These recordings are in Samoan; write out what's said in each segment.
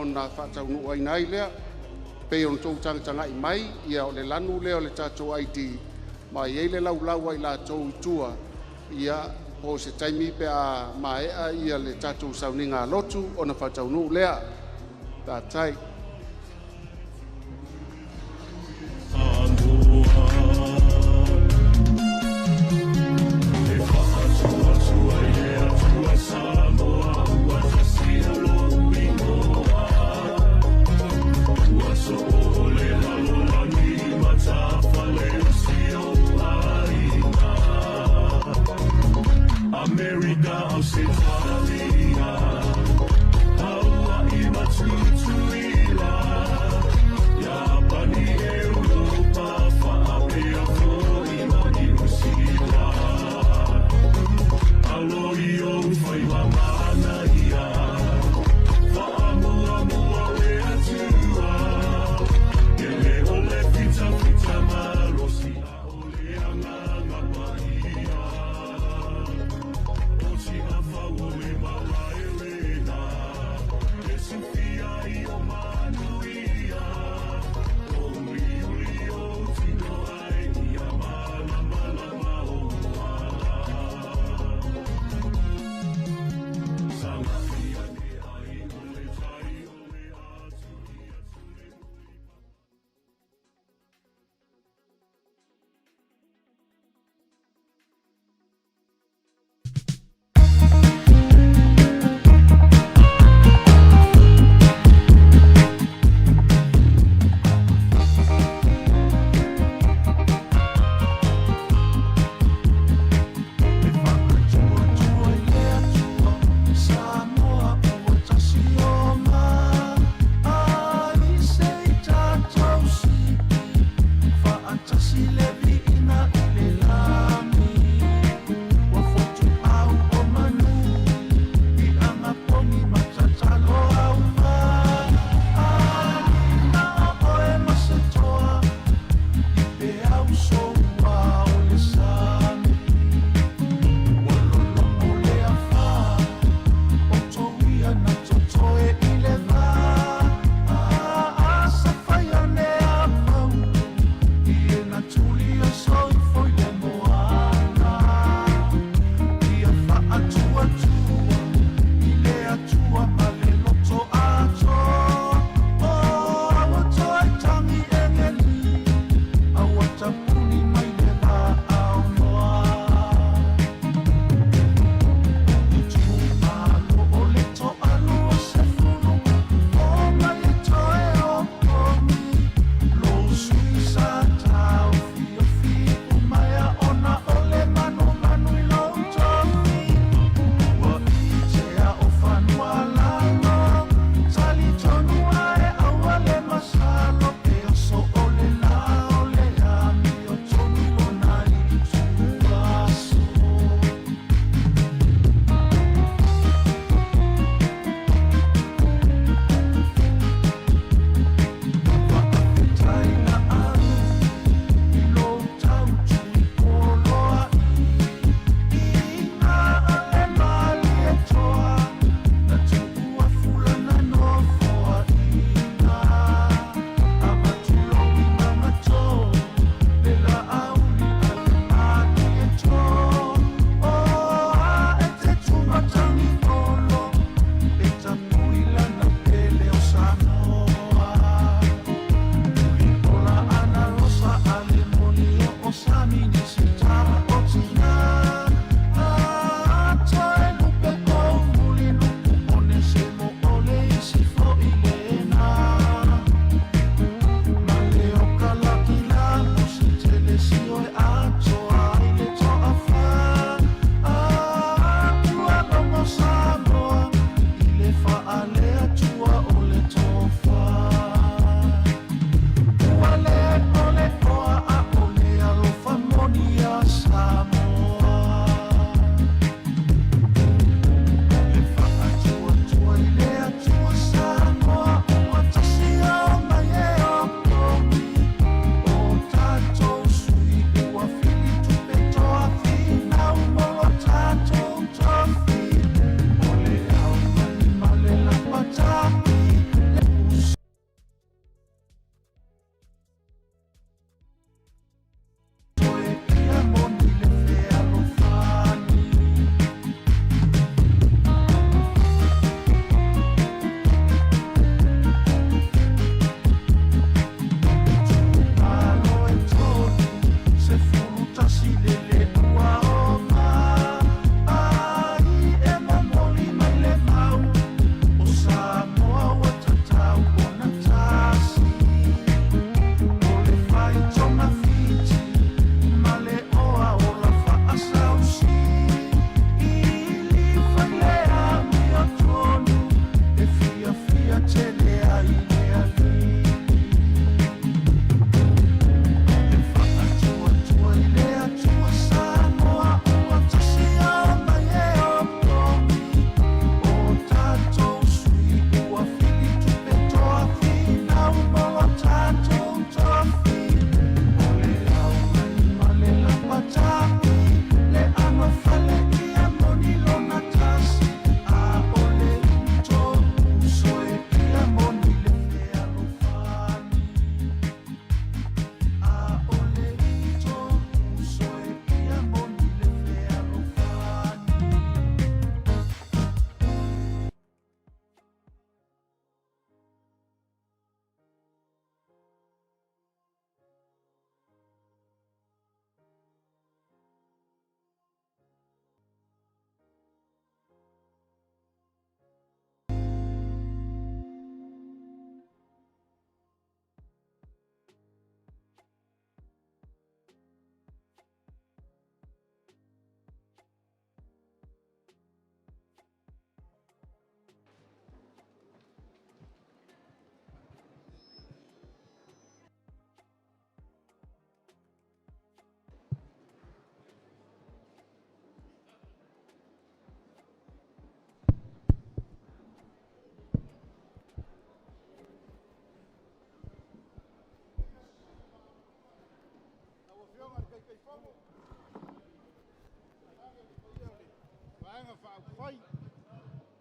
Ona faataunuuina ai lea. E pei ona outou tagatagai mai, o le lanu lea o le tatou ID ma e i ai le laulau a i latou i tua, po o se taimi pe a maea le tatou sauniga lotu ona faataunuu lea. Faafetai. Amerika, Ausetalia, Hawaii ma Tutuila.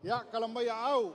Ia, kala mai aau.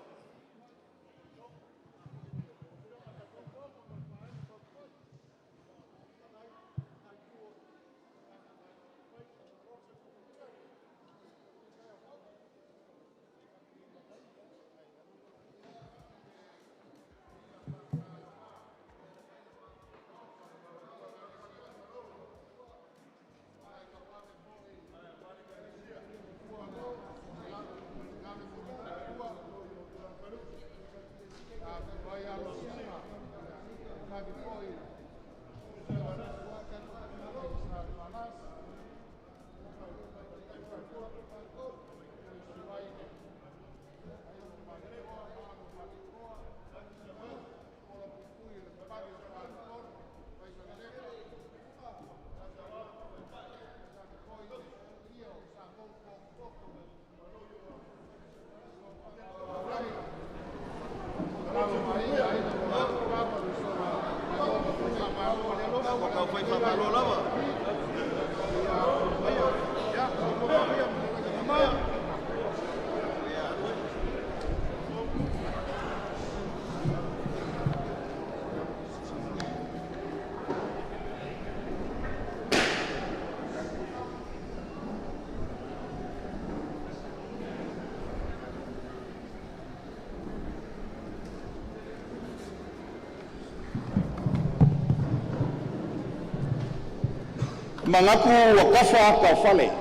Manatu ua tafa ata o fale,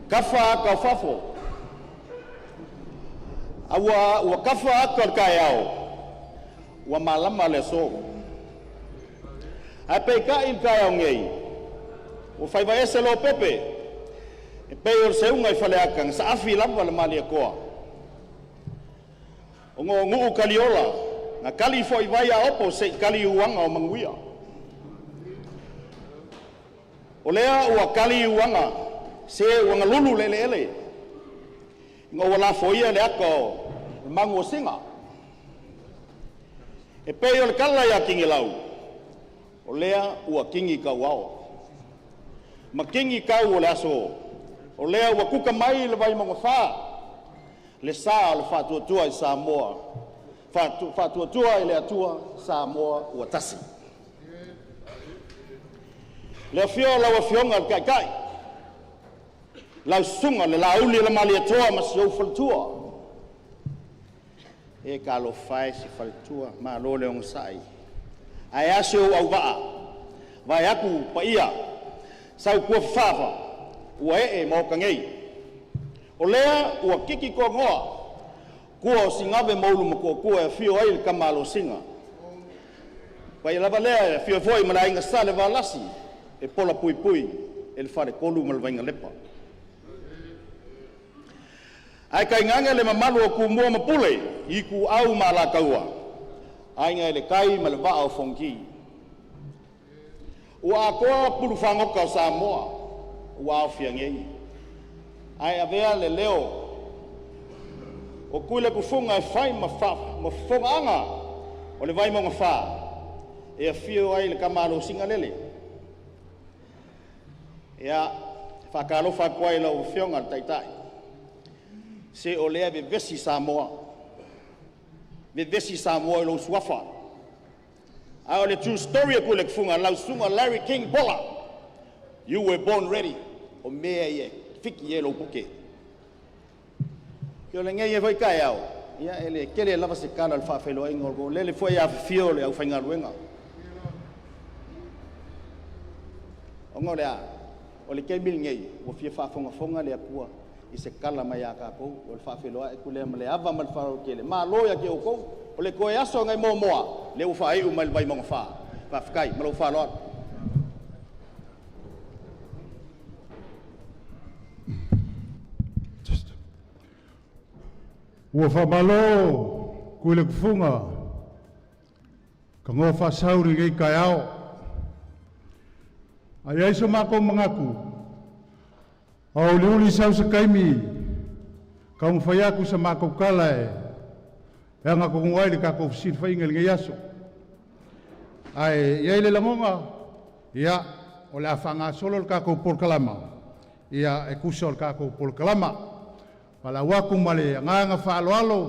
tafa ata o fafo, a ua tafa ata o le taeao, ua malama le aso. Ae peitai i le taeao nei, ua faiva ese Lopepe e pei o le seuga i Faleata na saafi lava le Malietoa, ona o nuu taliola na tali foi vai a aopo se i tali uaga o manuia. O lea ua tali uaga, se ua galulu le eleele ina ua lafoia le ata o le manuosina. E pei o le tala ia Tigilau, o lea ua tini tauao ma tini tau o le aso, o lea ua tuta mai le Vaimauga 4, le sa o le faatuatua i Samoa, faatuatua i le Atua Samoa ua tasi. Le afio o lau Afioga i le Taitai, lau Susuga i le Laauli ma le Malietoa ma si ou faletua. E talofa e, si faletua, malo le onosai. Ae a si ou auvaa, vaeatu paia Sautuafafafa ua ee i Maota nei. O lea ua titi toanoa tua o Sinave ma Ulumotootua e afio ai le Tama a Alosina. O le paia lava lea e afio ai foi ma le Aiga Salevalasi e pola puipui e le Faletolu ma le Vainalepa. Ae tainane le mamalu o Tumua ma Pule, Ituau ma Alataua, Aiga i le Tai ma le Vaa o Fonoti. Ua atoa pulu fagota o Samoa ua aofia nei, ae avea le leo o Tuiletufuga e fai ma fofogaaga o le Vaimauga 4 e afio ai le Tama a Alosina lele. Ia, e faatalofa atu ai i lau Afioga i le Taitai, se o lea e vevesi Samoa, vevesi Samoa i lou suafa. A o le true story a Tuiletufuga, lau Susuga Larry King Bola, you were born ready. O mea ia e fiki ai lou pute. O lenei foi taeao, ia e le tele lava se tala o le faafeiloaiga o lele foi afifio le aufaigaluega. Ona o le a? O le taimi lenei ua fia faafogafoga le Atua i se tala mai a tatou. O le faafeiloai atu lea ma le ava ma le faaaloalo tele. Malo ia te outou, o le toe aso lenei Moamoa lea ua faaiu mai le Vaimauga 4. Faafetai ma lou faaaloalo. Ua faamalo Tuiletufuga tagoa faasau i lenei taeao. A i ai so matou manatu, a uliuli sau se taimi taumafai atu sa matou tala e agatonu ai le tatou fesilafaiga i lenei aso. Ae i ai le lagona, ia, o le a faagasolo le tatou polokalama, ia, e tusa o le tatou polokalama. Falau atu ma le agaga faaaloalo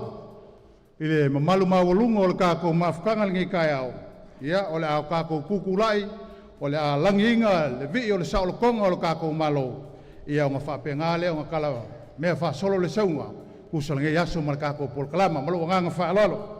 i le mamalu maualuga o le tatou mafutaga i lenei taeao. Ia, o le a tatou tutulai, o le a lagiina le vii o le saolotoga o le tatou Malo, ia ona faapena lea ona tala mea faasolo le seuga tusa o lenei aso ma le tatou polokalama. Ma lou agaga faaaloalo.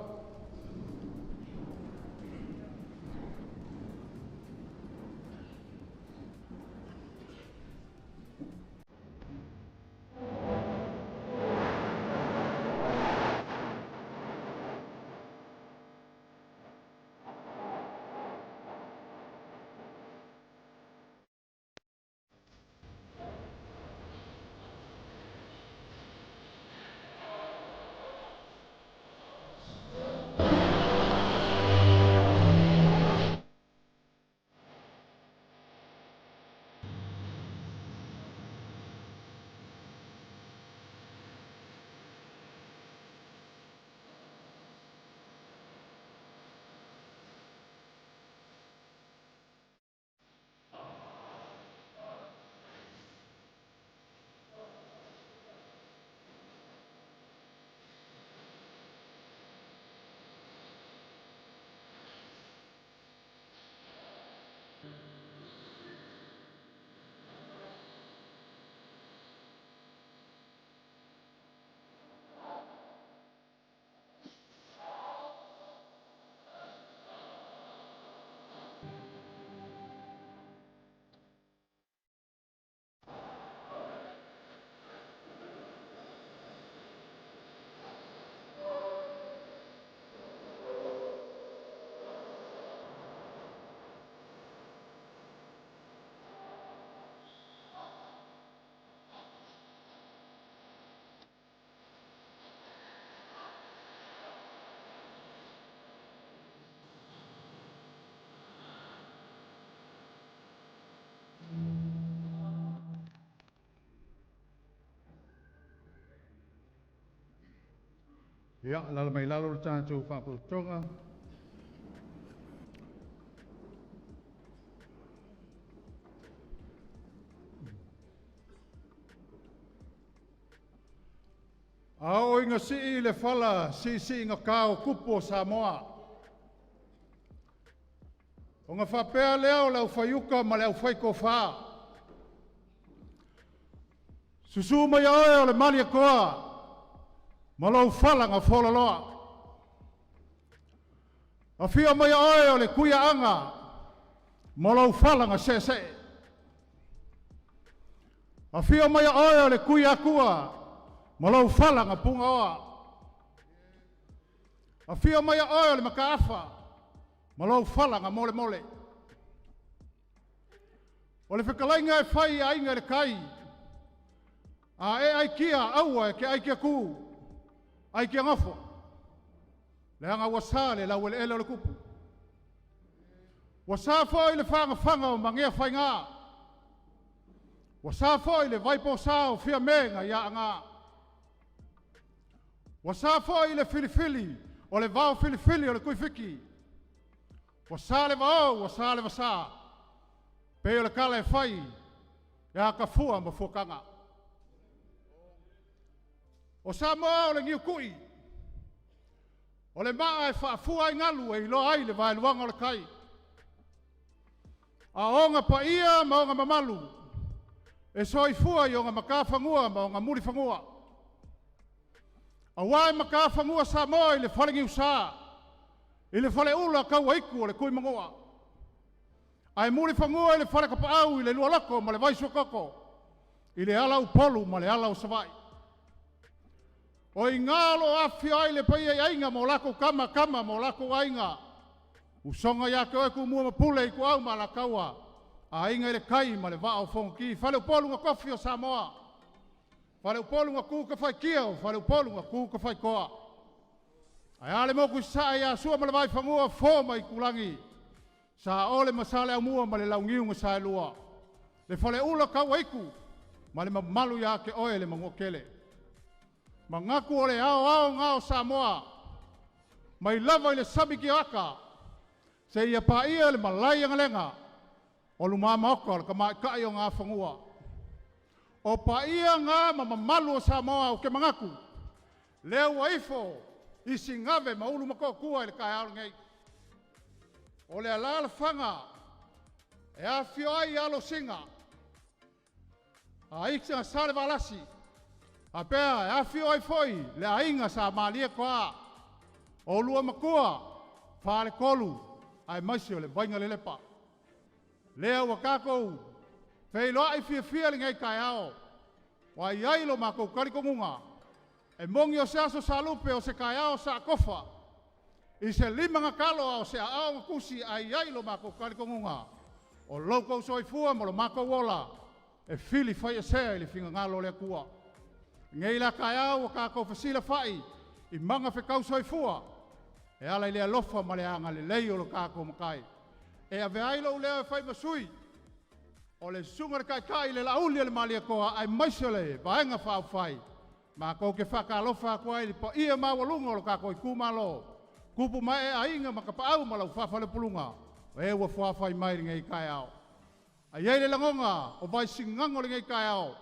Ia, alaala mai i lalo le tatou faapotopotoga. A oo ina sii le fala siisiigata o tupu o Samoa, ona faapea lea o le aufaiuta ma le aufaitofa, susu mai oe o le Malietoa ma lou fala na folaloa. Afio mai oe o le Tuiaana ma lou fala na seesee. Afio mai oe o le Tuiatua ma lou fala na pugaoa. Afio mai oe o le Mataafa ma lou fala na molemole. O le fetalaiga e fai i aiga i le tai, a e aikia aua e te aikia tu, aikia nofo, leaga ua sa le laueleele o le tupu. Ua sa foi le fagafaga o magea faiga, ua sa foi le vaiposa o Fiame na ia aga. Ua sa foi le filifili o le vao filifili o le Tuifiti, ua sa le vao, ua sa le vasa, pei o le tala e fai e Atafua ma Fuataga. O Samoa o le niutui, o le maa e faafua ai galu e iloa ai le vaeluaga o le tai. A o ona paia ma ona mamalu e soifua i ona matafanua ma ona mulifanua. Aua e matafanua Samoa i le faleniusa, i le faleula tauaitu o le Tuimanua, ae mulifanua i le faletapaau i le lualoto ma le vaisuatoto, i le ala upolu ma le ala o Savaii. O i ina o lo o afifio ai le paia i aiga ma o latou tama, tama ma o latou aiga, usoga ia te oe Tumua ma Pule, Ituau ma Alataua, Aiga i le Tai ma le Vaa o Fonoti, Faleupolu na tofi o Samoa, Faleupolu na tu tafaitia, o Faleupolu na tu tafaitoa. Ae a le motu i Sasae ia Sua ma le Vaifanua, Fofo ma Aitulagi, Saole ma Saleaaumua ma le Launiu na Saelua, le Faleula Tauaitu ma le mamalu ia te oe le Manuatele. Manatu o le aoao na o Samoa, mai lava i le sami tioata, seia paia le malae agalega o lumamaota o le tamaitai o Gafanua. O paia ga ma mamalu o Samoa ou te manatu, lea ua ifo i Sigave ma Ulumotootua i le taeao lenei. O le alaalafaga e afifio ai alo o Sina, Aiga Salevalasi, faapea e afifio ai foi le aiga Sa Malietoa, oulua Matua, Faletolu, aemaise o le Vaigalelepa. Lea ua tatou feiloai fiafia i lenei taeao, ua i ai lo matou talitonuga, e moni o se aso salupe o se taeao sa atofa, i se lima na talo a o se aao na tusi, ae i ai lo matou talitonuga, o lo outou soifua ma lo matou ola, e filifaiesea i le finagalo o le Atua. Nei la taeao ua tatou fesilafai i magafetau soifua e ala i le alofa ma le agalelei o lo tatou Matai. E avea ai lou leo e fai ma sui o le susuga i le Taitai le Laauli o le Malietoa aemaise o le Vaega Faaupufai, matou te faatalofa atu ai i le paia maualuga o lo tatou itumalo, tupu ma ee, aiga ma tapaau ma lau faafalepuluga, o e ua fuafai mai i lenei taeao. Ae i ai le lagona o Vaisigano i lenei taeao,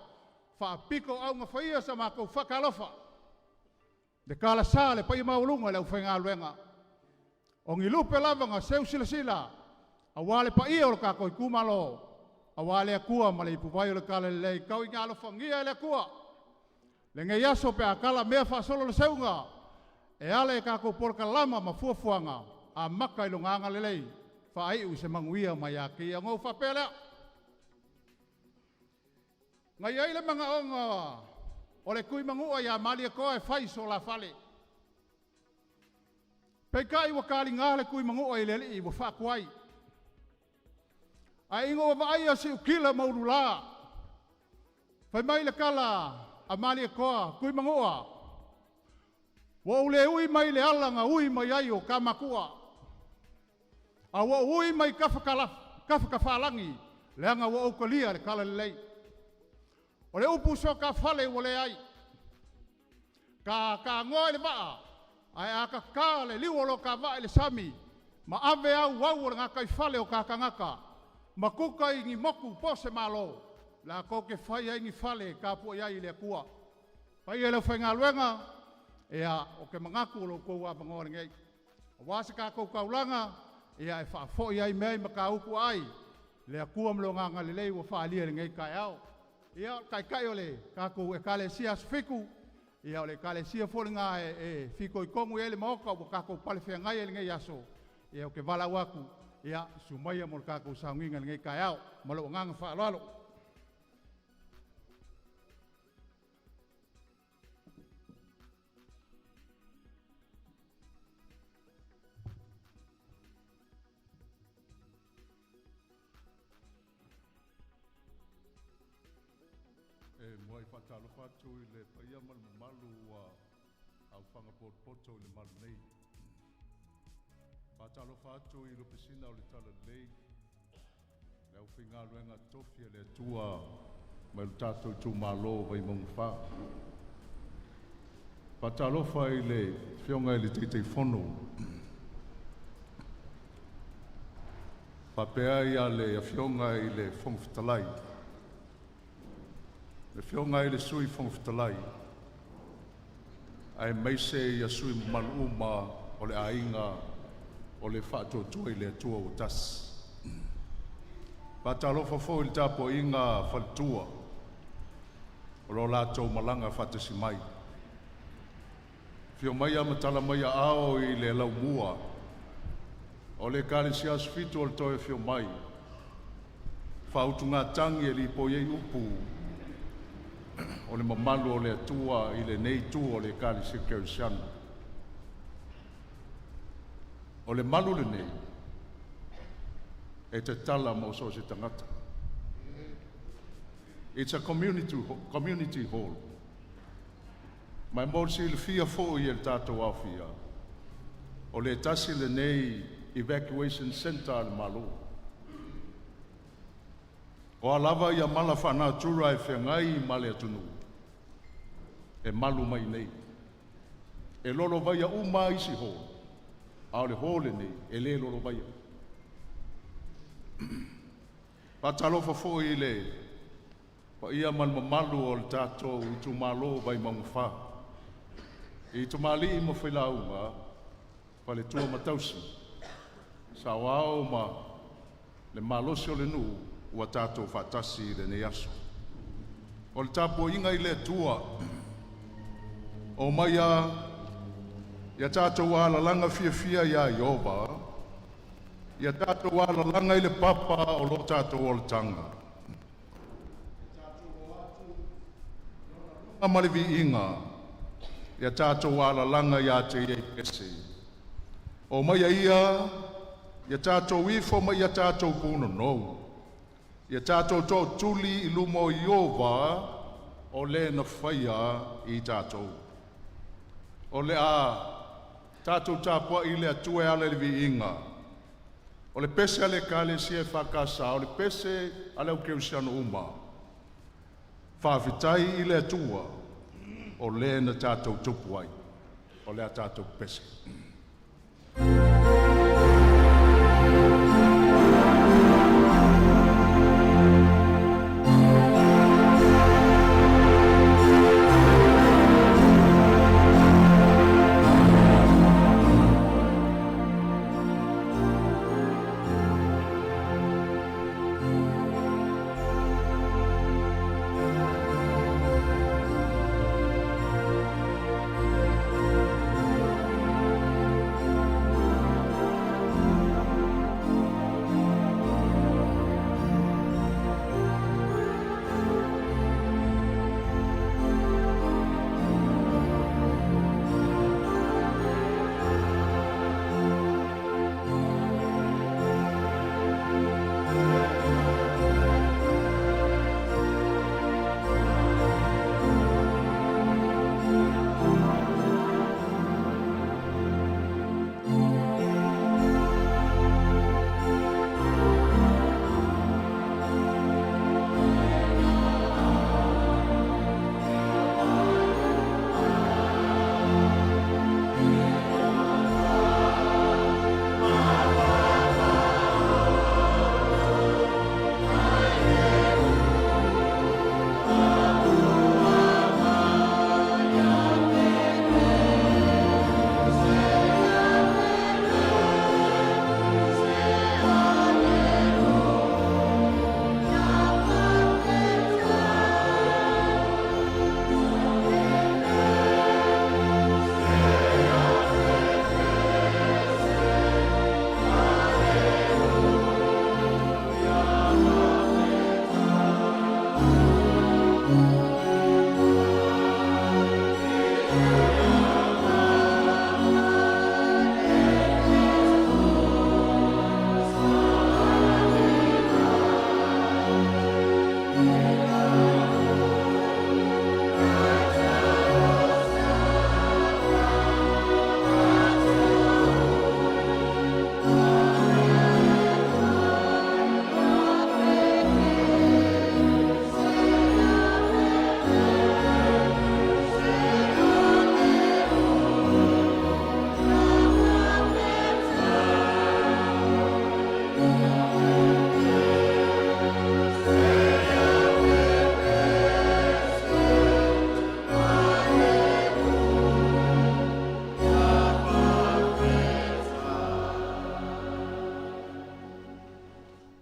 faapito augafa sa matou faatalofa, le talasa le paia maualuga i le aufaigaluega. O ni lupe lava na seu silasila, aua le paia o lo tatou itumalo, aua le Atua ma le ipuvai o le talalelei. Tau ina alofagia e le Atua lenei aso pe a talamea faasolo le seuga e ala i tatou polokalama ma fuafuaga, amata i Lona agalelei, faaiu i se manuia mai ia te Ia. Ona ou faapea lea, na i ai le manaoga o le Tuimanua ia Malietoa e fai so la fale. Peitai ua taliga le Tuimanua i le alii ua faatuai. Ae ina ua vaaia siutila ma ulula, fai mai le tala a Malietoa, Tuimanua, ua ou le ui mai le ala na ui mai ai o ta matua, a ua ou ui mai tafatafalagi, leaga ua ou talia le talalelei. O le upu soatafale ua leai, ta tagoa i le vaa, ae a tata le liu o lo ta vaa i le sami ma ave auau o le gataifale o ta tagata ma tuta i ni motu po o se Malo, latou te fai ai ni fale e tapuai ai i le Atua. Paia i le aufaigaluega, ia, ou te manatu o lo outou avanoa lenei, aua se tatou taulaga ia e faafoi ai mea i matautu aai, le Atua ma Lona agalelei ua faaalia i lenei taeao. Ia, o le taitai o le tatou Ekalesia Aso Fitu, ia o le ekalesia foi lena e fitoitonu i ai le maota ua tatou palefeagai ai i lenei aso, ia ou te valaau atu, ia, susu maia mo le tatou sauniga i lenei taeao. Ma lou agaga faaaloalo. E muai faatalofa atu i le paia ma le mamalu ua aufaga potopoto i le malu nei. Faatalofa atu i Lupesina o le Talalelei, le aufaigaluega totofi a le Atua mai lo tatou itumalo o Vaimauga 4. Faatalofa i le Afioga i le Taitaifono faapea ia le Afioga i le Fofoga Fetalai, le Afioga i le Sui Fofoga Fetalai, aemaise ia sui usufono mamalu uma o le Aiga o le Faatuatua i le Atua ua Tasi. Faatalofa foi i le tapuaiga a faletua o lo o latou malaga faatasi mai. Afio maia ma tala mai aao i le laumua o le Ekalesia Asofitu o le Toe Afio Mai, faautugatagi e lipoi ai upu o le mamalu o le Atua i lenei itu o le Ekalesia Kerisiano. O le malu lenei e tatala mo so o se tagata. It's a community hall. Ma e mo le silafia foi e le tatou aofia, o le tasi lenei evacuation center a le Malo. O a lava ia mala faanatura e feagai ma le atunuu, e malu mai i inei. E lolovaia uma lava isi hall, a o le hall lenei e le lolovaia. Faatalofa foi i le Paia ma le mamalu o le tatou itumalo Vaimauga 4, i tamalii ma failauga, faletua ma tausi, saoao ma le malosi o le nuu ua tatou faatasi i lenei aso. O le tapuaiga i le Atua, omai ia tatou alalaga fiafia ia Ieova, ia tatou alalaga i le papa o lo tatou olataga. Ia tatou o atu i ona luma ma le viiga, ia tatou alalaga ia te Ia i pese. Omaia ia, ia tatou ifo ma ia tatou punonou, ia tatou tootuli i luma o Ieova, o Le na faia i tatou. O le a tatou tapuai i le Atua e ala i le viiga. O le pese a le Ekalesia EFKS, o le pese a le au kerisiano uma, faafetai i le Atua o le na tatou tupu ai. O le a tatou pese.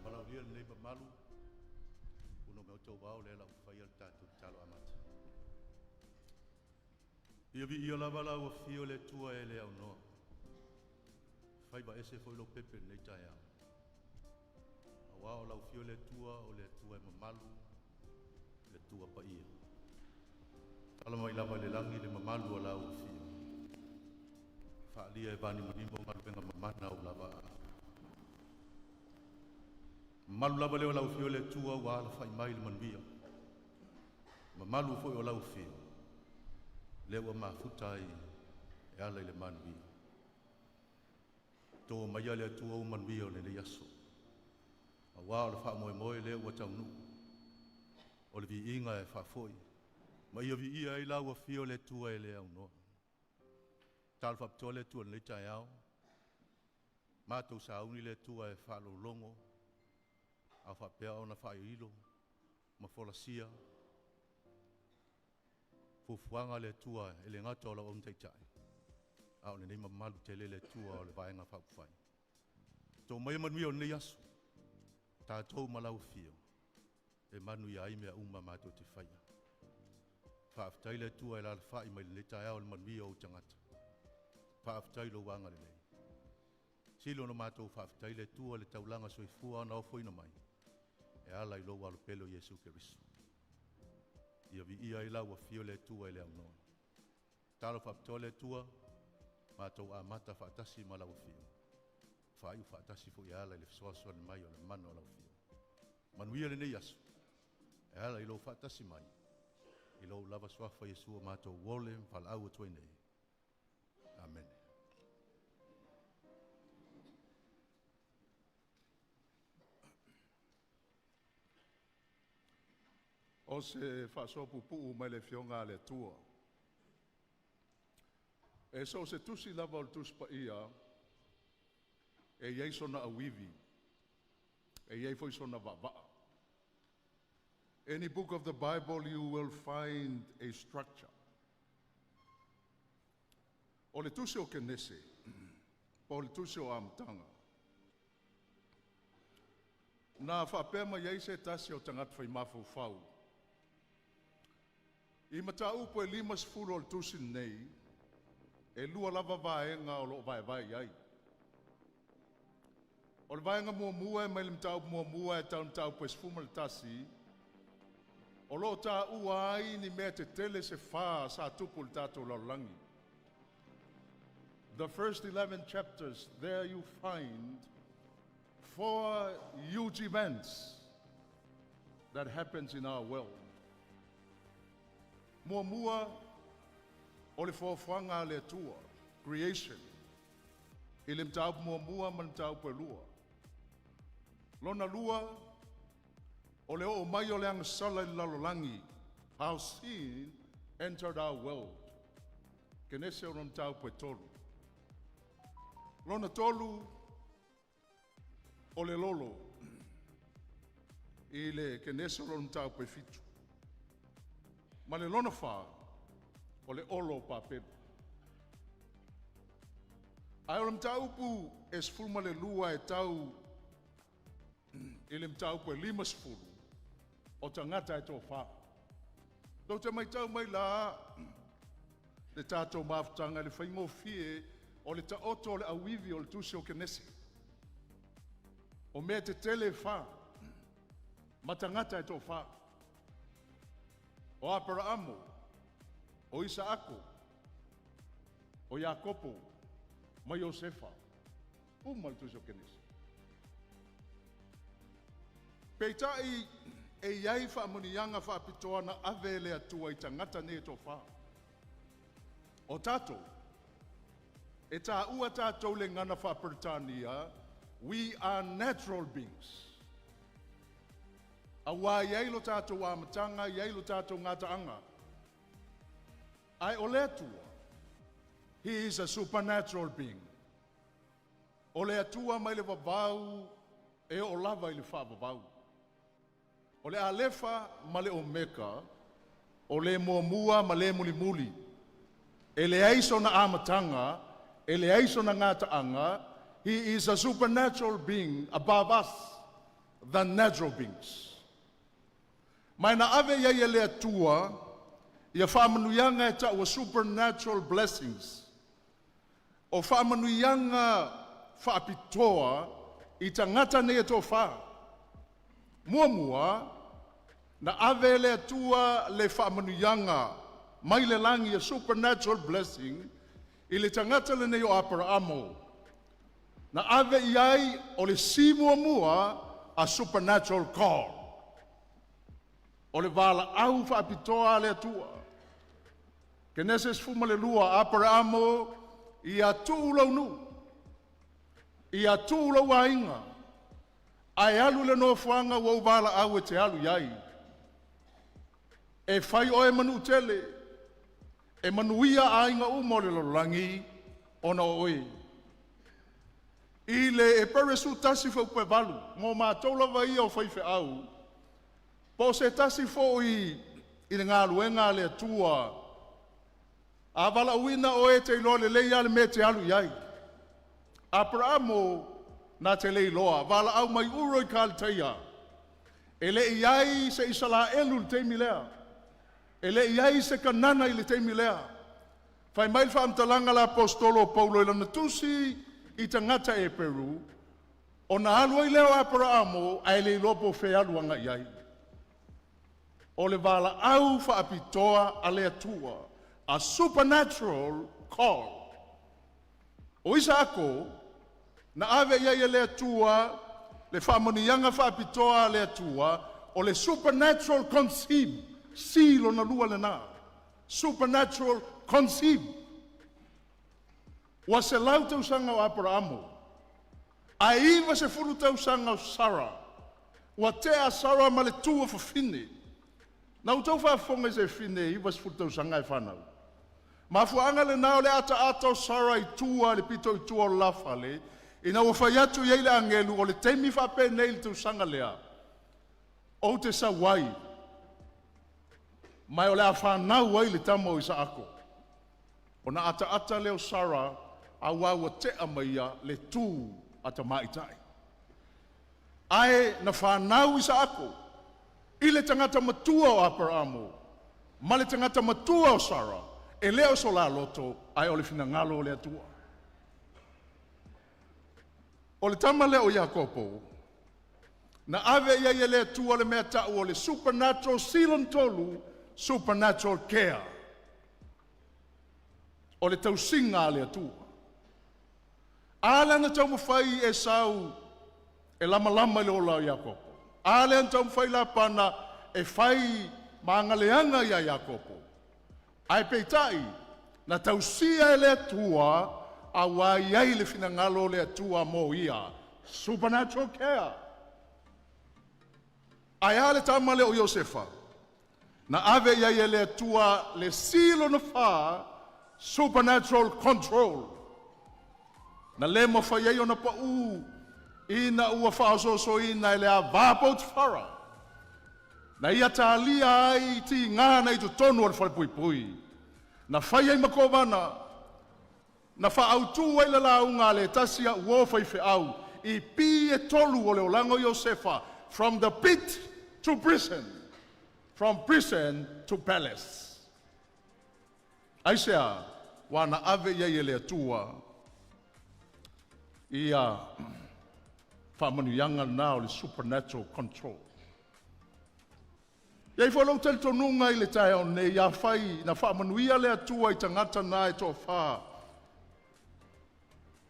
Valaaulia lenei mamalu ona o tauvao lea la faia le tatou tatalo amata. Ia viia lava lau afio le Atua e le aunoa. Faiva ese foi lo pepe i lenei taeao. Aua o lau afio le Atua o le Atua e mamalu, le Atua paia. Tala mai lava i le lagi le mamalu o lau afio. Faalia e vanimonimo galuega mamana o lava a. Mamalu lava lea o lau afio le Atua ua alafai mai le manuia. Mamalu foi o lau afio lea ua mafuta ai e ala i le manuia. To maia le Atua u manuia o lenei aso. Aua o le faamoemoe lea ua taunuu. O le viiga e faafoi. Ma ia viia ai lau afio le Atua e le aunoa. Talo faapitoa le Atua i lenei taeao. Matou sauni le Atua e faalologo a faapea ona faailoilo Ma folasia fuafuaga a le Atua e le gata o lau Auauna Taitai, a o lenei mamalu tele le Atua o le Vaega Faaupufai. To maia manuia o lenei aso, tatou ma lau afio, e manuia ai mea uma matou te faia. Faafetai le Atua e alaalafa'i mai lenei taeao le manuia o ou tagata. Faafetai i lou agalelei. Sili ona matou faafetai le Atua i le taulaga soifua na ofoina mai, e ala i lou alo pele o Iesu Keriso. Ia viia ai lau afio le Atua e le aunoa. Talo faapitoa le Atua, matou amata faatasi ma lau afio, faaiu faatasi foi e ala i le fesoasoani mai o le mana o lau afio. Manuia lenei aso, e ala i lou faatasi mai, i lou lava suafa Iesu o matou ole ma valaau atu ai nei. Amene. O se faasoa puupuu mai le Afioga a le Atua. E so o se tusi lava o le Tusi Paia, e i ai sona auivi, e i ai foi sona vaavaa. Any book of the Bible you will find a structure. O le tusi o Kenese, po o le tusi o Amataga, na faapea mai ai se tasi o tagata fai mafaufau, i mataupu e 50 o le tusi lenei, e lua lava vaega o lo o vaevae i ai. O le vaega muamua e mai le mataupu muamua e tau le mataupu e 11, o lo o taua ai ni mea tetele se fā sa tupu i le tatou lalolagi. The first 11 chapters, there you find four huge events that happens in our world. Muamua, o le foafoaga a le Atua, creation, i le mataupu muamua ma le mataupu e lua. Lona lua, o le oo mai o le agasala i le lalolagi, how sin entered our world. Kenese o lona mataupu e tolu. Lona tolu, o le lolo, i le Kenese o lona mataupu e fitu. Ma le lona fā, o le olo o Papelu. Ae o le mataupu e 12 e tau i le mataupu e 50, o tagata e toafa. Tou te matau mai la le tatou mafutaga i le faigofie o le taoto o le auivi o le tusi o Kenese. O mea tetele e fa ma tagata e toafa. O Aperaamo, o Isaako, o Iakopo, ma Iosefa. Uma le tusi o Kenese. Peitai e i ai faamanuiaga faapitoa na ave e le Atua i tagata nei e toafa. O tatou, e taua tatou le gagana faa-Peretania, we are natural beings. Auā i ai lo tatou amataga, i ai lo tatou gataaga. Ae o le Atua, He is a supernatural being. O le Atua mai le vavau e oo lava i le faavavau. O le Alefa ma le Omeka, o le muamua ma le mulimuli. E leai sona amataga, e leai sona gataaga, He is a supernatural being above us, the natural beings. Ma na ave i ai e le Atua ia faamanuiaga e taua supernatural blessings. O faamanuiaga faapitoa i tagata nei e toafa. Muamua, na ave e le Atua le faamanuiaga mai le lagi, a supernatural blessing, i le tagata lenei o Aperaamo. Na ave i ai o le si muamua, a supernatural call. O le valaau faapitoa a le Atua. Kenese 12, Aperaamo, ia tuu lou nuu, ia tuu lou aiga, ae alu le nofoaga ua ou valaau e te alu i ai. E fai oe ma nuu tele, e manuia aiga uma o le lalolagi ona o oe. I le Epere 11 fuaiupu e 8, mo matou lava ia o faifeau, Po o se tasi foi i le galuega a le Atua, a valaauina oe e te iloa lelei lava le mea e te alu i ai. Aperamo na te le iloa, valaau mai Uro i Kaleteia, e le i i ai se Isaraelu i le taimi lea, e le i i ai se Kanana i le taimi lea. Fai mai le faamatalaga a le Aposetolo o Paulo i lana tusi i tagata Eperu, ona alu ai lea o Aperamo ae le iloa po o fea e alu agai i ai. O le valaau faapitoa a le Atua, a supernatural call. O Isaako na ave i ai e le Atua le faamanuiaga faapitoa a le Atua, o le supernatural conceive, C lona lua lena, supernatural conceive. Ua 100 tausaga o Aperamo, ae 90 tausaga o Sara. Ua tea Sara ma le tu a fafine. Na outou faafofoga i se fafine e 90 tausaga ae fanau? Mafuaaga lena o le ataata o Sara i tua i le pito i tua o le lafale, ina ua fai atu i ai le agelu, o le taimi faapenei i le tausaga lea, ou te sau ai, ma o le a fanau ai le tama o Isaako. Ona ataata lea o Sara aua ua tea ma ia le tu a tamaitai. Ae na fanau Isaako i le tagata matua o Aperamo ma le tagata matua o Sara, e le o so la loto, ae o le finagalo o le Atua. O le tama lea o Iakopo, na ave i ai e le Atua le mea tau o le supernatural seal tolu, supernatural care. O le tausiga a le Atua. A lea na taumafai Esau e lamalama i le ola o Iakopo. A lea na taumafai Lapana e fai magaleaga ia Iakopo. Ae peitai, na tausia e le Atua aua e i ai le finagalo o le Atua mo ia. Supernatural care. Ae a le tama lea o Iosefa? Na ave i ai e le Atua le C lona fa, supernatural control. Na le mafai ai ona pau ina ua faaosoosoina e le ava a Potifara. Na ia talia ai tiga na i totonu o le falepuipui. Na fai ai ma kovana, na faaautu ai le lauga a le tasi au uo faifeau i pi e tolu o le olaga o Iosefa, from the pit to prison, from prison to palace. Aisea? Ua na ave i ai e le Atua ia faamanuiaga na o le supernatural control. E i ai foi lou talitonuga i le taeao nei, afai na faamanuia le Atua i tagata na e toafa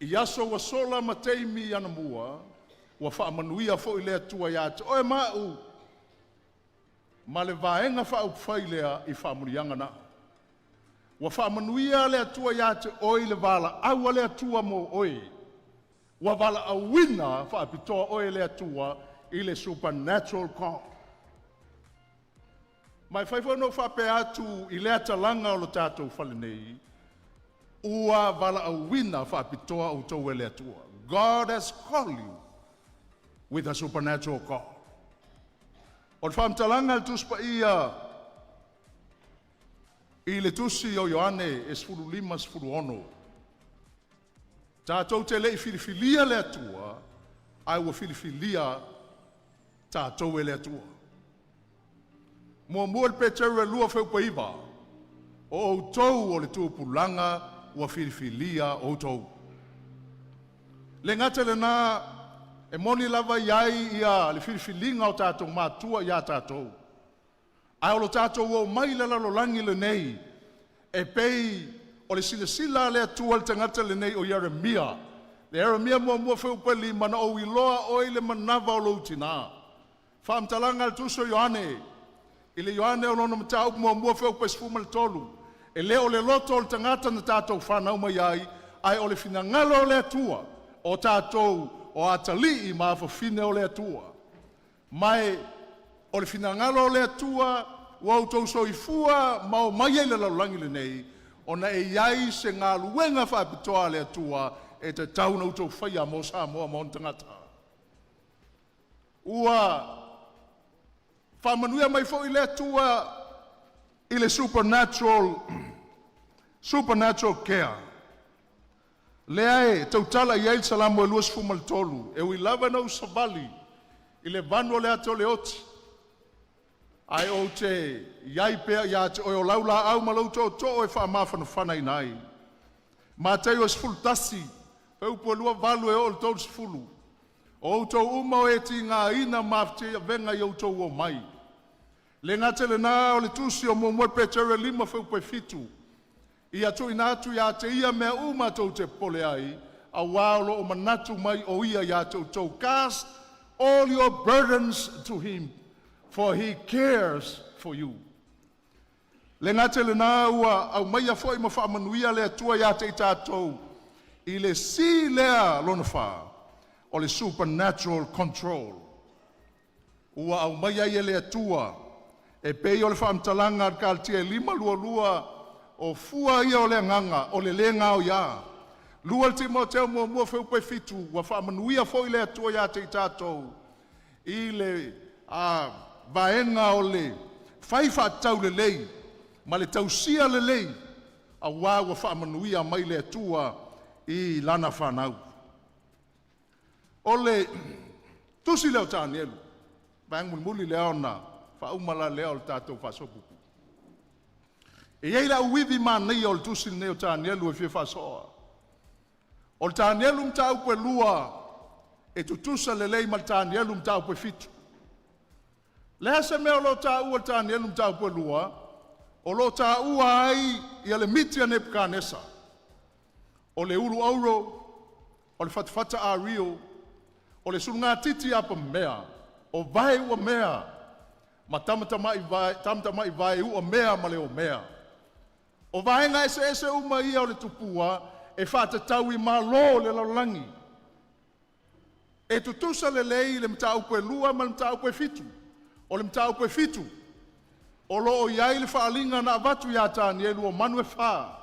i aso ua sola ma taimi anamua, ua faamanuia foi le Atua ia te oe ma au ma le Vaega Faaupufai lea i faamanuiaga na. Ua faamanuia le Atua ia te oe i le valaau a le Atua mo oe. Ua valaauina faapitoa oe e le Atua i le supernatural call. Ma e fai foi ona ou faapea atu i lea talaga o lo tatou fale nei, ua valaauina faapitoa outou e le Atua. God has called you with a supernatural call. O le faamatalaga a le Tusi Paia i le tusi o Ioane e 15:16, tatou te le i filifilia le Atua, ae ua filifilia tatou e le Atua. Muamua i le Peteru e 2:9, o outou o le tupulaga ua filifilia outou. Le gata i lena, e moni lava i ai ia le filifiliga o tatou matua ia tatou, ae o lo tatou omai i le lalolagi lenei, e pei o le silasila a le Atua i le tagata lenei o Ieremia. Le Ieremia muamua fuaiupu 5, na ou iloa oe i le manava o lou tina. Faamatalaga a le Tusi o Ioane, i le Ioane o lona mataupu muamua fuaiupu 13, e le o le loto o le tagata na tatou fanau mai ai, ae o le finagalo o le Atua, o tatou o atalii ma afafine o le Atua. Ma e o le finagalo o le Atua ua outou soifua ma oo mai ai i le lalolagi lenei, ona e i ai se galuega faapitoa a le Atua e tatau ona outou faia mo Samoa ma ona tagata. Ua Faamanuia mai foi le Atua i le supernatural care, lea e tautala i ai le Salamo e 23, e ui lava ina ou savali i le vanu o le ata o le oti, ae ou te i ai pea ia te oe, o lau laau ma lou tootoo e faamafanafanaina ai. Matai'o 11:28 e oo i le 30, o outou uma o e tigaina ma mafatia i avega, ia outou omai. E le gata i lena o le tusi o 1 Petere 5:7, ia tuuina atu ia te Ia mea uma tou te popole ai, aua o lo o manatu mai o Ia ia te outou. Cast all your burdens to Him, for He cares for you. E le gata i lena ua aumaia foi ma faamanuia le Atua ia te i tatou i le Si lea lona fa, o le supernatural control. Ua aumaia ai e le Atua e pei o le faamatalaga a le Kalatia e 5:22, o fua ia o le agaga o le le gaoiā. 2 Timoteo 1:7, ua faamanuia foi le Atua ia te i tatou i le vaega o le fai faataulelei ma le tausia lelei, aua ua faamanuia mai le Atua i lana fanau. O le tusi lea o Tanielu, vaega mulimuli lea ona faauma loa lea o le tatou faasoaputu. E i ai le auivi manaia o le tusi lenei o Tanielu e fia faasoa. O le Tanielu Mataupu e 2 e tutusa lelei ma le Tanielu Mataupu e 7. O le a se mea o lo o taua i le Tanielu Mataupu e 2? O lo o taua ai ia le miti a Nepukatanesa, o le ulu auro, o le fatafata ario, o le sulugatiti apamea, o vae uamea ma tamatama'i vae uamea ma le omea. O vaega eseese uma ia o le tupua e faatatau i malo o le lalolagi. E tutusa lelei le mataupu e 2 ma le mataupu e 7. O le mataupu e 7, o lo o i ai le faaaliga na avatu ia Tanielu o manu e fa,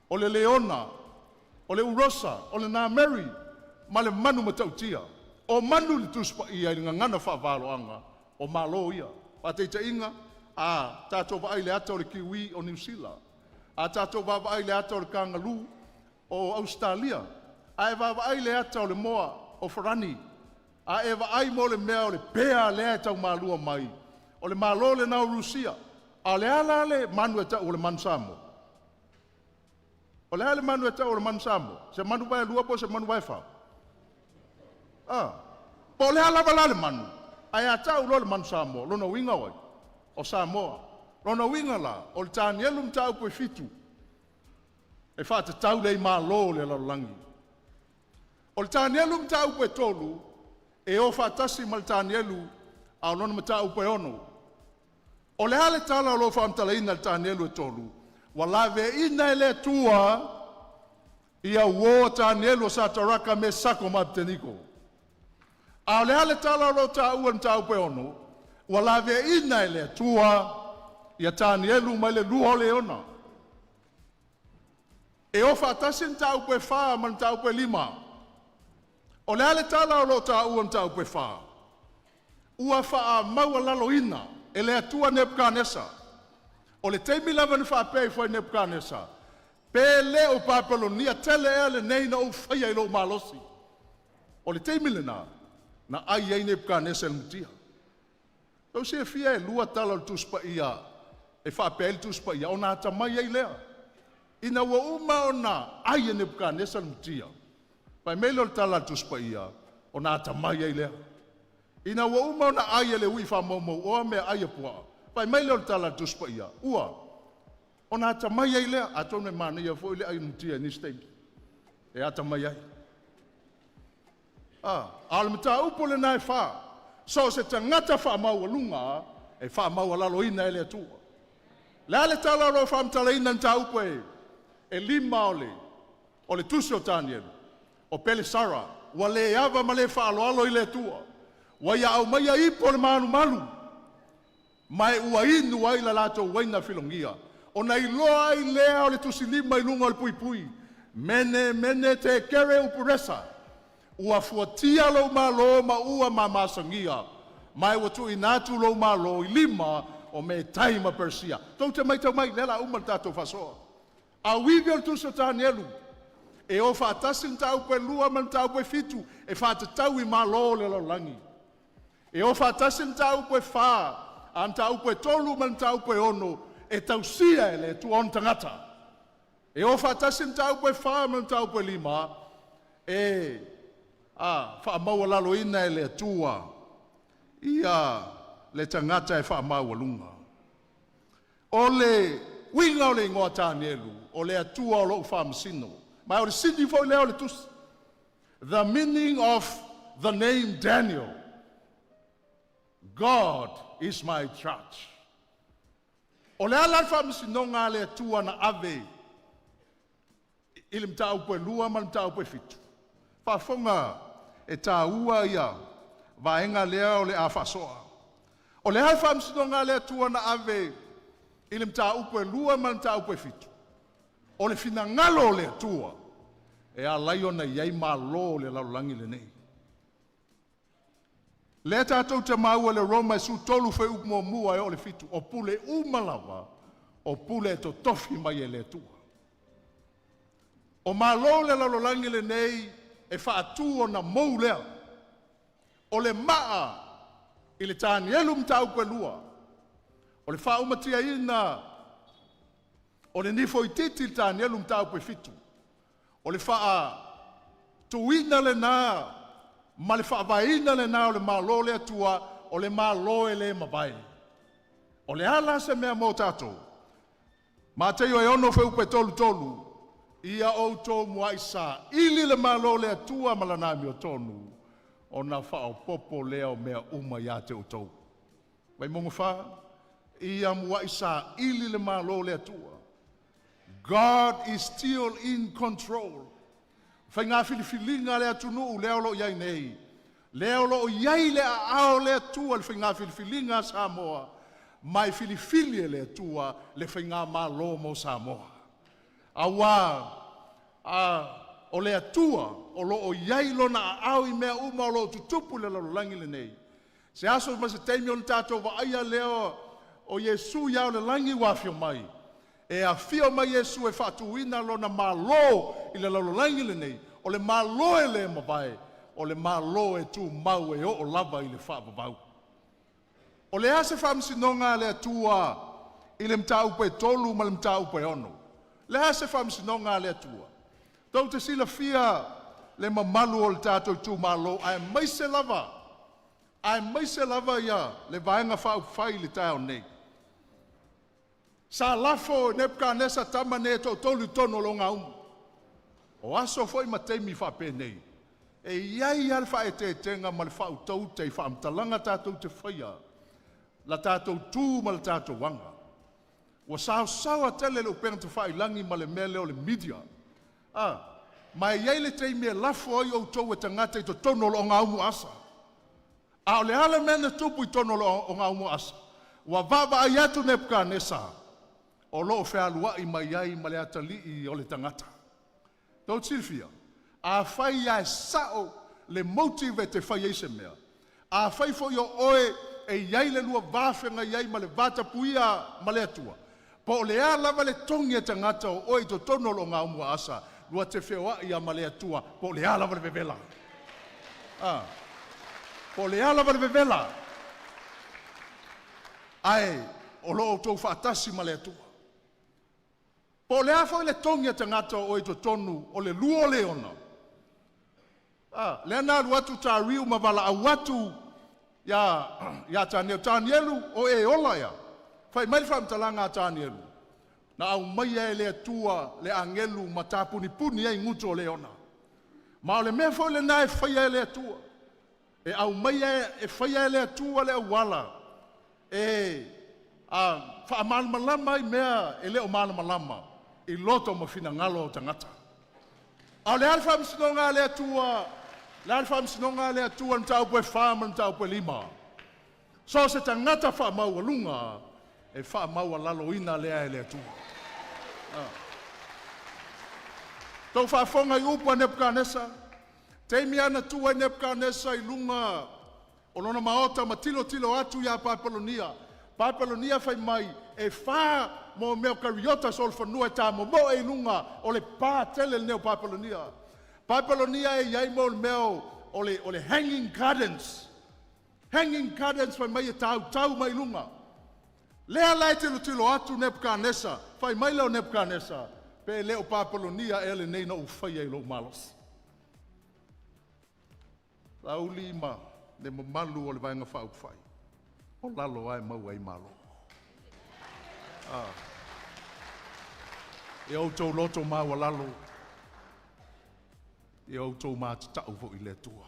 o le leona, o le urosa, o le nameri ma le manumatautia. O manu i le Tusi Paia i le gagana faavaloaga, o Malo ia. Faataitaiga, a tatou vaai i le ata o le kiwi o Niu Sila, a tatou vaavaai i le ata o le kangaroo o Ausetalia, a e vaavaai i le ata o le moa o Farani, a e vaai mo le mea o le pea lea e tau malua mai, o le Malo lena o Rusia. A o le a la le manu e tau o le manu Samoa? O le a le manu e tau o le manu Samoa? Se manu vaelua po o se manu vaefa? A, po o le a lava la le manu, ae a tau loa le manu Samoa, lona uiga o ai? O Samoa. Lona uiga la, o le Tanielu Mataupu e 7, e faatatau lea i malo o le lalolagi. O le Tanielu Mataupu e 3, e o faatasi ma le Tanielu a o lona mataupu e 6. O le a le tala o lo o faamatalaina i le Tanielu e 3? Ua laveaina e le Atua ia uo a Tanielu o Sataraka, Mesako ma Apeteniko. A o le a le tala o lo o taua i le mataupu e 6? Ua laveaina e le Atua ia Tanielu mai le lua o leona. E o faatasi le mataupu e 4 ma le mataupu e 5. O le a le tala o lo o taua i le mataupu e 4? Ua faamaualaloina e le Atua Nepukanesa. O le taimi lava na faapea ifo ai Nepukanesa, pe le o Papelonia tele ea lenei na ou faia i lou malosi. O le taimi lena na ai ai Nepukanesa i le mutia. Tou silafia e lua tala o le Tusi Paia e faapea ai le Tusi Paia, ona atamai ai lea. Ina ua uma ona ai e Nepukanesa le mutia, fai mai lea o le tala a le Tusi Paia, ona atamai ai lea. Ina ua uma ona ai e le ui faamaumauoa meaai a puaa, fai mai lea o le tala a le Tusi Paia, ua ona atamai ai lea. Atonu e manaia foi le ai mutia i nisi taimi e atamai ai. A o le mataupu lena e fa, so o se tagata faamaualuga e faamaualaloina e le Atua. O le a le tala o lo o faamatalaina i le mataupu e 5 o le tusi o Tanielu? O Pelesara ua le ava ma le faaaloalo i le Atua, ua ia aumaia ipu o le malumalu ma e ua inu ai la latou uaina filogia, ona iloa ai lea o le tusilima i luga o le puipui, Mene mene tekere uperesa, ua fuatia lou malo ma ua mamasagia Ma e ua tuuina atu lou malo i lima o Metai ma Peresia. Tou te matau mai, lea o le a uma le tatou faasoa. Auivi o le tusi o Tanielu, e o faatasi le mataupu e 2 ma le mataupu e 7 e faatatau i malo o le lalolagi. E o faatasi le mataupu e 4, a mataupu e 3 ma le mataupu e 6 e tausia e le Atua ona tagata. E o faatasi le mataupu e 4 ma le mataupu e 5 e faamaualaloina e le Atua ia le tagata e faamaualuga. O le uiga o le igoa Tanielu, o le Atua o lou faamasino. Ma o le sini foi lea o le tusi. The meaning of the name Daniel, God is my judge. O le ala le faamasinoga a le Atua na ave i le mataupu e 2 ma le mataupu e 7. Faafofoga e taua ia vaega lea o le a faasoa. O le a le faamasinoga a le Atua na ave i le mataupu e 2 ma le mataupu e 7? O le finagalo o le Atua e ala ai ona i ai malo o le lalolagi lenei. Lea tatou te maua i le Roma e 13 fuaiupu 1 e oo i le 7, o pule uma lava o pule e totofi mai e le Atua. O malo o le lalolagi lenei e faatu ona mou lea o le maa i le Tanielu mataupu e 2, o le faamatiaina o le nifoititi le Tanielu mataupu e 7, o le faatuina lena ma le faavaeina lena o le Malo o le Atua, o le Malo e le mavae. O le a la se mea mo tatou? Matei e 6 fuaiupu e 33, ia outou muai saili le Malo o le Atua ma Lana amiotonu, ona faaopoopo lea o mea uma ia te outou. Vaimauga 4, ia muai saili le Malo o le Atua. God is still in control. Faiga filifiliga a le atunuu lea o lo o i ai nei, lea o lo o i ai le aao o le Atua i le faiga filifiliga a Samoa, ma e filifili e le Atua le faigamalo mo Samoa. Aua o le Atua o lo o i ai Lona aao i mea uma o lo o tutupu i le lalolagi lenei. Se aso ma se taimi ona tatou vaaia lea o Iesu i ao o le lagi ua afio mai, e afio mai Iesu e faatuina Lona Malo i le lalolagi lenei, o le Malo e le mavae, o le Malo e tumau e oo lava i le faavavau. O le a se faamasinoga a le Atua i le mataupu e 3 ma le mataupu e 6? Le a se faamasinoga a le Atua? Tou te silafia le mamalu o le tatou itumalo, aemaise lava, aemaise lava ia le Vaega Faaupufai i le taeao nei. Sa lafo e Nepukatanesa tama nei e toatolu i totonu o le ogaumu. O aso foi ma taimi faapenei, e i ai lava le faaeteetega ma le faautauta i faamatalaga tatou te faia, la tatou tu ma le tatou aga. Ua saosaoa tele le upega tafailagi ma le mea lea o le media. Ma e i ai le taimi e lafo ai outou e tagata i totonu o le ogaumu asa. A o le a le mea na tupu i totonu o le ogaumu asa? Ua vaavaai atu Nepukatanesa o lo o fealuai mai ai ma le atalii o le tagata. Tou te silafia, afai lava e sao le motive e te fai ai se mea, afai foi o oe e i ai le lua va feagai ai ma le vatapuia ma le Atua, po o le a lava le togi a tagata o oe i totonu o le ogaumu aasa, lua te feoai lava ma le Atua, po o le a lava le vevela. Po o le a lava le vevela, ae o lo o outou faatasi ma le Atua. Po o le a foi le togi a tagata o oe i totonu o le lua o leona, lea na alu atu Tariu ma valaau atu ia Tanielu, Tanielu, o e ola ea? Fai mai le faamatalaga a Tanielu, na aumaia e le Atua le agelu ma tapunipuni ai gutu o leona. Ma o le mea foi lena e faia e le Atua. E aumaia e faia e le Atua le auala e faamalamalama ai mea e le o malamalama i loto ma finagalo o tagata. A o le a le faamasinoga a le Atua? Le a le faamasinoga a le Atua i le mataupu e 4 ma le mataupu e 5? So o se tagata faamaualuga e faamaualaloina lea e le Atua. Tou faafofoga i upu a Nepukatanesa, taimi lava na tu ai Nepukatanesa i luga O lona maota ma tilotilo atu ia Papelonia. Papelonia fai mai e fa mo mea o kariota solofanua e tāmomo'o i luga o le pa tele lenei o Papelonia. Papelonia e i ai mo le mea o le hanging gardens. Hanging gardens fai mai e tautau mai luga. Lea la e tilotilo atu Nepukanesa, fai mai lea o Nepukanesa, pe le o Papelonia ea lenei na ou faia i lou malosi. Laauli ma le mamalu o le Vaega Faaupufai, o lalo lava e maua ai malo. Ia outou loto maualalo, ia outou matatau foi i le Atua,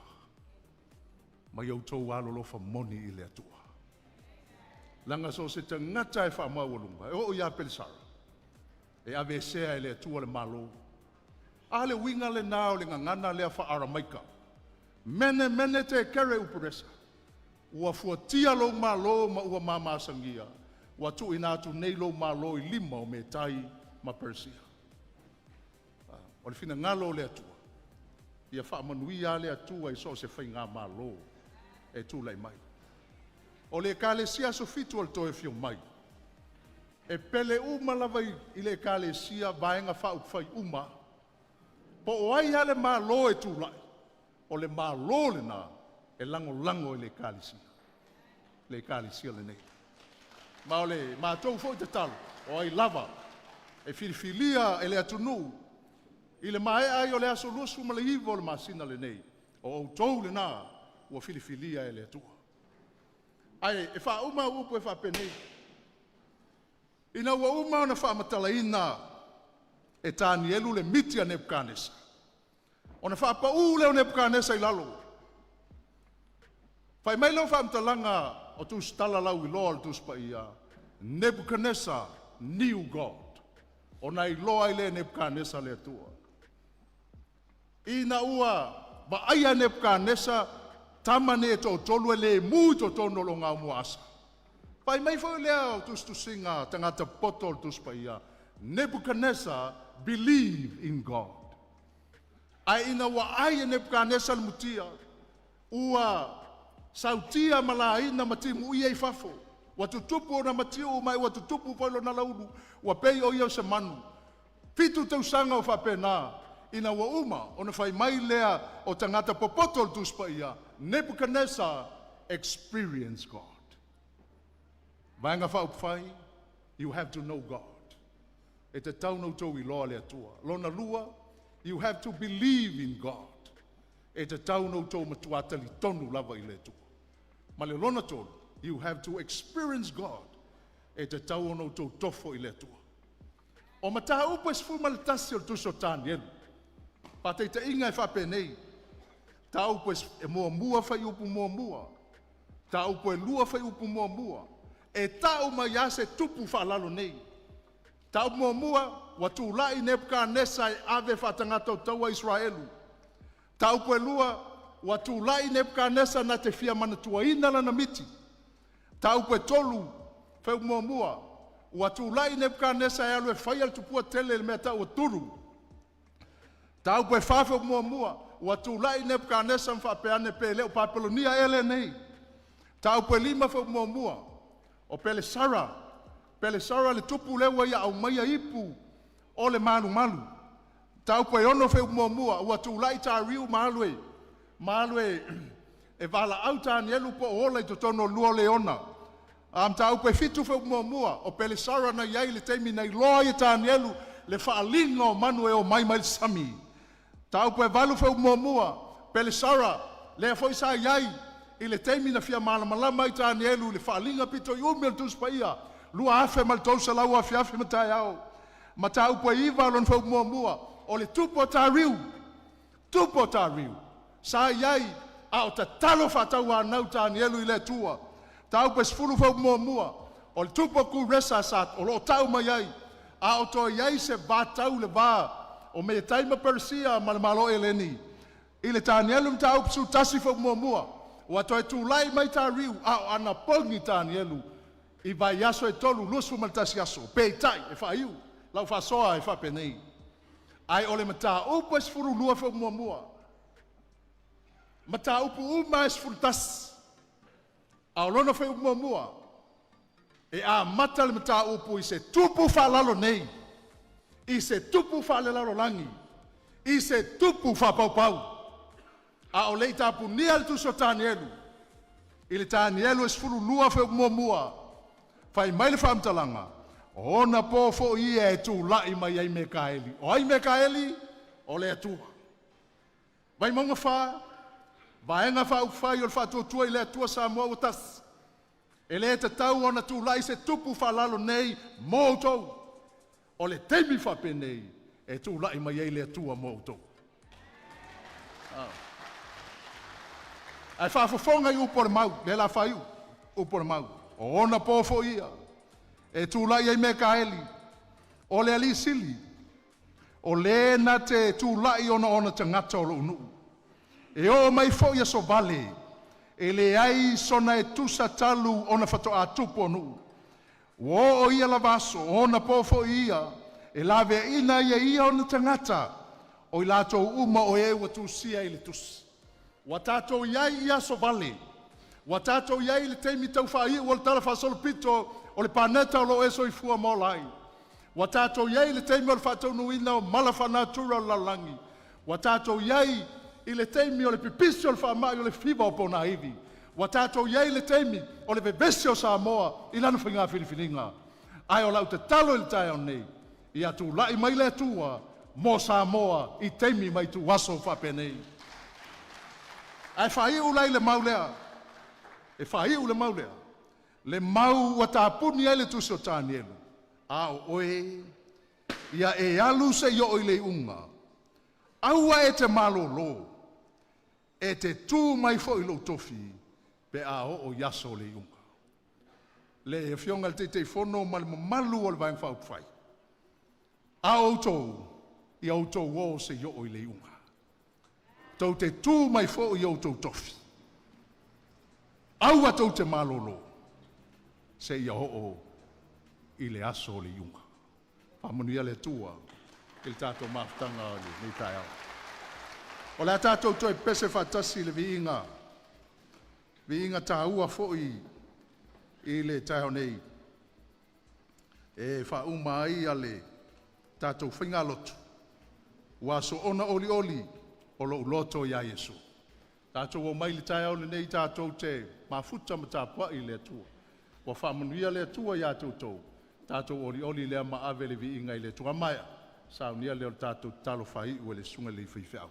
ma ia outou alolofa moni i le Atua. Leaga so o se tagata lava e faamaualuga, e oo ia Pelesara, e aveesea e le Atua le Malo. A le uiga lena o le gagana lea faa-Aramaika, mene mene tekere uperesa, ua fuatia lou malo ma ua mamasagia, ua tuuina atu nei lou malo i lima o Metai ma Peresia. O le finagalo o le Atua, ia faamanuia lava le Atua i so o se faigamalo e tulai mai. O le Ekalesia Aso Fitu o le Toe Afio Mai, e pele uma lava i le Ekalesia Vaega Faaupufai uma lava. Po o ai lava le Malo e tulai, o le Malo lena e lagolago e le Ekalesia lenei. Ma o le matou foi tatalo, o ai lava e filifilia e le atunuu i le maea ai o le aso 29 o le masina lenei, o outou lena ua filifilia e le Atua. Ae e faauma au upu e faapenei, ina ua uma ona faamatalaina e Tanielu le miti a Nepukanesa, ona faapau lea o Nepukanesa i lalo. Fai mai lau faamatalaga o Tusitala Lauiloa o le Tusi Paia, Nebuchadnezzar knew God. Ona iloa ai lea e Nepukanesa le Atua. Ina ua vaaia e Nepukanesa tama nei e toatolu e le mu i totonu o le ogaumua-asa, fai mai foi lea o tusitusiga a tagata popoto o le Tusi Paia, Nebuchadnezzar believe in God. Ae ina ua ai e Nepukanesa le mutia, ua sautia ma laina ma timuia i fafo, ua tutupu ona matiuu ma ua tutupu foi lona alaulu, ua pei o ia o se manu. 7 tausaga o faapena, ina ua uma ona fai mai lea o tagata popoto o le Tusi Paia, Nebuchadnezzar experience God. Vaega Faaupufai, you have to know God. E tatau ona outou iloa le Atua. Lona lua, you have to believe in God. E tatau ona outou matua talitonu lava i le Atua. Ma le lona tolu, you have to experience God. E tatau ona outou tofo i le Atua. O mataupu e 11 o le tusi o Tanielu, faataitaiga e faapenei, mataupu e muamua fuaiupu 1, mataupu e 2 fuaiupu 1, e tau mai lava se tupu faalalo nei. Mataupu muamua, ua tulai Nepukanesa e ave faatagata o taua Isaraelu. Mataupu e 2, ua tulai Nepukanesa na te fia manatuaina lana miti. Mataupu e 3, fuaiupu 1, ua tulai Nepukanesa e alu e faia le tupua tele i le mea tau o Turu. Mataupu e 4 fuaiupu 1, ua tulai Nepukanesa ma faapea ane, pe le o Papelonia ea lenei. Mataupu e 5 fuaiupu 1, o Pelesara, Pelesara le tupu lea ua ia aumaia ipu o le malumalu. Mataupu e 6 fuaiupu 1, ua tulai Tariu ma alu e valaau Tanielu po o ola i totonu o le lua o leona. Mataupu e 7 fuaiupu 1, o Pelesara na i ai i le taimi na iloa ai e Tanielu le faaaliga o manu e omai mai le sami. Mataupu e 8 fuaiupu 1, Pelesara lea foi sa i ai i le taimi na fia malamalama ai Tanielu i le faaaliga aupito i umi o le Tusi Paia 2300 afiafi ma taeao. Mataupu e 9 lona fuaiupu 1, o le tupu o Tariu, tupu o Tariu sa i ai a o tatalo faatauanau Tanielu i le Atua. Mataupu e 10 fuaiupu 1, o le tupu o Kuresa sa o lo o tau mai ai a o toe i ai se vatau i le va o Metai ma Peresia ma le Malo o Eleni. I le Tanielu Mataupu 11 fuaiupu 1, ua toe tulai mai Tariu a o anapogi Tanielu i vaiaso e tolu, 21 aso. Peitai, e faaiu lau faasoa e faapenei, ae o le mataupu e 12 fuaiupu 1, mataupu uma lava e 11. A o lona fuaiupu muamua, e amata le mataupu i se tupu faalalo nei, i se tupu faalelalolagi, i se tupu faapaupau. A o le i tapunia le tusi o Tanielu i le Tanielu 12 fuaiupu 1, fai mai le faamatalaga, “O ona po foi ia e tulai mai ai Mekaeli. O ai Mekaeli? O le Atua. Vaimauga 4, Vaega Faaupufai o le Faatuatua i le Atua Samoa ua Tasi, e le tatau ona tulai se tupu faalalo nei mo outou. O le taimi faapenei e tulai mai ai le Atua mo outou. Ae faafofoga i upu a le mau, lea o le a faaiu upu a le mau. O ona po foi ia e tulai ai Mekaeli o le Alii Sili, o Le na te tulai ona Ona tagata o lou nuu, e oo mai foi aso vale, e leai sona e tusa talu ona faatoa tupu o nuu. Ua oo i ia lava aso, o ona po foi ia e laveaina ai e Ia ona tagata, o i latou uma o e ua tusia i le tusi. Ua tatou i ai i aso vale, ua tatou i ai i le taimi tau faaiu o le talafaasolopito o le paneta o lo o e soifua ma ola ai. Ua tatou i ai i le taimi o le faataunuuina o mala faalenatura o le lalolagi. Ua tatou i ai i le taimi o le pipisi o le faamai o le fiva o ponaivi. Ua tatou i ai i le taimi o le vevesi o Samoa i lana faiga filifiliga. Ae o lau tatalo i le taeao nei, ia tulai mai le Atua mo Samoa i taimi ma ituaso faapenei. Ae faaiu la i le mau lea, e faaiu i le mau lea, le mau ua tapuni ai le tusi o Tanielu, “A o oe, ia e alu seia oo i le iuga. Aua e te malolo, e te tu mai foi i lou tofi pe a oo i aso o le iuga.” Le Afioga i le Taitaifono ma le mamalu o le Vaega Faaupufai, a o outou, ia outou o seia oo i le iuga. Tou te tu mai foi i o outou tofi, aua tou te malolo seia oo i le aso o le iuga. Faamanuia le Atua i le tatou mafutaga i lenei taeao. O le a tatou toe pepese faatasi i le viiga, viiga taua foi i le taeao nei e faauma ai le tatou faigalotu, ua soona olioli o lou loto ia Iesu. Tatou omai i le taeao lenei tatou te mafuta ma tapuai i le Atua. Ua faamanuia le Atua ia te outou, tatou olioli lea ma ave le viiga i le Atua. A maea ona saunia lea o le tatou tatalo faaiu e le susuga i le alii faifeau.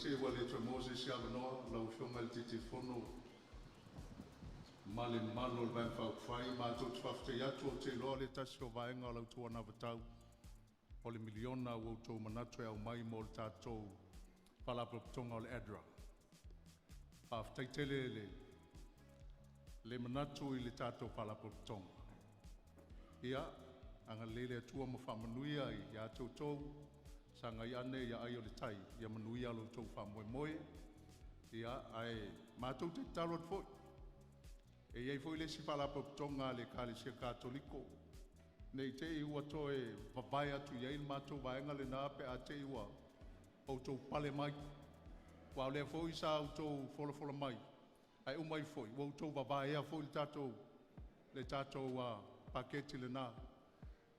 te i ua le toe maua se isi avanoa lau Afioga i le Taitaifono ma le mamalu o le Vaega Faaupufai, matou te faafetai atu. Ou te iloa o le tasi o vaega o la outou anavatau o le miliona ua outou manatu e aumai mo le tatou Faalapotopotoga o le ADRA. Faafetai tele le manatu i le tatou Faalapotopotoga. Ia agalelei le Atua ma faamanuia ia te outou, sagai ane ai o le tai, ia manuia lo outou faamoemoe. Ia ae matou te tatalo atu foi, e i ai foi le isi faalapotopotoga a le Ekalesia Katoliko, ne i te i ua toe vavae atu i ai le matou vaega lena pe a te i ua outou pale mai, aua o lea foi sa outou folafola mai, ae uma ifo ua outou vavaea foi le tatou paketi lena.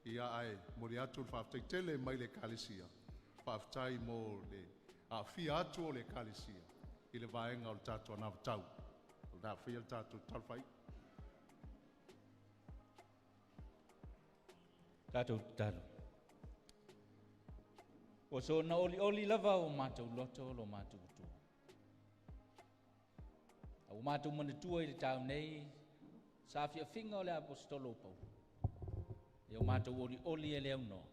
Ia ae momoli atu le faafetai tele mai le Ekalesia, faafetai mo le aafia atu o le Ekalesia i le vaega o le tatou anavatau o le a faia le tatou tatalo faaiu. Tatou tatalo. Ua soona olioli lava o matou loto lo matou Atua. A ua matou manatua i le taeao nei saafiafiga o le Aposetolo o Paulo. Ia o matou olioli e le aunoa,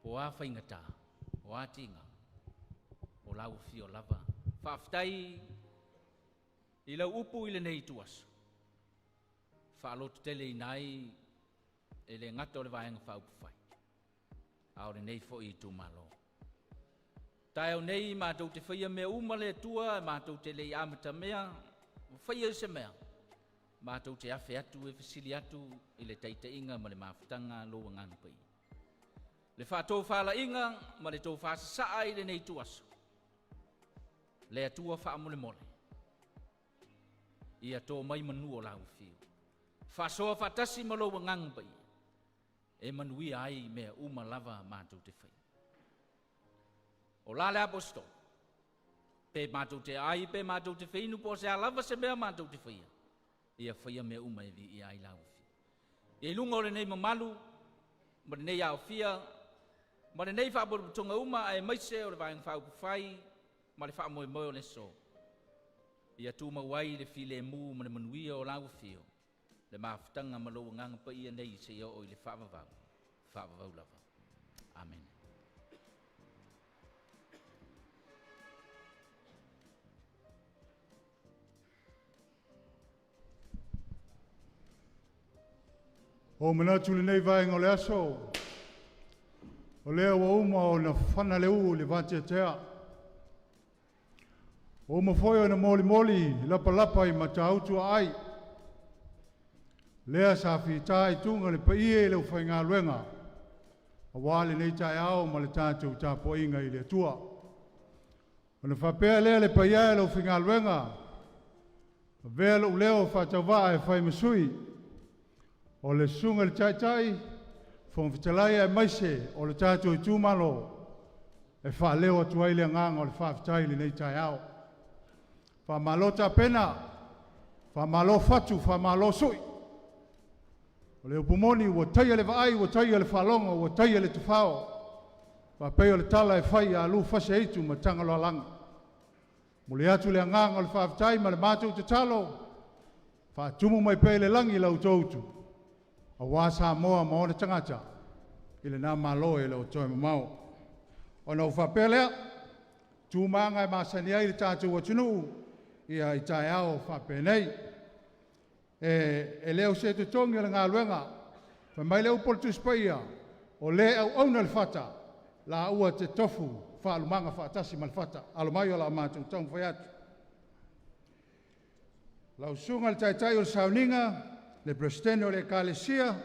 po o a faigata, o a tiga, o lau afio lava. Faafetai i lau upu i lenei ituaso, faalototeleina ai e le gata o le Vaega Faaupufai, a o lenei foi itumalo. Taeao nei matou te faia mea uma le Atua, matou te le i amatamea, faia se mea, matou te afe atu e fesili atu i le taitaiga ma le mafutaga a lou Agaga Paia. Le faatofalaiga ma le tofasasaa i lenei ituaso, le Atua faamolemole, ia to mai manu o lau afio. Faasoa faatasi ma lou Agaga Paia, e manuia ai mea uma lava matou te faia. O la le Aposetolo, pe matou te ai, pe matou te feinu, po o se a lava se mea matou te faia, ia faia mea uma e viia ai lau afio. I luga o lenei mamalu, ma lenei aofia, ma lenei faapotopotoga uma aemaise o le Vaega Faaupufai ma le faamoemoe o le aso, ia tumau ai le filemu ma le manuia o lau afio, le mafutaga ma lou Agaga Paia nei seia oo i le faavavau, faavavau lava. Amene. Ua ou manatu i lenei vaega o le aso, o lea ua uma ona fana le ū i le vateatea, ua uma foi ona molimoli lapalapa i Matautu aai, lea sa fita i tuga le paia i le aufaigaluega aua lenei taeao ma le tatou tapuaiga i le Atua. Ona faapea lea, le paia e o le aufaigaluega, avea lou leo faatauvaa e fai ma sui o le susuga i le Taitai, Fofoga Fetalai aemaise o le tatou itumalo e faaleo atu ai le agaga o le faafetai i lenei taeao. Faamalo tapena, faamalo fatu, faamalo sui. O le upu moni ua taia le vaai, ua taia le faalogo, ua taia le tafao, faapei o le tala e fai ia lu fasi e aitu ma Tagaloaalagi. Momoli atu le agaga o le faafetai ma le matou tatalo, faatumu mai pea i le lagi la outou utu, aua Samoa ma ona tagata i lena Malo e le o toe mamao. Ona ou faapea lea, tu ma aga e masani ai le tatou atunuu ia i taeao faapenei. E le o se totogi o le galuega, fai mai le upu a le Tusi Paia, o le auauna le fata, laua te tofu faalumaga faatasi ma le fata. Alo mai o le a matou taumafai atu. Lau Susuga i le Taitai o le Sauniga, le Peresetene o le Ekalesia,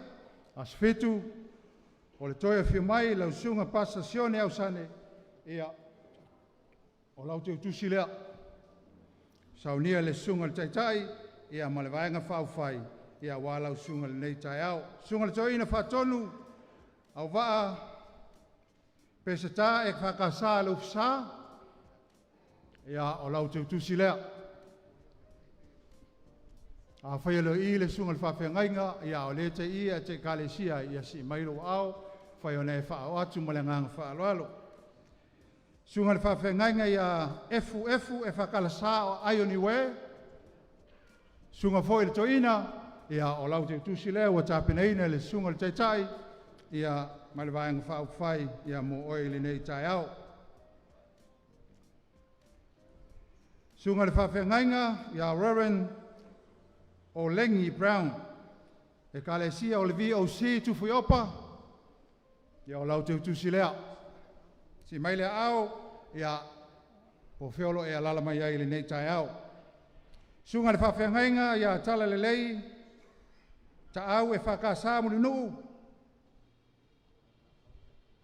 Aso Fitu, o le toe afio mai lau Susuga Pasa Sione Ausane, ia, o lau teutusi lea, saunia le Susuga i le Taitai ia ma le Vaega Faaupufai aua lau susuga i lenei taeao. Susuga i le Toeaina Faatonu, Auvaa Peseta EFKS Le Ufisa, ia, o lau teutusi lea. Afai e le o i le susuga i le faafeagaiga, ia o lea e te i e te ekalesia, ia sii mai lou aao, fai ona e faaoo atu ma le agaga faaaloalo. Susuga i le Faafeagaiga ia Efu Efu Efakalasa o Ioniwe, susuga foi i le Toeaina, ia o lau teutusi lea ua tapenaina e le Susuga i le Taitai, ia ma le Vaega Faaupufai ia mo oe i lenei taeao. Susuga i le Faafeagaiga ia Reverend Olegi Brown, Ekalesia o le VOC Tufuiopa, ia o lau teutusi lea. Si mai le aao, ia po o fea o lo o e alaala mai ai i lenei taeao. Susuga i le Faafeagaiga ia Talalelei Taau EFKS Mulinuu,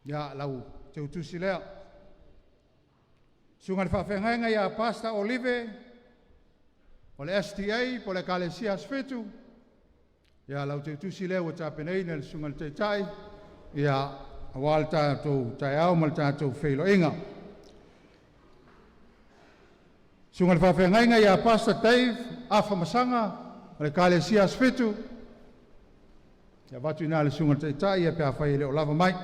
ia lau teutusi lea. Susuga i le Faafeagaiga ia Pastor Olive o le SDA po o le Ekalesia Aso Fitu, ia lau teutusi lea ua tapenaina e le Susuga i le Taitai, ia aua le tatou taeao ma le tatou feiloaiga. Susuga i le Faafeagaiga ia Pastor Dave Afamasaga o le Ekalesia Aso Fitu, ia avatu i ina i le Susuga i le Taitai ia pe afai e le o lava mai.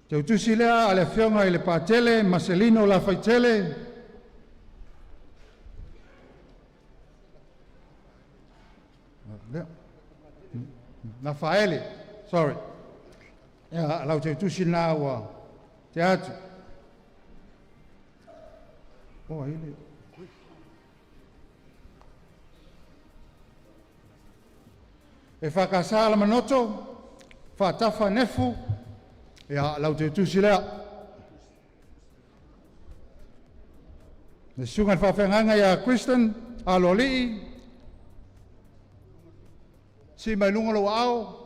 Teutusi lea a le Afioga i le Patele Maselino Lafaitele, lea. Lafaele, sorry. Ia, lau teutusi lena ua te atu. Oh, ai le. E whakasā la manoto, whatafa nefu, ia lau teutusi lea. Le susuga i le faafeagaiga ia Kristen Aloalii, si mai luga lou aao.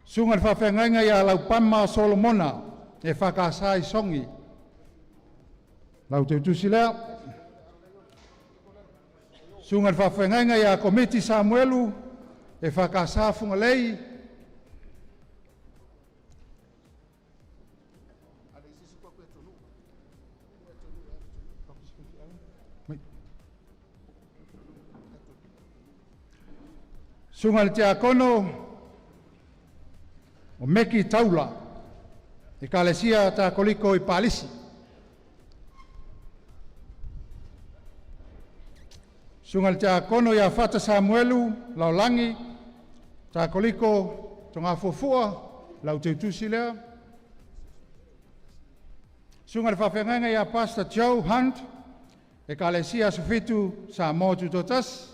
Susuga i le faafeagaiga ia Laupama Solomona e whakasa i Songi. Lau teutusi lea. Susuga i le faafeagaiga ia Komiti Samuelu e whakasa Fugalei. Susuga i le Tiakono o Meki Taula, Ekalesia Takoliko i Palisi. Susuga i le Tiakono ia Fata Samuelu Laolagi, Takoliko Togafuafua, lau teutusi lea. Susuga i le Faafeagaiga ia Pastor Joe Hunt, Ekalesia Aso Fitu, Samoa Tutoatasi.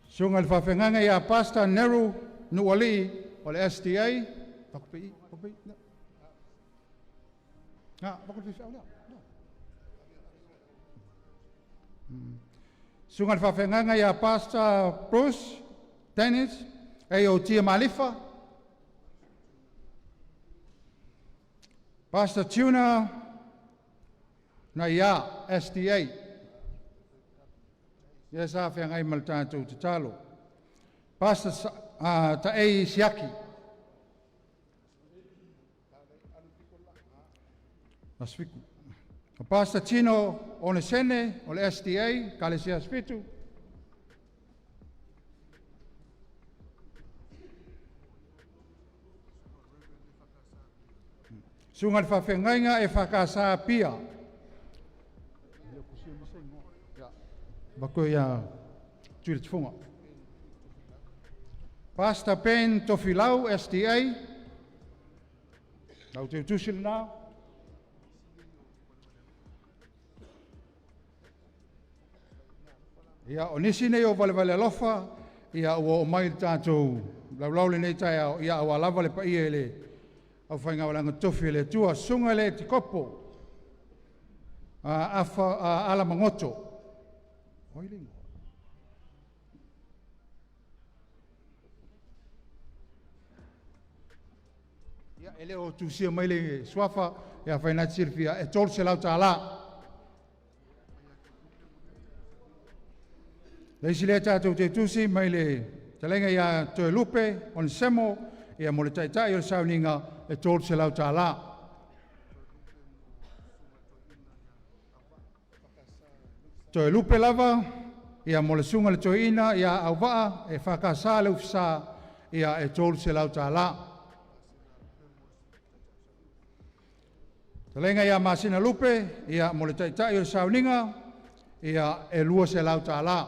Susuga i le Faafeagaiga ia Pastor Neru Nuualii o le SDA. Pakupei, pakupei, na. Na, pakupei lea. Susuga i le Faafeagaiga ia Pastor Bruce Dennis, AOT Malifa. Pastor Tuna Naia, SDA. Ia sa feagai ma le tatou tatalo. Pastor Taei Siaki. Asfiku. O Pastor Tino Onesene o le SDA, Kalesia Asfitu. Susuga i le Faafeagaiga e whakasa pia. Bako ia Tui Tufunga. Pastor Ben Tofilau, SDA. Lau teutusi lena. Ia, o nisi nei o valevale alofa, ia ua o mai le tatou laulau lenei taeao, ia aua lava le paia i le aufaigaluega totofi a le Atua. Susuga i le Epikopo, afa, Alamagoto. Oi le igoa. Ia, e le o tusia mai le suafa, ia afai na te silafia, e $300. Le isi lea tatou te tusi mai le talenga ia Toelupe Onesemo, ia mo le taitai o le sauniga e $300. Toelupe lava, ia mo le suga le toeaina ia Auvaa EFKS le Ufisa ia e $300. Fetalaiga ia Masina Lupe ia mo le taitai o le sauniga ia e $200.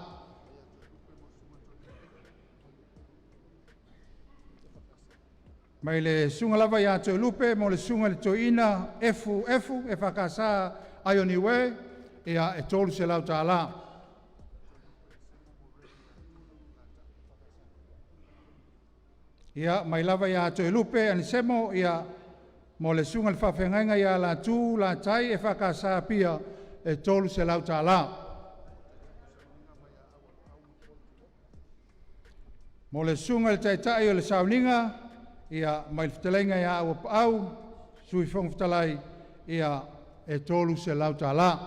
Mai le susuga lava ia Toelupe mo le susuga i le toeaina FF EFKS Ionie ia e $300. Ia, mai lava ia Toelupe Anisemo ia mo le susuga i le faafeagaiga ia Latu Latai EFKS Apia e $300. Mo le susuga i le taitai o le sauniga, ia mai le fetalaiga ia Auapaau, Sui Fofoga Fetalai, ia e $300.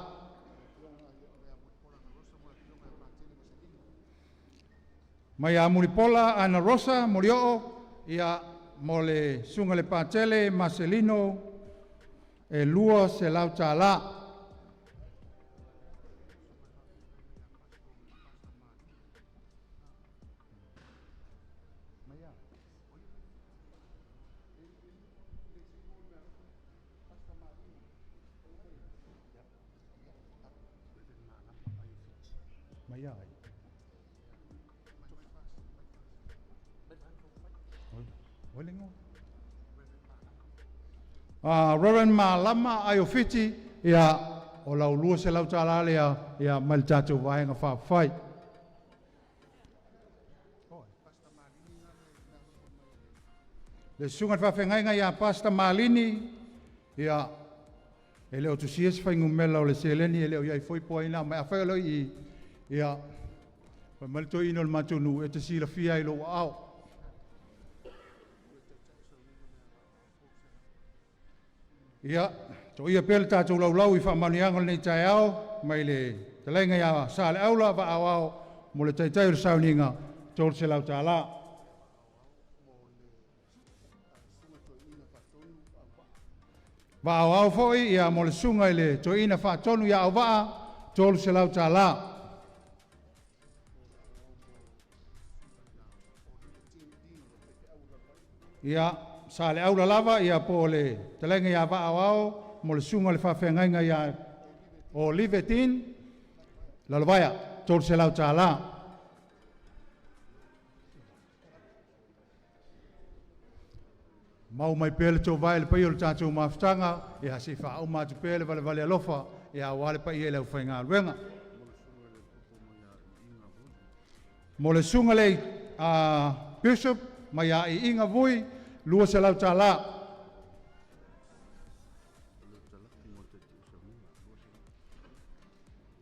Mai ia Mulipola Ana Rosa Molioo, ia mo le susuga i le Patele Maselino e $200. Reverend Malama Aiofiti, ia, o lau $200 lea, ia, mai le tatou vaega faaupufai. Le susuga i le faafeagaiga ia Pastor Malini, ia, e le o tusia se fuainumera o le seleni, e le o i ai foi po o ai na aumai. Afai o lo o i i, ia, fai mai le toeaina o le matou nuu, e te silafia lava i lou aao. Ia, toia pea le tatou laulau i faamanuiaga o lenei taeao mai le fetalaiga ia Saleaula Vaa Aoao mo le taitai o le sauniga $300. Vaa Aoao foi ia mo le susuga i le toeaina faatonu ia Auvaa $300. Ia, Saleaula lava ia po o le fetalaiga ia Vaa Aoao mo le susuga i le faafeagaiga ia Olive Dean Lalovaea $300. Mau mai pea le toovae i le paia o le tatou mafutaga, ia se i faauma atu pea le valevale alofa, ia aua le paia i le aufaigaluega. Mo le susuga i le Bishop mai ia Iiga Vui, $200.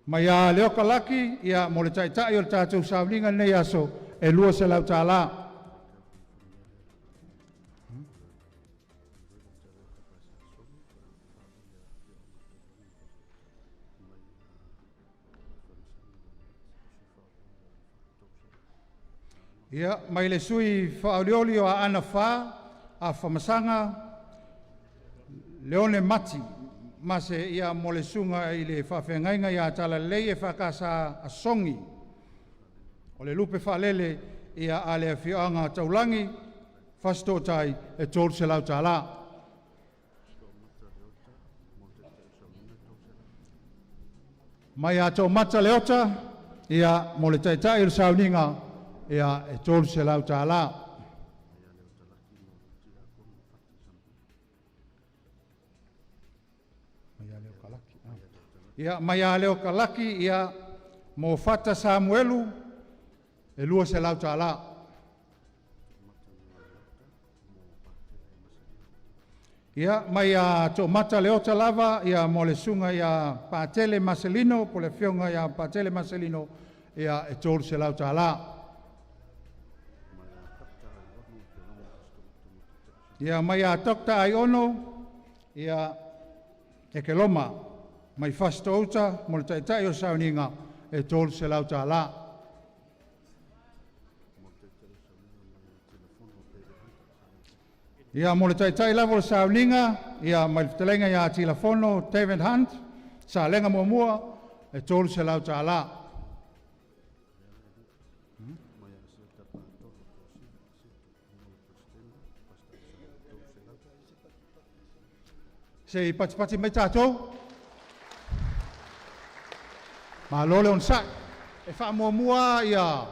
Mai ia Leoka Laki, ia mo le taitai o le tatou sauniga i lenei aso, e $200. Ia, mai le sui faaolioli o Aana 4, Afamasaga Leone Mati, Mase ia mo le susuga i le faafeagaiga ia Talalelei EFKS Asogi. O le lupe faalele ia a le afioaga Taulagi, Fasitootai e $300. Mai ia Toomata Leota, ia mo le taitai o le sauniga, ia e $300. Ia, mai ia Leo Kalaki, ia, mo Fata Samuelu, e $200. Ia, mai ia Toomata Leota lava, ia mo le susuga ia Patele Maselino, po o le afioga ia Patele Maselino, ia e $300. Ia, mai ia Dr. Aiono, ia, Ekeloma, mai Fasitoo-uta mo le taitai o le sauniga, e $300. Ia, mo le taitai lava o le sauniga, ia, mai le fetalaiga ia Tilafono David Hunt, Salega muamua, e $300. Se i patipati mai tātou. Malo le onosai. E faamuamua ia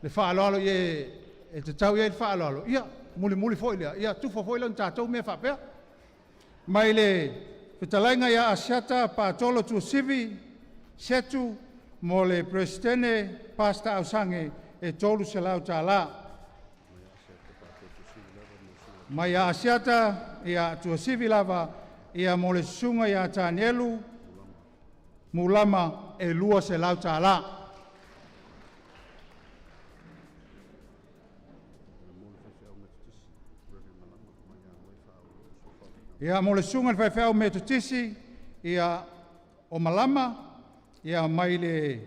le faaaloalo i e tatau i ai le faaaloalo. Ia, mulimuli foi lea. Ia, tufa foi lea o ni tatou mea faapea. Mai le fetalaiga ia Asiata Patolo Tuasivi Setu mo le Peresetene Pastor Ausage e $300. Mai ia Asiata ia Tuasivi lava ia mo le susuga ia Tanielu Mulama e $200. Ia mo le susuga i le faifeau Metotisi ia o Malama ia mai le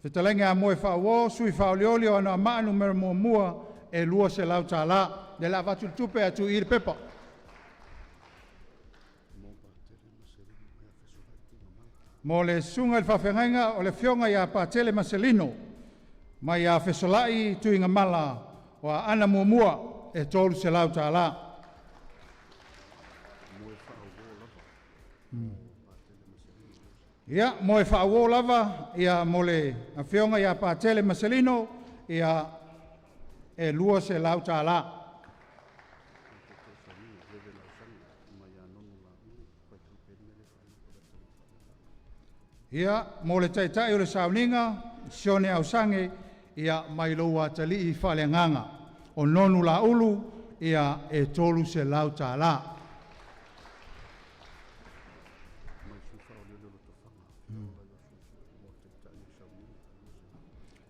fetalaiga ia Moe Faauo, sui faaolioli o Anoamaa Nu.1 e $200. Lea o le a avatu le tupe ae tuu i i le pepa. Mo le susuga i le faafeagaiga o le afioga ia Patele Maselino mai ia Fesolai Tuigamala o Aana Muamua e $300. Ia, mo e faauo lava ia mo le afioga ia Patele Maselino ia e $200. Ia, mo le taitai o le sauniga, Sione Ausage, ia mai lou atalii faaleagaga. O Nonu Laulu, ia e $300.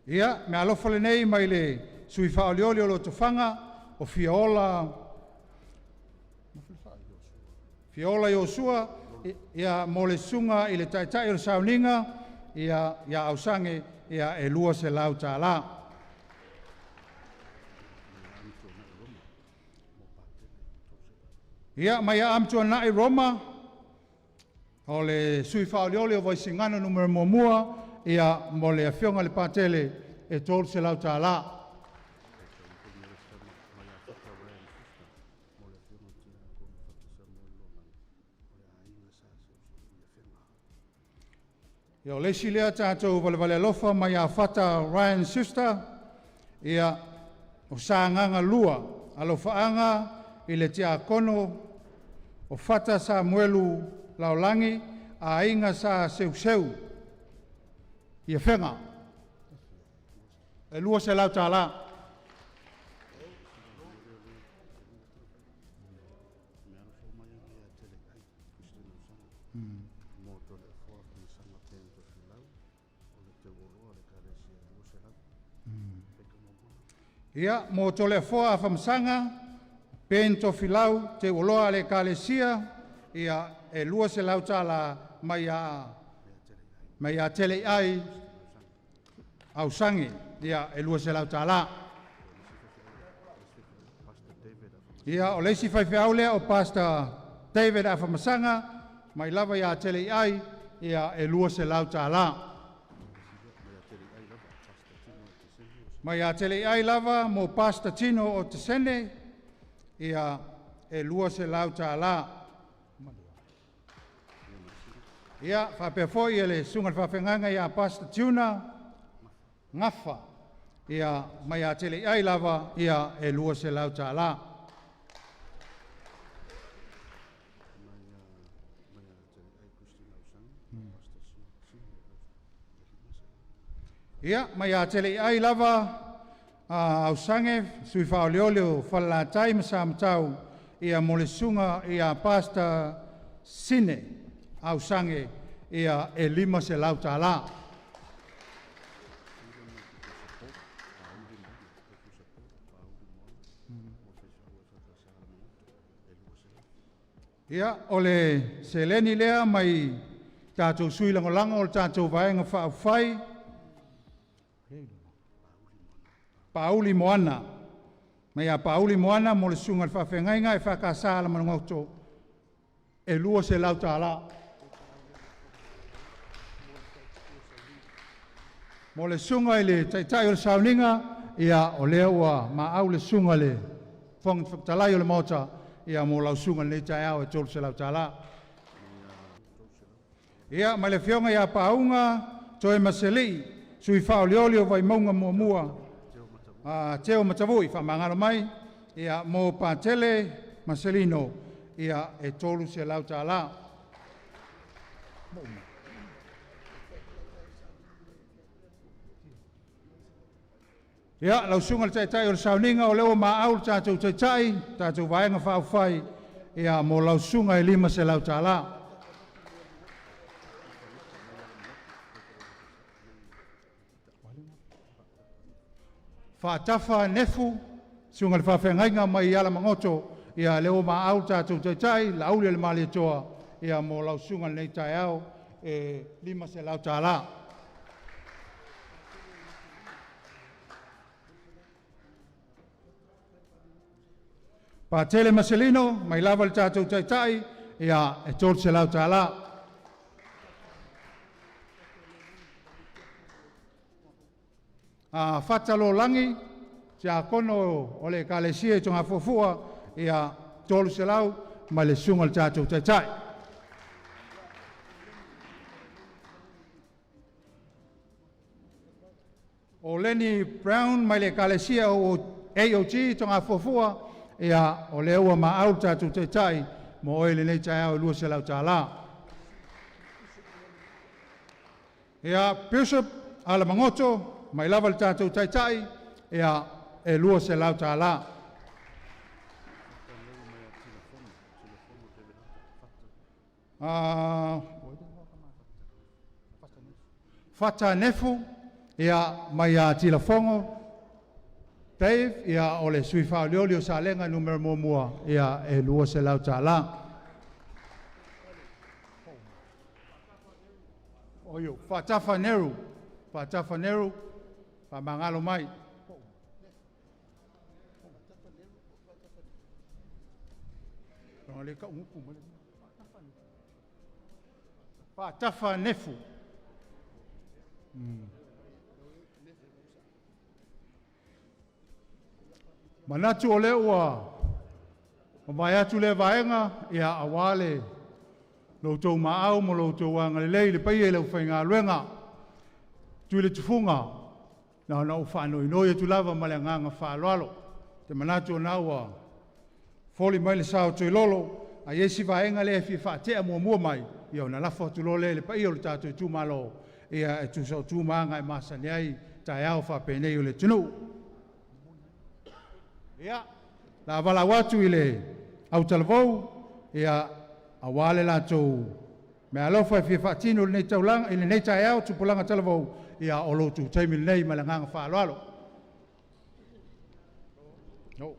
Ia, meaalofa lenei mai le sui faaolioli o Lotofaga, o Fiaola, Fiaola Iosua, ia mo le susuga i le taitai o le sauniga, ia, ia Ausage, ia e $200. Ia, mai ia Amituanai Roma, o le sui faaolioli o Vaisigano Nu.1, ia mo le afioga i le Patele e $300. Ia, o le isi lea tatou valevale alofa mai ia Fata Ryan Schuster, ia, o Sagaga 2, alofaaga i le tiakono o Fata Samuelu Laolagi, aiga sa Seuseu i Afega. E $200. Ia, mo Toleafoa Afamasaga, Ben Tofilau, Teuoloa a le Ekalesia, ia, e $200 mai a mai ia Teleiai Ausage, ia, e $200. Ia, o le isi faifeau lea o Pastor David Afamasaga, mai lava ia Teleiai, ia, e $200. Mai ia Teleiai lava mo Pastor Tino o Tesene, ia, e $200. Ia, faapea foi le susuga i le faafeagaiga ia Pastor Tuna Gafa, ia, mai ia Teleiai lava, ia, e $200. Ia, mai ia Teleiai lava a Ausage, sui faaolioli o Falelatai ma Samatau, ia mo le susuga ia Pastor Sine Ausage, ia e $500. Ia, o le seleni lea mai tatou sui lagolago o le tatou Vaega Faaupufai, Pauli Moana. Mai ia Pauli Moana mo le susuga i le faafeagaiga e EFKS Alamagoto e $200. Mo le susuga i le Taitai o le Sauniga, ia, o lea ua maau le susuga i le Fofoga Fetalai o le Maota, ia, mo lau susuga i lenei taeao e $300. Ia, ma le Afioga ia Pauga Toemaselii, sui faaolioli o Vaimauga 1, Teo Matavui, faamagalo mai, ia, mo Patele Maselino, ia, e $300. Ia, lau susuga i le Taitai o le Sauniga, o lea ua maau le tatou Taitai, le tatou Vaega Faaupufai, ia, mo lau susuga e $500. Faatafa Nefu, susuga i le faafeagaiga mai Alamagoto, ia lea ua maau le tatou taitai, Laauli o le Malietoa, ia mo lau susuga i lenei taeao e $500. Patele Maselino, mai lava i le tatou taitai, ia e $300. Fata Lolagi, siakono o le Ekalesia i Togafuafua, ia $300 mai le susuga i le tatou Taitai. O Lenny Brown mai le Ekalesia o AOG i Togafuafua, ia o lea ua maau le tatou Taitai mo oe i lenei taeao e $200. Ia, Bishop Alamagoto, mai lava i le tatou Taitai, ia, e $200. Fata Nefu, ia, mai ia Tilafogo Dave, ia, o le sui faaolioli o Salega Nu.1, ia, e $200. Oio, Faatafa Neru, Faatafa Neru, faamagalo mai. Faatafa Nefu. Manatu o lea ua mavae atu lea vaega ia aua le lo outou maau ma lo outou agalelei i le paia i le aufaigaluega. Tui le tufuga, na ona ou faanoinoi atu lava ma le agaga faaaloalo. Ou te manatu o lena ua foli mai le sa o Toilolo, a i ai si vaega lea e fia faatea muamua mai, ia ona lafo atu loa lea i le paia o le tatou itumalo ia e tusa o tu ma aga e masani ai taeao faapenei o le atunuu. Ia, o le a valaau atu i le autalavou, ia, aua le latou meaalofa e fia faatino i lenei taulaga i lenei taeao tupulaga talavou, ia o lo outou taimi lenei ma le agaga faaaloalo. No.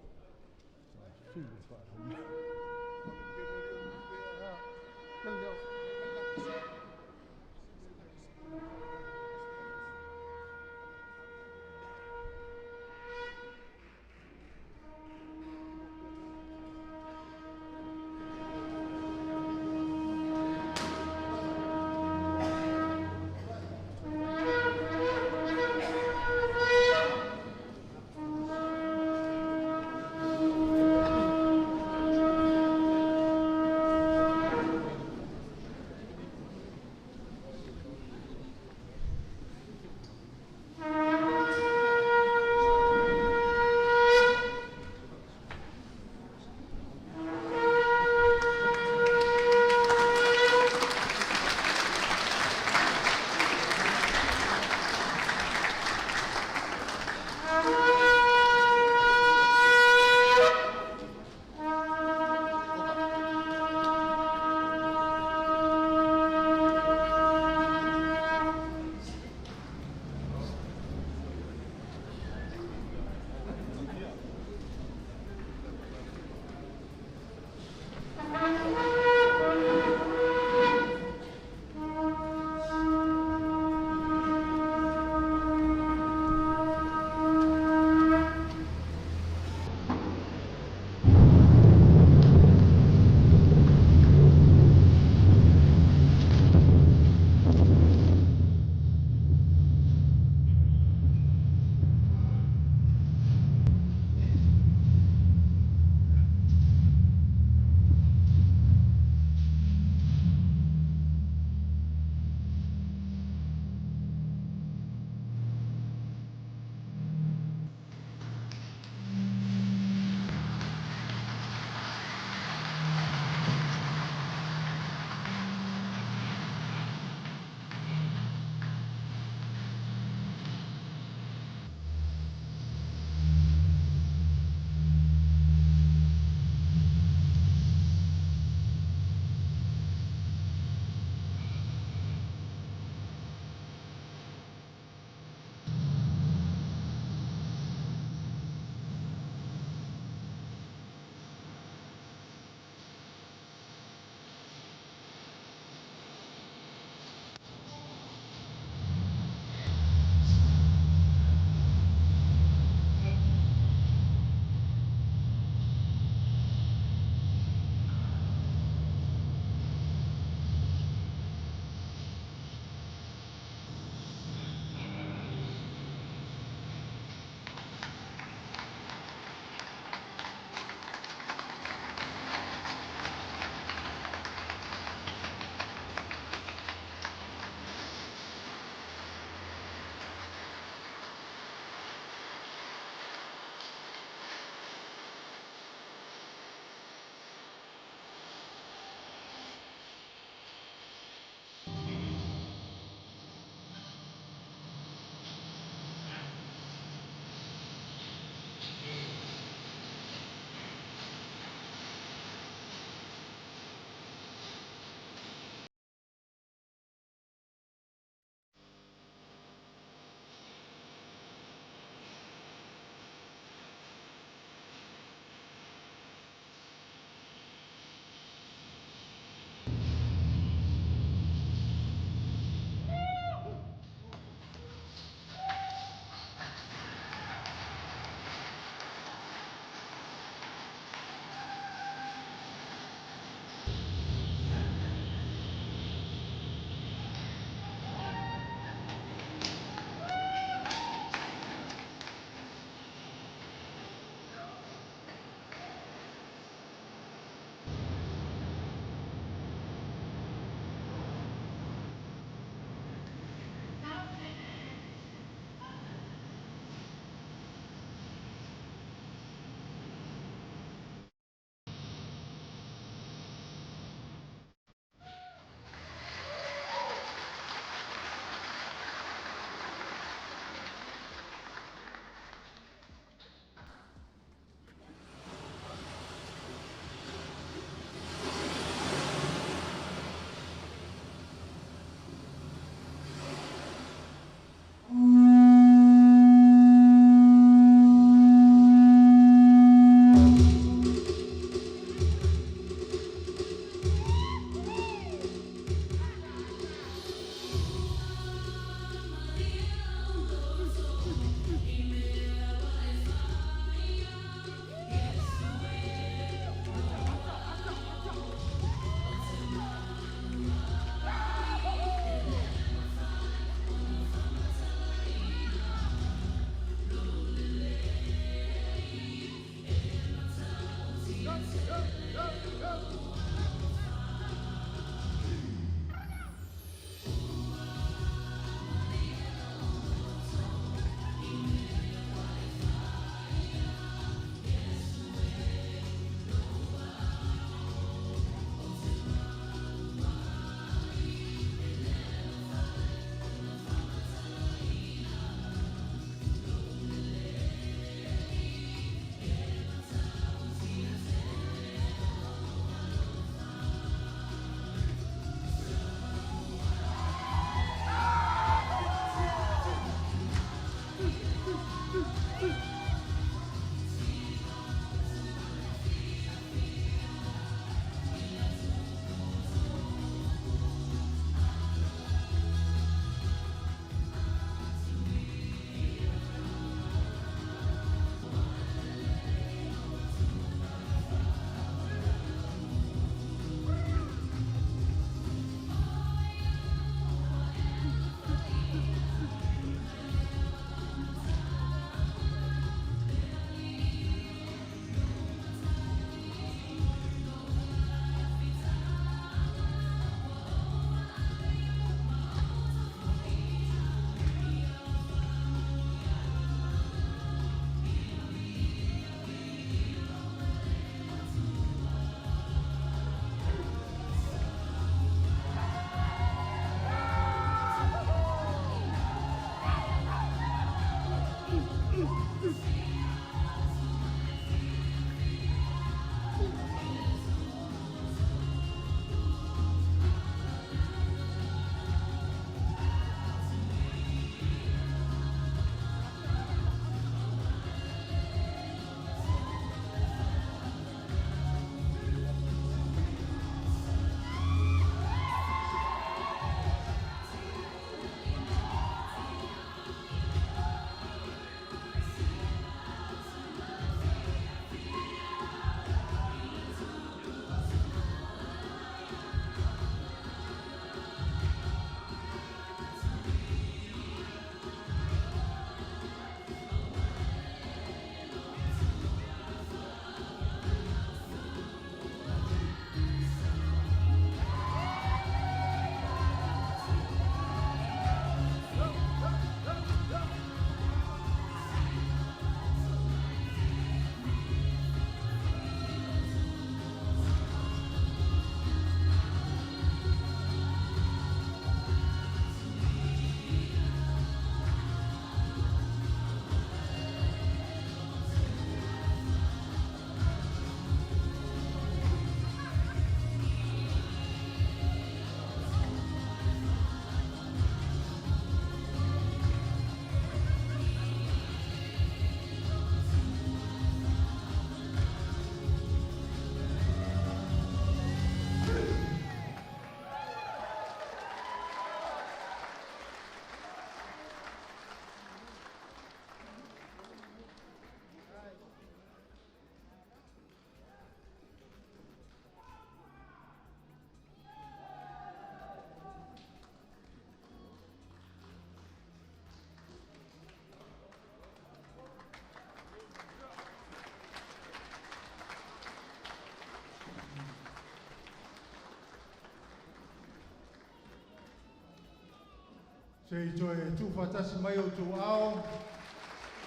Se i toe tuufaatasi mai outou aao,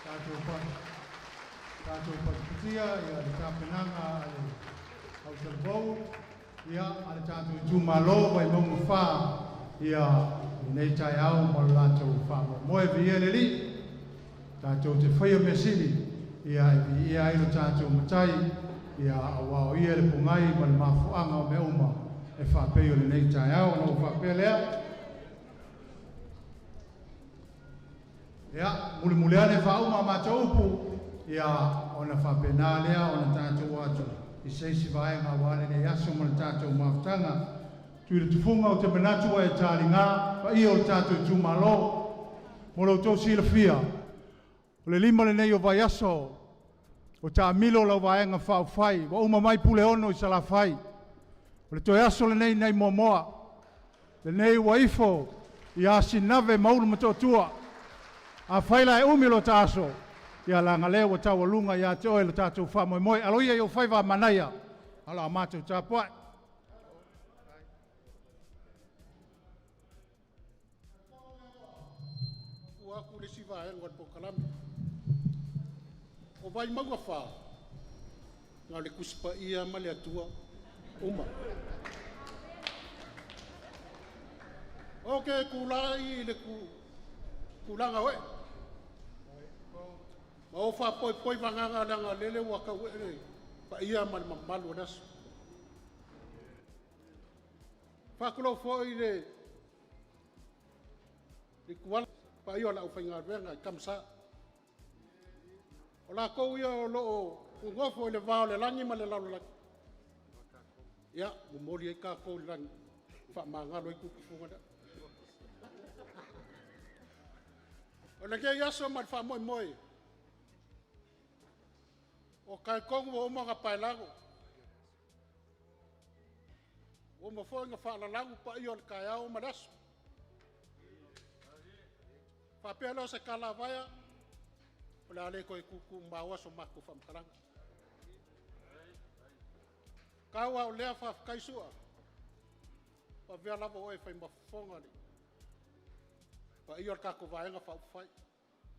tatou pa tatou patipatia ia le tapenaga a le autalavou ia a le tatou itumalo Vaimauga 4 ia lenei taeao ma lo latou faamoemoe. Viia le Alii, tatou te faia mea sili ia e viia ai lo tatou Matai ia auā o ia le pogai ma le mafuaaga o mea uma e faapei o lenei taeao. Ona ou faapea lea, ia mulimuli ane faauma a matou upu ia ona faapena lea ona tatou o atu i se isi vaega auā lenei aso ma le tatou mafutaga. Tui le Tufuga, ou te manatu ua e taliga paia o le tatou itumalo. Mo lo outou silafia, o le 5 lenei o vaiaso o taamilo lau Vaega Faaupufai, ua uma mai Puleono i Salafai. O le toe aso lenei nai Moamoa, lenei ua ifo ia Sinave ma Ulumotootua. Afai la e umi lo ta aso, ia leaga lea ua taualuga ia te oe lo tatou faamoemoe. Alo ia i ou faiva a manaia, alo a matou tapuai. Ua aku le isi vaega o le polokalame. O Vaimauga 4, na o le Tusi Paia ma le Atua, uma. Ou te tulai i le tulaga o ee, ma ou faapoipoi vagaga leaga o lele ua tau ee le paia ma le mamalu o le aso. Faatulou foi i le ituala paia o le aufaigaluega i Tamasa. O latou ia o lo o nonofo i le va o le lagi ma le lalolagi, ia, momoli ai tatou i le lagi, faamagalo ai Tuitufuga lea. O lenei aso ma le faamoemoe, ou te talitonu ua uma ona paelago, ua uma foi ona faalalanu paia o le taeao ma le aso. Faapea lea o se tala a vaea, o le a le toe tuutuumaoa so matou faamatalaga. Tau lava o lea, faafetai Sua, ua avea lava oe e fai ma fofoga o le paia o le tatou Vaega Faaupufai.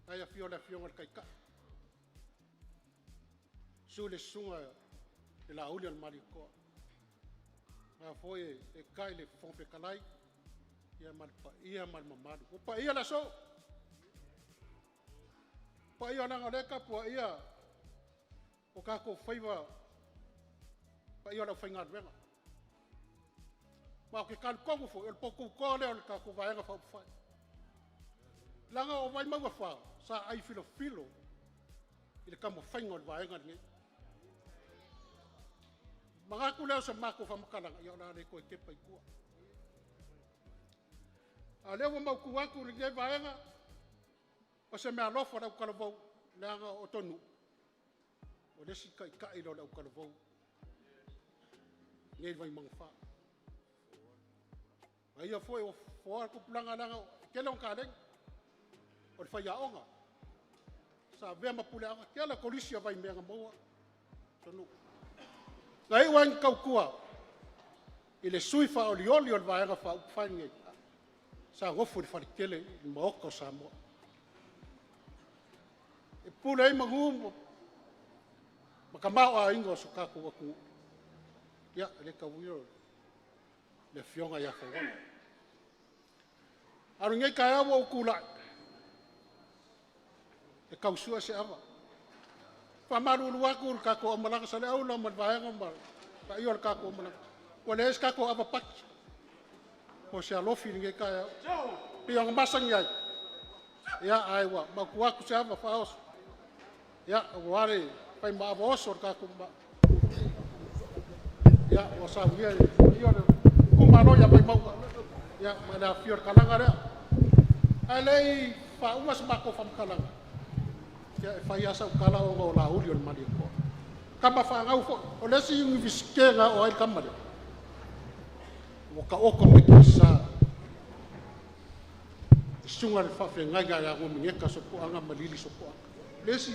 Na e afio le Afioga i le Taitai, susu le Susuga i le Lauli o le Malietoa, le foi e eetai le Fofoga Fetalai ia ma le paia ma le mamalu. Ua paia le aso, paia leaga o lea e tapuaia o tatou faiva, paia o le aufaigaluega. Ma ou te talitonu foi, o le potu toa lea o le tatou Vaega Faaupufai. Leaga o Vaimauga 4, sa ai filofilo i le taumafaiga o le vaega lenei. Manatu lea o se matou faamatalaga, ia o le a le toe tepa i tua. A o lea ua mautu atu lenei vaega, o se meaalofa o le autalavou, leaga o Tonu'u, o le isi taitai lea o le autalavou nei Vaimauga 4. A ia foi ua fofoa le tupulaga leaga e tele ona taleni, o le faiaoga, sa avea ma puleaoga, tele kolisi a Vaimea na maua Tonu'u. Na iu lava ina tautua i le sui faaolioli o le Vaega Faaupufai lenei, sa nofo i le faletele i le Maota o Samoa. E pule ai manu ma tamaoaiga o si o tatou atunuu. Ia, e le tauilo le afioga ia Faualo. A o lenei taeao ua ou tulai, e tau sue se ava. E faamalulu atu i le tatou aumalaga Saleaula ma le vaega ma le paia o le tatou aumalaga, ua leai se tatou ava pati mo se alofi i lenei taeao. Pei ona masani ai, ia, ae ua maotu atu se ava faaoso, ia, aua le fai ma ava oso o le tatou ia, ua saunia e le paia o le itumalo ia Vaimauga, ia, ma le afifio o le kalaga lea. Ae le i faauma se matou faamatalaga, ia e fai lava sau tala ona o Lauli o le Malietoa. Tama fanau foi, o le isi Iunivesite na oo ai le tama lea, ua taoto mai tiasa le susuga i le faafeagaiga ia Nomeneta Sopoaga ma Lili Sopoaga. Le isi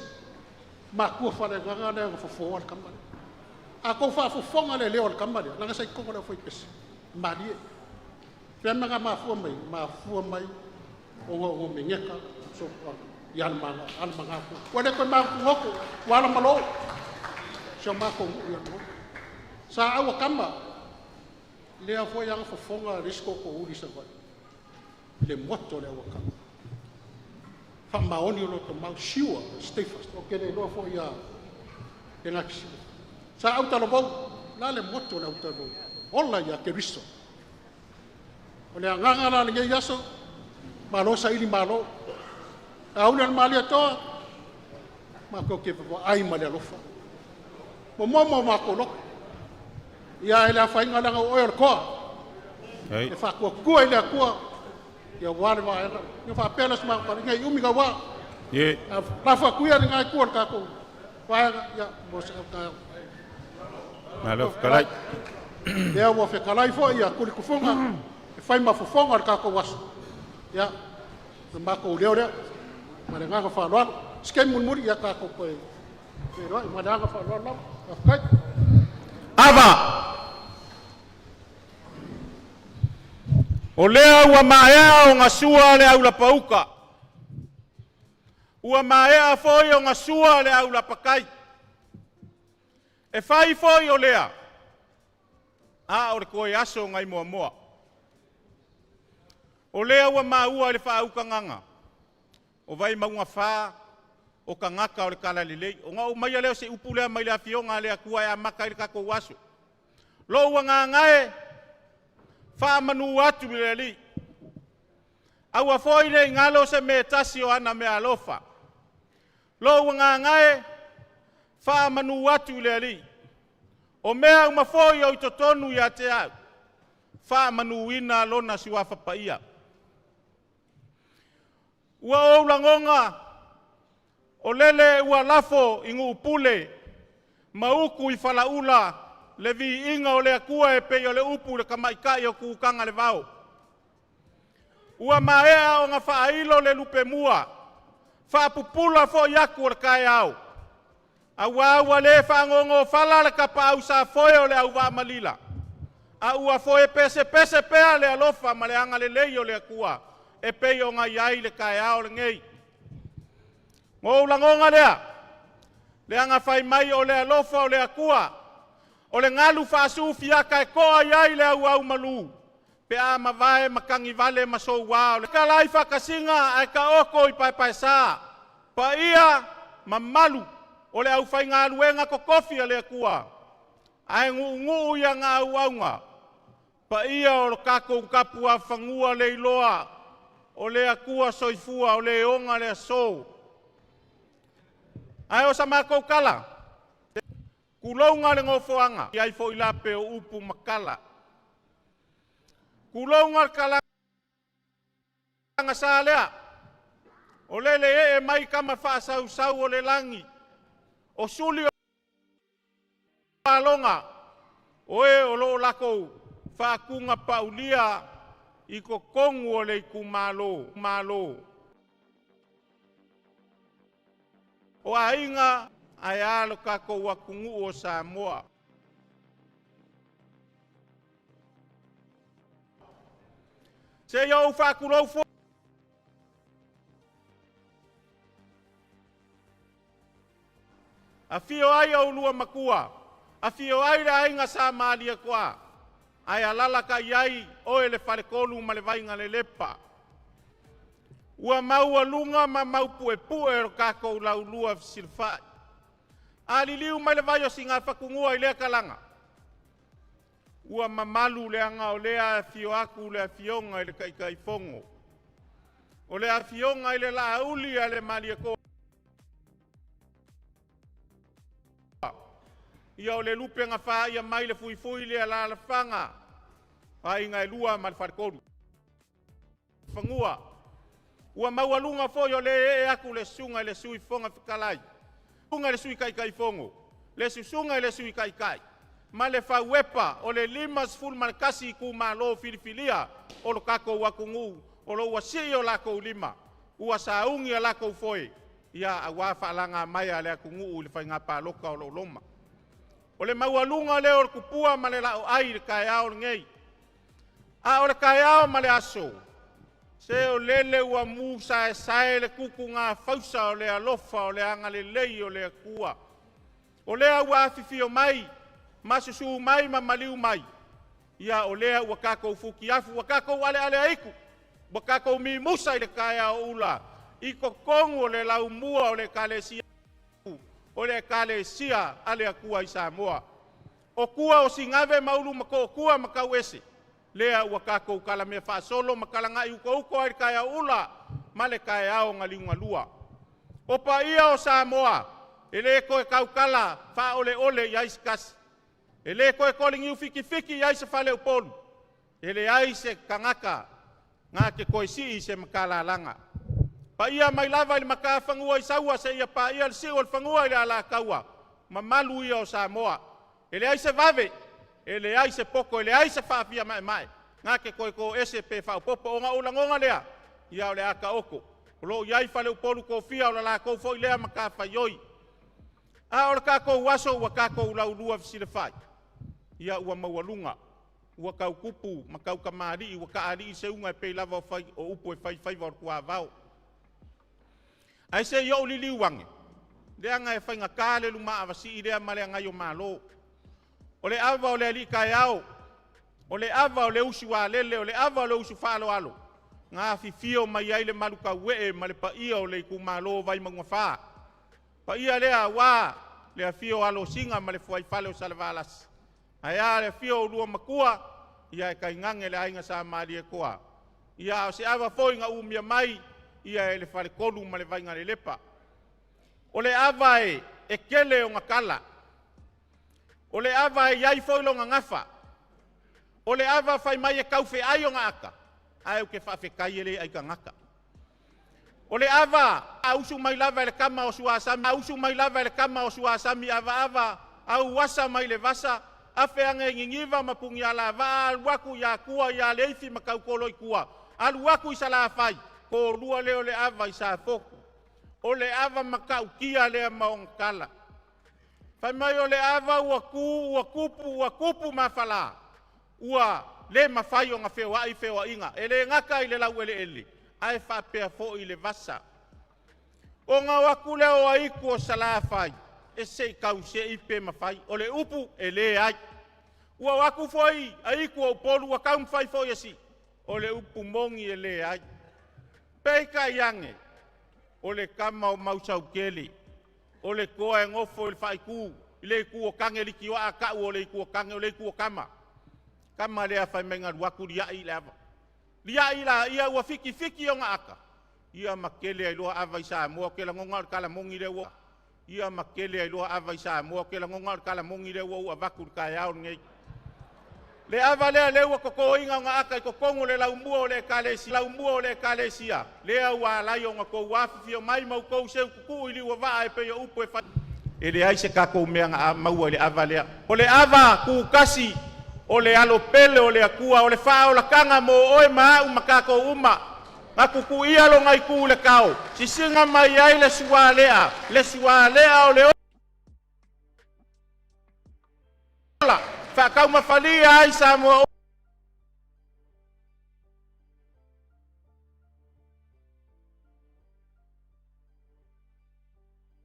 matua faaleagaga lea na fofoa le tama lea. A outou faafofoga le leo o le tama lea, leaga sa i totonu o le aufaipese, malie. Fea mea na mafua mai? Mafua mai Ona o mengeka so ia ma ala ma ko. Ua le koe magu ua ala malo. Si o mākou nuu ia mo. Sa aua kama, lea foi anga fofoga risko ko uli sa vai. Le moto le aua kama. Fa maoni o loto mau siua, steadfast. O ke le loa foi ia e ngaki siua. Sa au talavou, la le moto le au talavou. Ola ia ke riso. O le agaga la lenei aso, malo saili malo. Auli al malia toa, ma ko ke ai ma le alofa. Mo mo mo ma ko loko. Ia ele afainga langa o oe o le koa. E whakua kua i le akua. Ia wale wa era. Ia whapela sma pa ngai umi ka wa. Ye. La fa kuia ni ngai kua le kākou. Waega ia mo se ka. Malo fetalai. Lea ua fetalai foi ia kulikufunga e fai ma fofoga o le kākou aso. Ia, na makou leo lea. Ma le agaga faaaloalo. Se taimi mulimuli ia kākou koe. Feiloai ma le agaga faaaloalo lava. Faafetai. Ava. O lea ua maea o gasua le aulapauka. Ua maea foi o gasua le aulapakai. E fai foi o lea. A o le koe aso ngai moa moa. O lea ua maua le whaaukanganga. O vai maunga whā o kangaka o le kala lelei. O ngā umai leo se upu lea mai le afioga le akua e amaka i le kakou aso. Lo ua ngā ngae, whaamanu atu le ali. Aua foi le ngalo se me tasi o ana me alofa. Lo ua ngā ngae, whaamanu atu le ali. O mea umafoi o i totonu ia te au. Faamanuina lona suafa paia. Ua ou lagonga, o lele ua lafo i Nuupule, ma uku i falaula, le viiga o le Atua e pei o le upu le tamaitai o kukanga le vao. Ua maea ona faailo le lupemua, faapupula foi aku o le taeao. Auā ua le faagogofala le tapaau safoe o le auvaamalila, a ua foe pesepese pea le alofa ma le agalelei o le Atua e pei ona i ai le taeao lenei. Mo ou lagonga lea, le agafai mai o le alofa o le Atua, o le galu faasufiata e toa i ai le auaumalu, pe a mavae matagivale ma soua o le talai faatasiga ae taoto i paepaesa, paia mamalu o le aufaigaluega totofi a le Atua, ae nuunuu ia na auauga, paia o le tatou tapuafanua le iloa, o le Atua soifua o le ona le aso. Ae o sa matou tala, tulouna le nofoaga, i ai foi lape o upu ma tala. Tulouna le talaga sa lea, o lele ee mai tama faasausau o le lagi, o suli o aloga, o e o lo o latou faatuga paulia i totonu o le itumalo, malo. O aiga ae a lo tatou atunuu o Samoa. Se ia ou faatulou foi afio ai oulua matua, afio ai le aiga Sa Malietoa, ae alaalatai ai oe le faletolu ma le Vaigalelepa. Ua maualuga ma maupuepue lo tatou laulua fesilafai. A liliu mai le vai o Sigafatunua i lea talaga, ua mamalu leaga o lea afio atu le afioga i le Taitaifono, o le afioga i le Laauli a le Malietoa, ia o le lupe na faia mai le fuifui le alaalafaga, aiga e lua ma le faletolu. Fanua. Ua maualuga foi o le ee atu le susuga i le Sui Fofoga Fetalai, susuga i le Sui Taitaifono, le susuga i le Sui Taitai, ma le fauepa o le 51 itumalo filifilia o lo tatou atunuu, o lo ua sii o latou lima, ua sauni a latou foe, ia aua faalaga mai a le atunuu i le faiga palota o lo o loma. O le maualuga lea o le tupua ma le laoai i le taeao lenei. A o le taeao ma le aso, Se o lele ua mu saesae le kukugāfausa o le alofa o le agalelei o le Atua. O lea ua afifio mai ma susū mai ma maliu mai, ia o lea ua tatou futiafu, ua tatou alealeaitu, ua tatou mimusa i le taeao ula i totonu o le laumua o le Ekalesia o le Ekalesia a le Atua i Samoa. O tua o Sinave ma Ulumatootua ma Tauese, lea ua tatou talamea faasolo ma talaga'i utouto ai le taeao ula ma le taeao na liugalua. O paia o Samoa, e le toe tautala faaoleole i ai se tasi, e le toe toliniu fitifiti i ai se faleupolu, e leai se tagata na te toe sii se matalalaga. Paia mai lava i le matafanua i Saua seia paia le siu o le fanua i le Alataua, mamalu ia o Samoa. E leai se vave, e leai se poto, e leai se faafiamaemae na te toe toese pe faaopoopo. Ona ou lagona lea, ia o le a taoto. O lo o i ai faleupolu tofia o le latou foi lea matafaioi. A o le tatou aso ua tatou laulua fesilafai, ia ua maualuga, ua tau tupu ma tau tamalii, ua taaalii seuga e pei lava o, fai, o upu e fai i faiva o le tuavao. Ae se i ou liliu ane, leaga e faigata le lumaavasii lea ma le agai o Malo. O le ava o le alii taeao, o le ava o le usu alele, o le ava o le usu faaaloalo, na afifio mai ai le malutauee ma le paia o le itumalo o Vaimauga 4. Paia lea aua le afio o Alosina ma le Fuaifale o Salevalasi, ae a le afio o ulua matua, ia e tainane le aiga Sa Malietoa. Ia a o se ava foi na umia mai ia e le Faletolu ma le Vaigalelepa. O le ava e tele ona tala, o le ava e i ai foi lona gafa, o le ava fai mai e taufeai ona ata, ae ou te faafetai e le aitagata. O le ava a usu mai lava e le tama o Suasami, a usu mai lava e le tama o Suasami avaava auasa mai le vasa, afe ane i Niniva ma Punialavaa, alu atu i Atua ia Leifi ma Tautolo i tua, alu atu i Salafai, tolua lea o le ava i Safotu. O le ava matautia lea ma ona tala. Fai mai o le ava ua tu ua tupu ua tupu mafala, ua le mafai ona feoai feoaiga, e le gata i le laueleele ae faapea foi le vasa. Ona o atu lea o aitu o Salafai e se i tausei pe mafai, o le upu e leai. Ua o atu foi aitu o Upolu ua taumafai foi e sii, o le upu moni e leai. Peitai ane, o le tama o Mausautele, o le toa e nofo i le faaitu, i le itu o tane litioa tau o le itu o tane, o le itu o tama. Tama lea fai mai galu atu liai le ava. Liai la ia ua fitifiti ona ata, ia ma tele ai loa ava i Samoa, ke lagona o le talamoni lea ua ia ma tele ai loa ava i Samoa, ke lagona o le talamoni lea ua ou avatu i le taeao lenei. Le ava lea lea ua totoina ona ata i totonu o le laumua o le ekalesia, laumua o le ekalesia, lea ua alai ona tou afifio mai ma outou seu tutuu i liuavaa e pei o upu e fai. E leai se tatou mea na maua i le ava lea. O le ava tutasi, o le alo pele o le Atua, o le faaolataga mo oe ma au ma tatou uma. Na tutuia lona itu i le tao, sisiga mai ai le sualea, le sualea o le ola, faataumafalia ai Samoa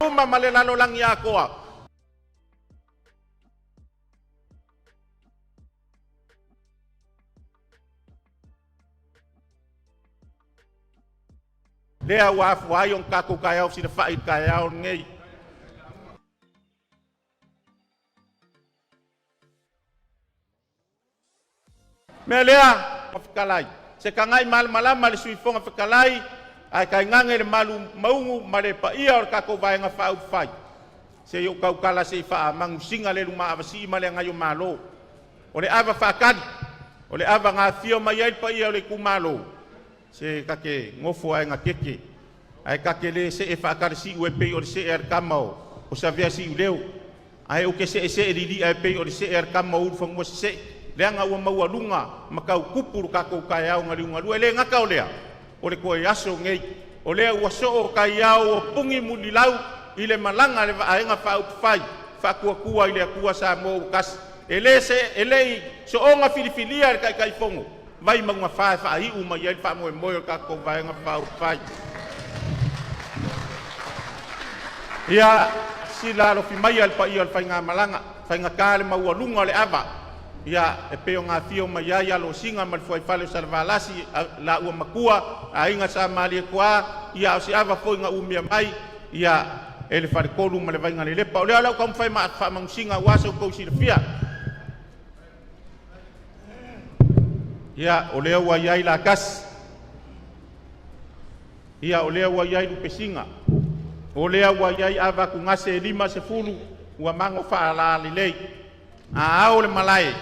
uma ma le lalolagi atoa. Lea ua afua ai ona tatou taeao silafai i le taeao lenei. Mea lea, Fetalai, se tagai malamalama le Sui Fofoga Fetalai, ae tainane le malu maugu ma le paia o le tatou Vaega Faaupufai, se i ou tautala se i faamagusina le lumaavasii ma le agai o Malo. O le ava faatali, o le ava na afio mai ai le paia o le itumalo, se ta te nofo ae gatete, ae ta te le see faatalasiu e pei o le see a le tama o Savea Siuleo, ae ou te seesee lilia e pei o le see a le tama o Ulufanua Sesee, leaga ua maualuga ma tautupu le tatou taeao na liugalua. E le gata o lea, o le toe aso nei, o lea ua soo taiao ua puni mulilau i le malaga a le Vaega Faaupufai Faatuatua i le Atua Samoa ua tasi. E le, se, e le i soona filifilia e le Taitaifono. Vaimauga 4 e faaiu mai ai le faamoemoe o le tatou Vaega Faaupufai. Ia sila alofi maia le paia o le faigamalaga, faigata le maualuga o le ava, ia e pei ona afio mai ai Alosina ma le Fuaifale o Salevalasi, laua Matua, Aiga Sa Malietoa, ia a o se ava foi na umia mai ia e le Faletolu ma le Vaigalelepa. O lea o le a ou taumafai e faamanusina aua so outou silafia. Ia, o lea ua i ai latasi, ia o lea ua i ai lupesina, o lea ua i ai ava atugase e 50 ua mago faalalelei. A ao le malae,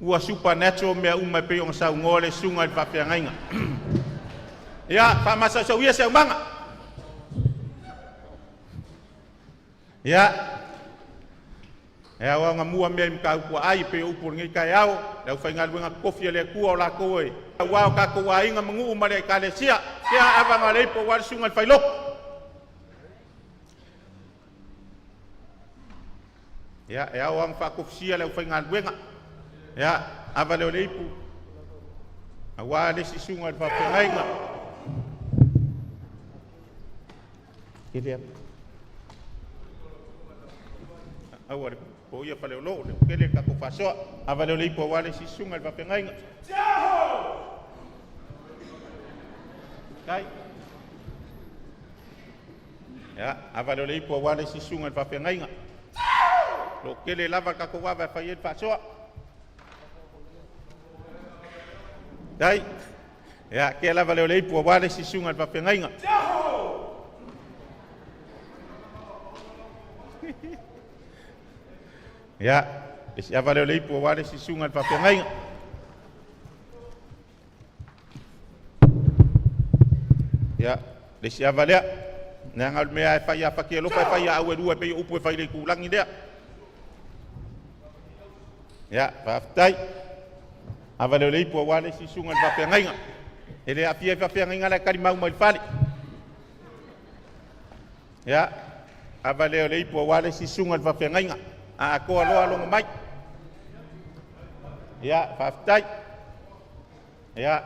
ua supernatural mea uma e pei ona saunoa le susuga i le faafeagaiga. Ia faamasausau ia se aumaga. Ia, e ao ona mua mea i Matautuaai e pei o upu o lenei taeao, le aufaigaluega totofi a le Atua o latou e aua o tatou aiga ma nuu ma le Ekalesia. Ia ava na leipo ua le susuga i le failotu. Ia, e ao ona faatofisia le aufaigaluega. Ia, ava leo le ipu, aua le isi susuga i le faafeagaiga. Aua le po ia faleolo, le kele tatou faasoa. Ava leo le ipu aua le isi susuga i le faafeagaiga. Tai. Ia, ava leo le ipu aua le isi susuga i le faafeagaiga. Lo kele lava le tatou ava e fai ai le faasoa. Tai. Ia, ke lava leo le ipu aua le isi susuga i le faafeagaiga. Ia, le isi ava leo le ipu aua le isi susuga i le faafeagaiga. Ia, le isi ava lea. Leaga o le mea e fai a fati alofa e fai a au e lua e pei o upu e fai le itulagi lea. Ia, faafetai. Ava leo le ipu aua le isi susuga i le faafeagaiga. E le aafia i faafeagaiga la e talimau mai le fale. Ia, ava leo le ipu aua le isi susuga i le faafeagaiga. A atoa loa logo mai. Ia, faafetai. Ia,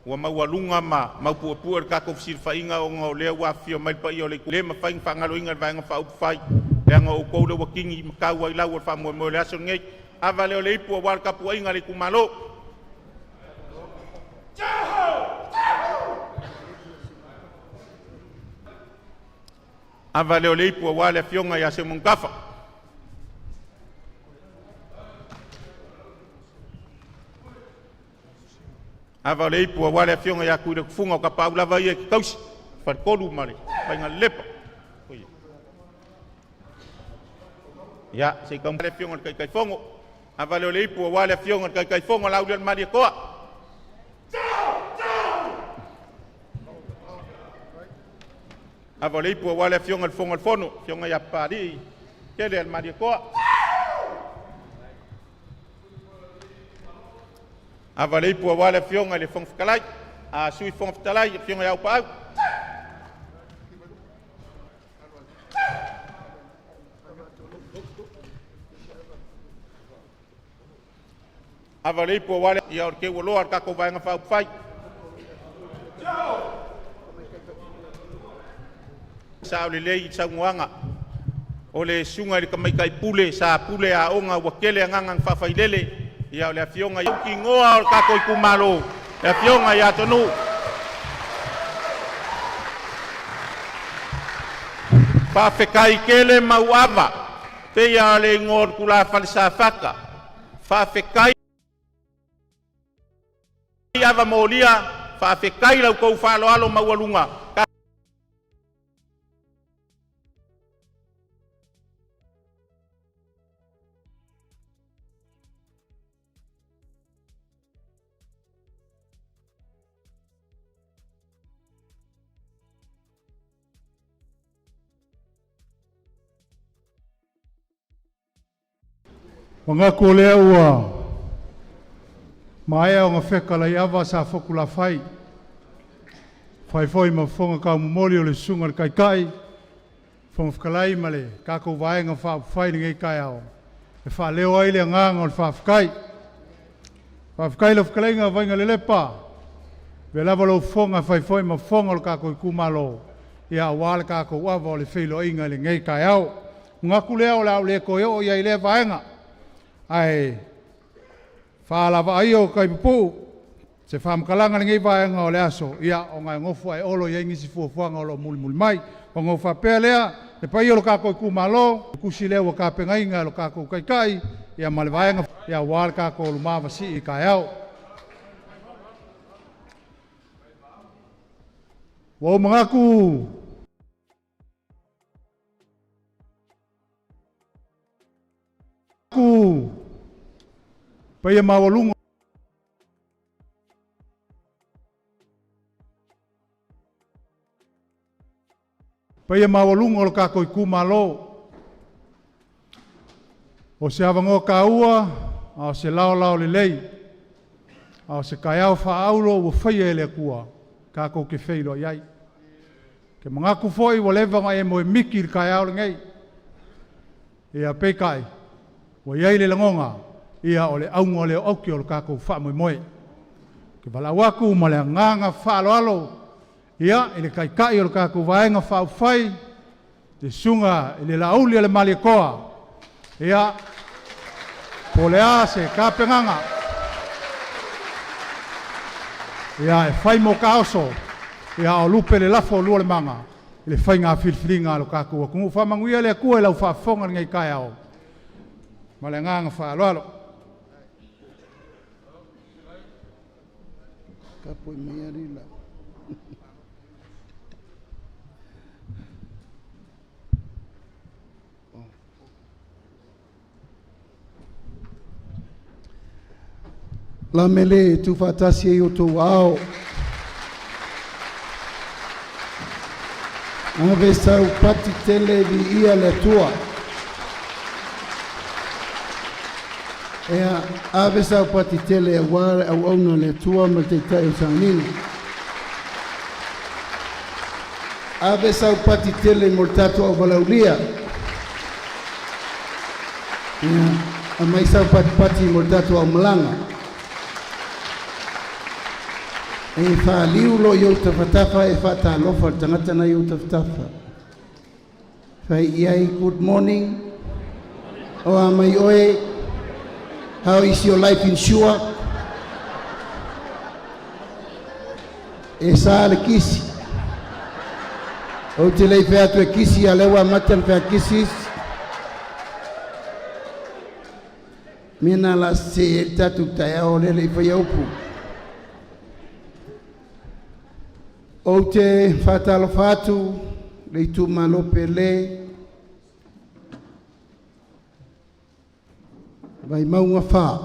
ua maualuga ma maupuepue le tatou fesilafaiga ona o lea ua afifio mai le paia o le le mafai ona faagaloina le Vaega Faaupufai, leaga o outou lea ua tini ma tau ai lau o le faamoemoe o le aso lenei. Ava lea o le ipu aua le tapuaiga a le itumalo. Ava lea o le ipu aua le afioga ia Seumanutafa. Ava o le ipu aua le afioga ia Tuiletufuga o tapaau lava ia i te tausi, faletolu ma le Faigalelepa. Ia, se i tau le afioga i le Taitaifono. Ava lea o le ipu aua le afioga i le Taitaifono Laaulialemalietoa. Ava o le ipu aua le afioga i le Fofoga o le Fono, afioga ia Papalii Tele a le Malietoa. Ava le ipu aua le afioga i le Fofoga Fetalai, a Sui Fofoga Fetalai, afioga ia Aupaau. Ava le ipu aua le ia o le teualoa o le tatou Vaega Faaupufai. Sao lelei i saunoaga o le susuga i le tamaitai pule sa pule aoga ua tele agaga na faafailele ia o le afioga i tinoa o le tatou itumalo, le afioga ia Atonuu. Faafetai tele Mauava, pei lava o le igoa o le tulafale Safata. Faafetai ava molia, faafetai la outou faaaloalo maualuga. Manatu o lea ua maea ona feka lai ava sa fotu lafai, fai foi ma fofoga taumomoli o le susuga i le Taitai, Fofoga Fetalai ma le tatou Vaega Faaupufai i lenei taeao, e faaleo ai le agaga o le faafetai. Faafetai i lau fetalaiga Vaigalelepa, avea lava lou fofoga e fai foi ma fofoga o le tatou itumalo, ia aua le tatou ava o le feiloaiga i lenei taeao. Ona manatu lea o le a ou le toe oo i ai i lea vaega, ae faalavaa ia o tai pupuu se faamatalaga i lenei vaega o le aso, ia ona e nofo ae olo i ai nisi fuafuaga o lo o mulimuli mai. Ona ou faapea lea, le paia o le tatou itumalo, le tusi lea ua tapenaina e lo tatou Taitai ia ma le vaega aua le tatou lumavasii taeao. Ua ou manatu paia maualuga paia maualuga o le tatou itumalo. O se avanoa taua, a o se laolao lelei, a o se taeao faaauro ua faia e le Atua tatou te feiloai ai. Ou te manatu foi ua leva ona e moemiti i le taeao lenei. Ia peitai, ua i ai le lagona, ia o le auga lea o aute o le tatou faamoemoe. Ou te valaau atu ma le agaga faaaloalo ia, i le Taitai o le tatou Vaega Faaupufai, le Susuga i le Laaulialemalietoa, ia, po o le a se tapenaga ia, e fai mo taoso, ia, a o lupe le lafo lualemaga i le faiga filifiliga a lo tatou atunuu. Faamanuia le Atua i lau faafofoga i lenei taeao. Ma le agaga faaaloalo. La mele tuufaatasi ai outou ao. Ave sau pati tele viia le Atua. Ea ave sau pati tele aua le auauna a le Atua ma le Taitai o le Sauniga. Ave sau pati tele mo le tatou auvalaulia. Ia, aumai sau patipati mo le tatou aumalaga. E faaliu loa i ou tafatafa e faatalofa i le tagata na i ou tafatafa. Fai i ai, good morning. O a mai oe, how is your life insure? E sa le kisi. Ou te le i fai atu e kisi, a o lea ua amata ona fai atu kisi isi. Mea na la sese ai le tatou taeao lea le i faia upu. Ou te faatalofa atu le itumalo pele Vaimauga 4.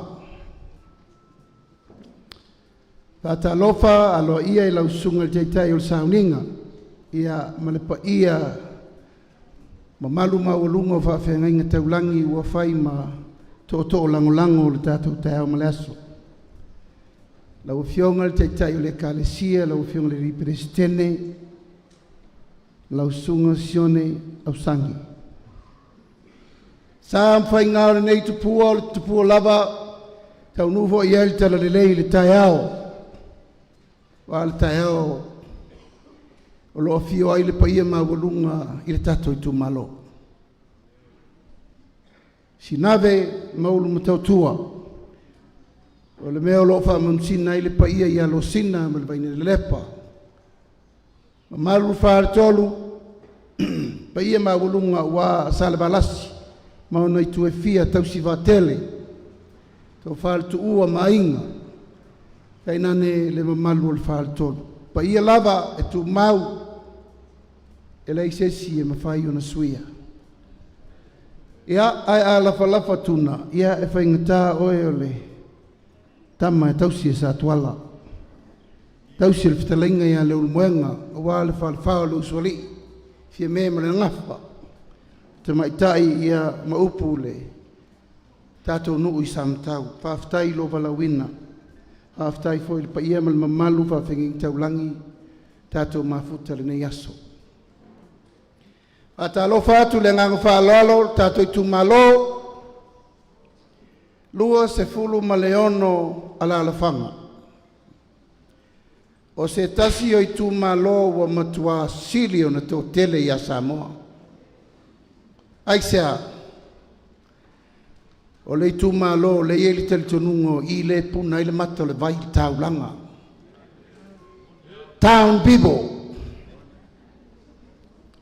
Faatalofa aloaia i lau susuga i le Taitai o le Sauniga ia ma le paia mamalu maualuga o faafeagaiga taulagi ua fai ma tootoo lagolago o le tatou taeao ma le aso. Lau Afioga i le Taitai o le Ekalesia, lau Afioga i le Peresetene, lau Susuga Sione Ausagi. Sa ma faiga o lenei tupua o le tupua lava, taunuu foi i ai le talalelei i le taeao. Aua o le taeao o lo o afio ai le paia maualuga i le tatou itumalo. Sinave ma Ulumatautua, o le mea o lo o faamanusina ai le paia ia Losina ma le Vainalelepa. Mamalu le Faletolu, paia maualuga aua Salevalasi ma ona itu e fia tausi vaatele, Tofa le Tuua ma Aiga, tainane le mamalu o le Faletolu. Paia lava e tumau, e leai se isi e mafai ona suia. Ia, ae a lafalafa tuna, ia e faigata oe o le tama e tausi e Satuala, tausi e le fetalaiga ia Leulumoega, aua le falefa o le Usoalii, Fiame ma le Gafa, Tamaitai ia ma upu le tatou nuu i Samatau. Faafetai i lou valaauina. Faafetai foi i le paia ma le mamalu faafeagaiga taulagi tatou mafuta i lenei aso. Faatalofa atu i le agaga faaaloalo le tatou itumalo. 26 alaalafaga. O se tasi o itumalo ua matuā sili ona toatele ia Samoa. Aisea? O le itumalo o lea e i ai le talitonuga o i lea e puna ai le mata o le vai i le taulaga. Town people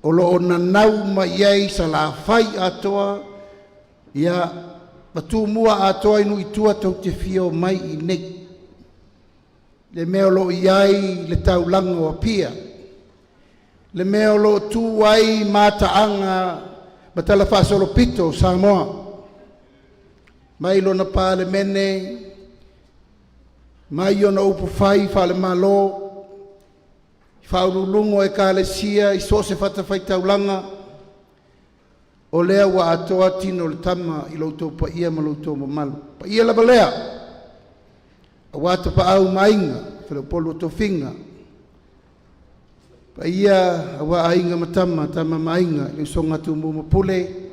o lo o nanau mai ai Salafai atoa, ia ma Tumua atoa i nuu i tua tou te fia omai i inei. Le mea o lo o i ai le taulaga o Apia, le mea o lo o tu ai mataaga ma talafaasolopito o Samoa, mai lona Palemene, mai ona upufai faalemalo, faauluuluga o Ekalesia i so o se fatafaitaulaga, o lea ua atoa tino o le tama i lo outou paia ma lo outou mamalu. Paia lava lea, aua Tapaau ma Aiga, Faleupolu o Tofiga, paia aua Aiga ma Tama, Tama ma Aiga, le usoga a Tumua ma Pule,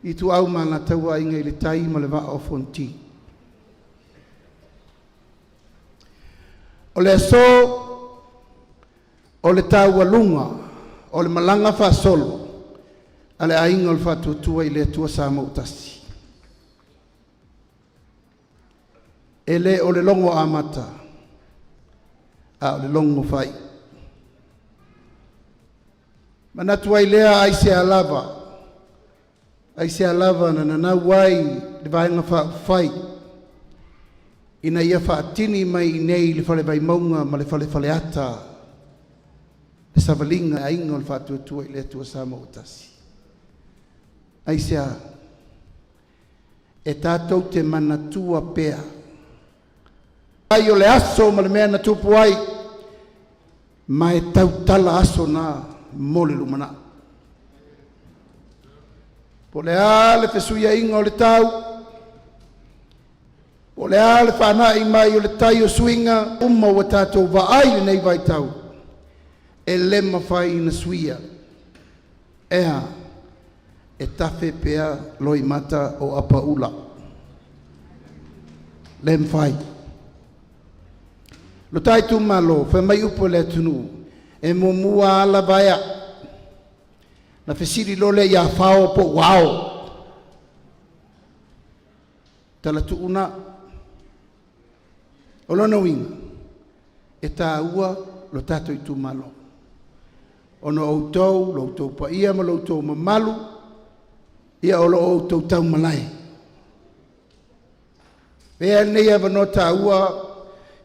Ituau ma Alataua, Aiga i le Tai ma le Vaa o Fonoti. O le aso o le taualuga o le malaga faasolo a le aiga o le Faatuatua i le Atua Samoa ua tasi. E le o le logo amata, a o le logo faaiu. Manatu ai lea aisea lava, aisea lava na nanau ai le Vaega Faaupufai ina ia faatini mai i inei i le Fale Vaimauga ma le Fale Faleata le savaliga aiga o le Faatuatua i le Atua Samoa ua tasi. Aisea? E tatou te manatua pea ai o le aso ma le mea na tupu ai, ma e tautala aso na mo le lumanai. Po o le a le fesuiaiga o le tau, po o le a le faanai mai o le tai o suiga uma ua tatou vaai i lenei vaitau, e le mafai ona suia. Ea, e tafe pea loimata o apaula. Le mafai. Lo ta itumalo, fai mai upu o le atunuu, e muamua ala vaea. Na fesili loa lea ia fao po ua ao. Talatuuna. O lona uiga, e tāua lo tātou itumalo. Ona o outou, lo outou paia ma lo outou mamalu, ia o lo outou taumalae. Pea lenei avanoa tāua,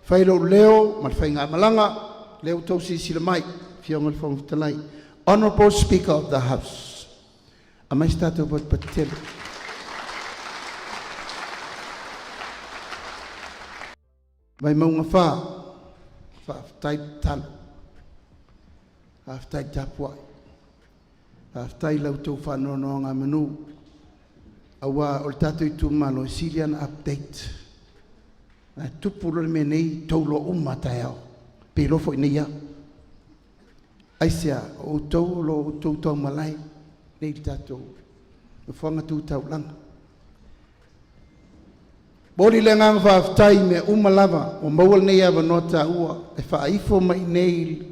fai lou leo ma le faigamalaga, lea ua outou silasila mai, Afioga i le Fofoga Fetalai. Honorable Speaker of the House. Aumai se tatou patupatu tele. Vaimauga 4, faafetai tatalo, faafetai tapuai, faafetai la outou faanonogamanu, aua o le tatou itumalo e sili ona update. A tupu loa le mea nei, tauloa uma taeao, pe iloa foi nei lava. Aisea? O outou o lo o outou taumalae nei le tatou nofoaga tu taulaga. Momoli le agaga faafetai i mea uma lava ua maua lenei avanoa taua e faaifo mai i inei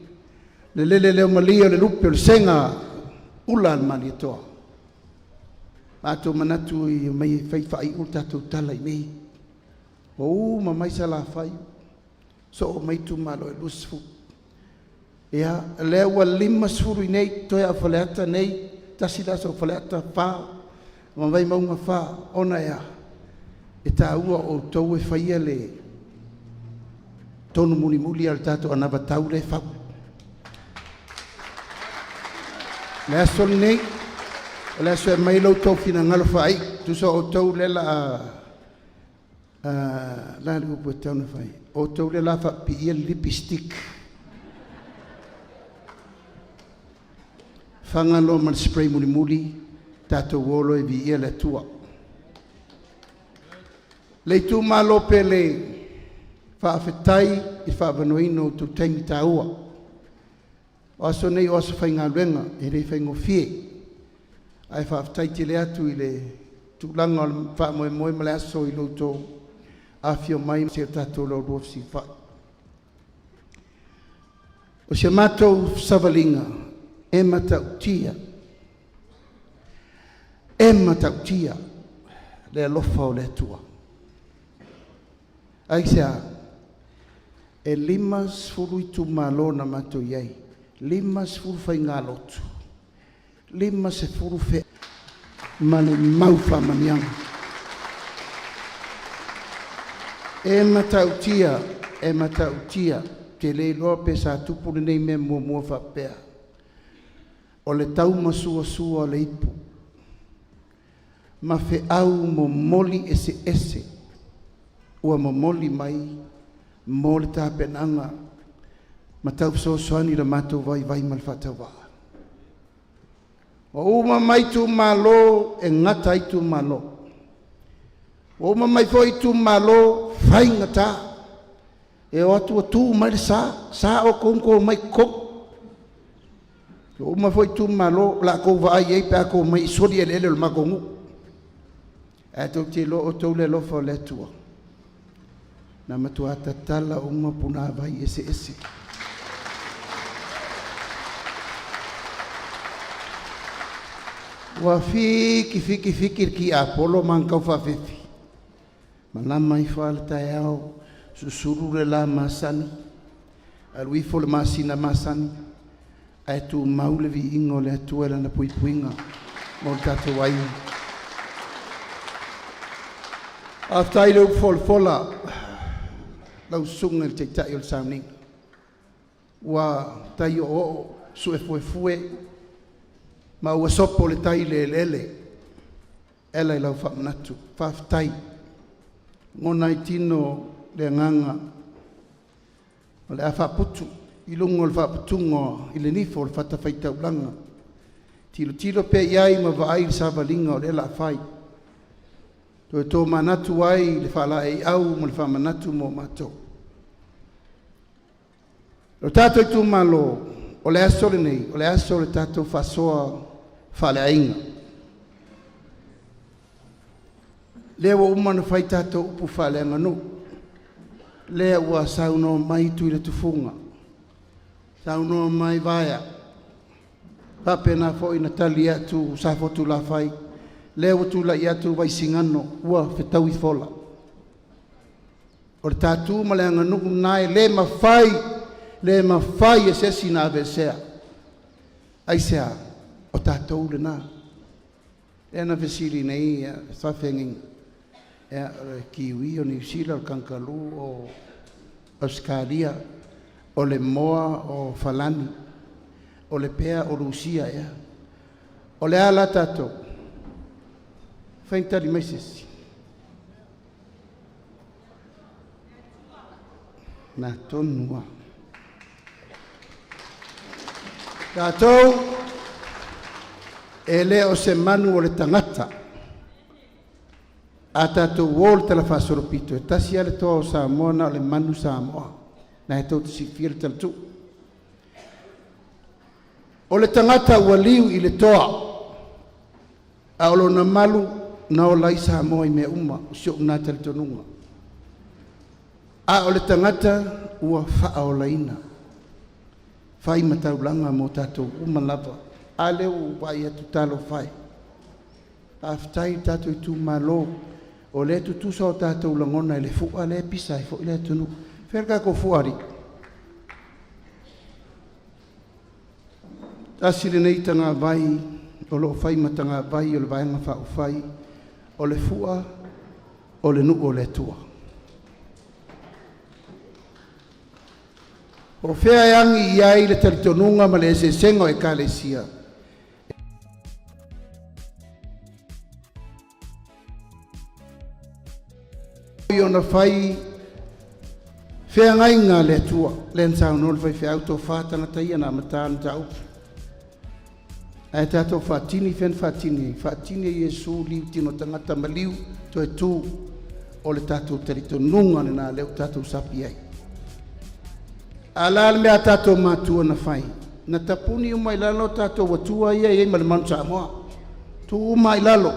le lele leo malie o le lupe o le sega ula a le Malietoa. Matou manatu i mai e fai faaiu le tatou tala i inei. Ua uma mai Salafai, soo mai itumalo e 20. Ia, lea ua 50 i inei, toe a o Faleata nei, tasi le aso o Faleata 4, ma Vaimauga 4, ona e a? E taua o outou e faia le tonu mulimuli o le tatou anavatau lea e fau. Le aso lenei, o le aso e aumai lo outou finagalo faaiu, tusa o outou lea la la le upu e tatau ona fai, o outou lea la faapipiia le lipstick. Faga loa ma le spray mulimuli, tatou o loa e viia le Atua. Le itumalo pele, faafetai i le faaavanoaina o outou taimi taua. O aso nei o aso faigaluega, e le faigofie. Ae faafetai tele atu i le tulaga o le faamoemoe ma le aso i lo outou afifio mai seia tatou lauilua fesilafai. O si a matou savaliga e matautia, e matautia le alofa o le Atua. Aisea? E 50 itumalo na matou i ai, 50 faigalotu, 50 ma le mau faamanuiaga. E matautia, e matautia, ou te le iloa pe sa tupu lenei mea muamua faapea, o le taumasuasua o le ipu ma feau momoli eseese ua momoli mai mo le tapenaga ma tau fesoasoani i le matou vaivai ma le faatauvaa. Ua uma mai itumalo e gata ai itumalo, ua uma mai foi itumalo faigata, e o atu ua tu mai le sa, sa outou na outou omai i totonu. Ua uma foi itumalo, o le a outou vaai i ai pe a outou omai e soli eleele o le matou nuu. Ae tou te iloa o outou le alofa o le Atua, na matua tatala uma punavai eseese. Ua fiki fiki fiki le tiapolo ma ana taufaafefe, malama ifo lava le taeao, susulu le la masani, alu ifo le masina masani, ae tumau le viiga o le Atua i lana puipuiga mo le tatou aiga. Faafetai i le upu folafola lau susuga i le Taitai o le Sauniga, ua tai oooo, suefuefue ma ua sopo le tai i le eleele e ala i lau faamanatu. Faafetai. E lagona ai i tino le agaga o le a faaputu i luga o le faaputuga i le nifo o le fatafaitaulaga, tilotilo pea i ai ma vaai i le savaliga o lea o le a fai. Toe tomanatu ai i le faalaeiau ma le faamanatu mo matou. O le tatou itumalo, o le aso lenei, o le aso o le tatou faasoa faaleaiga. Lea ua uma ona fai tatou upu faaleaganuu, lea ua saunoa mai Tuiletufuga, saunoa mai Vaea, faapena foi ona tali atu Safotulafai, lea ua tulai atu Vaisigano, ua fetaui fola. O le ta tu ma le aganuu lena e le mafai, le mafai e se isi ona aveesea. Aisea? O tatou lena. Lea na fesili nei le faafeagaiga, ia, o le kiwi, o Niu Sila, o le kankalū, o Ausetalia, o le moa o Falani, o le pea o Lusia ea. O le a la tatou? Fai na tali mai se isi. Na tonu lava. Tatou, e le o se manu o le tagata. A tatou o i le talafaasolopito, e tasi lava le toa o Samoa, na o le manu Samoa. Na e tou te silafia le talatuu. O le tagata ua liu i le toa, a o lona malu na ola ai Samoa i mea uma, o si ou na talitonuga. A o le tagata ua faaolaina, fai ma taulaga mo tatou uma lava. A lea ua ou vaai atu, talofa e. Faafetai i le tatou itumalo, o lea e tutusa o tatou lagona i le fua lea e pisa ai foi le atunuu. Fea le tatou fua alii? Tasi lenei tagavai o lo o fai ma tagavai o le Vaega Faaupufai, o le fua o le nuu o le Atua. O fea e agi i ai le talitonuga ma le eseesega o Ekalesia? I ona fai feagaiga a le Atua, lea na saunoa le faifeau, tofa tagata ia na amata le mataupu. Ae tatou faatini fea na faatini ai? Faatini e Iesu liu tino tagata maliu toe tu o le tatou talitonuga lena lea ua tatou sapi ai. A la le mea a tatou matua na fai? Na tapuni uma i lalo tatou atua ia e i ai ma le Manu Samoa. Tuu uma i lalo.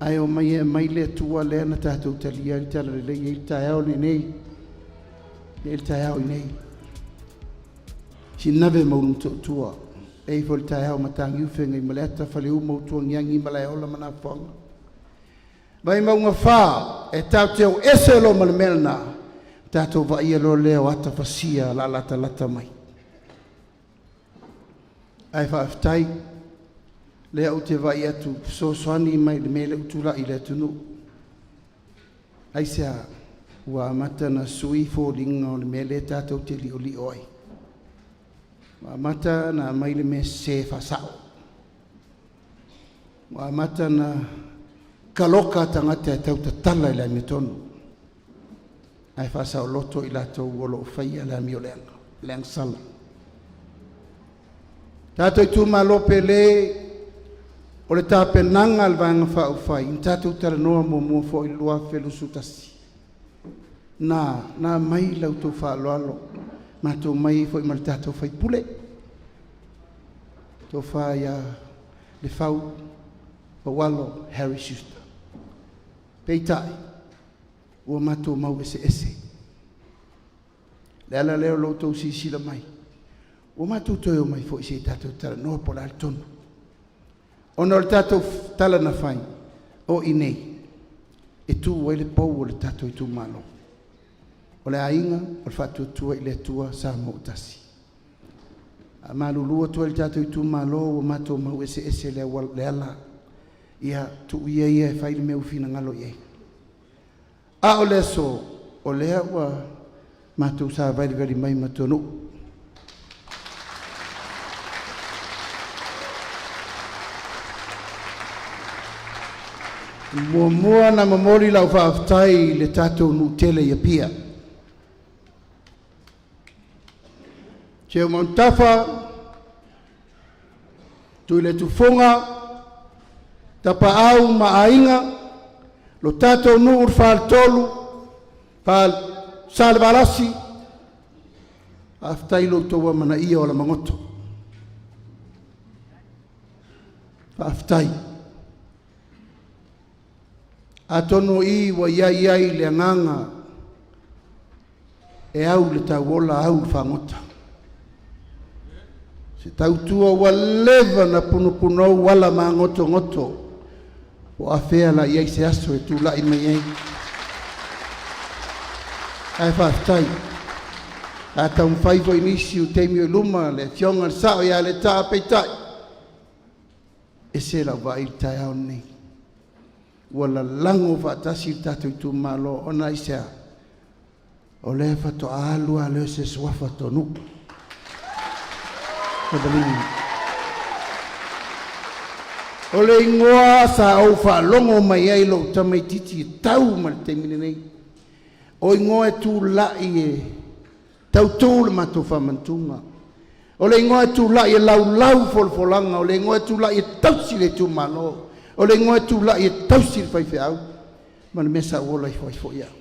Ae omai e aumai le Atua lea na tatou talia ai le talalelei e i ai le taeao lenei, e i ai le taeao i inei. Sinave ma Ulumotootua, e i ai foi le taeao Mataniu Feagaimaleata, Faleu ma Utuagiagi, Malaeola ma Nafoga. Vaimauga 4, e tatou te o ese loa ma le mea lena, tatou vaaia loa lea o ata fasia o le a latalata mai. Ae faafetai, lea ou te vaai atu fesoasoani mai i le mea lea ua tulai i le atunuu. Aisea? Ua amata ona sui foliga o le mea lea tatou te liolio ai. Ua amata ona aumai le mea sese e faasao. Ua amata ona kaloka tagata e tautatala i le amiotonu, ae faasaoloto i latou o lo o faia le amio leaga, le agasala. Tatou itumalo pele, o le tapenaga a le Vaega Faaupufai, na tatou talanoa muamua foi i le 2021, na aumai la outou faaaloalo, matou omai ai foi ma le tatou faipule, tofa ia Lefau Paualo Harry Schuster. Peitai, ua matou mau eseese. Le ala lea o lo outou silasila mai, ua matou toe omai foi se i tatou talanoa po o le a le tonu. Ona o le tatou tala na fai, o i inei e tu ai le pou o le tatou itumalo. O le aiga, o le faatuatua i le Atua Samoa ua tasi. A malulu atu ai le tatou itumalo ua matou mau eseese le ala, ia tuu ia ia e fai le mea ua finagalo i ai. A o le aso, o lea ua matou savalivali mai ma Tonu'u. Muamua na momoli lau faafetai i le tatou nuu tele i Apia. Teo Maunutafa, Tuiletufuga, Tapaau ma Aiga, lo tatou nuu le Faletolu, Salevalasi, faafetai lo outou amanaia o Alamagoto. Faafetai. Atonu o i ua i ai ai le agaga e au le tauola, au le fagota. Se tautua ua leva na punupunou ala magotogoto, o afea la i ai se aso e tulai mai ai. Ae faafetai, a taumafai foi nisi o taimi o luma le afioga le sao ia Letaa, peitai, ese lau vaai i le taeao lenei. Ua lalago faatasi le tatou itumalo, ona aisea? O lea faatoa alu lava lea o se suafa Tonu'u. O le igoa sa ou faalogo mai ai lou tamaitiiti e tau ma le taimi lenei. O igoa e tulai e tautu le matou faamantuga. O le igoa e tulai e laulau folafolaga. O le igoa e tulai e tausi le itumalo. O le igoa e tulai e tausi le faifeau. Ma le mea sa ou ola ifo ai foi au.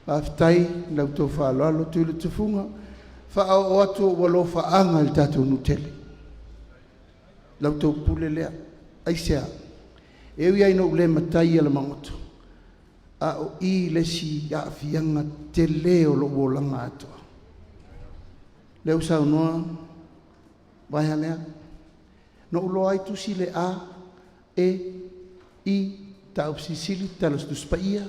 Faafetai i la outou faaaloalo Tuiletufuga, faaoo atu ou alofaaga i le tatou nuu tele. La outou pule lea. Aisea? E ui lava ina ou le matai i Alamagoto, a o i le isi aafiaga tele o lou olaga atoa. Lea ua saunoa vaea lea, na ou iloa ai tusi le A, E, I, Tausilisili, Tala o se Tusi Paia,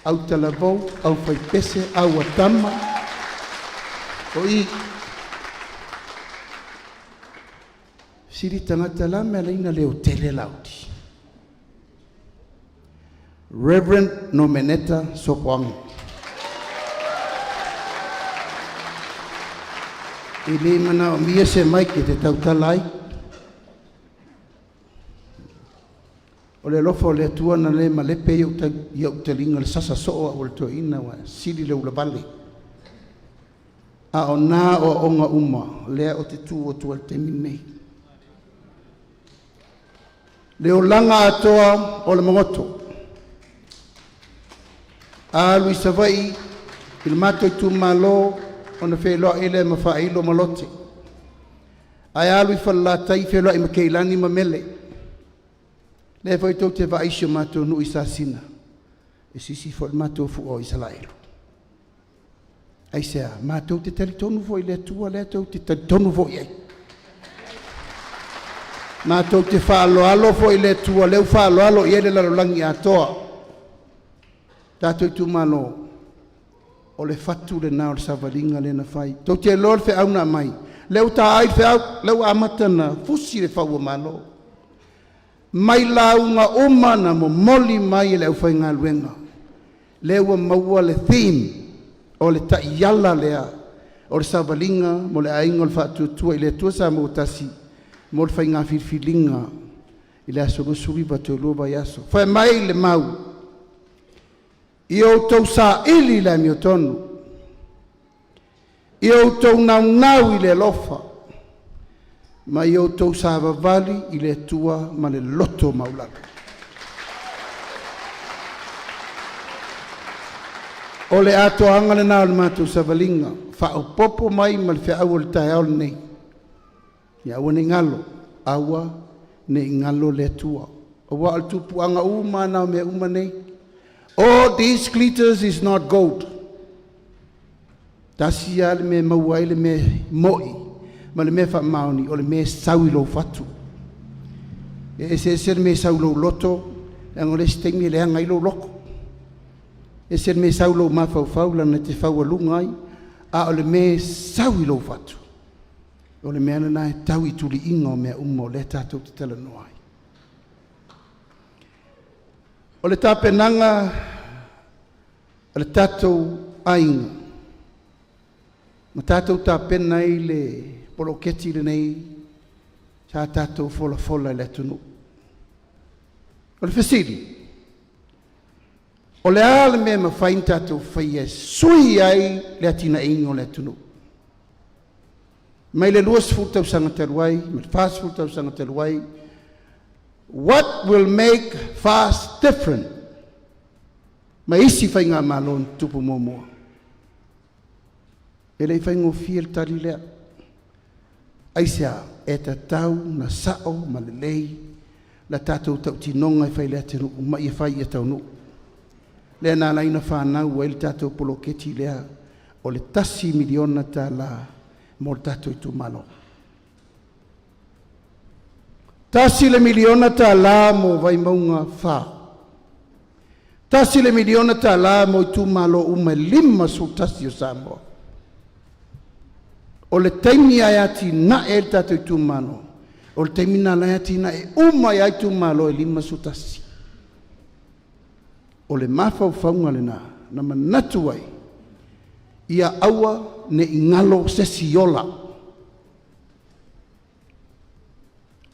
Autalavou, Aufaipese, Auatama, o i. Sili tagata la mea laina leo tele laudi. Reverend Nomeneta Sopoaga. E le manaomia se mic e te tautala ai. O le alofa o le Atua na le malepe i ou taliga le sasa soo au o le toeaina ua sili le ulavale. A o nā oaoga uma lea o te tu atu ai le taimi lenei. Le olaga atoa o le magoto. Alu i Savaii i le matou itumalo ona feiloai lea ma Faailo ma Lote. Ae alu i Falelatai feiloai ma Keilani ma Mele. Lea foi tou te vaai i si o matou nuu i Sasina, e sisi foi le matou fua o Isaraelu. Aisea? Matou te talitonu foi i le Atua lea tou te talitonu foi i ai. Matou te faaaloalo foi i le Atua lea ua faaaloalo i ai le lalolagi atoa. Tatou itumalo, o le fatu lena o le savaliga lea na fai. Tou te iloa le feau na aumai, lea ua ta ai le feau, lea ua amata ona fusi le fau o Malo. Mai lauga uma na momoli mai e le aufaigaluega, lea ua maua le theme o le taiala lea o le savaliga mo le Aiga o le Faatuatua i le Atua Samoa ua tasi mo le faiga filifiliga i le aso 29 toe 2 vaiaso. Fai mai le mau, ia outou saili le amiotonu, ia outou naunau i le alofa, ma ia outou savavali i le Atua ma le loto maualalo. O le atoaga lena o le matou savaliga, faaopoopo mai ma le feau o le taeao lenei. Ia aua ne i galo, aua ne i galo le Atua. Aua o le tupuaga uma lava na o mea uma nei. All this glitters is not gold. Tasi lava le mea e maua ai le mea mo'i ma le mea faamaoni, o le mea e sau i lou fatu. E eseese le mea e sau i lou loto, leaga o le isi taimi e leaga ai lou loto. E ese le mea e sau i lou mafaufau leaga e te faualuga ai, a o le mea e sau i lou fatu, o le mea lena e tau i tuliiga o mea uma o lea tatou te talanoa ai. O le tapenaga a le tatou aiga, na tatou tapena ai le poloketi lenei sa tatou folafola i le atunuu. O le fesili, o le a le mea e mafai ona tatou faia e sui ai le atinaeina o le atunuu? Mai le 20 tausaga talu ai ma le 40 tausaga talu ai, what will make FAST different ma isi faigamalo na tutupu muamua? E le i faigofie le tali lea. Aisea? E tatau na sao ma lelei la tatou tautinoga e fai i le atunuu ma ia fai ia taunuu. Lea na ala ai ona fanau ai le tatou poloketi lea o le $1 miliona mo le tatou itumalo. $1 miliona mo Vaimauga 4. $1 miliona mo itumalo uma e 51 o Samoa. O le taimi ae atinae ai le tatou itumalo, o le taimi lena la e atinae uma ai lava itumalo e 51. O le mafaufauga lena na manatu ai, ia aua ne i galo se isi ola.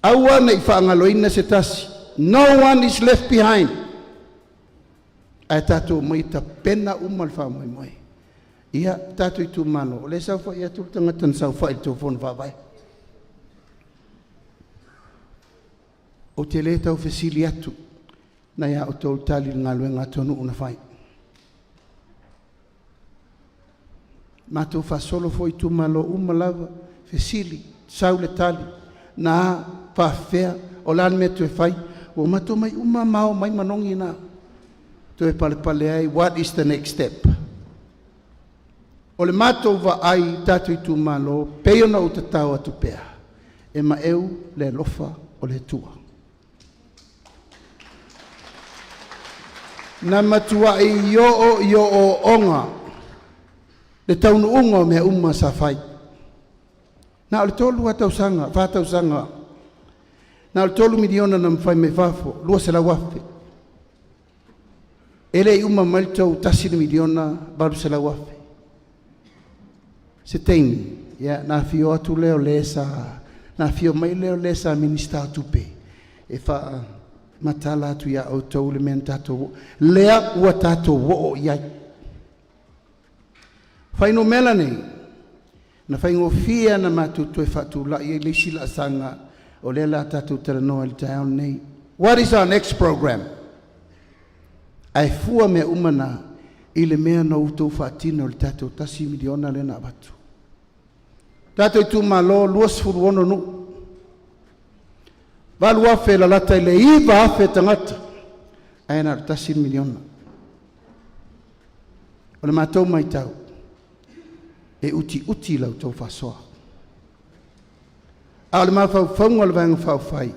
Aua ne i faagaloina se tasi. No one is left behind. Ae tatou omai e tapena uma le faamoemoe. Ia, tatou itumalo, o lea e saofai atu le tagata na saofai i le tou fono faavae. Ou te le tau fesili atu na ia outou tali i le galuega a atunuu na fai. Matou faasolo foi i itumalo uma lava, fesili, sau le tali, na faafefea, o le a le mea e toe fai. Ua matou omai uma ma ao mai manogi na. Toe palepale ai, what is the next step? O le matou vaai tatou itumalo, pei ona ou tatao atu pea, e maeu le alofa o le Atua. Na matuai oo i ooooga le taunuuga o mea uma sa fai. Na o le 3 lava tausaga, 4 tausaga, na o le $3 miliona na mafai mai fafo, 200,000. E le i uma mai le tou $1 miliona 800,000. Se taimi, ia, na afio atu lea o le sa, na afio mai lea o le sa Minisita o Tupe e faamatala atu ia outou le mea na tatou, lea ua tatou oo i ai. Fuainumera nei, na faigofie ona matou toe faatulai ai le isi laasaga o lea la tatou talanoa i le taeao lenei. What is our next program? Ae fua mea uma na i le mea na outou faatino i le tatou $1 miliona lea na avatu. Tatou itumalo, 26 nuu. 8,000 lalata i le 9,000 tagata, ae na o le $1 miliona. O le matou matau, e utiuti la outou faasoa. A o le mafaufauga o le Vaega Faaupufai,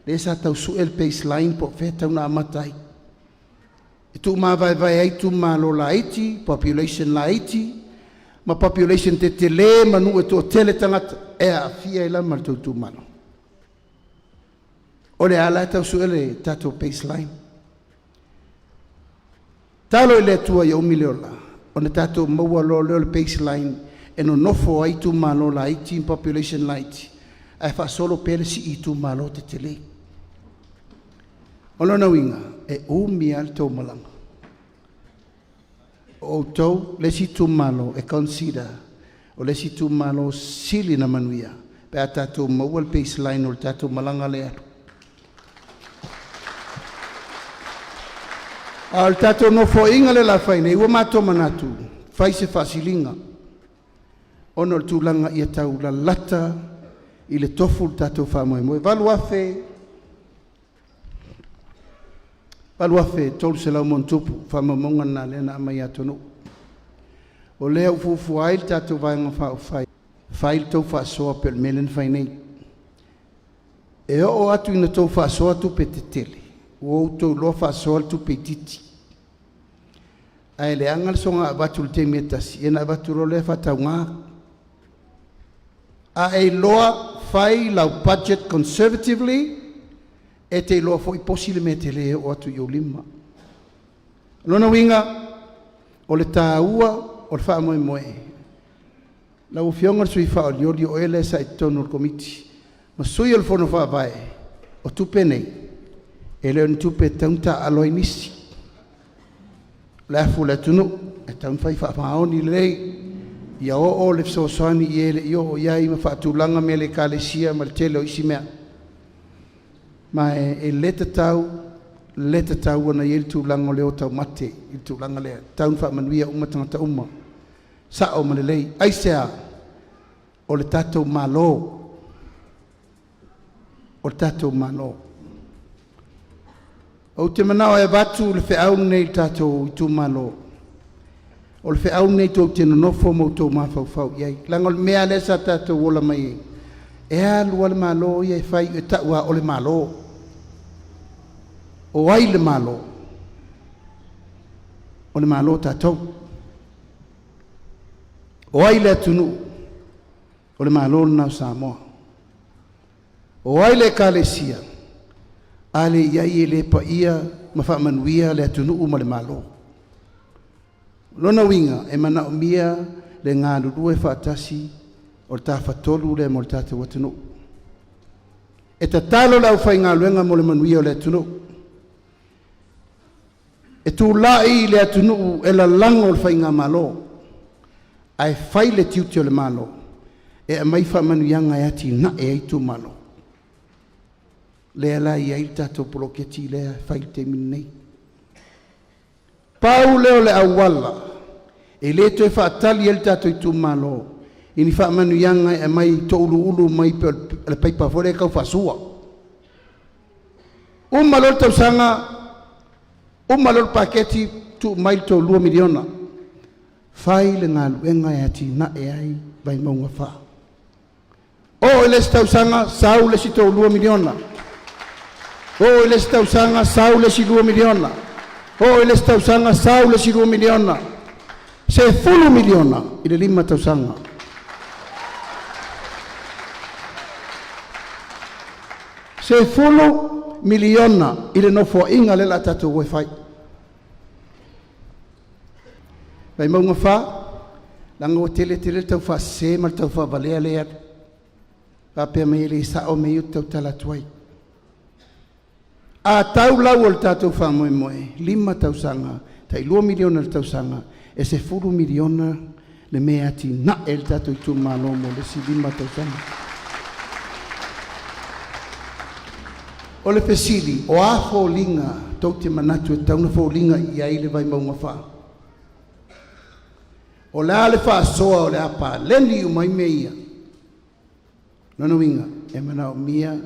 lea sa tau sue le baseline po o fea e tatau ona amata ai, e tuumavaevae ai itumalo laiti, population laiti ma population tetele ma nuu e toatele tagata e aafia ai la ma le tou itumalo. O le ala e tau sue le tatou baseline. Talo i le Atua ia umi le ola, ona tatou maua loa lea o le baseline e nonofo ai itumalo laiti ma population laiti, ae faasolo pea le sii i itumalo tetele. O lona uiga, e umi lava le tou malaga. O outou le isi itumalo e consider o le isi itumalo sili na manuia pe a tatou maua le baseline o le tatou malaga lea. A o le tatou nofoaiga lea o le a fai nei, ua matou manatu, fai se faasiliga ona o le tulaga ia taulalata i le tofu le tatou faamoemoe. 8,300+ faamaumauga na lea na aumai atunuu. O lea ua fuafua ai le tatou Vaega Faaupufai, fai le tou faasoa pei o le mea lea na fai nei. E oo atu ina outou faasoa tupe tetele, ua outou iloa faasoa le tupe itiiti. Ae leaga le soona avatu i le taimi e tasi, ia ona avatu loa lea faatauga. A e iloa fai lau budget conservatively, e te iloa foi posi le mea tele e oo atu i ou lima. O lona uiga, o le taua o le faamoemoe, lau Afioga i le sui faaolioli o oe lea sa i totonu o le Komiti ma sui o le Fono Faavae, o tupe nei, e le o ni tupe e tatau ona taaalo ai nisi. O le afu o le atunuu, e tatau ona fai faamaoni lelei, ia oo le fesoasoani i e le i oo i ai ma faatulaga mea a le Ekalesia ma le tele o isi mea. Ma e le tatau, le tatau ona i ai le tulaga o le o taumate i le tulaga lea, e tatau ona faamanuia uma tagata uma, sao ma lelei. Aisea? O le tatou Malo, o le tatou Malo. Ou te manao e avatu le feau lenei i le tatou itumalo, o le feau lenei tou te nonofo ma outou mafaufau i ai, leaga o le mea lea sa tatou ola mai ai, e alu lava le Malo ia e fai e tau lava o le Malo. O ai le Malo? O le Malo tatou. O ai le atunuu? O le Malo lena o Samoa. O ai le Ekalesia? A le i ai e le paia ma faamanuia le atunuu ma le Malo. O lona uiga, e manaomia le galulue faatasi o le tafatolu lea mo le tatou atunuu. E tatalo le aufaigaluega mo le manuia o le atunuu. E tulai le atunuu e lalago le faigamalo, ae fai le tiute o le Malo e aumai faamanuiaga e atinae ai itumalo. Lea la e i ai le tatou poloketi lea e fai i le taimi lenei. Pau lea o le auala e le toe faatali ai le tatou itumalo i ni faamanuiaga e aumai touluulu mai pei o le paipa foi lea e tau faasua. Uma loa le tausaga, uma loa le paketi, tuu mai le tou $2 miliona. Fai le galuega e atinae ai Vaimauga 4. Oo i le isi tausaga, sau le isi tou $2 miliona. Oo i le isi tausaga, sau le isi $2 miliona. Oo i le isi tausaga, sau le isi $2 miliona. $10 miliona i le 5 tausaga. $10 miliona i le nofoaiga lea o le a tatou o e fai. Vaimauga 4, leaga ua tele tele le tau faasese ma le tau faavalea lea e alu. Faapea mai e le sao mea ia ou te tautala atu ai. A tau lau o le tatou faamoemoe, 5 tausaga, tai $2 miliona i le tausaga, e $10 miliona le mea e atinae ai le tatou itumalo mo le isi 5 tausaga. O le fesili, o a foliga tou te manatu e tatau ona foliga i ai le Vaimauga 4? O le a le faasoa o le a paleni uma ai mea ia? Lona uiga, e manaomia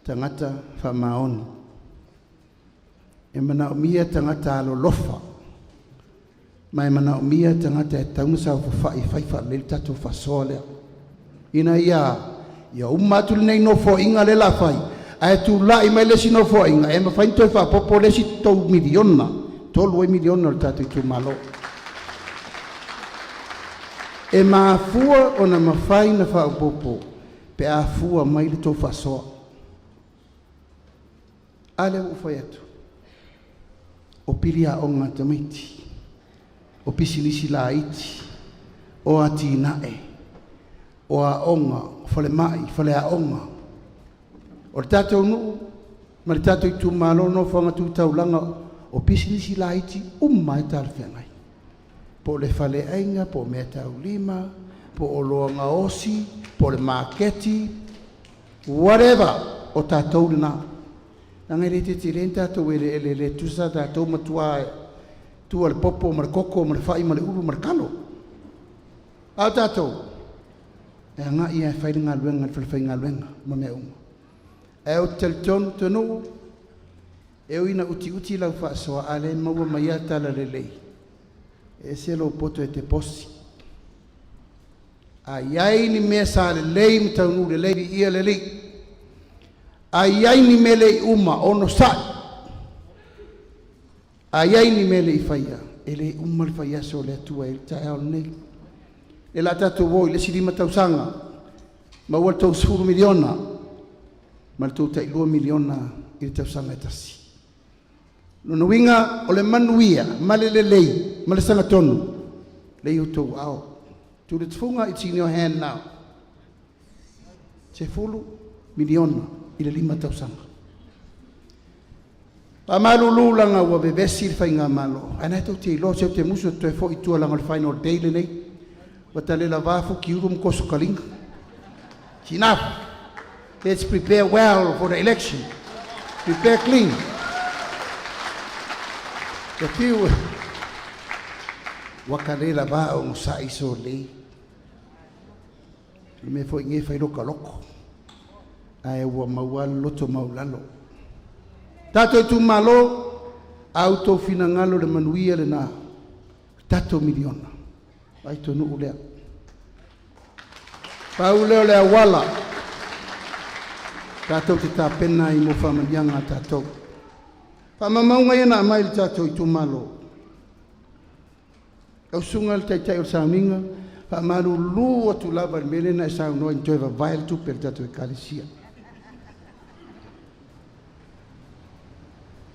tagata faamaoni. E manaomia tagata alolofa, ma e manaomia tagata e tatau ona saofafai e fai faalelei le tatou faasoa lea. Ina ia ia uma atu lenei nofoaiga lea la fai, ae tulai mai le isi nofoaiga e mafai ona toe faaopoopo le isi $3 miliona, 3 ai miliona o le tatou itumalo. E mafua ona mafai ona faaopoopo pe a fua mai le tou faasoa. A lea ua ou fai atu, o pili aoga a tamaiti, o pisinisi laiti, o atinae, o aoga, o falemai, faleaoga. O le tatou nuu ma le tatou itumalo, nofoaga tu taulaga, o pisinisi laiti uma lava e talafeagai. Po o le faleaiga, po o meataulima, po o oloa gaosi, po o le maketi, whatever, o tatou lena. Leaga e le tetele ni tatou eleele, e le tutusa tatou ma tua, tua i le popo ma le koko ma le fai ma le ulu ma le talo. A o tatou, e agai lava e fai le galuega i le falefaigaluega ma mea uma. Ae ou te talitonu Tapunuu, e ui ina utiuti lau faasoa, a o lea e maua mai lava talalelei, e ese lou poto e te bosi. A i ai ni mea sa lelei ma taunuu lelei, viia le Alii. A i ai ni mea e le i uma, onosai. A i ai ni mea e le i faia, e le uma le faiaso o le Atua e i ai le taeao lenei. O le a tatou o i le isi 5 tausaga, maua le tou $10 miliona ma le tou tai $2 miliona i le tausaga e tasi. Lona uiga o le manuia ma le lelei ma le sagatonu lea e i outou aao. Tuliatufuga, it's in your hand now. $10 miliona i le 5 tausaga. Faamalulu leaga ua vevesi le faigamalo, ae o lena tou te iloa o se ou te musu ou te toe foi i tua leaga o le final day lenei. Ua talelava fukiulu ma toso taliga. It's enough. Let's prepare well for the election. Prepare clean. The few ua kalelava ogosa'i solei. Le mea foi nei fai loka loko. Ae ua maua le loto maulalo. Tatou itumalo, a outou finagalo le manuia lena, tatou miliona, ai tonu lea. Pau lea o le auala, tatou te tapena ai mo faamanuiaga a tatou. Faamaumauga ia na aumai i le tatou itumalo. Lau susuga i le Taitai o le Sauniga, faamalulu atu lava i le mea lea na e saunoa ai toe vavae le tupe a le tatou Ekalesia.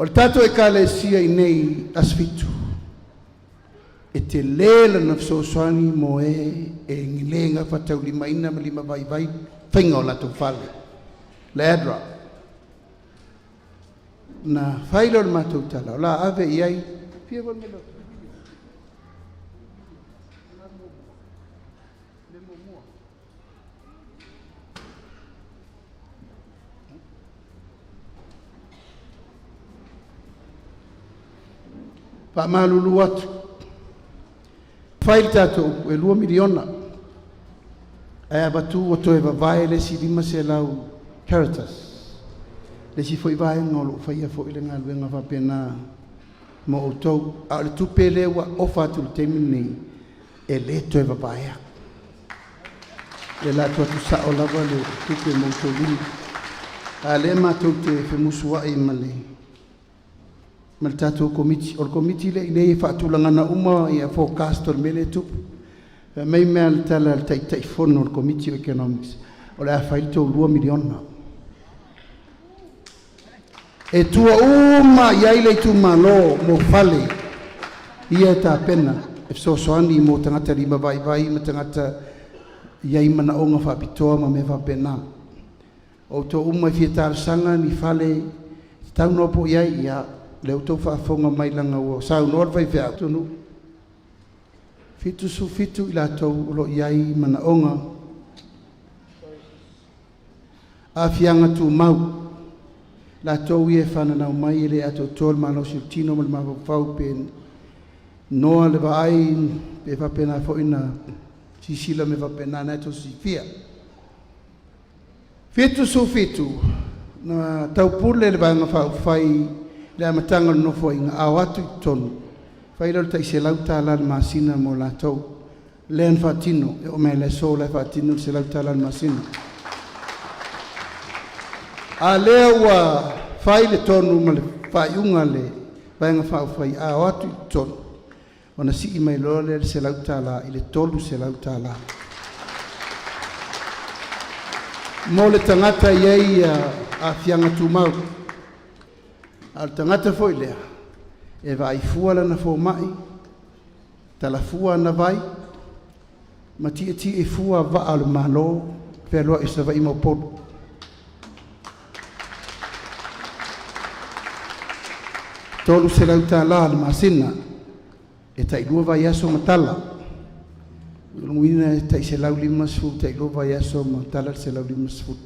O le tatou Ekalesia i nei Aso Fitu, e tele lana fesoasoani mo e e le gafataulimaina ma lima vaivai faiga o latou fale. Le ADRA. Na fai lea o le matou tala, o la ave i ai. Fia foi le mea Faamalulu atu, fai le tatou upu e 2 miliona, ae avatu ua toe vavae le isi 500 Caritas. Le isi foi vaega o loo faia foi le galuega faapena mo outou. A o le tupe lea ua ofa atu i le taimi lenei, e le toe vavaea. Le la atu sao lava le tupe mo outou lima. A lea matou te femusuai ma le tatou komiti. O le komiti lea i inei e faatulagana uma ia forecast o le mea lea e tupu. Fai mai mea le tala a le Taitaifono o le Komiti o Economics, o le a fai le tou 2 miliona. E tua uma i ai le itumalo mo fale ia e tapena e fesoasoani mo tagata lima vaivai ma tagata i ai manaoga faapitoa ma mea faapena. O outou uma e fia talosaga ni fale tatau ona po i ai, ia lea ua outou faafofoga mai leaga ua saunoa le faifeau tonu. 77 i latou o lo o i ai manaoga aafiaga tumau. Latou ia e fananau mai e le atoatoa le malosi o le tino ma le mafaufau pe noa le vaai pe faapena foi na sisila me faapena na e tosi silafia. 77 Na taupule le Vaega Faaupufai i le amataga o le Nofoaiga, a o atu i totonu, fai lea o le tai $100 i le masina mo latou. Lea na faatino, e oo mai lava i le aso o la e faatino le $100 i le masina. A lea ua fai le tonu ma le faaiuga a le Vaega Faaupufai, a o atu i totonu, ona sii mai loa lea o le $100 i le $300. Mo le tagata e i ai aafiaga tumau, a o le tagata foi lea e vaai fua lana fomai, talafua ana vai, ma tietie fua vaa o le Malo fealuai i Savaii ma Upolu. $300 le masina, e tailua vaiaso ma tala. O lona uiga e tai $150 tailua vaiaso ma tala le $150.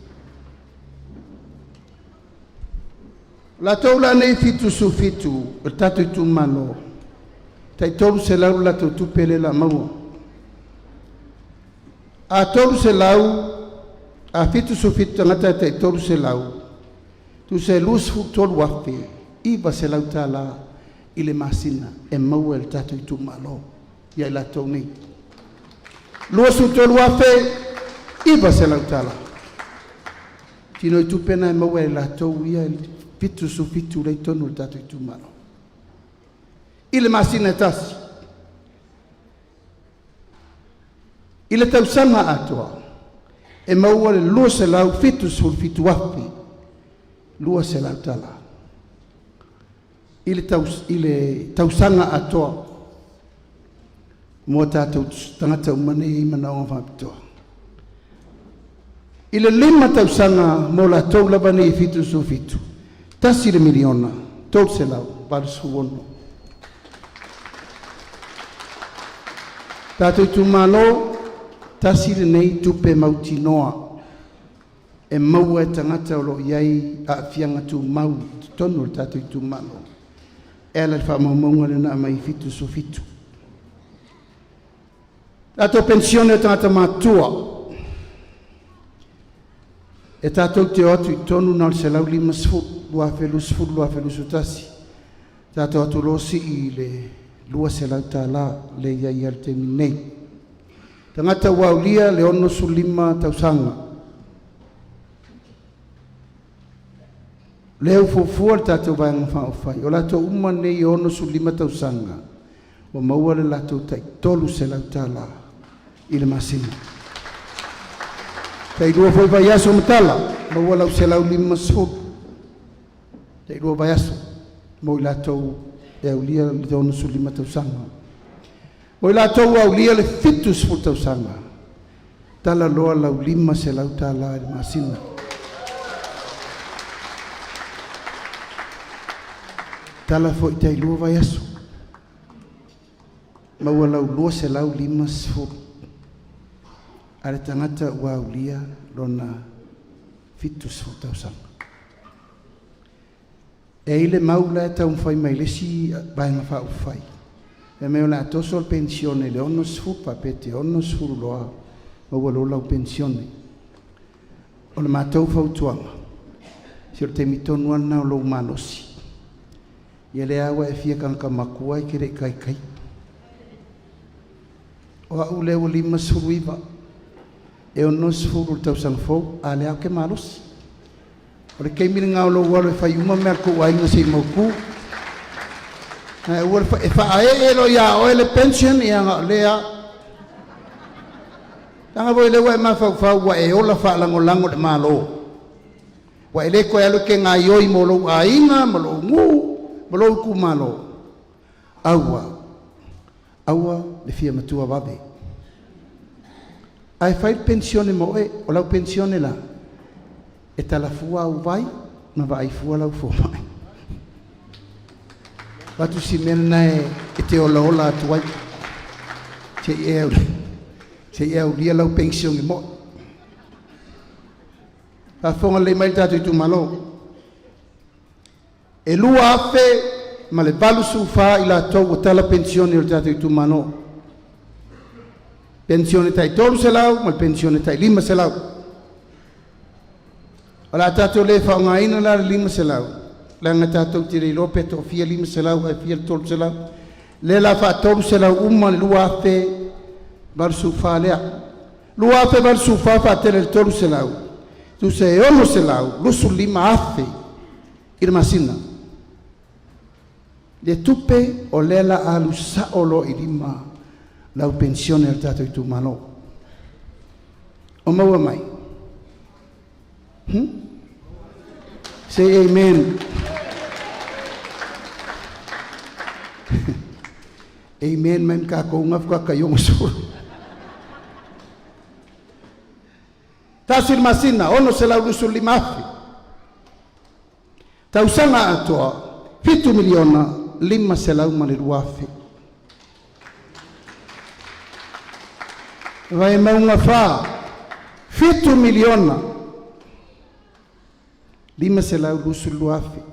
O latou la nei e 77 o le tatou itumalo, e tai $300 le latou tupe lea o le a maua. A 300, a 77 tagata e tai $300, tusa e $23,900 i le masina e maua e le tatou itumalo ia i latou nei. $23,900. Tino i tupe na e maua e latou ia e 77 lea e i totonu o le tatou itumalo i le masina e tasi. I le tausaga atoa, e maua le $277,200 i le tausaga atoa mo tatou tagata uma nei e i manaoga faapitoa. I le 5 tausaga mo latou lava nei e 77, $1,386,000. Tatou itumalo, tasi lenei tupe mautinoa e maua e tagata o lo o i ai aafiaga tumau i totonu o le tatou itumalo e ala i le faamaumauga lea na aumai e 77. Tatou penisione a tagata matutua, e tatou te o atu i totonu na o le $150, 2020, 2021. Tatou o atu loa sii i le $200 lea e i ai i le taimi nei. Tagata ua aulia le 65 tausaga, lea ua fuafua le tatou Vaega Faaupufai, o latou uma nei e 65 tausaga ua maua le latou tai $300 i le masina. Tailua foi vaiaso ma tala, maua lau $150, tailua vaiaso mo i latou e aulia le 65 tausaga. O i latou ua aulia le 70 tausaga, tala loa lau $500 i le masina. Tala foi tailua vaiaso, maua lau $250 a le tagata ua aulia lona 70 tausaga. E i ai le mau la e taumafai mai e le isi Vaega Faaupufai, fai mai o le a toso le penisione i le 60, faapea e te 60 loa maua loa lau penisione. O le matou fautuaga, se o le taimi tonu lava lena o lou malosi. Ia lea lava ua e fia tagata matua e te le i taitai. O au lea ua 59, e 60 i le tausaga fou, a o lea lava ou te malosi. O le taimi lena o lou alu e fai uma mea a le tou aiga se i mautu. Ae aua le e faaee loa ia oe le pension, ia na o lea lava. Leaga foi o lea ua e mafaufau ua e ola faalagolago i le Malo, ua e le toe alu e te gaoioi mo lou aiga ma lou nuu ma lou itumalo. Aua, aua le fia matua vave. Ae fai le penisione ma oe, o lau penisione la, e talafua au vai ma vaai fua lau fomai. Avatu si mea lena e te olaola atu ai, se i e aulia lau penisione moi. Faafofoga lelei mai le tatou itumalo. E 2,084 i latou ua tala penisione o le tatou itumalo. Penisione tai $300 ma le penisione tai $500. O le a tatou le faaaogaina la le 500, leaga tatou te le iloa pe toafia 500 ae fia le 300. Lea la faa-300 uma le 2,084 lea. 2,084 faatele i le 300, tusa e 625,000 i le masina. Le tupe o lea la alu sao loa i lima lau penisione a le tatou itumalo. O maua mai? Say amen. Amen mai kākou ngafu ka iongo sulu. Tasi le masina, 625,000. Tausaga atoa, 7,502,000. Vaimauga 4, 7,522,000.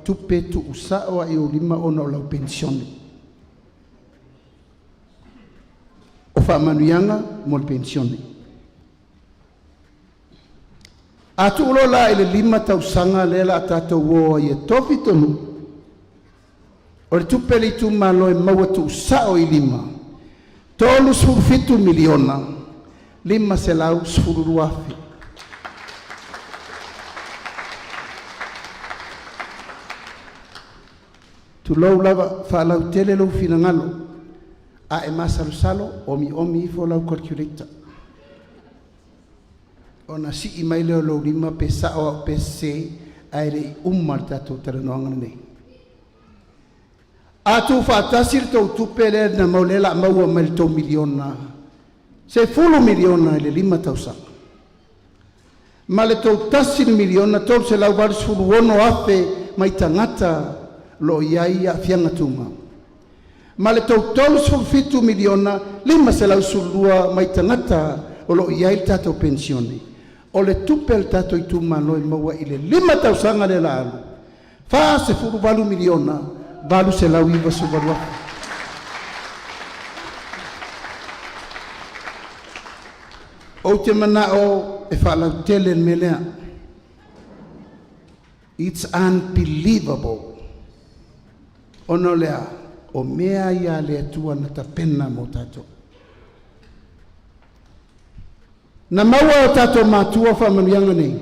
Tupe tuusao ai o lima ona o lau penisione. O faamanuiaga mo le penisione. A tuu loa la i le 5 tausaga lea la a tatou o ai e tofi tonu, o le tupe a le itumalo e maua tuusao i lima, 37,512,000. Tulou lava, faalautele lou finagalo, a e masalosalo, omiomi ifo lau calculator ona sii mai lea o lou lima pe sao au pe sese, ae le i uma le tatou talanoaga lenei. A tuufaatasi le tou tupe lea na mau lea la maua mai le tou miliona, 10 miliona i le 5 tausaga, ma le tou 1,386,000 mai tagata lo o i ai aafiaga tumau, ma le tou 37,512,000 mai tagata o lo o i ai le tatou penisione, o le tupe a le tatou itumalo e maua i le 5 tausaga lea la alu, 48,898,000. Ou te manao e faalautele le mea lea. It's unbelievable. Ona o lea, o mea ia le Atua na tapena mo tatou. Na maua o tatou matua faamanuiaga nei.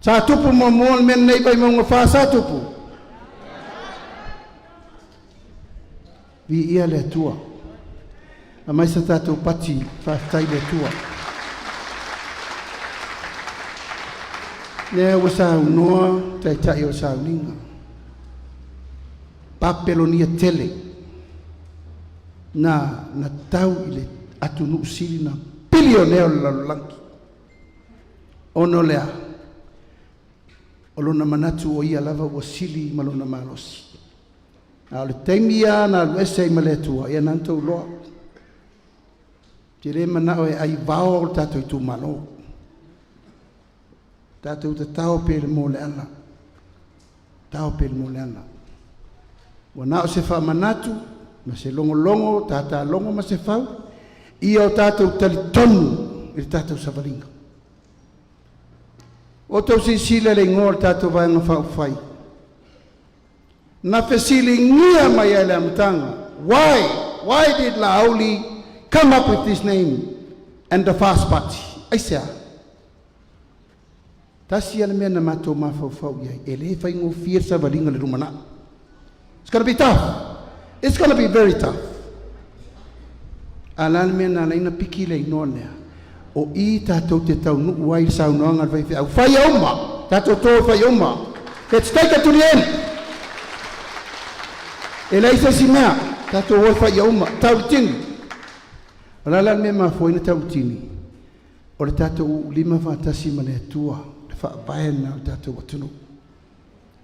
Sa tupu muamua le mea nei Vaimauga 4 sa tupu. Viia le Atua. Aumai sa tatou pati, faafetai le Atua. Lea ua saunoa taitai o sauniga. Papelonia tele na tau i le atunuu sili na bilionea o le lalolagi. Ona o lea, o lona manatu o ia lava ua sili ma lona malosi. A o le taimi lava na alu ese ai ma le Atua, ia na tou iloa. Te le manao e ai vao o le tatou itumalo. Tatou tatao pe le mo le ala. Tao pe le mo le ala. Ua na o se faamanatu, ma se logologo, tatalogo ma se fau, ia o tatou talitonu i le tatou savaliga. O tou silasila le igoa o le tatou Vaega Faaupufai. Na fesiligia mai ai le amataga. Why? Why did Laauli come up with this name and the FAST Party? Aisea? Tasi ia le mea na matou mafaufau i ai. E le faigofie le savaliga le lumanai. It's gonna be tough. It's gonna be very tough. A la le mea na alaina piki le igoa lea. O i tatou te taunuu ai le saunoaga a le faifeau. Fai uma! Tatou to fai uma! Let's take it to the end! E leai se isi mea, tatou o fai uma. Tautini. O la la le mea mafua ai na tautini, o le tatou lima faatasi ma le Atua, le faavae lena o le tatou atunuu.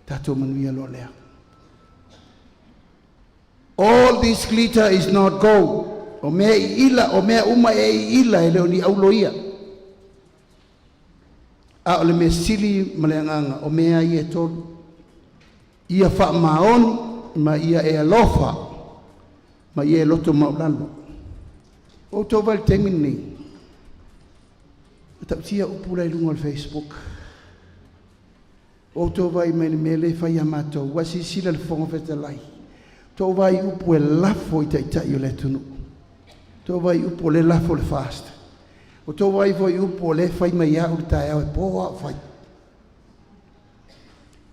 Tatou manuia loa lea. All this glitter is not gold. O mea i ila, o mea uma e i ila e le o ni aulo ia. A o le mea sili ma le agaga, o mea ia e tolu. Ia faamaoni ma ia e alofa ma ia e loto maulalo. O outou vai le taimi lenei. Matautia upu la i luga o le Facebook. O outou vaai mai i le mea lea e fai ia matou, ua silasila le Fofoga Fetalai, tou vaai i upu e lafo i taitai o le atunuu. Tou vaai i upu o lea e lafo i le FAST. O tou vaai foi i upu o lea e fai mai au i le taeao e po a o fai.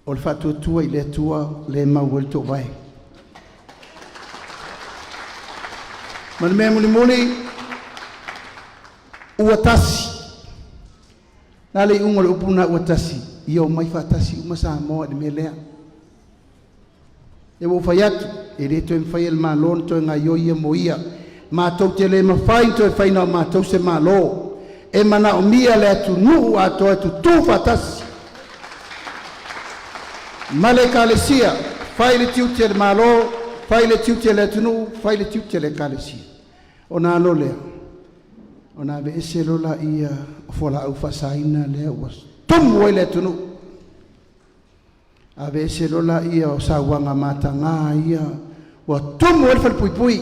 O le faatuatua i le Atua lea e mau ai le toovae. Ma le mea mulimuli, ua tasi. Le a le iuga o le upu lena ua tasi? Ia omai faatasi uma Samoa i le mea lea. E ua ou fai atu, e le toe mafai e le Malo ona toe gaoioi ia mo ia. Matou te le mafai ona toe fai na o matou se Malo. E manaomia le atunuu atoa e tutu faatasi ma le Ekalesia, fai le tiute o le Malo, fai le tiute o le atunuu, fai le tiute o le Ekalesia. Ona alo lea, ona aveese loa lea o fualaau faasaina lea ua tumu ai le atunuu. Aveese loa lea o sauaga mataga ia ua tumu ai le falepuipui.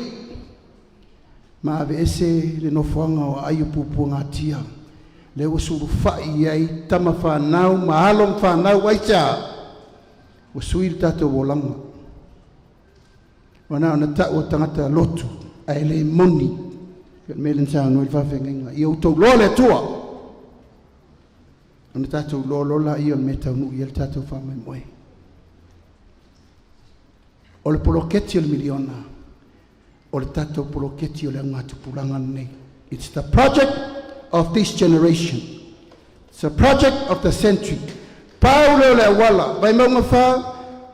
Ma aveese le nofoaga o aai o puapuagatia lea ua sulufai i ai tama fanau ma alo ma fanau. Aisea? Ua sui le tatou olaga. Ua na ona tau o tagata lotu ae le moni. O le mea lea na saunoa ai le faafeagaiga, ia outou iloa le Atua, ona tatou iloa loa lea o le mea e taunuu i ai le tatou faamoemoe. O le poloketi o le miliona, o le tatou poloketi o le augatupulaga lenei. It's the project of this generation. It's the project of the century. Pau lea o le auala, Vaimauga 4,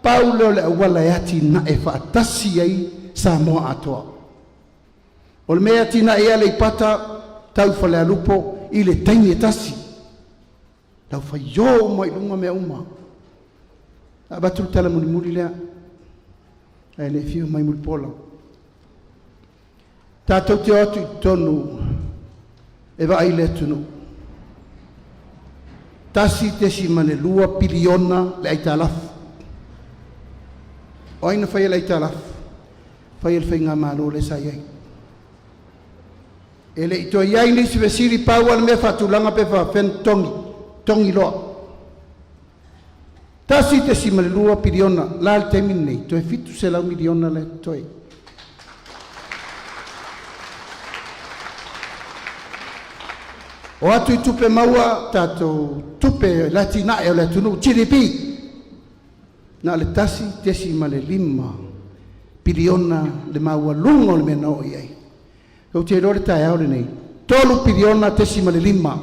pau lea o le auala e atinae faatasi ai Samoa atoa. O le mea e atinae ai Aleipata, tau Falealupo i le taimi e tasi. Lau faio uma i luga mea uma. Avatu le tala mulimuli lea, ae le fiu mai Mulipola. Tatou te o atu i totonu e vaai le atunuu. 1.2 piliona le aitalafu. O ai na faia le aitalafu? Faia le faigamalo lea sa i ai. E le i toe i ai nisi fesili, pau lava le mea faatulaga pe faapefea ona totogi, totogi loa. 1.2 piliona, la le taimi lenei, toe 700 miliona lea totoe. O atu i tupe maua, tatou tupe le atinae o le atunuu, GDP, na o le 1.5 piliona le maualuga o le mea na oo i ai. Ou te iloa le taeao lenei, 3 piliona tesima le 5,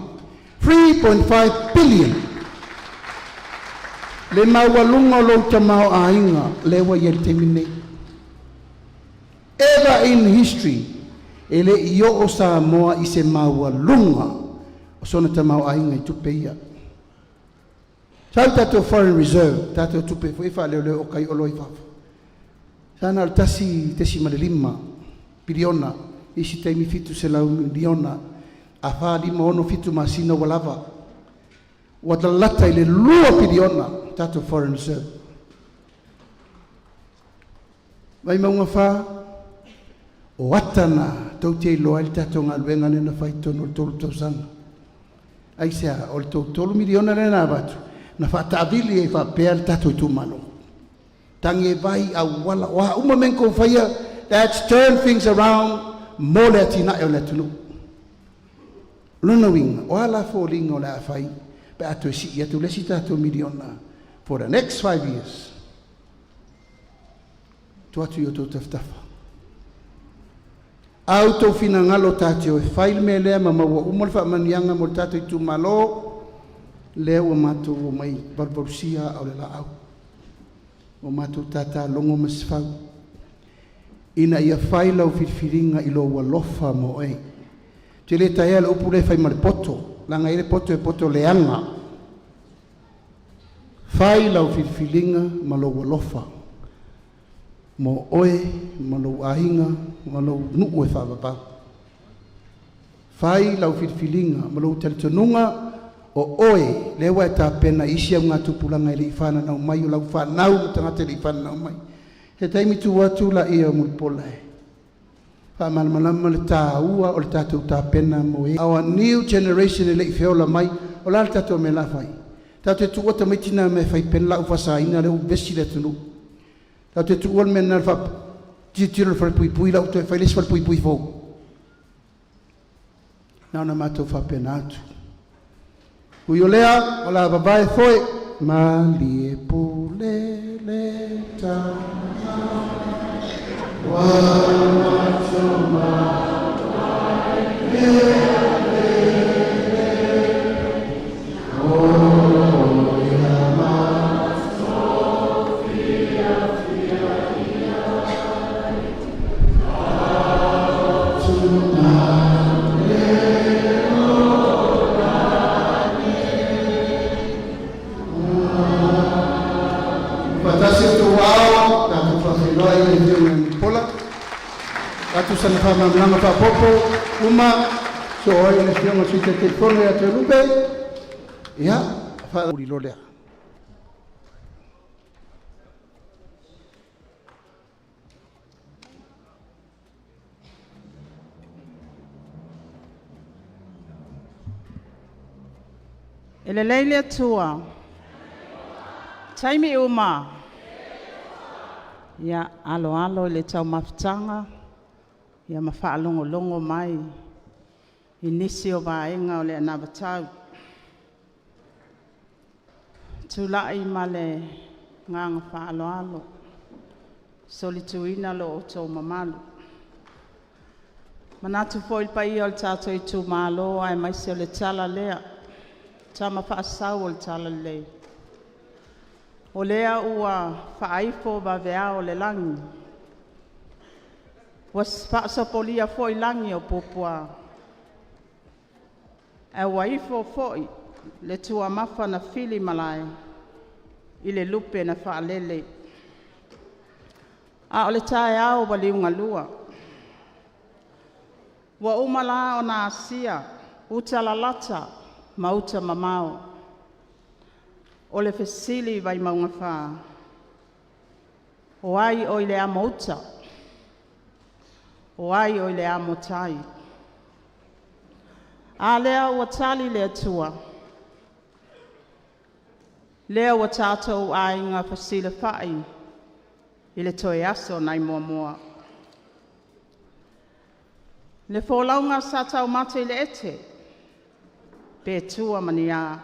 3.5 billion le maualuga o lou tamaoaiga lea ua i ai i le taimi lenei. Ever in history, e le i oo Samoa i se maualuga o sona tamaoaiga i tupe ia. Sau tatou foreign reserve, tatou tupe foi e faaleoleo o kai oloa i fafo. Sa na o le 1.5 piliona, isi taimi 700 miliona, a 4, 5, 6, 7 masina ua lava. Ua lalata i le 2 piliona tatou foreign reserve. Vaimauga 4, o ata na tou te iloa ai le tatou galuega lea na fai i totonu o le 3 tausaga. Aisea? O le tou 3 miliona lea na avatu, na faataavili ai faapea le tatou itumalo. Tagi e vai, auala, o a uma mea na tou faia, that's turn things around mo le atinae o le atunuu. Lona uiga, o a la foliga o le a fai pe a toe sii atu le isi tatou miliona for the next 5 years. Tuu atu i o outou tafatafa. A outou finagalo tatou e fai le mea lea ma maua uma le faamanuiaga mo le tatou itumalo, lea ua matou omai valuvalusia aa o le laau. Ua matou tatalogo ma sefau ina ia fai lau filifiliga i lou alofa mo oe. Te le taea le upu lea e fai ma le poto, leaga e i ai le poto e poto leaga. Fai lau filifiliga ma lou alofa mo oe, ma lou aiga, ma lou nuu e faavavau. Fai lau filifiliga ma lou talitonuga o oe lea ua e tapena i isi augatupulaga e le i fananau mai, o lau fanau ma tagata e le i fananau mai. He taimi tu atu la ia o Mulipola e Faamalamalama le tāua o le tatou tapena mo e. Our new generation e le i feola mai, o le a le tatou mea la fai? Tatou te tuua tamaiti na me fai pena lau faasaina lea ua vevesi le atunuu. Tatou te tuua le mea lena i le tilotilo i le falepuipui la ua toe fai le isi falepuipui fou. Na ona matou faapena atu. Ui o lea, o le a vavae foe, malie pule le tama ua Faatasi o outou ao, tatou faafeiloai i le Afioga ia Mulipola, atu sana faamalamalamaga faaopoopo uma, so ai le Afioga i le Sui Taitaifono ia Toelupe, ia, faamuli lea. E lelei le Atua taimi uma. Ia aloalo i le taumafataga ia ma faalogologo mai i nisi o vaega o le anavatau. Tulai ma le agaga faaaloalo, solituina lo outou mamalu. Manatu foi i le paia o le tatou itumalo aemaise o le tala lea, Tama Faasau o le Talalelei, o lea ua faaifo vaveao o le lagi, ua faasopolia foi lagi o puapua, ae ua ifo foi le tuamafa na filimalae i le lupe na faalele. A o le taeao ua liugalua, ua uma la ona asia uta lalata ma uta mamao. O le fesili i Vaimauga 4, o ai oi le amo uta? O ai oi le amo tai? A lea ua tali le Atua, lea ua tatou aiga fesilafai i le toe aso nai Moamoa. Le folauga sa taumate i le ete, pe tua ma ni a,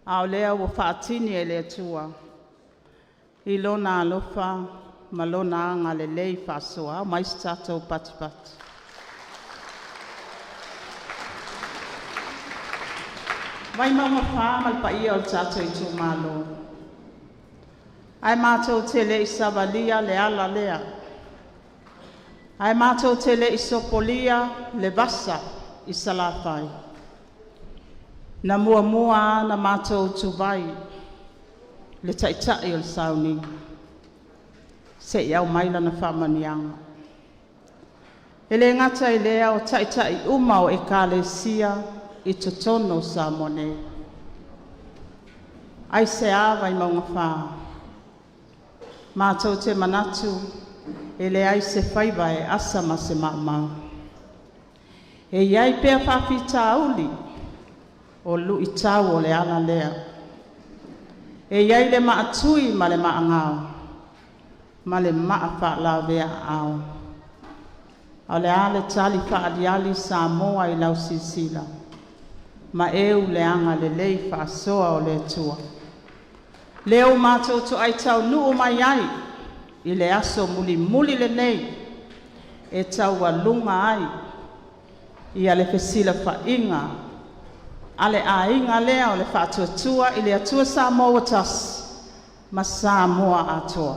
a o lea ua faatini e le Atua i Lona alofa ma Lona agalelei faasoa. Aumai se tatou patipati. Vaimauga 4 ma le paia o le tatou itumalo, ae matou te le i savalia le ala lea, ae matou te le i sopolia le vasa i Salafai, na muamua lava ona matou tuvai le Taitai o le sauniga se i aumai lana faamanuiaga. E le gata i lea o Taitai uma o Ekalesia i totonu o Samoa nei. Aisea Vaimauga 4? Matou te manatu e leai se faiva e asa ma se maumau. E i ai pea faafitauli o luitau o le ala lea. E i ai le maatui ma le maagao ma le maa faalavea-aao. A o le a le tali faaaliali Samoa i lau silasila? Ma eu le agalelei faasoa o le Atua, lea ua matou toai taunuu mai ai i le aso mulimuli lenei e taualuga ai ia le fesilafaiga a le aiga lea o le Faatuatua i le Atua Samoa ua Tasi ma Samoa atoa.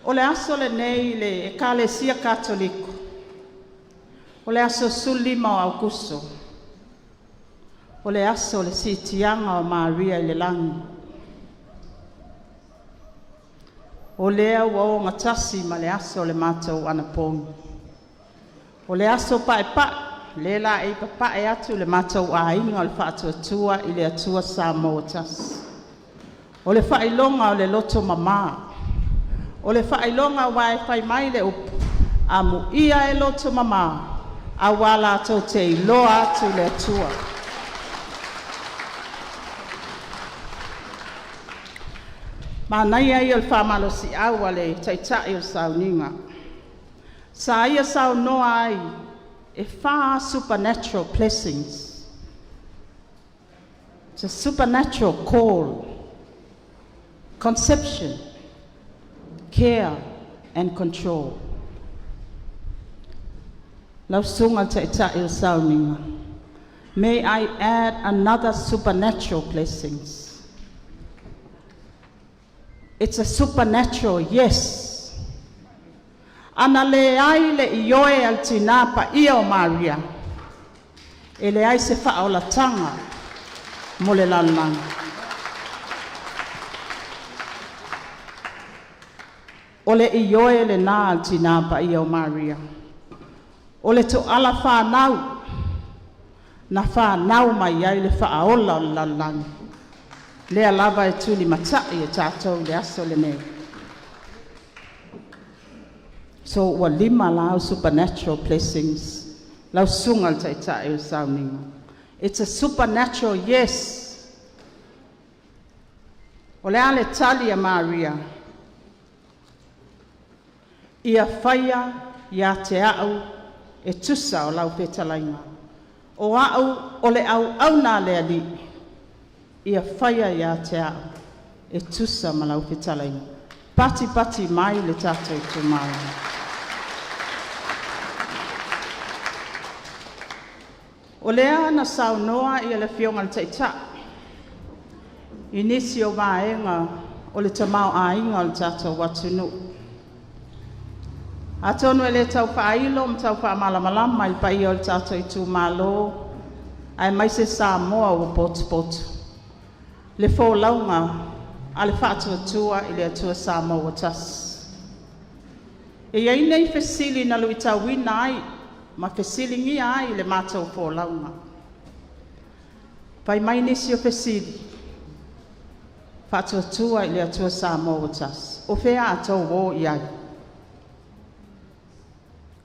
O le aso lenei i le Ekalesia Katoliko, o le aso 15 o Aokuso, o le aso o le siitiaga o Maria i le lagi. O lea ua ogatasi ma le aso o le matou anapogi. O le aso paepae lea o le a ei papae atu le matou aiga o le Faatuatua i le Atua Samoa ua Tasi. O le faailoga o le loto mama, O le faailoga aua e fai mai le upu, amuia e loto mamā, auā latou te iloa atu i le Atua. Manaia ia o le faamalosiau a le taitai o le sauniga. Sa ia saunoa ai, e fa supernatural blessings. It's a supernatural call, conception, care and control. Lau susuga i le taitai o le sauniga, may I add another supernatural blessings. It's a supernatural yes. Ana leai le ioe a le tinā paia o Maria, e leai se faaolataga mo le lalolagi. O le ioe lenā a le tinā paia o Maria. O le toala whānau, na whānau mai ai le faaola o le lalolagi. Lea lava e tuli matai e tātou le aso lenei. So ua lima la au supernatural blessings. Lau susuga i le taitai o le sauniga. It's a supernatural yes. O le a le tali a Maria? Ia faia ia te au e tusa o lau fetalaiga. O au o le auauna a le Alii, ia faia ia te au e tusa ma lau fetalaiga. Pati pati mai le tatou itumalo. O lea na saunoa ia le Afioga i le Taitai i nisi o vaega o le tamaoaiga o le tatou atunuu. Atonu e le tau faailo ma tau faamalamalama i le paia o le tatou itumalo aemaise Samoa ua potopoto le folauga a le Faatuatua i le Atua Samoa ua Tasi. E i ai nei fesili na luitauina ai ma fesiligia ai le matou folauga. Fai mai nisi o fesili, Faatuatua i le Atua Samoa ua Tasi, o fea a outou o i ai?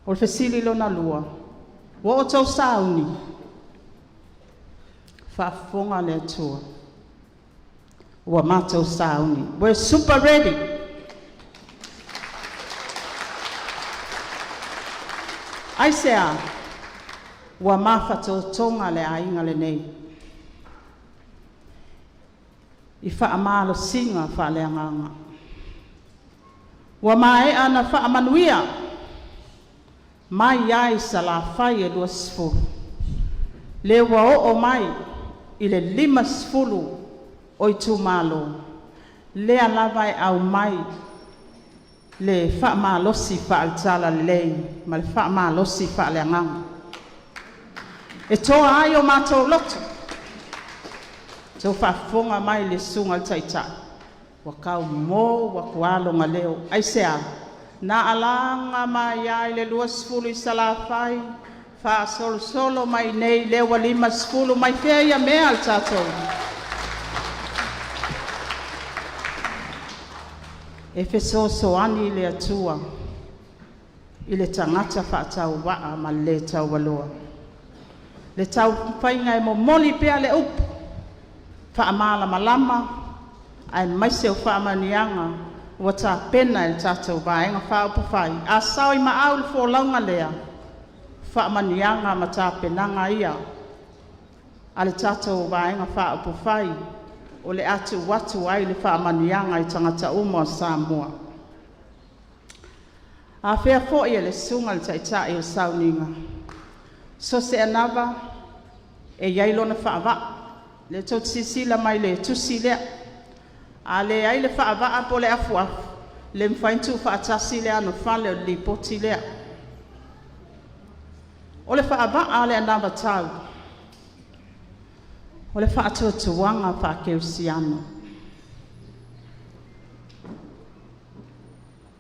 O le fesili lona lua, ua outou sauni? Faafofoga le Atua, ua matou sauni. We're super ready. Aisea? Ua mafatotoga le aiga lenei i faamalosiga faaleagaga. Ua maea ona faamanuia mai ai Salafai e 20, lea ua oo mai i le 50 o itumalo, lea lava e aumai le faamalosi faale-Talalelei ma le faamalosi faale-Agaga. E toa ai o matou loto, tou faafofoga mai le susuga i le Taitai, ua tau mou atu lava lona leo. Aisea? Na alaga mai lava i le 20 i Salafai, faasolosolo mai nei lea ua 50, mai fea ia mea le tatou? E fesoasoani le Atua i le tagata faatauvaa ma le le taualoa. Le taumafaiga e momoli pea le upu faamalamalama aemaise o faamanuiaga ua tapena e le tatou Vaega Faaupufai. A sao i maau le folauga lea, faamanuiaga ma tapenaga ia a le tatou Vaega Faaupufai o le a tuu atu ai le faamanuiaga i tagata uma o Samoa. Afea foi e le Susuga i le Taitai o le sauniga, so o se anava e i ai lona faavaa. O lea tou te silasila mai i le tusi lea, a leai le faavaa po o le afuafu, e le mafai ona tuufaatasi le anofale o le lipoti lea. O le faavaa o le anavatau, o le faatuatuaga faakerisiano.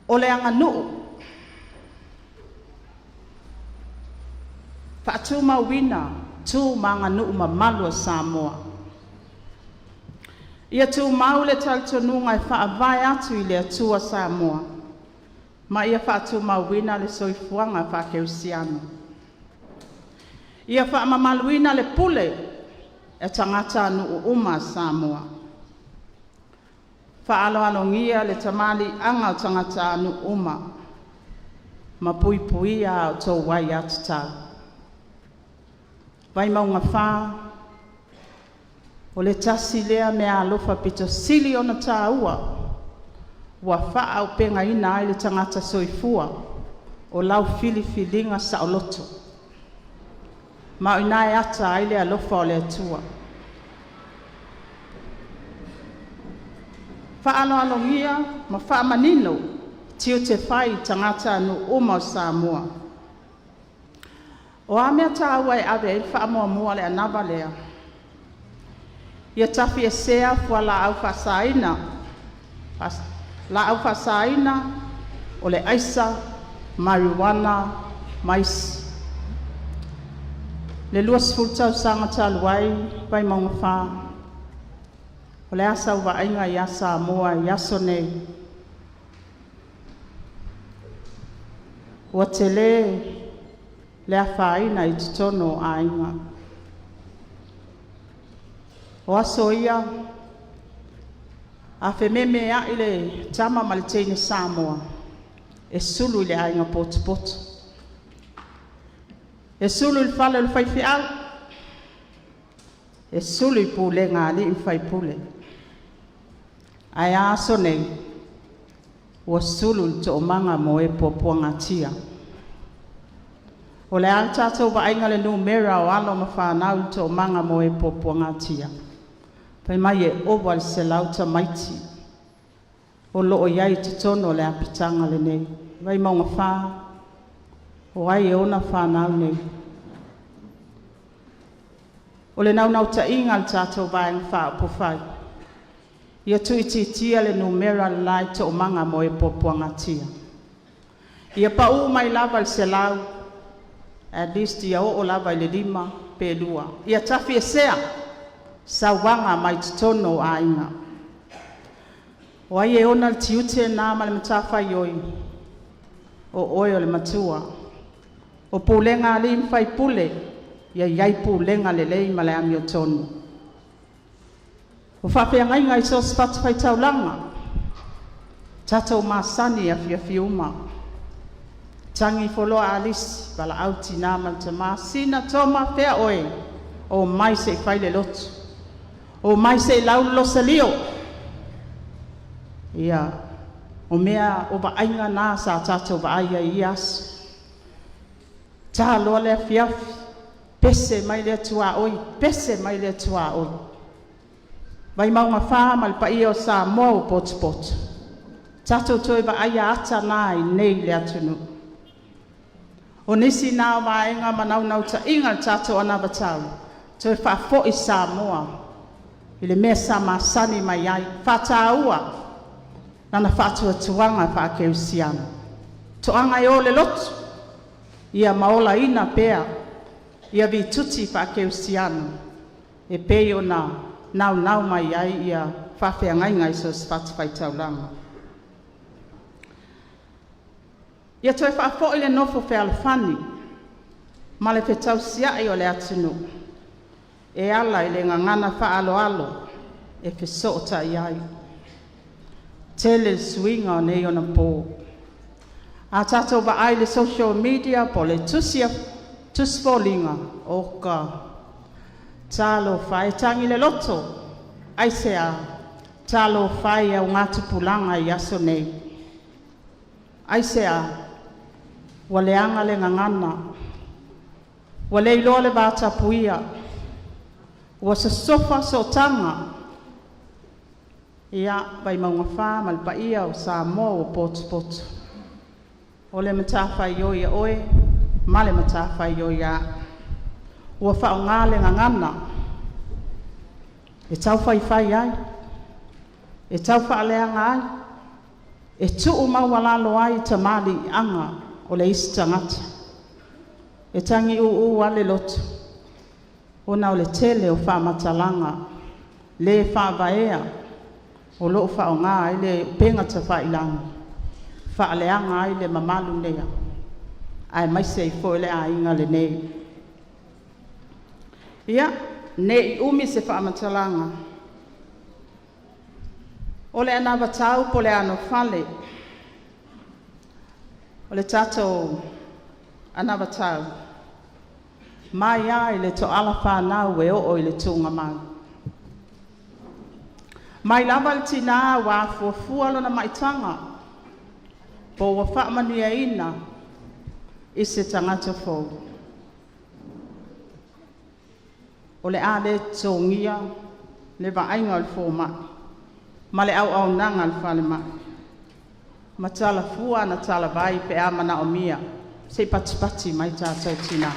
O le aganuu, faatumauina tu ma aganuu mamalu a Samoa. Ia tumau le talitonuga e faavae atu i le Atua Samoa. Ma ia faatumauina le soifuaga faakerisiano. Ia faamamaluina le pule a tagatanuu uma a Samoa. Faaaloalogia le tamaliiaga o tagatanuu uma, ma puipuia a outou aiatatau. Vaimauga 4, o le tasi lea meaalofa pito sili ona taua ua faaauupegaina ai le tagata soifua, o lau filifiliga saoloto, ma o i ina e ata ai le alofa o le Atua. Faaaloalogia ma faamanino tiute fai i tagatanuu uma o Samoa. O a mea taua e ave i ai le faamuamua a le anava lea? Ia tafiesea fualaau faasaina, laau faasaina o le aisa, marijuana ma isi. I le 20 tausaga talu ai Vaimauga 4, o le a sau vaaiga ia Samoa i aso nei? Ua tele le afaina i totonu o aiga. O aso ia, a fememeai le tama ma le teine Samoa, e sulu i le aiga potopoto, e sulu i le fale o le faifeau, e sulu i pulega a alii ma faipule. Ae a aso nei? Ua sulu i le toomaga mo e puapuagatia. O le a le tatou vaaiga i le numera o alo ma fanau i le toomaga mo e puapuagatia? Fai mai e ova i le 100 tamaiti o lo o i ai i totonu o le apitaga lenei. Vaimauga 4, o ai e ona fanau nei? O le naunautaiga a le tatou Vaega Faaupufai, ia tuuitiitia le numera le la i toomaga mo e puapuagatia. Ia pau mai lava i le 100, at least ia oo lava i le 5 pe 2. Ia tafiesea sauaga mai totonu o aiga. O ai e ona le tiute lena ma le matafaioi? O oe o le matua. O pulega a alii ma faipule, ia i ai pulega lelei ma le amiotonu. O faafeagaiga i so o se fatafaitaulaga, tatou masani i afiafi uma, tagi ifo loa Alisi, valaau le tina ma le tama, Sina, Toma, fea oe? Omai se i fai le lotu, omai se i lau le losalio. Ia, o mea, o vaaiga na sa tatou vaai ai i ia aso. Ta loa le afiafi, pese mai lea tuaoi, pese mai lea tuaoi. Vaimauga 4 ma le paia o Samoa ua potopoto, tatou toe vaaia ata na i inei i le atunuu. O nisi na o vaega ma naunautaiga o le tatou anavatau, toe faafoi Samoa i le mea sa masani mai ai, faataua lana faatuatuaga faakerisiano. Toaga e o i le lotu, ia ma olaina pea ia vituti faakerisiano e pei ona naunau mai ai ia faafeagaiga i so o se fatafaitaulaga. Ia toe faafoi le nofo fealofani ma le fetausiai o le atunuu e ala i le gagana faaaloalo e fesootai ai. Tele le suiga o nei onapo. A tatou vaai i le social media po o le tusifoliga, oka, talofa e, e tagi le loto, aisea? Talofa e i augatupulaga i aso nei. Aisea? Ua leaga le gagana, ua le iloa le vatapuia, ua sosofa sootaga. Ia, Vaimauga 4 ma le paia o Samoa ua potopoto, o le matafaioi a oe ma le matafaioi a au, ua faaaoga le gagana e taufaifai ai, e taufaaleaga ai, e tuumaualalo ai tamaliiaga o le isi tagata. E tagiuu lava le loto ona o le tele o faamatalaga le faavaea o lo o faaaoga ai le upega tafailagi. Faaleaga ai le mamalu lea, aemaise ai foi le aiga lenei. Ia, ne i umi se faamatalaga, o le anavatau po o le anofale, o le tatou anavatau, mai lava i le toala fanau e oo i le tuugamau. Mai lava i le tina ua afuafua lona maitaga, po ua faamanuiaina i se tagata fou. O le a le totogia le vaaiga a le fomai ma le auaunaga a le falemai, ma tala fua ana talavai pe a manaomia. Se i patipati mai tatou tina.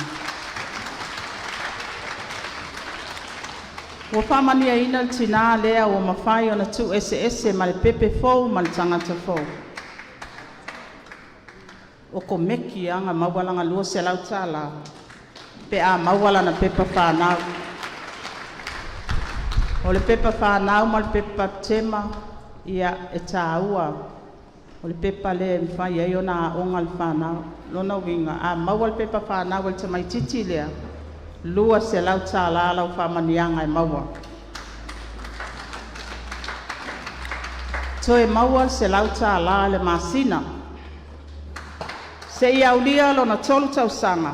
Ua faamanuiaina le tina lea ua mafai ona tuueseese ma le pepe fou ma le tagata fou. E komeki lava ona maua lana $200 pe a maua lana pepa fanau. O le pepa fanau ma le pepa bapetema, ia e taua, o le pepa lea e mafai ai ona aoga le fanau. O lona uiga a maua le pepa fanau a le tamaitiiti lea, e $200 lau faamanuiaga e maua. Toe maua le $100 i le masina, seia aulia lona 3 tausaga,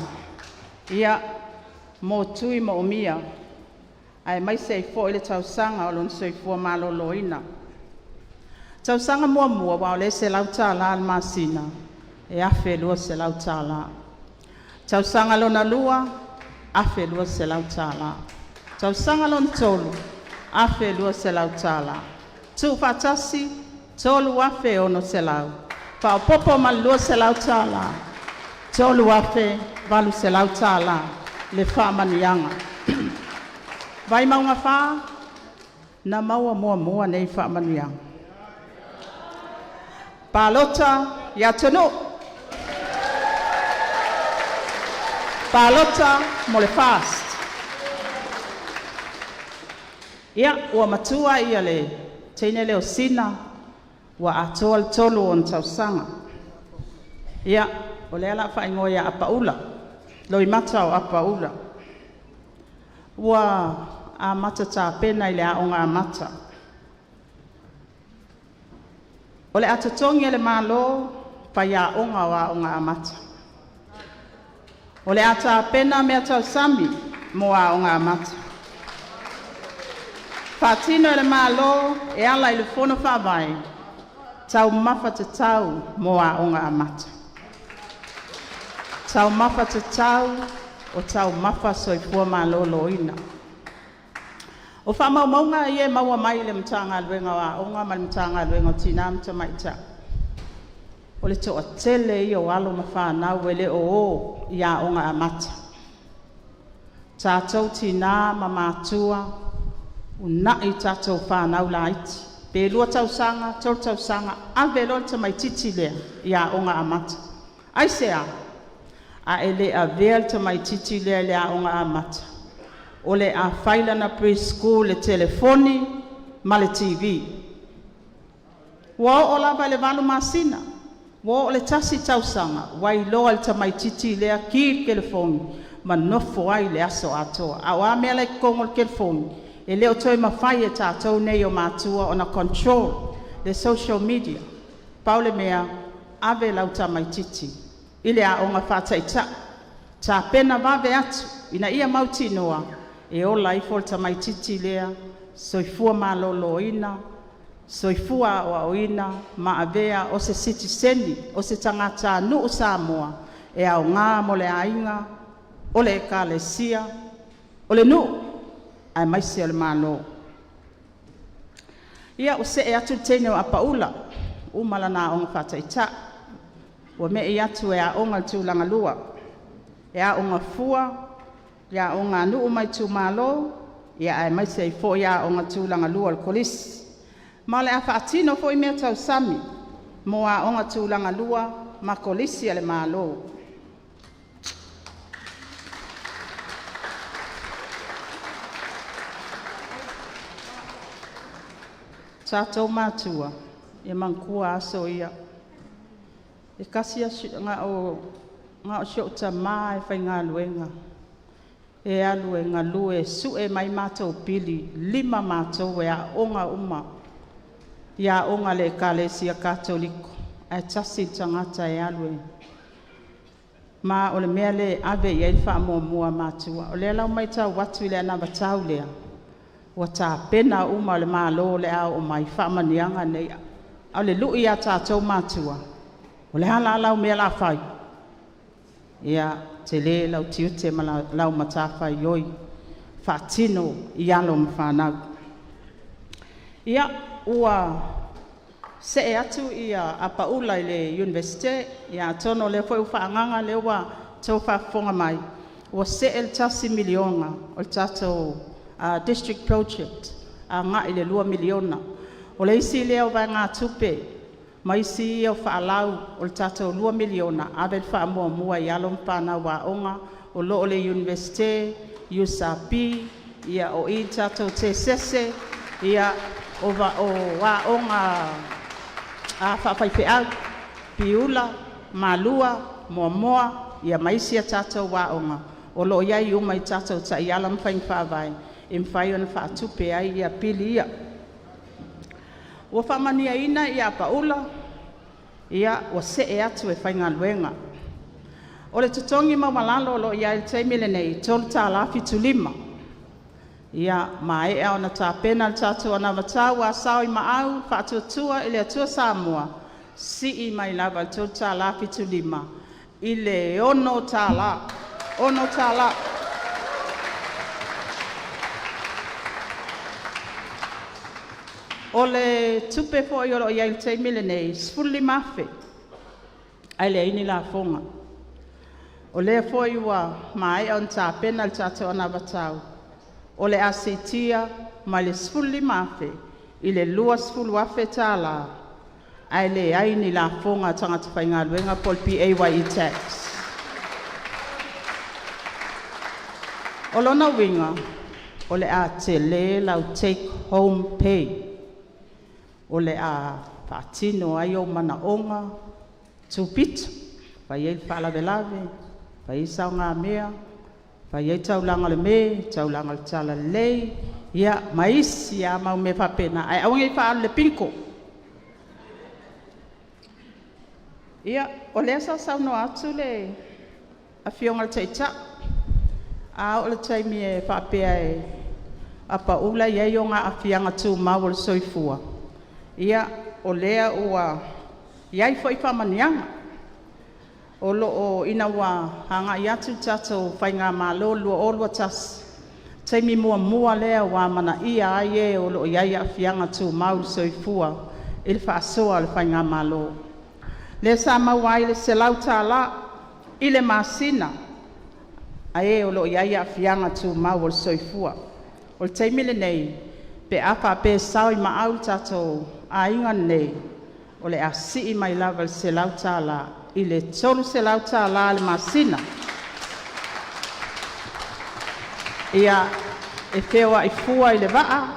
ia, mo tui moomia, aemaise ai foi le tausaga o lona soifua maloloina. Tausaga muamua aua o lea e $100 i le masina, e $1200. Tausaga lona lua, $1200. Tausaga lona tolu, $1200. Tuufaatasi, e $3600, faaopoopo ma le $200, $3800 le faamanuiaga. Vaimauga 4, na maua muamua nei faamanuiaga. Palota ia Tapunuu, palota mo le FAST. Ia, ua matua le teine lea o Sina ua atoa le 3 o ona tausaga. Ia, o lea o le a faaigoa ia Apaula, Loimata o Apaula. Ua amata tapena i le Aoga Amata. O le a totogi e le Malo faiaoga o Aoga Amata. O le a tapena meatausami mo Aoga Amata. Faatino e le Malo e ala i le Fono Faavae taumafa tatau mo Aoga Amata. Taumafa tatau o taumafa soifua maloloina. O faamaumauga ia e maua mai le Matagaluega o Aoga ma le Matagaluega o Tina ma Tamaitai, o le toatele ia o alo ma fanau e le o o i Aoga Amata. Tatou tina ma matua, uunai tatou fanau laiti, pe 2 tausaga, 3 tausaga, ave loa le tamaitiiti lea i Aoga Amata. Aisea? A e le avea le tamaitiiti lea i le Aoga Amata, o le a fai lana pre-school i le telefoni ma le TV. Ua oo lava i le 8 masina, ua oo i le 1 tausaga, ua iloa e le tamaitiiti lea ki le telefoni ma nofo ai i le aso atoa. A o a mea la e i totonu o le telefoni? E le o toe mafai e tatou nei o matua ona control le social media. Pau le mea, ave lau tamaitiiti i le aoga faataitai, tapena vave atu ina ia mautinoa e ola ifo le tamaitiiti lea, soifua maloloina, soifua aoaoina ma avea o se sitiseni, o se tagatanuu Samoa e aoga mo le aiga, o le ekalesia, o le nuu aemaise o le Malo. Ia, ua see atu le teine o Apaula, ua uma lana aoga faataitai, ua me'i atu e aoga i le tulaga lua, e aoga fua i aoga a nuu ma itumalo, aemaise ai foi aoga tulaga lua o le Kolisi. Ma o le a faatino foi meatausami mo aoga tulaga lua ma Kolisi a le Malo. Tatou matua, ia manatua aso ia. E tasi na o si ou tamā e faigaluega, e alu e galue e sue mai matou pili, 5 matou e aooga uma i aoga a le Ekalesia Katoliko, ae tasi le tagata e alu e... Ma o le mea lea e ave i ai le faamuamua a matua. O lea la ua matau atu i le anavatau lea, ua tapena uma e le Malo o le a oo mai faamanuiaga nei. A o le lui ia tatou matua, o le a la lau mea o le a fai? Ia, tele lau tiute ma lau matafaioi, faatino i alo ma fanau. Ia, ua see atu Apaula i le Iunivesite, ia atonu o lea foi ua faaagaga lea ua outou faafofoga mai, ua see le $1 miliona o le tatou district project agai i le $2 miliona. O le isi lea o vaegatupe ma isi ia o faalau o le tatou $2 miliona, ave le faamuamua i alo ma fanau aoga o lo o i le Iunivesite, USP, o i i le tatou Tesese, o aoga faafaifeau, Piula, Malua, Moamoa ma isi a tatou aoga o lo o i ai uma i tatou taiala ma faiga faavae e mafai ona faatupe ai pili ia. Ua faamanuiaina Apaula, ua see atu e faigaluega. O le totogi maualalo o lo o i ai i le taimi lenei, e $3.75. Ia maea ona tapena le tatou anavatau a Sao i Maau, Faatuatua i le Atua Samoa, sii mai lava i le $3.75 i le $6. $6. O le tupe foi o lo o i ai i le taimi lenei, e $15,000 ae leai ni lafoga. O lea foi ua maea ona tapena le tatou anavatau o le a siitia mai le $15,000 i le $20,000 ae leai ni lafoga a tagata faigaluega po o le PAYE Tax. O lona uiga o le a tele lau take home pay, o le a faatino ai ou manaoga tupito, fai ai le faalavelave, fai ai saogamea, fai ai taulaga o le me, taulaga o le talalelei, ma isi lava mau mea faapena, ae aua ne i faaalu i le bingo. Ia, o lea sa saunoa atu le Afioga i le Taitai, a oo i le taimi e faapea e apaula e i ai ona aafiaga tumau o le soifua, ia o lea ua i ai foi faamanuiaga. Ina ua agai atu le tatou faigamalo i le 2021, taimi muamua lea ua amanaia ai e o lo o i ai aafiaga tumau o le soifua i le faasoa a le faigamalo. Lea sa maua ai le $100 i le masina a e o lo o i ai aafiaga tumau o le soifua. O le taimi lenei pe a faapea e sao i maau le tatou aiga lenei, o le a sii mai lava i le $100 i le $300 i le masina. Ia, e feoai fua i le vaa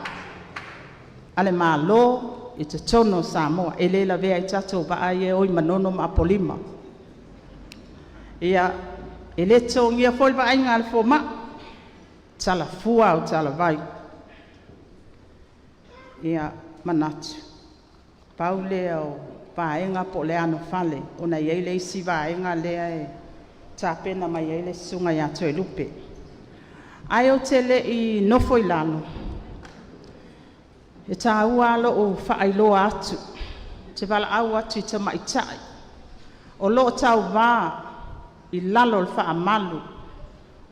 a le Malo i totonu o Samoa, e le lavea ai tatou vaa ia e o i Manono ma Apolima. Ia, e le totogia foi le vaaiga a le fomai, e tala fua au talavai. Ia, manatu, pau lea o vaega po o le anofale, ona e i ai le isi vaega lea e tapena mai ai le Susuga ia Toelupe. Ae ou te le i nofo i lalo, e taua lava lou faailoa atu, ou te valaau atu i tamaitai o lo o tauva i lalo o le faamalu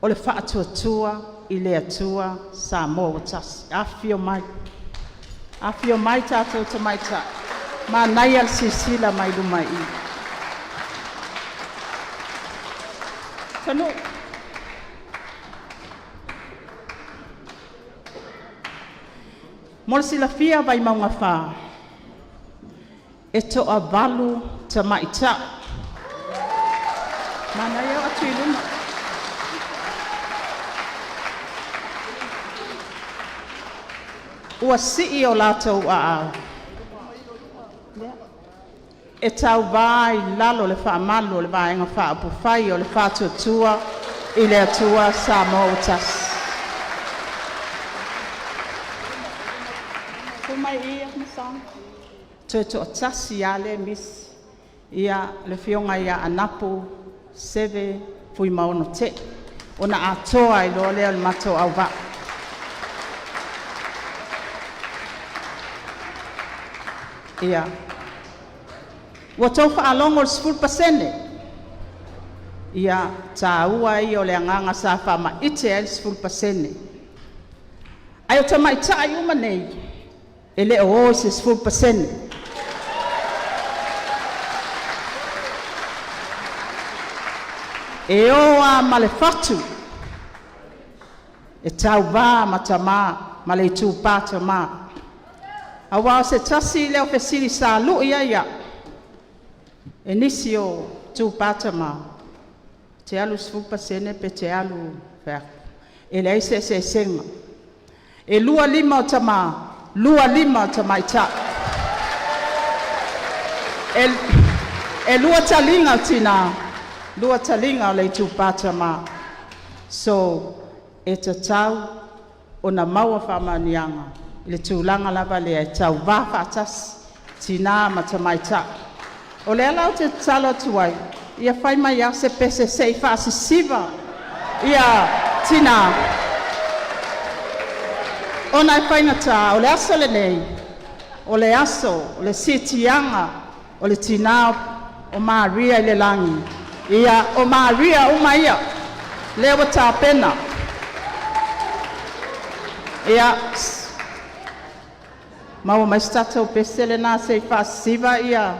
o le Faatuatua i le Atua Samoa ua Tasi. Afifio mai, afifio mai tatou tamaitai, manaia le silasila mai luma i i. Taunuu. Mo le silafia Vaimauga 4, e toavalu tamaitai. Manaia le oo atu i luma. Ua sii o latou aao. e tauvā i lalo o le faamalu o le Vaega Faaupufai o le Faatuatua i le Atua Samoa ua Tasi. Toe toatasi lava lea e misi, ia le Afioga ia Anapo Seve Fuimaono Tee, ona atoa ai loa lea o le matou auvaa. Ia, ua outou faalogo i le 10%, ia, taua ia o le agaga sa faamaite ai le 10%. Ae o tamaitai uma nei, e le o o i se 10%. E o lava ma le fatu, e tauva ma tama ma le itupa tama. Aua o se tasi lea o fesili sa lui ai au e nisi o itupa tama, e te alu i le 10% pe te alu… Ou fai atu, e leai se eseesega. E 2 lima o tama, 2 lima o tamaitai. E 2 taliga o tina, 2 taliga o le itupa tama. So, e tatau ona maua faamanuiaga i le tulaga lava lea e tauva faatasi tina ma tamaitai. O lea la ou te tatalo atu ai, ia fai mai lava se pese se i faasisiva tinã, ona e faigata o le aso lenei o le aso o le siitiaga o le tina o Maria i le lagi. Ia, o Maria uma ia lea ua tapena. Ia, maua mai se tatou pese lena se i faasisiva ia.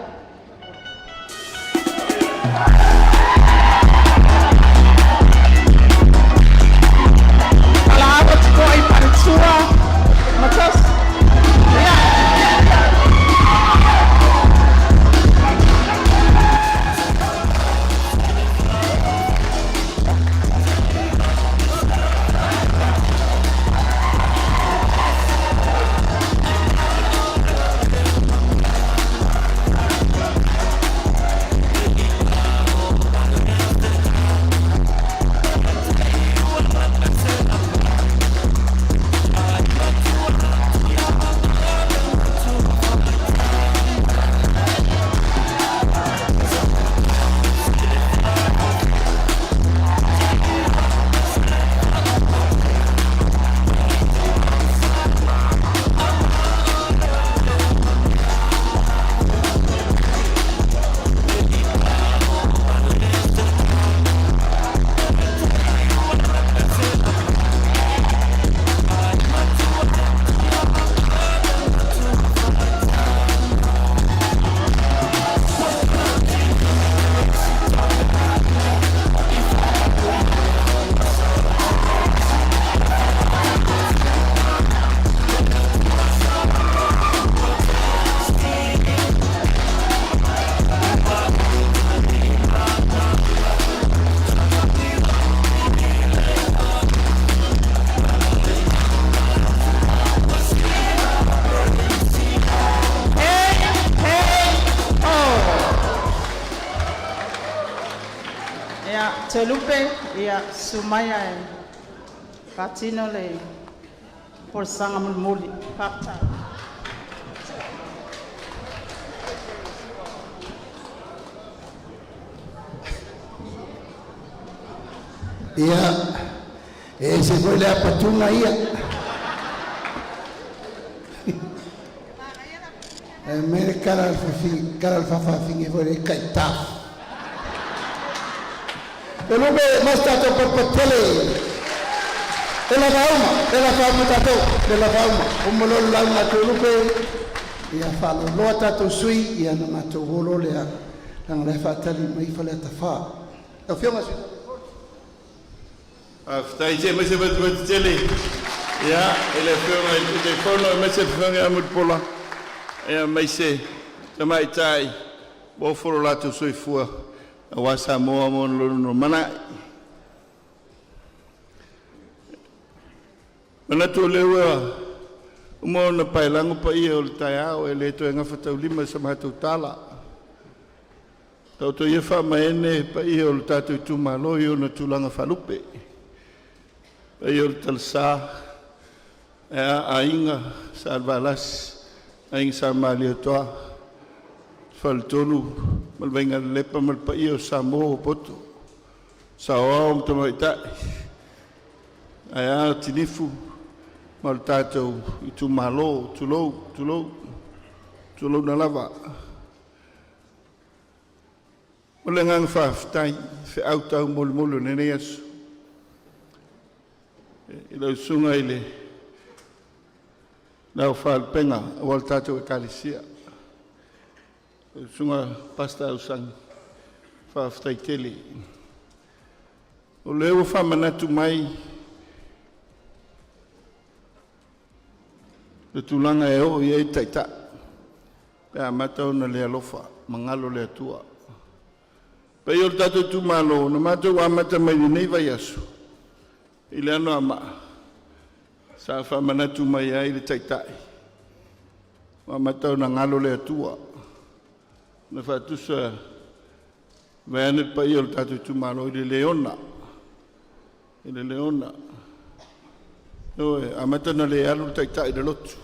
Valaau atu foi i faletua ma tausi. Ia, ia, Hey, hey, oh. Ia, Toelupe, ia, susu maia e faatino le folasaga mulimuli. Faafetai. Ia, e ese foi le apatuga ia. Ae mai le kala a le fafine, kala a le faafafine foi le kaitafu. Toelupe, ma se tatou patupatu E lava uma, e lava uma tatou, e lava uma. Uma loa le lauga a Toelupe, ia faaloloa tatou sui, ia ona matou o loa lea, leaga o la e faatali mai Faleata 4. Lau Afioga i le Sui Faafetai. Se aumai se matimati tele i le Afioga i le Taitaifono aemaise le Afioga ia Mulipola aemaise tamaitai ua ofo lo latou soifua aua Samoa mo lona lumanai. E manatu o lea ua uma ona paelago paia o le taeao, e le toe gafataulimaina e se matou tala. Taoto ia faamaene paia o le tatou itumalo i ona tulaga faalupe, paia o le Talesa, Aiga Salevalasi, Aiga Sa Malietoa, Faletolu ma le Vaigalelepa ma le paia o Samo ua poto, Saoao ma Tamaitai, aea Tinifu ma le tatou itumalo. Tulou, tulou, tulouna lava. O le agaga faafetai i feau taumolimoli o lenei aso i lau Susuga i le Aofaalupega o le tatou Ekalesia, lau Susuga Pastor Ausagi, faafetai tele. O lea ua faamanatu mai le tulaga e oo i ai le Taitai pe a amata ona le alofa ma galo le Atua. Le paia o le tatou itumalo, na matou amata mai lenei vaiaso i le Anoamaa, sa faamanatu mai ai le Taitai ua amata ona galo le Atua. Na faatusa vaeane le paia o le tatou itumalo i le leona, i le leona. Ioe, amata ona le alu le Taitai i le lotu.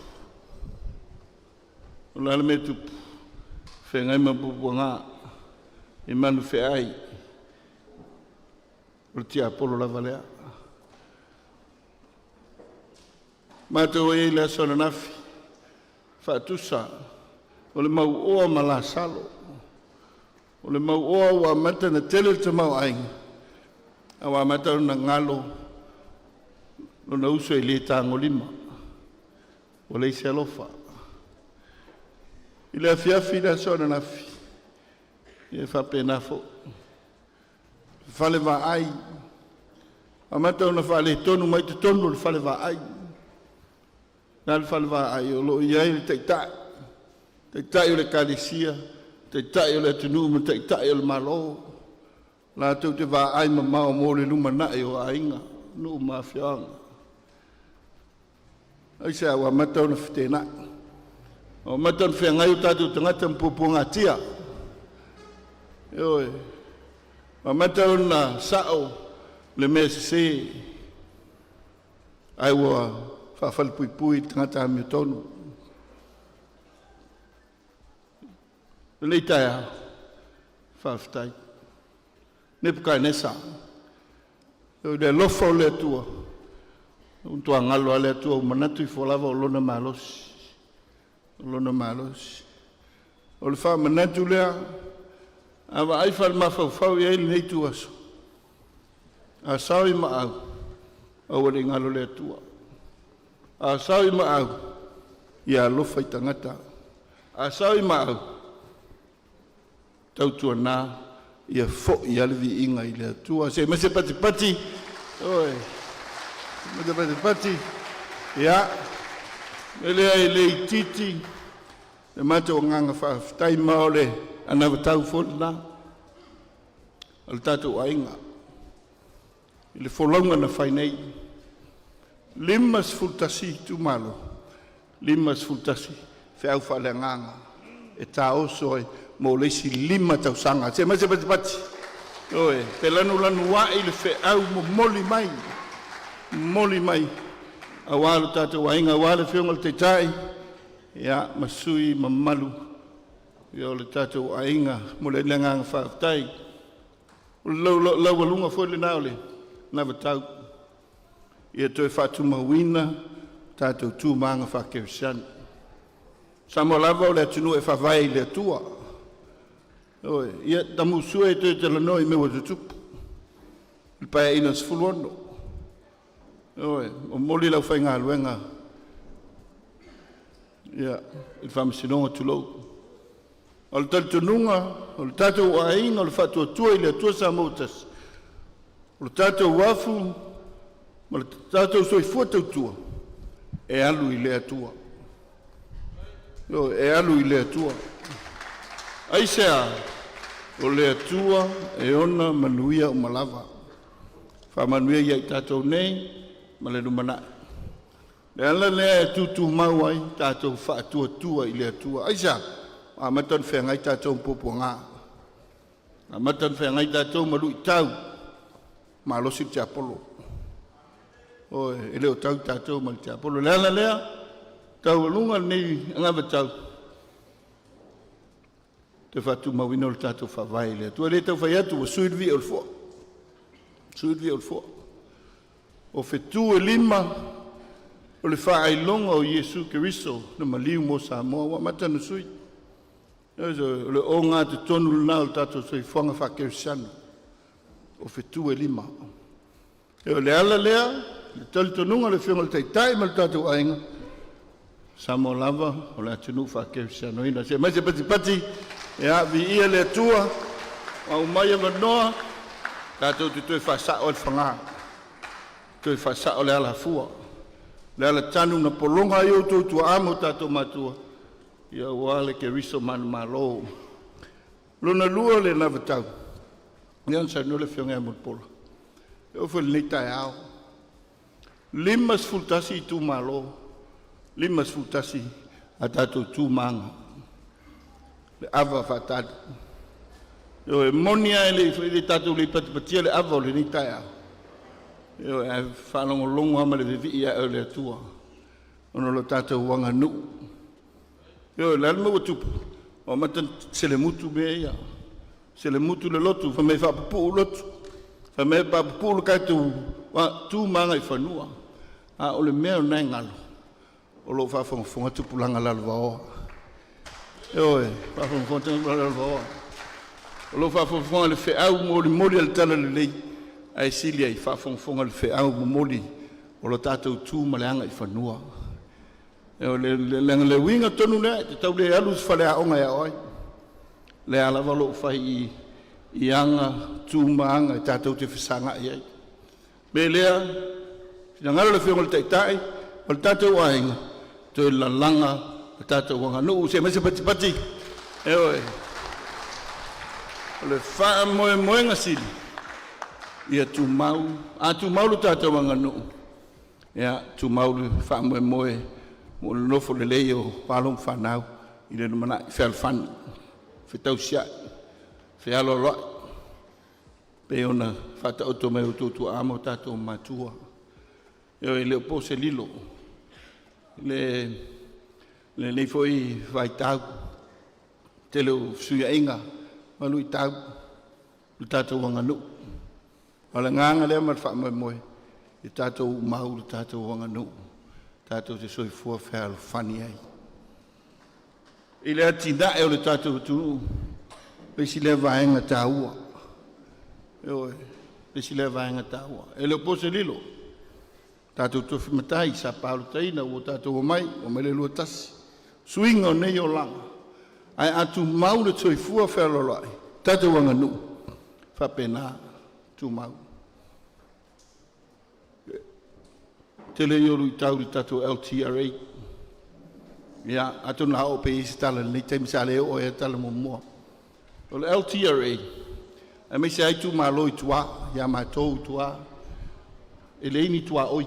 O le a le mea e tupu? Feagai ma puapuaga i manufeai o le tiapolo lava lea. Matou i ai i le aso ananafi, faatusa o le mauoa ma Lasalo. O le mauoa ua amata ona tele le tamaoaiga ae ua amata ona galo lona uso e le tagolima, ua leai se alofa. I le afiafi i le aso ananafi, ia e faapena foi fale vaai, amata ona faaletonu mai totonu o le fale vaai. Le a le fale vaai? O lo o i ai le Taitai, Taitai o le Ekalesia, Taitai o le atunuu ma Taitai o le Malo, latou te vaai mamao mo le lumanai o aiga, nuu ma afioaga. Aisea? Ua amata ona feteenai, ua amata ona feagai o tatou tagata ma puapuagatia. Ioe, ua amata ona sao le mea sese ae ua faafalepuipui le tagata amiotonu. I lenei taeao, faafetai. Nepukatinesa, i le alofa o le Atua, ua matua galo lava le Atua, ua manatu ifo lava o Lona malosi, o Lona malosi. O le faamanatu lea, a vaai faale-mafaufau i ai i lenei ituaso, a sao i maau, aua ne i galo le Atua. A sao i maau, ia alofa i tagata. A sao i maau, tautuana ia foi lava le viiga i le Atua. Se i aumai se patipati. Ioe, aumai se patipati. Ia, o le mea lea e le itiiti le matou agaga faafetai, ma o le anavatau foi lena a le tatou aiga i le folauga na fai nei. 51 itumalo, 51 feau faaleagaga e taoso ai mo le isi 5 tausaga. Se i aumai se patipati. Ioe, felanulanuai le feau momoli mai, momoli mai aua lo tatou aiga, aua le Afioga i le Taitai, ia ma sui usufono mamalu o le tatou aiga. E momoli ai le agaga faafetai. O le laualuga foi lena o le anavatau ia toe faatumauina tatou tu ma aga faa-kerisiano. O Samoa lava o le atunuu e faavae i le Atua. Ioe, ia tamusua e toe talanoa i mea ua tutupu i le Paeaiga XVI. Ioe, momoli le aufaigaluega i le Faamasinoga, tulou. A o le talitonuga o le tatou aiga o le Faatuatua i le Atua Samoa ua Tasi, o le tatou uafu ma le tatou soifua tautua, e alu i le Atua. Ioe, e alu i le Atua. Aisea? O le Atua e ona manuia uma lava. Faamanuia ia i tatou nei ma le lumanai. O le ala lea e tutumau ai tatou faatuatua i le Atua. Aisea? Ua amata ona feagai tatou ma puapuaga. Amata ona feagai tatou ma luitau, malosi le tiapolo. Ioe, e le o tau tatou ma le tiapolo. O le ala lea, taualuga lenei anavatau, toe faatumauina o le tatou Faavae i le Atua. E le tau fai atu, ua sui le vii o le foa, sui le vii o le foa. O fetu e 5 o le faailoga o Iesu Keriso na maliu mo Samoa, ua amata ona sui. O le ogatotonu lena o le tatou soifuaga faakerisiano, o fetu e 5. O le ala lea, le talitonuga o le Afioga i le Taitai ma le tatou aiga, Samoa lava o le atunuu faakerisianoina. Se aumai se patipati, ia viia le Atua ua aumai avanoa tatou te toe faasao ai le fagā, toe faasao le alafua, le alatanu na pologa ai outou tuaa ma o tatou matua, ia aua le Keriso manumalo. Lona lua o le anavatau, lea na saunoa le Afioga ia Mulipola, e oo foi i lenei taeao, 51 itumalo, 51 a tatou tu ma aga, le ava faatali. Ioe, e moni lava e le tatou le patipatia le ava o lenei taeao, ioe, ae faalogologo lava ma le vivii ae o le Atua ona o le tatou aganuu. Ioe, o le a le mea ua tupu? Ua amata ona selemutu mea ia, selemutu le lotu, fai mai e faapupuu lotu, fai mai e faapupuu le tatou tu ma agaifanua, a o le mea lena e galo, o lo o faafogafoga tupulaga lalovaoa. Ioe, faafogafoga tupulaga lalovaoa, o lo o faafogafoga i le feau molimoli a le Talalelei, ae sili ai faafogafoga i le feau momoli o le tatou tu ma le agaifanua. O le uiga tonu lea, e te tau le alu i se faleaoga e ao ai, lea lava o lo o fai i aga, tu ma aga tatou te fesagai ai. O le mea lea, finagalo le Afioga i le Taitai o le tatou aiga, toe lalaga le tatou aganuu. Se i aumai se patipati. Ioe. O le faamoemoega sili ia tumau, a tumau le tatou aganuu, ia tumau le faamoemoe mo le nofo lelei o alo ma fanau i le lumanai, fealofani, fetausiai, fealoaloai pei ona faataoto mai e outou tuaa ma o tatou matua. Ioe, e le o po se lilo i lenei foi vaitau i le tele o fesuiaiga ma luitau i le tatou aganuu. A o le agaga lea ma le faamoemoe, ia tatou mau i le tatou aganuu tatou te soifua fealofani ai. I le atinae o le tatou atunuu, le isi lea vaega taua, ioe, le isi lea vaega taua. E le o po se lilo, tatou tofi matai sa palota ua tatou omai, omai le 21, suiga o nei olaga, ae a tumau le soifua fealoaloai, tatou aganuu, e faapena, tumau. Tele ia o luitau i le tatou LTRA. Ia, atonu o le a oo pea i ai se tala i lenei taimi, sa le oo i ai le tala muamua. O le LTRA, aemaise lava itumalo i tua, ia matou i tua, e leai ni tuaoi,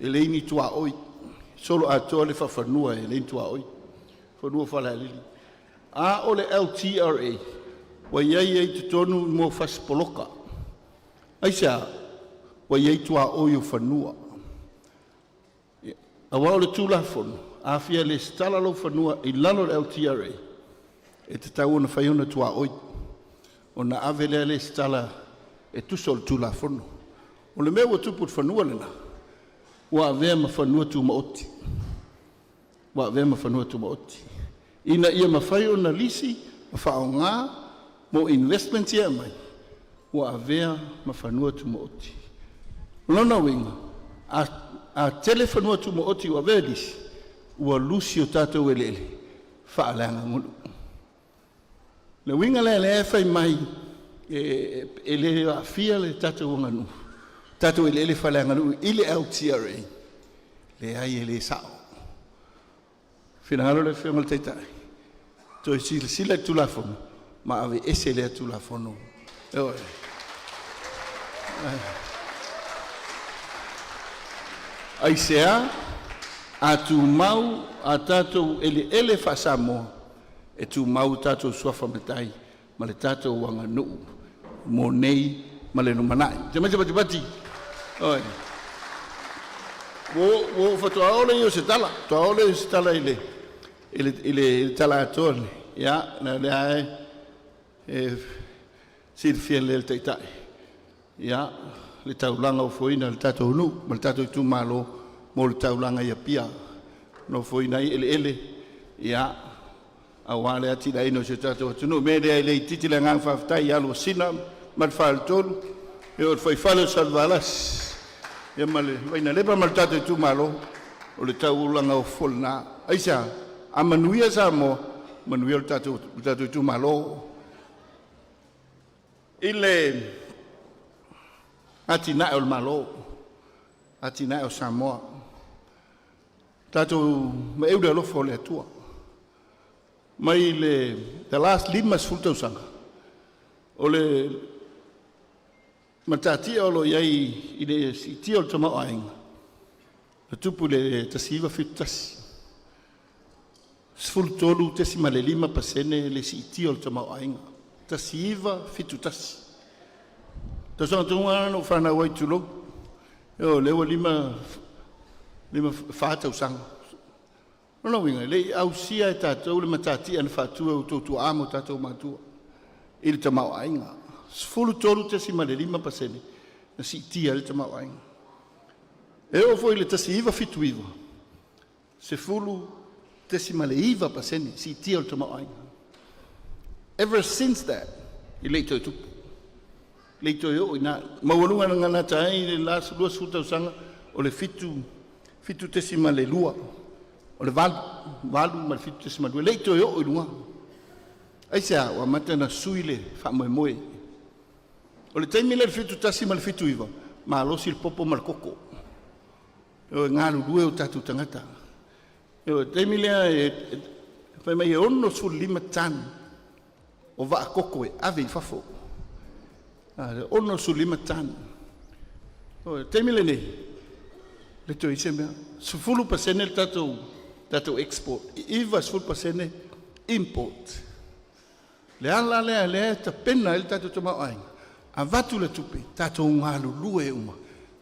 e leai ni tuaoi, solo atoa le faafanua e leai ni tuaoi, fanua faalealili. A o le LTRA, ua i ai i totonu mo fasi poloka. Aisea? Ua i ai tuaoi o fanua. Aua o le Tulafono, a fia resitala lou fanua i lalo o le LTRA, e tatau ona fai ona tuaoi, ona ave lea resitala e tusa o le Tulafono. O le mea ua tupu i le fanua lena, ua avea ma fanua tumaoti, ua avea ma fanua tumaoti, ina ia mafai ona lisi ma faaaoga mo investments ia e aumai, ua avea ma fanua tumaoti. O lona uiga, a tele fanua tumaoti ua avea e lisi, ua lusi o tatou eleele faaleaganuu. Le uiga la lea e fai mai e le aafia le tatou aganuu, tatou eleele faaleaganuu i le LTRA, leai e le sao. Finagalo le Afioga i le Taitai toe silasila i le Tulafono ma aveese lea Tulafono. Ioe. Aisea? A tumau a tatou eleele faa-Samoa, e tumau o tatou suafa matai. ma le tatou aganuu mo nei ma le lumanai. Se mai patipati. Oi. Ua faatoa oo lea o se tala, faatoa oo lea o se tala i le tala atoa lenei. Ia, o lea e silafia lelei e le Taitai, ia, le taulaga ofoina o le tatou nuu ma le tatou itumalo mo le taulaga i Apia, na ofoina ai eleele, ia, aua le atinaeina o si o tatou atunuu. O le mea lea e le itiiti le agaga faafetai ia Alosina ma le Faletolu, o le fuaifale o Salevalasi, ia ma le Vainalepa ma le tatou itumalo, o le taulaga ofo lena. Aisea? A manuia Samoa, manuia le tatou itumalo. I le atinae o le Malo, atinae o Samoa, tatou vaai i le alofa o le Atua. Mai le the last 50 tausaga, o le matatia o lo o i ai i le siitia o le tamaoaiga, na tupu i le 1971, 13.5% le siitia o le tamaoaiga, 1971. Tausaga tonu lava lena na ou fanau ai, tulou, o lea ua 54 tausaga. O lona uiga, e le i ausia e tatou le matatia na faatu e outou tuaa ma o tatou matua i le tamaoaiga. 13.5% na siitia ai le tamaoaiga. E oo foi i le 1979, 10.9% siitia o le tamaoaiga. Ever since that, e le i toe tupu, le i toe oo i ina. Maualuga na gata ai le last 20 tausaga o le 7.2, o le 8, 8 ma le 7.2, e le i toe oo i luga. Aisea? Ua amata ona sui le faamoemoe. O le taimi lea i le 71 ma le 79, malosi le popo ma le koko, e galulue o tatou tagata. O le taimi lea e fai mai e 65 tane o vaakoko e ave i fafo, 65 tane. O le taimi lenei, le toe i se mea, 10% le tatou export, 90% import. Le ala lea lea e tapena ai le tatou tamaoaiga, avatu le tupe, tatou galulue uma,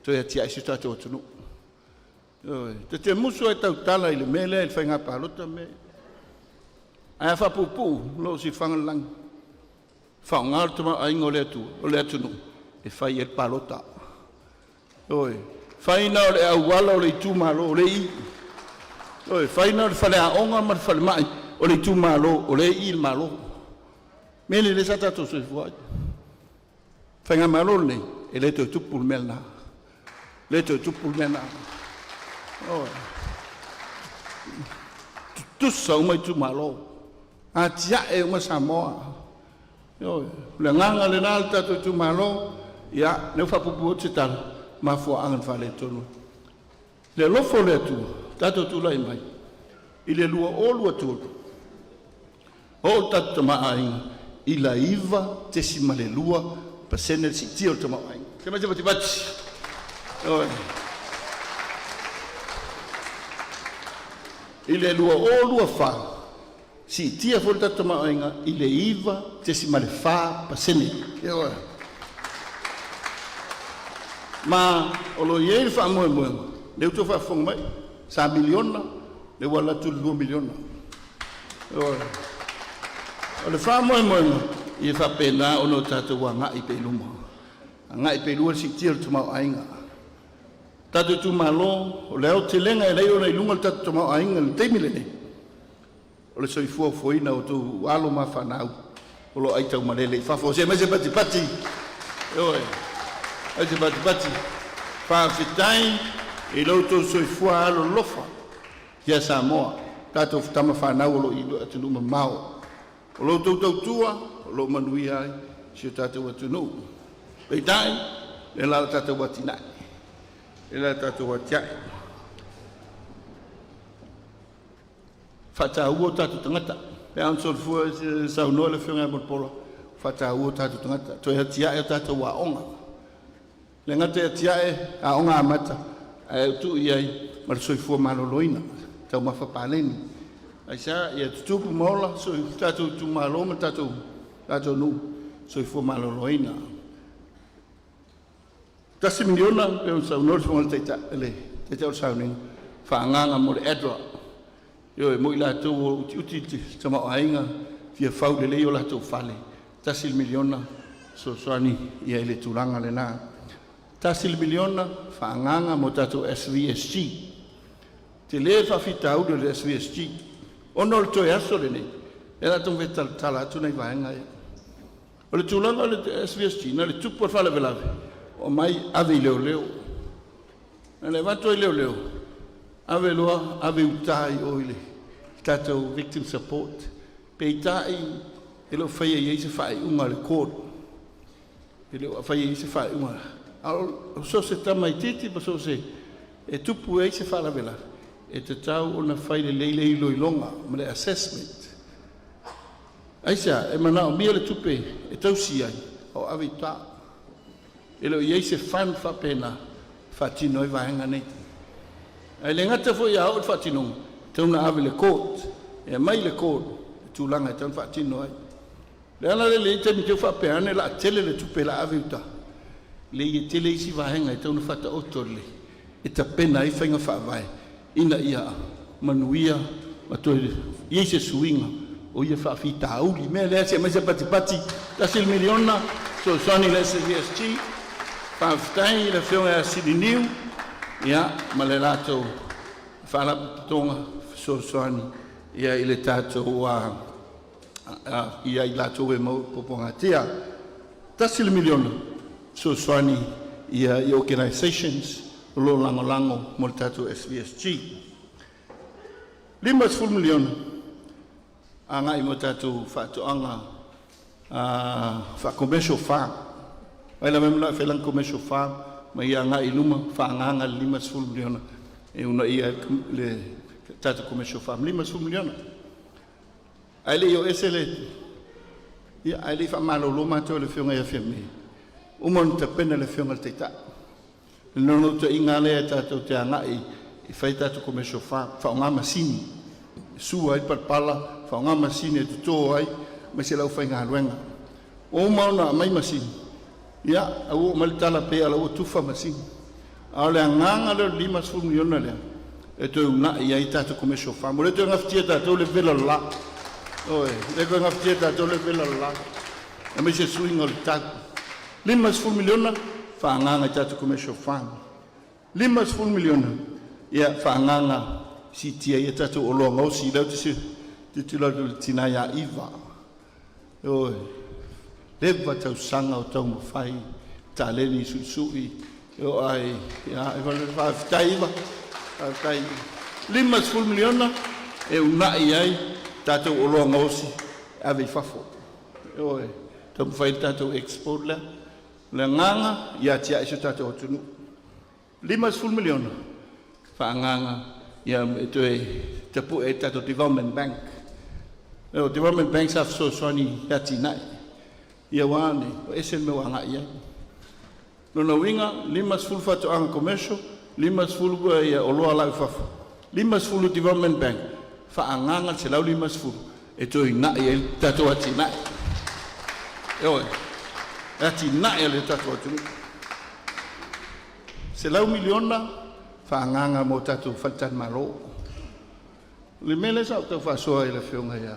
toe atiae si o tatou atunuu. Te te musu ai tautala i le mea lea i le faiga palota me ae a faapuupuu lou sifaga lagi, faaaoga le tamaoaiga o le Atua o le atunuu e fai ai le palota. Oi, fai na o le auala o le itumalo o le i. Oi, fai na o le faleaoga ma le falemai o le itumalo o le i le Malo. Me le sa tatou soifua ai. Faigamalo lenei, e le toe tupu le mea lena. Le toe tupu le mea lena. Oi. Tutusa uma itumalo. Atiae uma Samoa. Oi, le agaga lena le tatou itumalo, ia, leu faapuupuu atu se tala, mafuaaga na faaletonu. Le alofa o le Atua, tatou tulai mai i le 2023, oo le tatou tamaoaiga i la 9.2% le siitia o le tamaoaiga. Se mai se patipati. Oi. I le 2024, siitia foi le tatou tamaoaiga i le 9.4%. Ioe. Ma o lo o i ai le faamoemoega, lea ua outou faafofoga mai, sa miliona, lea ua alu atu le 2 miliona. Ioe. O le faamoemoega, ia faapena ona o tatou agai pea i luma. Agai pea i luma le siitia o le tamaoaiga. Tatou itumalo, o le aotelega e leai ona i luga le tatou tamaoaiga i le taimi lenei, o le soifua ofoina o outou alo ma fanau o lo o aitaumalele i fafo. Se mai se patipati. Ioe. Ai se patipati. Faafetai i lo outou soifua alolofa ia Samoa, tatou tama fanau o lo o i atunuu mamao. O lo outou tautua o lo o manuia ai si o tatou atunuu. Peitai, le la o tatou atinae. Le la tatou atiae. Faataua o tatou tagata. Pe a ona solofua saunoa le Afioga ia Mulipola, faataua o tatou tagata. Toe atiae o tatou aoga. Le gata e atiae aoga amata, ae tuu i ai ma le soifua maloloina, taumafa paleni. Aisea? Ia tutupu ma ola so tatou itumalo ma tatou Tatou nuu soifua maloloina. $1 miliona pei ona saunoa le Afioga i le Taitai, le Taitai o le sauniga faaagaaga mo le ADRA. Ioe, mo i latou ua utiuti le tamaoaiga, fia fau lelei o latou fale, $1 miliona fesoasoani i ai i le tulaga lena. $1 miliona faaagaaga mo tatou SVSG. Tele le faafitauli o le SVSG ona o le toe aso lenei, lea o le a taumafai e talatala atu nai vaega ia. O le tulaga o le SVSG, na o le tupu lava le faalavelave omai ave i leoleo. Na o le avatu lava i leoleo ave loa ave i uta i o i le tatou Victim Support. Peitai e le o faia i ai se faaiuga a le court, e le o faia i ai se faaiuga. A o so o se tamaititi ma so o se e tupu ai se faalavelave e tatau ona fai lelei le iloiloga ma le assessment. Aisea? E manaomia le tupe e tausi ai a o ave i uta. E le o i ai se fund faapena e faatino ai vaega nei. Ae le gata foi a oo i le faatinoga, e tatau ona ave i le court, e aumai i le court le tulaga e tatau ona faatino ai. O le ala lea e i ai taimi te i faapea ane o le a tele le tupe o le a ave i uta, leai e tele isi vaega e tatau ona faataoto lelei e tapena ai faiga faavae ina ia manuia ma toe i ai se suiga o ia faafitauli. O le mea lea, se i aumai se patipati. $1 miliona fesoasoani i le SVSG. Faafetai i le Afioga ia Sili Niu ma le latou Faalapotopotoga fesoasoani i le tatou ia i latou e maua puapuagatia. $1 miliona fesoasoani i organizations o lo o lagolago mo le tatou SVSG. $50 miliona agai mo tatou faatoaga faa-commercial farm. O ai lava e manao e fai lana commercial farm ma ia agai i luma, faaagaaga le $50 miliona e uunaia ai le tatou commercial farm, $50 miliona. Ae le i o ese le ia, ae le i faamalolo matou e le Afioga ia Fiame, uma ona tapena e le Afioga i le Taitai le naunautaiga lea tatou te agai e fai tatou commercial farm, faaaoga masini e sua ai le palapala, faaaoga masini e toto ai aemaise le aufaigaluega. Ua uma ona aumai masini, ia ae ua oo mai le tala pei o la ua tufa masini. A o le agaga lea o le $50 miliona lea e toe uunai ai tatou commercial farm. Ua le toe gafatia e tatou le vela o le la. Ioe, le toe gafatia e tatou le vela o le la aemaise suiga o le tau. $50 miliona faaagaaga i tatou commercial farm. $50 miliona ia faaagaaga siitia ai a tatou oloa gaosi. Lea ou te tilotilo atu i le tina ia Iva, ioe, leva tausaga o taumafai taleni suisui o ai ia faafetai Iva, faafetai. $50 miliona e uunai ai tatou oloa gaosi e ave i fafo. Ioe, taumafai le tatou export lea. O le agaga ia atia'e si o tatou atunuu. $50 miliona faaagaaga ia e toe tapue ai tatou Development Bank. O Development Bank sa fesoasoani i atinae ia ua ane ua ese le mea ua agai i ai. Lona uiga, 50 faatoaga commercial, 50 ia oloa lau i fafo, 50 Development Bank, faaagaaga le 150 e toe uunai ai le tatou atinae. Ioe, e atinae le tatou atunuu. $100 miliona faaagaaga mo tatou faletalimalo. Le mea lea sa ou tau faasoa i le Afioga ia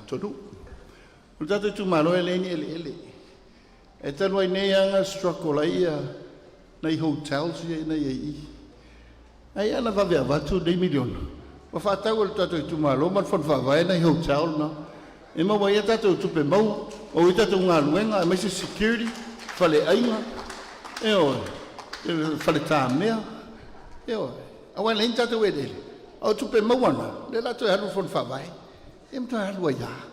Tonu'u, o le tatou itumalo e leai ni eleele. E talu ai nei lava na struggle ai ia nai hotels ia ina ia i i. Ai ana vave avatu nei miliona, ua faatau e le tatou itumalo ma le fono faavae nai hotel na e maua ai a tatou tupe maua, maua ai tatou galuega aemaise security, faleaiga, ioe, faletamea, ioe, aua e leai ni tatou eleele, a o tupe maua na lea o le a toe alu i le fono faavae, ia ma toe alu ai lava.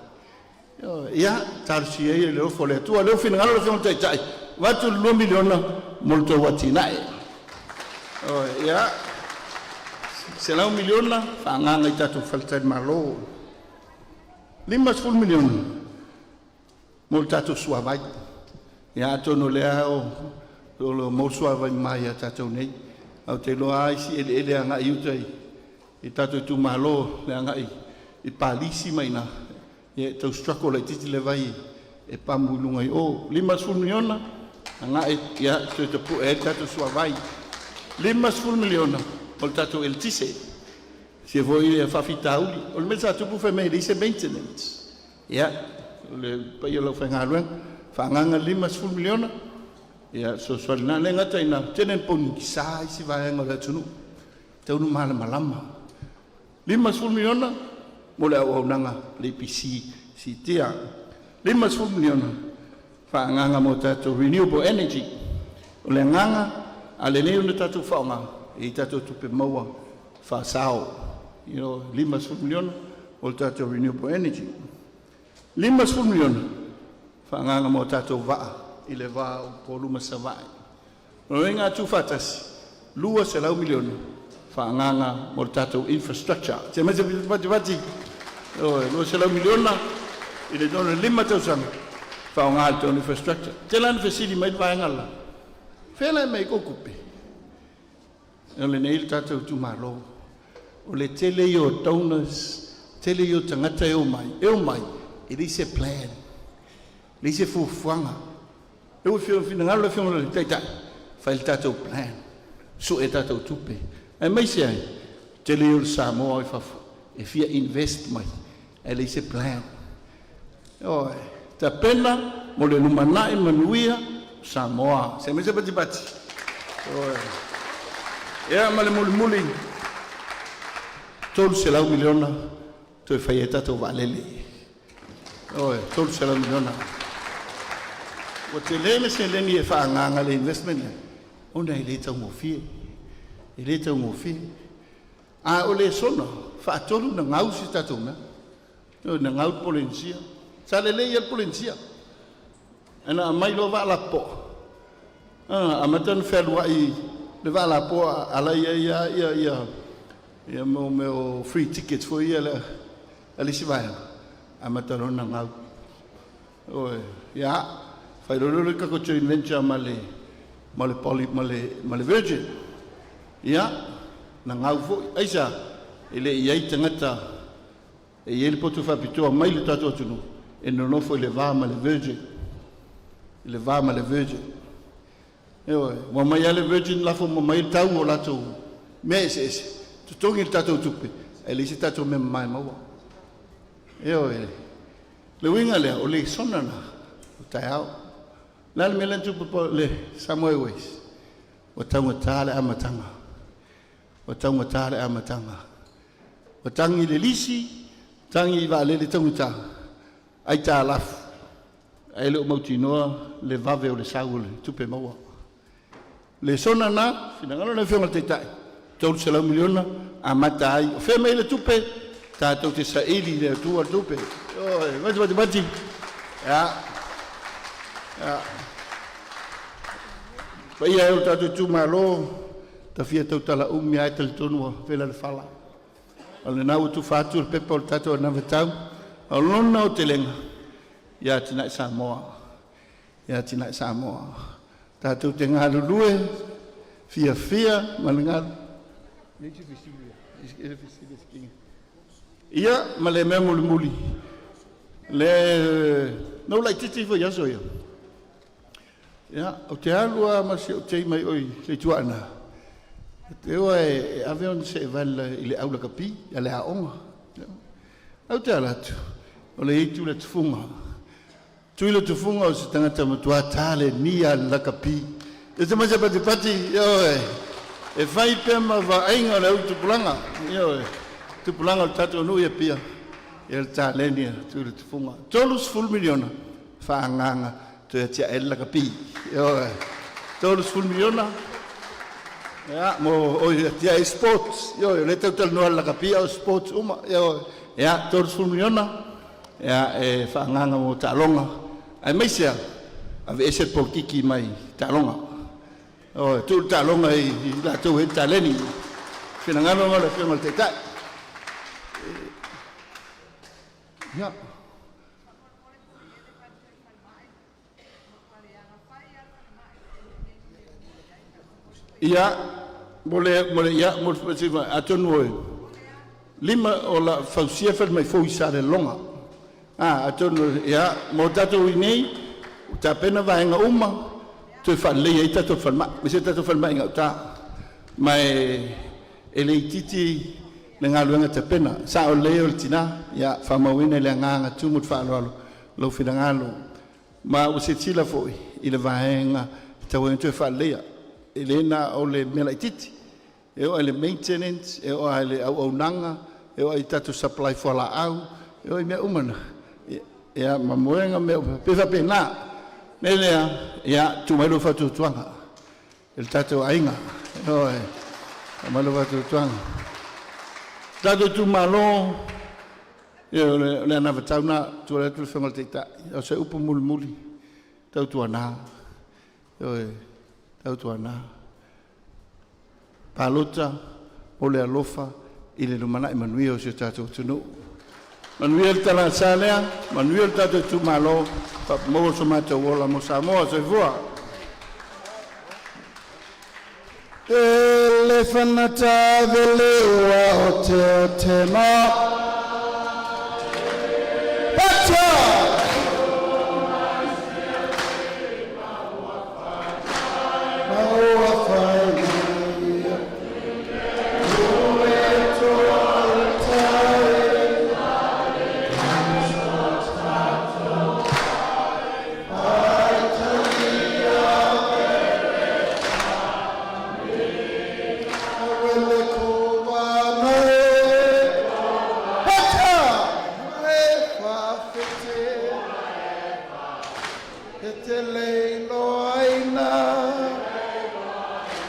Ia talosia ia i le alofa o le Atua. O lea ua finagalo le Afioga i le Taitai, avatu le $2 miliona mo le tou atinae. Ia, $100 miliona faaagaaga i tatou faletalimalo. $50 miliona mo le tatou suavai. Ia atonu o lea o lo o maua le suavai mama ia tatou nei, ae ou te iloa lava isi eleele agai i uta i tatou itumalo le agai i Palisi ma i ina. Ia e tau struggle laitiiti le vai e pamu i luga i o. $50 miliona aga'i ia toe tapu'e ai le tatou suavai. $50 miliona o le tatou eletise, sia foi faafitauli. O le mea sa tupu fai mai e leai se maintenance. Ia, o le paia o le aufaigaluega, faaagaaga le $50 miliona, ia fesoasoani lena. E le gata i lena, tele ina pogisa isi vaega o le atunuu, e tatau ona malamalama. $50 miliona mo le auaunaga a le EPC siitia. $50 miliona faaagaaga mo tatou renewable energy. O le agaga, a lelei ona tatou faaaoga, e i ai tatou tupe maua faasao. $50 miliona mo le tatou renewable energy. $50 miliona faaagaaga mo tatou vaa i le va o Upolu ma Savaii. O lona uiga a tuufaatasi, $200 miliona faaagaaga mo le tatou infrastructure. Se i aumai se patipati. Ioe, $200 miliona i le 5 tausaga faaaoga i le infrastructure. E tele lava ina fesili mai le vaega le la, o fea la e aumai ai tou tupe? O lenei le tatou itumalo, o le tele ia o donors, tele ia o tagata e omai, e omai e leai se plan, leai se fuafuaga. E ua finagalo le Afioga i le Taitai, fai le tatou plan, sue tatou tupe, aemaise ai tele ia o le Samoa i fafo e fia invest mai, ae leai se plan. Ioe, tapena mo le lumanai manuia o Samoa. Se aumai se patipati. Ioe. Ia ma le mulimuli, $300 miliona toe fai ai tatou vaalele. Ioe, $300 miliona. Ua tele le seleni e faaagaaga le investment lea, ona e le taugofie. E le taugofie. A o le soona, faatolu na gau si tatou mea. Ioe, na gau le Polenisia. Sa lelei lava le Polenisia. Ae na aumai loa vaa lapopoa, amata ona fealuai le vaa lapoa ala i ai lava ia mea o free tickets foi ia a le isi vaega, amata loa ona gau. Ioe, ia, fai loa le tatou joint venture ma le Virgin. Ia, na gau foi. Aisea? E le i i ai tagata e i ai le poto faapitoa mai le tatou atunuu e nonofo i le va ma le Virgin. I le va ma le Virgin. Ioe, ua omai lava le Virgin lafo uma mai le tau o latou mea eseese, totogi le tatou tupe, ae leai se tatou mea mama e maua. Ioe, le uiga lea, o le lesona lena o taeao. O le a le mea lea na tupu i le Samoa Airways? Ua taugata le amataga. Ua taugata le amataga. Ua tagi i le lisi, tagi i vaalele taugata, aitalafu, ae le o mautinoa le vave o le sau o le tupe maua. Lesona lena, finagalo le Afioga i le Taitai, $300 miliona amata ai. O fea mai le tupe? Tatou te saili i le Atua le tupe. Ioe, mati mati mati. Ia. Ia. Paia e o le tatou itumalo, tafia tautala umi lava e talitonu ua vela le fala. O lena ua tufa atu le pepa o le tatou anavatau, o lona aotelega, ia atinae Samoa, ia atinae Samoa. Tatou te galulue fiafia ma le galu. Ia, ma le mea mulimuli, le na ou laitiiti ifo i aso ia. Ia, ou te alu lava ma si ou tei mai oi le itu Aana. Te oa e ave ona seeval i le au lakapi, ia le aoga. Au te ala atu, o le itu le tufuga. Tui le tufuga o se tagata matua tā le nia le lakapi. E te mai se patipati, ioe, e fai pea ma vaaiga o le au tupulaga, ioe, tupulaga o le tatou nuu ia pia, ia le taleni a tui le tufuga. $30 miliona faaagaaga toe atiae le lakapi. Ioe, $30 miliona, ia, mo oi atiae sports, ioe, o le tautalanoa le lakapi a o sports uma, ioe, ia, $30 miliona, ia, e faaagaaga mo taaloga, aemaise lava aveese le polokiki mai taaloga. O tuu le taaloga i latou e taleni. Finagalo o le Afioga i le Taitai. Ia. Ia, mo le, ia, mo le, atonu o lima o la fausia falemai fou i Salelologa. Atonu ia mo tatou i inei, ua tapena vaega uma toe faaleleia ai tatou falemai, aemaise tatou falemai i gauta. Ma e le itiiti le galuega tapena, sao lelei o le tina, ia faamauina i le agaga tumu le faaaloalo lou finagalo. Ma ua silasila foi i le vaega e tatau ona toe faaleleia. E le na o le mea laitiiti, e oo i le maintenance, e oo i le auaunaga, e oo i tatou supply fualaau, e oo i mea uma na, ia ma moega ma mea uma, pe faapena. O le mea lea, ia tuu mai lou faatuatuaga i le tatou aiga. Ioe, aumai lou faatuatuaga. Tatou itumalo, ia o le anavatau lena, tulai atu le Afioga i le Taitai. O se upu mulimuli, tautuana, ioe, tautuana, palota mo le alofa i le lumanai manuia o si o tatou atunuu. Manuia le talasa lea, manuia le tatou itumalo, maua so matou ola mo Samoa. Soifua. Ele fanata vele o te te ma. Pacha! Maua whai mai. Ue toa le tai. Awele ko wanae. Pacha! E whawhete. E te leilo aina.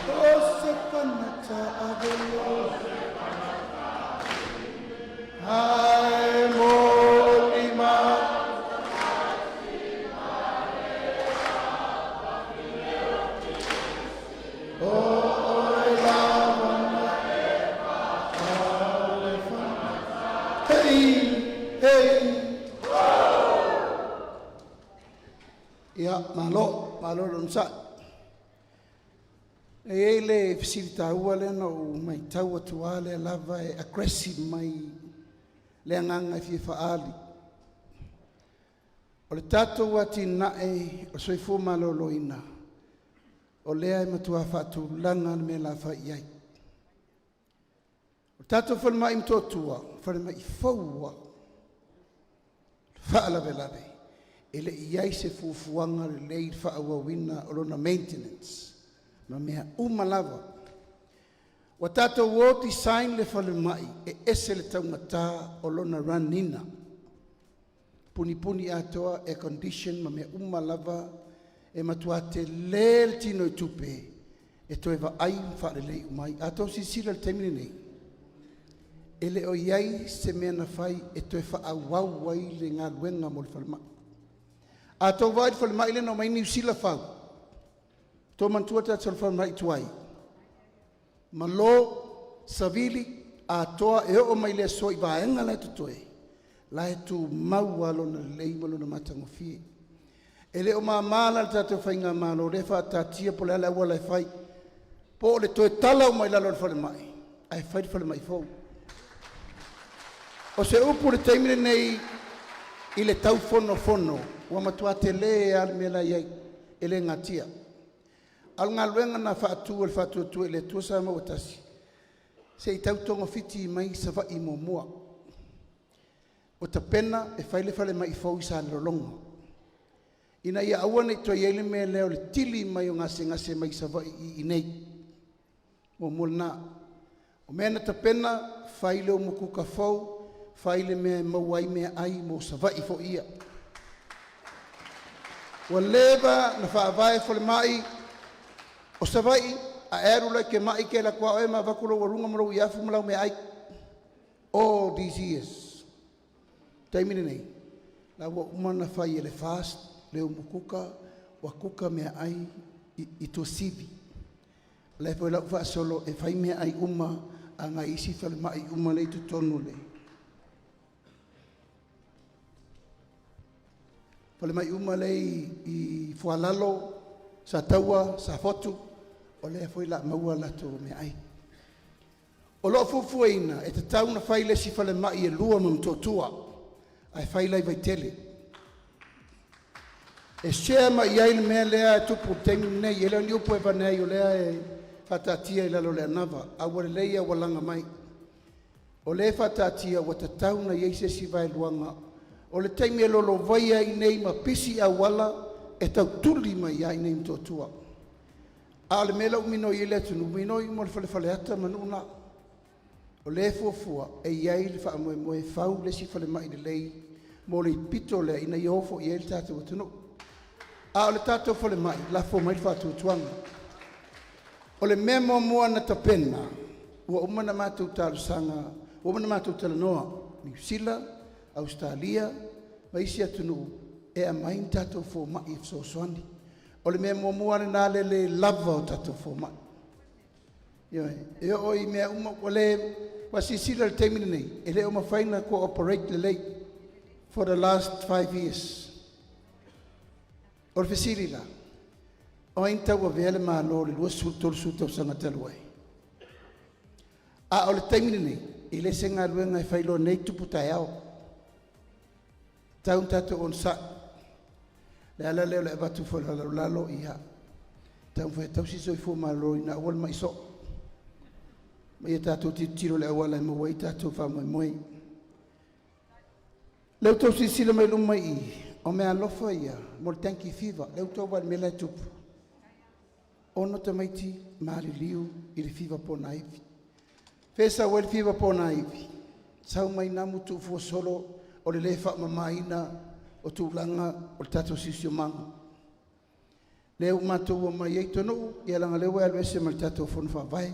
O se panata avelo. Ai mo lima. O oi lava. Hey, hey. Ia, malo, malo lon sa. E i ai le fesili taua lea na ou matau atu lava lea lava e aggressive mai le agaga e fia faaali. O le tatou atinae o soifua maloloina, o lea e matua faatulaga le mea o le a fai i ai. O le tatou falemai i Motootua, falemai fou lava, faalavelave e le i i ai se fuafuaga lelei i le faaauauina o lona maintenance ma mea uma lava. Ua tatou o design le falemai e ese le taugata o lona run ina, punipuni atoa, air condition ma mea uma lava, e matua tele le tino i tupe e toe vaai ma faalelei uma ai. A outou silasila i le taimi lenei, e le o i ai se mea na fai e toe faaauau ai le galuega mo le falemai. A outou vaai i le falemai lea na omai ai Niu Sila fau, tou manatua tatou falemai tuai, malo, savili, atoa e oo mai le aso i vaega la e totoe, la e tumau lava lona lelei ma lona matagofie. E le o mama la le tatou faigamalo o lea e faataatia po o le a le auala e fai, po o le toe tala uma i lalo o le falemai ae fai le falemai fou. O se upu i le taimi lenei i le tau fonofono, ua matua tele lava le mea la e i ai, e le natia. A o le galuega na faatu e le Faatuatua i le Atua Samoa ua Tasi, se i tau togafiti mai Savaii muamua. Ua tapena e fai le falemai fou i Salelologa, ina ia aua ne i toe i ai le mea lea o le tili mai o gasegase mai Savaii i inei. Muamua lena. O mea na tapena, fai le umukuka fou, fai le mea e maua ai meaai mo Savaii foi ia. Ua leva na faavae falemai o Savaii, a e alu loa e te mai, e te alu atu lava oe ma avatu lou aluga ma lou iafu ma lau meaai. All these years. Taimi lenei, la ua uma ona fai e le FAST le umukuka, ua kuka meaai i Tuasivi. O la e foi la ua faasolo e fai meaai uma a nai isi falemai uma lea i totonu o le falemai uma lea i Foalalo, Sataua, Safotu, o lea foi o le a maua latou meaai. O lo o fuafuaina e tatau ona fai le isi falemai e lua ma Motootua. Ae fai la i Vaitele. E share mai i ai le mea lea e tupu i le taimi lenei. E le o ni upu e avane ai o lea e faataatia i lalo o le anava, a ua lelei a ua laga mai. O lea e faataatia ua tatau ona i ai se isi vaeluaga o le taimi e lolovaia ai nei ma pisi auala e tau tuli mai ai i inei i Motootua. A o le mea la ua minoi ai le atunuu, minoi uma i le fale Faleata ma nuu na. O lea e fuafua e i ai le faamoemoe e fau le isi falemai lelei mo le pito lea ina ia o foi i ai le tatou atunuu. A o le tatou falemai, lafo mai le faatuatuaga. O le mea muamua na tapena, ua uma ona matou talosaga, ua uma ona matou talanoa, Niu Sila, Ausetalia ma isi atunuu e aumai ni tatou fomai e fesoasoani. O le mea muamua lava lena le le lava o tatou fomai. Ioe, e oo i mea uma ua le… Ua silasila i le taimi lenei e le o mafai ona cooperate lelei for the last 5 years. O le fesili la, o ai na tauavea le Malo i le 20, 30 tausaga talu ai? A o le taimi lenei, e le o se galuega e fai loa nei tupu taeao. E tatau ona tatou onosai. O le ala lea o le avatu foi o le faalalolalo, ia taumafai e tausi le soifua maloloina aua le mai soo, ma ia tatou tilotilo i le auala e maua ai tatou faamoemoe. O lea ua outou silasila mai luma i i, o meaalofa ia mo le dengue fever. Lea ua outou vaai i le mea la e tupu, 6 tamaiti maliliu i le fiva ponaivi. Fea e sau ai le fiva ponaivi? Sau mai namu tuufuasolo o le lē faamamaina o tulaga o le tatou siosiomaga. Lea ua matou omai ai Toonuu, ia leaga o lea ua e alu ese ma le tatou Fono Faavae.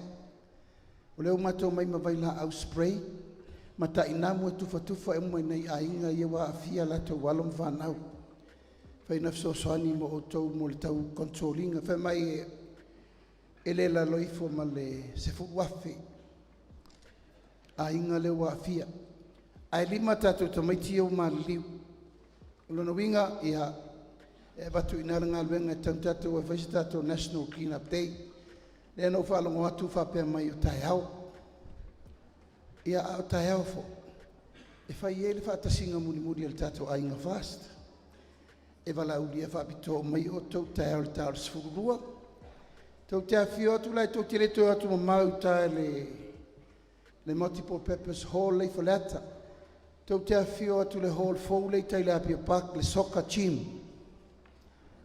O lea ua matou omai ma vailaau spray ma tainamu e tufatufa uma i nai aiga ia ua aafia latou alo ma fanau. Fai na fesoasoani mo outou mo le tau control ina. Fai mai e le lalo ifo ma le 10,000 aiga lea ua aafia, ae lima tatou tamaiti ia ua maliliu. O lona uiga ia e avatu i ina le galuega e tatau ona tatou o e fai se tatou National Clean Up Day. Lea na ou faalogo atu o faapea mai o taeao. Ia a o taeao foi e fai ai le faatasiga mulimuli a le tatou aiga FAST. E valaaulia faapitoa mai outou taeao i le ta o le 12. Tou te afifio atu la tou te le toe o atu mamao i uta i le Multiple Purpose Hall lea i Faleata. Tou te afifio atu i le hall fou lea i tai i le Apia Park, le Soccer Team,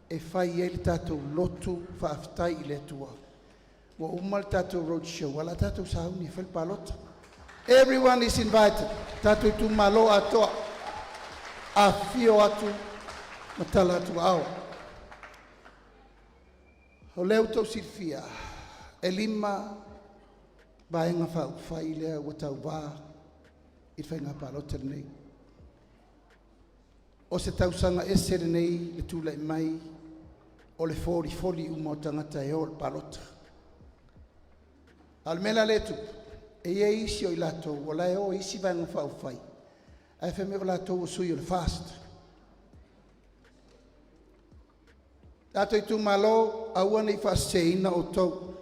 e fai ai le tatou lotu faafetai i le Atua. Ua uma le tatou road show ae o le a tatou sauni e fai le palota. Everyone is invited. Tatou itumalo atoa, afifio atu ma tala atu aao. O lea ua outou silafia, e lima vaega faaupufai lea ua tauvā i le faiga palota lenei. O se tausaga ese lenei le tulai mai o le folifoli uma o tagata e o i le palota. A o le mea la lea e tupu, e i ai isi o i latou o la e o i isi vaega faaupufai ae fai mai o latou o sui o le FAST. Tatou itumalo, aua ne i faaseseina outou.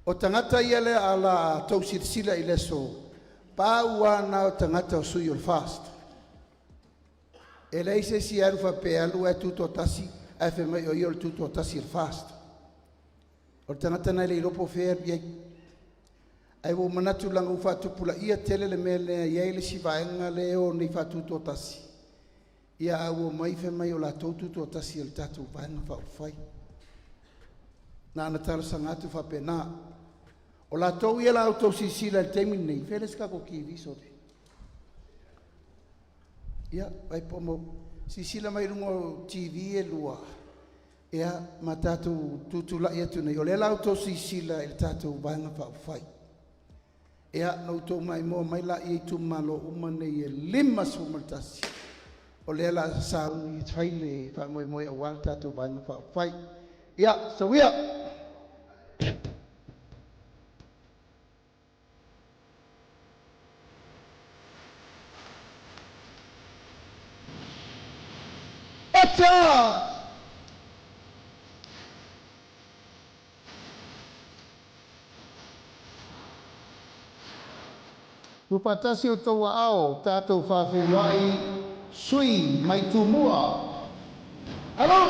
O tagata ia lea a la tou silasila i le aso, pau lava lena o tagata o sui o le FAST. E leai se isi e alu faapea e alu ae tutoatasi ae fai mai o ia o le tutoatasi o le FAST. O le tagata lena e le iloa po o fea e alu i ai. Ae ua ou manatu leaga ua faatupulaia tele le mea lea e i ai le isi vaega lea e o nei faatutoatasi, ia ae ua omai fai mai o latou tutoatasi o le tatou Vaega Faaupufai. Na ona talosaga atu faapena. O latou ia la outou silasila i le taimi lenei, fea le isi tatou TV sole? Ia, vaai po o maua. Silasila mai i luga o TV e lua, ia ma tatou tutulai atu nei, o lea la outou silasila i le tatou Vaega Faaupufai. Ia, ona outou maimoa mai lea i itumalo uma nei e 51, o lea o le a sauni e fai le faamoemoe aua le tatou Vaega Faaupufai. Ia, soia! Ata! Tuufaatasi o outou aao tatou faafeiloai sui mai Tumua. Alo!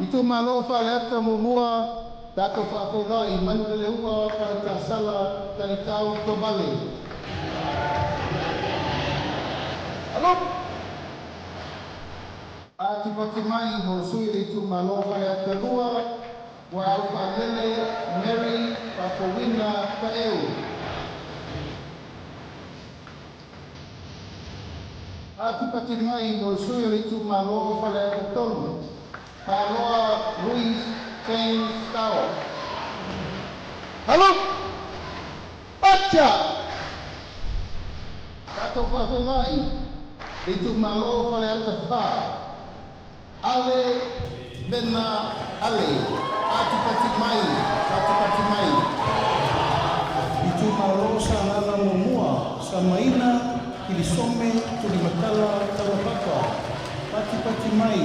Itumalo Faleata 1, tatou faafeiloai Manuleleua Faletasala Talitau Tovale. Alo! Patipati mai mo le sui o le itumalo Faleata 2, ua Aufaalele Mary Faafouina Taeu. Patipati mai mo le sui o le itumalo Faleata 3, Paloa Louis James Tao. Alo! Pacha! Tatou faafeiloai le itumalo Faleata 4, Ale Mena Ale. Patipati mai, patipati mai. Itumalo Sagaga 1, Samaina Kilisome Tulimatala Taulapapa. Patipati mai.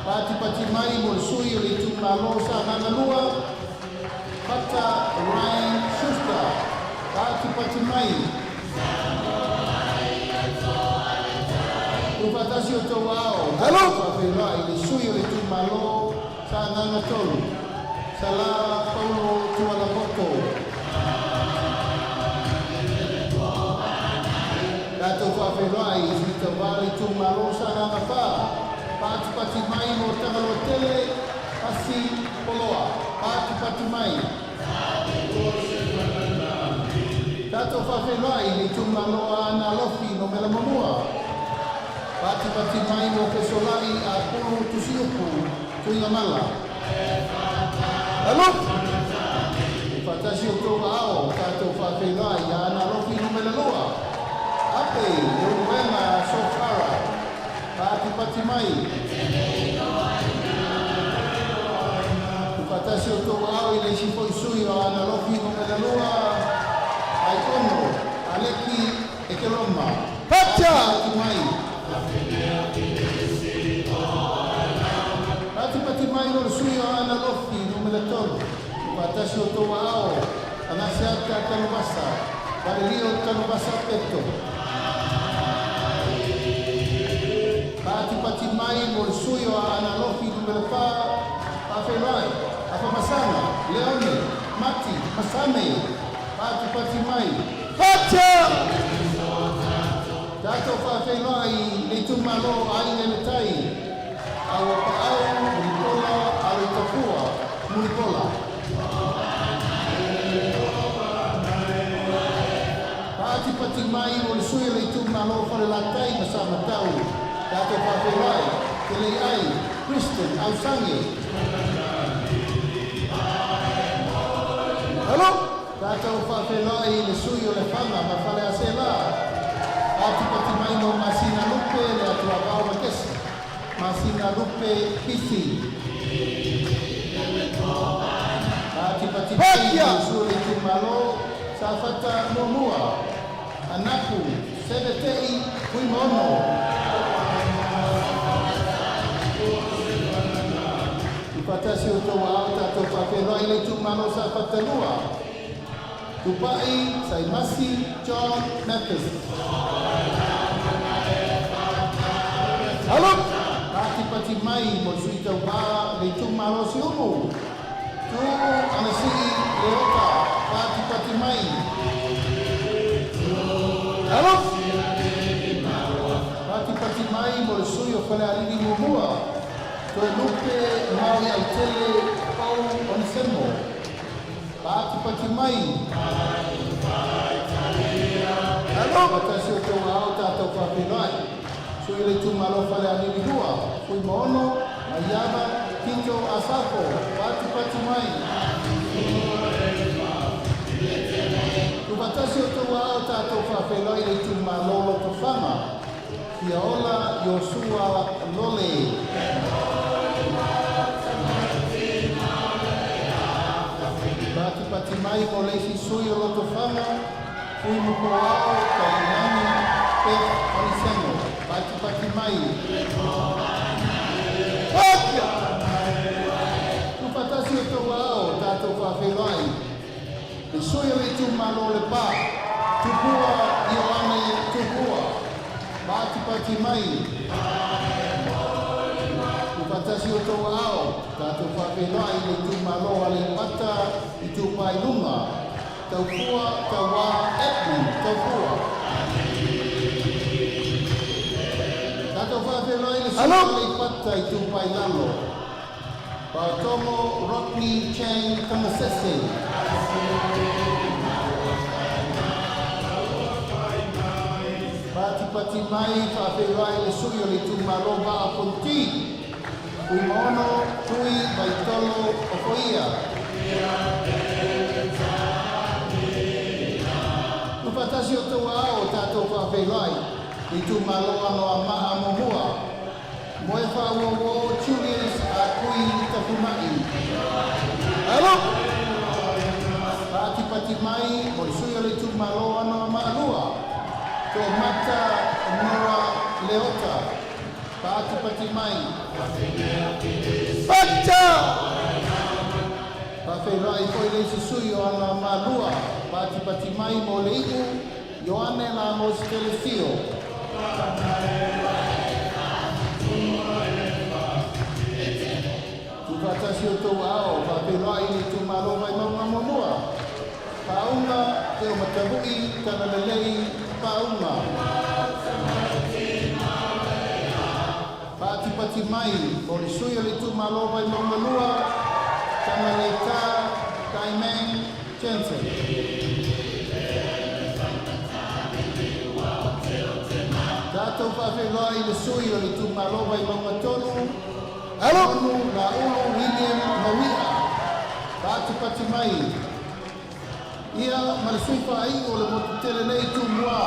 Patipati mai mo le sui o le itumalo Sagaga 2, Fata Ryan Schuster. Patipati mai. Tuufaatasi o outou aao. Alo! Faafeiloai le sui o le itumalo Sagaga 3, Sala Paulo Tualapoto. Tatou faafeiloai i sui tauvā le itumalo Sagaga 4, patipati mai mo Tagaloa Tele Pasi Poloa. Patipati mai. Tatou faafeiloai le itumalo Aana Alofi 1, patipati mai mo Fesolai Apulu Tusiupu Tuigamala. Alo! Faatasi o outou aao tatou faafeiloai Aana Alofi 2, Ape Leulumoega Sofara. Patipati mai. Faatasi o outou aao i le isi foi sui o Aana Alofi 2, Aikono Aleki Ekeloma. Pacha! Patipati mai. Patipati mai mo le sui o Aana Alofi 3, faatasi o outou aao Agaseata Tanuvasa, Valelio Tanuvasa Peto. Patipati mai mo le sui o Aana Alofi 4, faafeiloai Afamasana Leone Mati Masame. Patipati mai. Pacha! Tatou faafeiloai le itumalo Aiga i le Tai, Auapaau Mulipola Aloitafua Mulipola. Patipati mai mo le sui o le itumalo Falelatai ma Samatau, tatou faafeiloai Keleiai Kristen Ausange. Alo! Tatou faafeiloai le sui o Lefaga ma Faleaseela, patipati mai mo Masina Lupe le Atuavao Makesi, Masina Lupe Pisi. Patipati mai mo le sui o le itumalo Safata 1, Anapu Sevetei Fuimaono. Faatasi o outou aao tatou faafeiloai le itumalo Safata 2, Tupai Saimasi John Mathis. Alo! Patipati mai mo le sui tauvā le itumalo Siumu, Tuuu Anasii Leota. Patipati mai. Alo! Patipati mai mo le sui o Falealili 1, Toelupe Maui Autele Pau Onesemo. Patipati mai. Alo! Faatasi o outou aao tatou faafeiloai sui o le itumalo Falealili 2, Fuimaono Maiava Tito Asafo. Patipati mai. Tuufaatasi o outou aao tatou faafeiloai le itumalo Lotofaga, Fiaola Iosua Lole. Patipati mai mo le isi sui o Lotofaga, Fuinupoao Talinani Beth Onisemo. Patipati mai. Pacha! Tuufaatasi o outou aao tatou faafeiloai sui o le itumalo o Lepa, Tupua Ioane Tupua. Patipati mai. Tuufaatasi o outou aao, tatou faafeiloai i le itumalo o Aleipata Itupa i Luga, Taufua Tauā Edmund Taufua. Tatou faafeiloai i le sui o Aleipata Itupa i Lalo, Faatogo Rodney Chang Tamasese. Patipati mai faafeiloai le sui o le itumalo Vaa Fonoti, Fuimaono Tui Vaitolo Ofoia. Tuufaatasi o outou aao, tatou faafeiloai le itumalo Anoamaa Muamua, Moefaauouo Julius Akui Tafuma'i. Alo! Patipati mai mo le sui o le itumalo Anoamaa 2, To'omata Nora Leota. Patipati mai. Fata! Faafeiloai foi le isi sui o Anoamaa 2, patipati mai mo le iu, Ioane Lamos Telesio. Tuufaatasi o outou aao, faafeiloai le itumalo Vaimauga 1, Paauga Teomatavu'i Talalelei Paauga. Patipati mai mo le sui o le itumalo Vaimauga 2, Tamaleta Taimang Jensen. Tatou faafeiloai le sui o le itumalo Vaimauga 3, Alo! Laulu William Maui'a. Patipati mai. Ia ma le sui faaiu o le motu tele nei Tumua,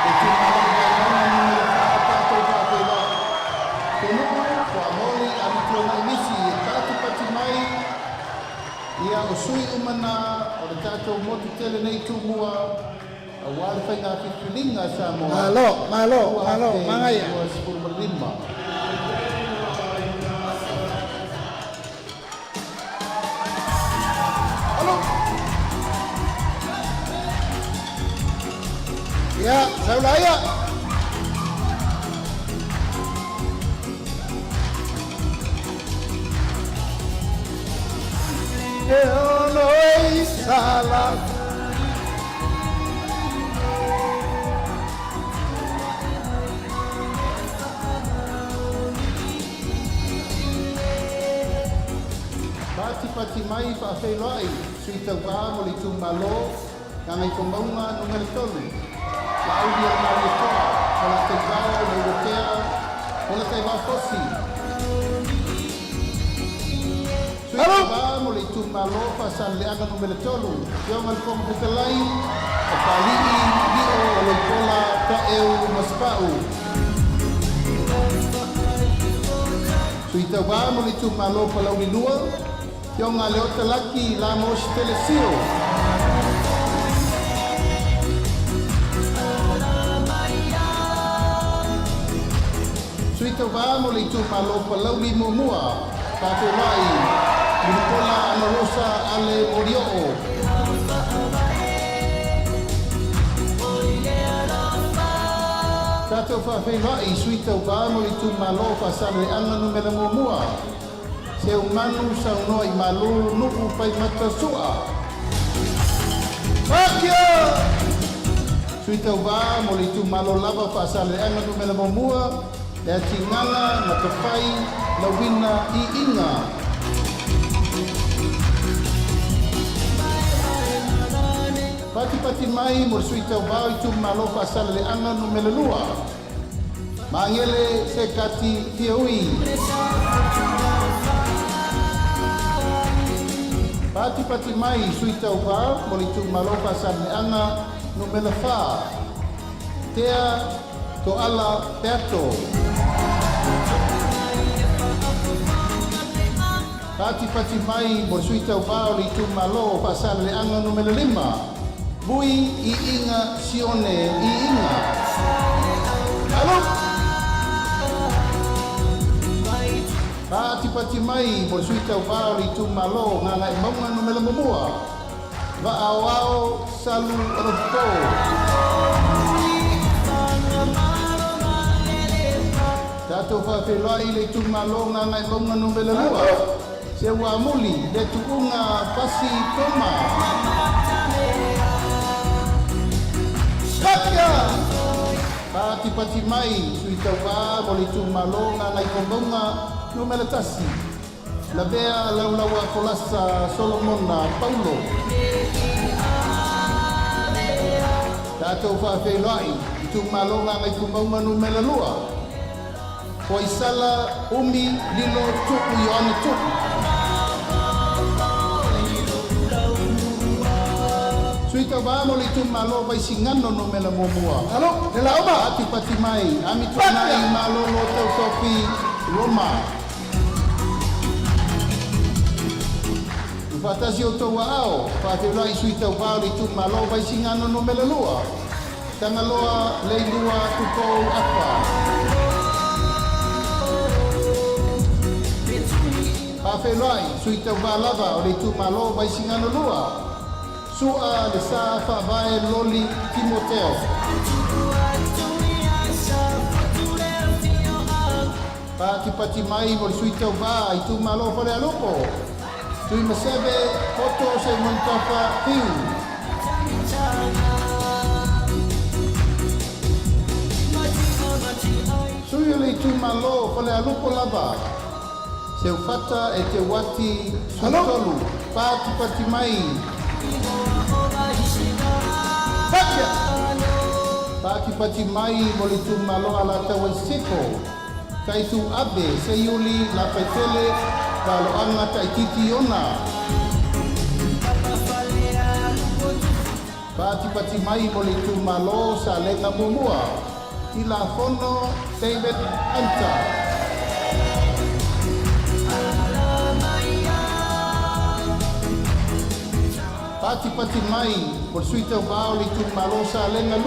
le itumalo Vaimauga Nu.4, tatou faafeiloai. Tonu'u Fuamoli Amituanai Misi e patipati mai. Ia o sui uma na o le tatou motu tele nei Tumua auā le faiga filifiliga a Samoa Malo, malo, malo, magaia. 2025. Alo! Ia, saulaia. E ono e sala. Patipati mai faafeiloai sui tauvā mo le itumalo Gagaifomauga Nu.3, Laaulialemalietoa Polataivao Leuatea Polataivao Fosi. Sui Alo! tauvā mo le itumalo Faasaleleaga Nu.3, Afioga i le Fofoga Fetalai, o Papali'i Lio Oloipola Taeu Masepau. Sui tauvā mo le itumalo Palauli 2, Afioga Leota Laki Lamos Telesio. Sui tauvā mo le itumalo Palauli 1, Faafeiloai Mulipola Anarosa Ale Molioo. Tatou faafeiloai sui tauvā mo le itumalo Faasaleleaga Nu.1, Seumanu Saunoa'imalū Nu'u Faimata Su'a. Fakia! Sui tauvā mo le itumalo lava Faasaleleaga Nu.1, Leatigaga Matafai Lauina I'iga. Patipati mai mo le sui tauvā o itumalo Faasaleleaga Nu.2, Magele Sekati Fiaui. Patipati mai sui tauvā mo le itumalo Faasaleleaga Nu.4, Tea To'ala Peato. Patipati mai mo le sui tauvā o le itumalo Faasaleleaga Nu.5, Vui I'iga Sione I'iga. Alo! Patipati mai mo le sui tauvā o le itumalo Gagaemauga Nu.1, Vaaoao Salu Olopo. Tatou faafeiloai i le itumalo Gagaemauga Nu.2, Seuamuli le Tuuga Pasi Toma. Patia! Patipati mai sui tauvā mo le itumalo Gagaifomauga Nu.1, Lavea Laulaua Folasa Solomona Paulo. Tatou faafeiloai itumalo Gagaifomauga Nu.2, Foaisala Umi Lilo Tuu Ioane Tuu. Sui tauvā mo le itumalo Vaisigano Nu.1. Alo, le lauma. Patipati mai Amituanai Malolo Tautofi Roma. Ufaatasi o outou aao, faafeiloai sui tauvā o le itumalo Vaisigano Nu.2, Tagaloa Leilua Tupou Afa. Faafeiloai sui tauvā lava o le itumalo Vaisigano 2, Sua le Sa Faavae Loli Timoteo. Patipati mai mo le sui tauvā itumalo Falealupo, Tuimaseve Poto Seimonitafa Fiu. Sui o le itumalo Falealupo lava, Seufata e Te Uati Sutolu. Patipati mai. Patia! Patipati mai mo le itumalo Alataua i Sisifo, Taitu Ave Seiuli Lafaitele Valoaga Taititi Iona. Patipati mai mo le itumalo Salega 1, Tilafono David Anta. Patipati mai mo le sui tauvā o le itumalo Salega 2,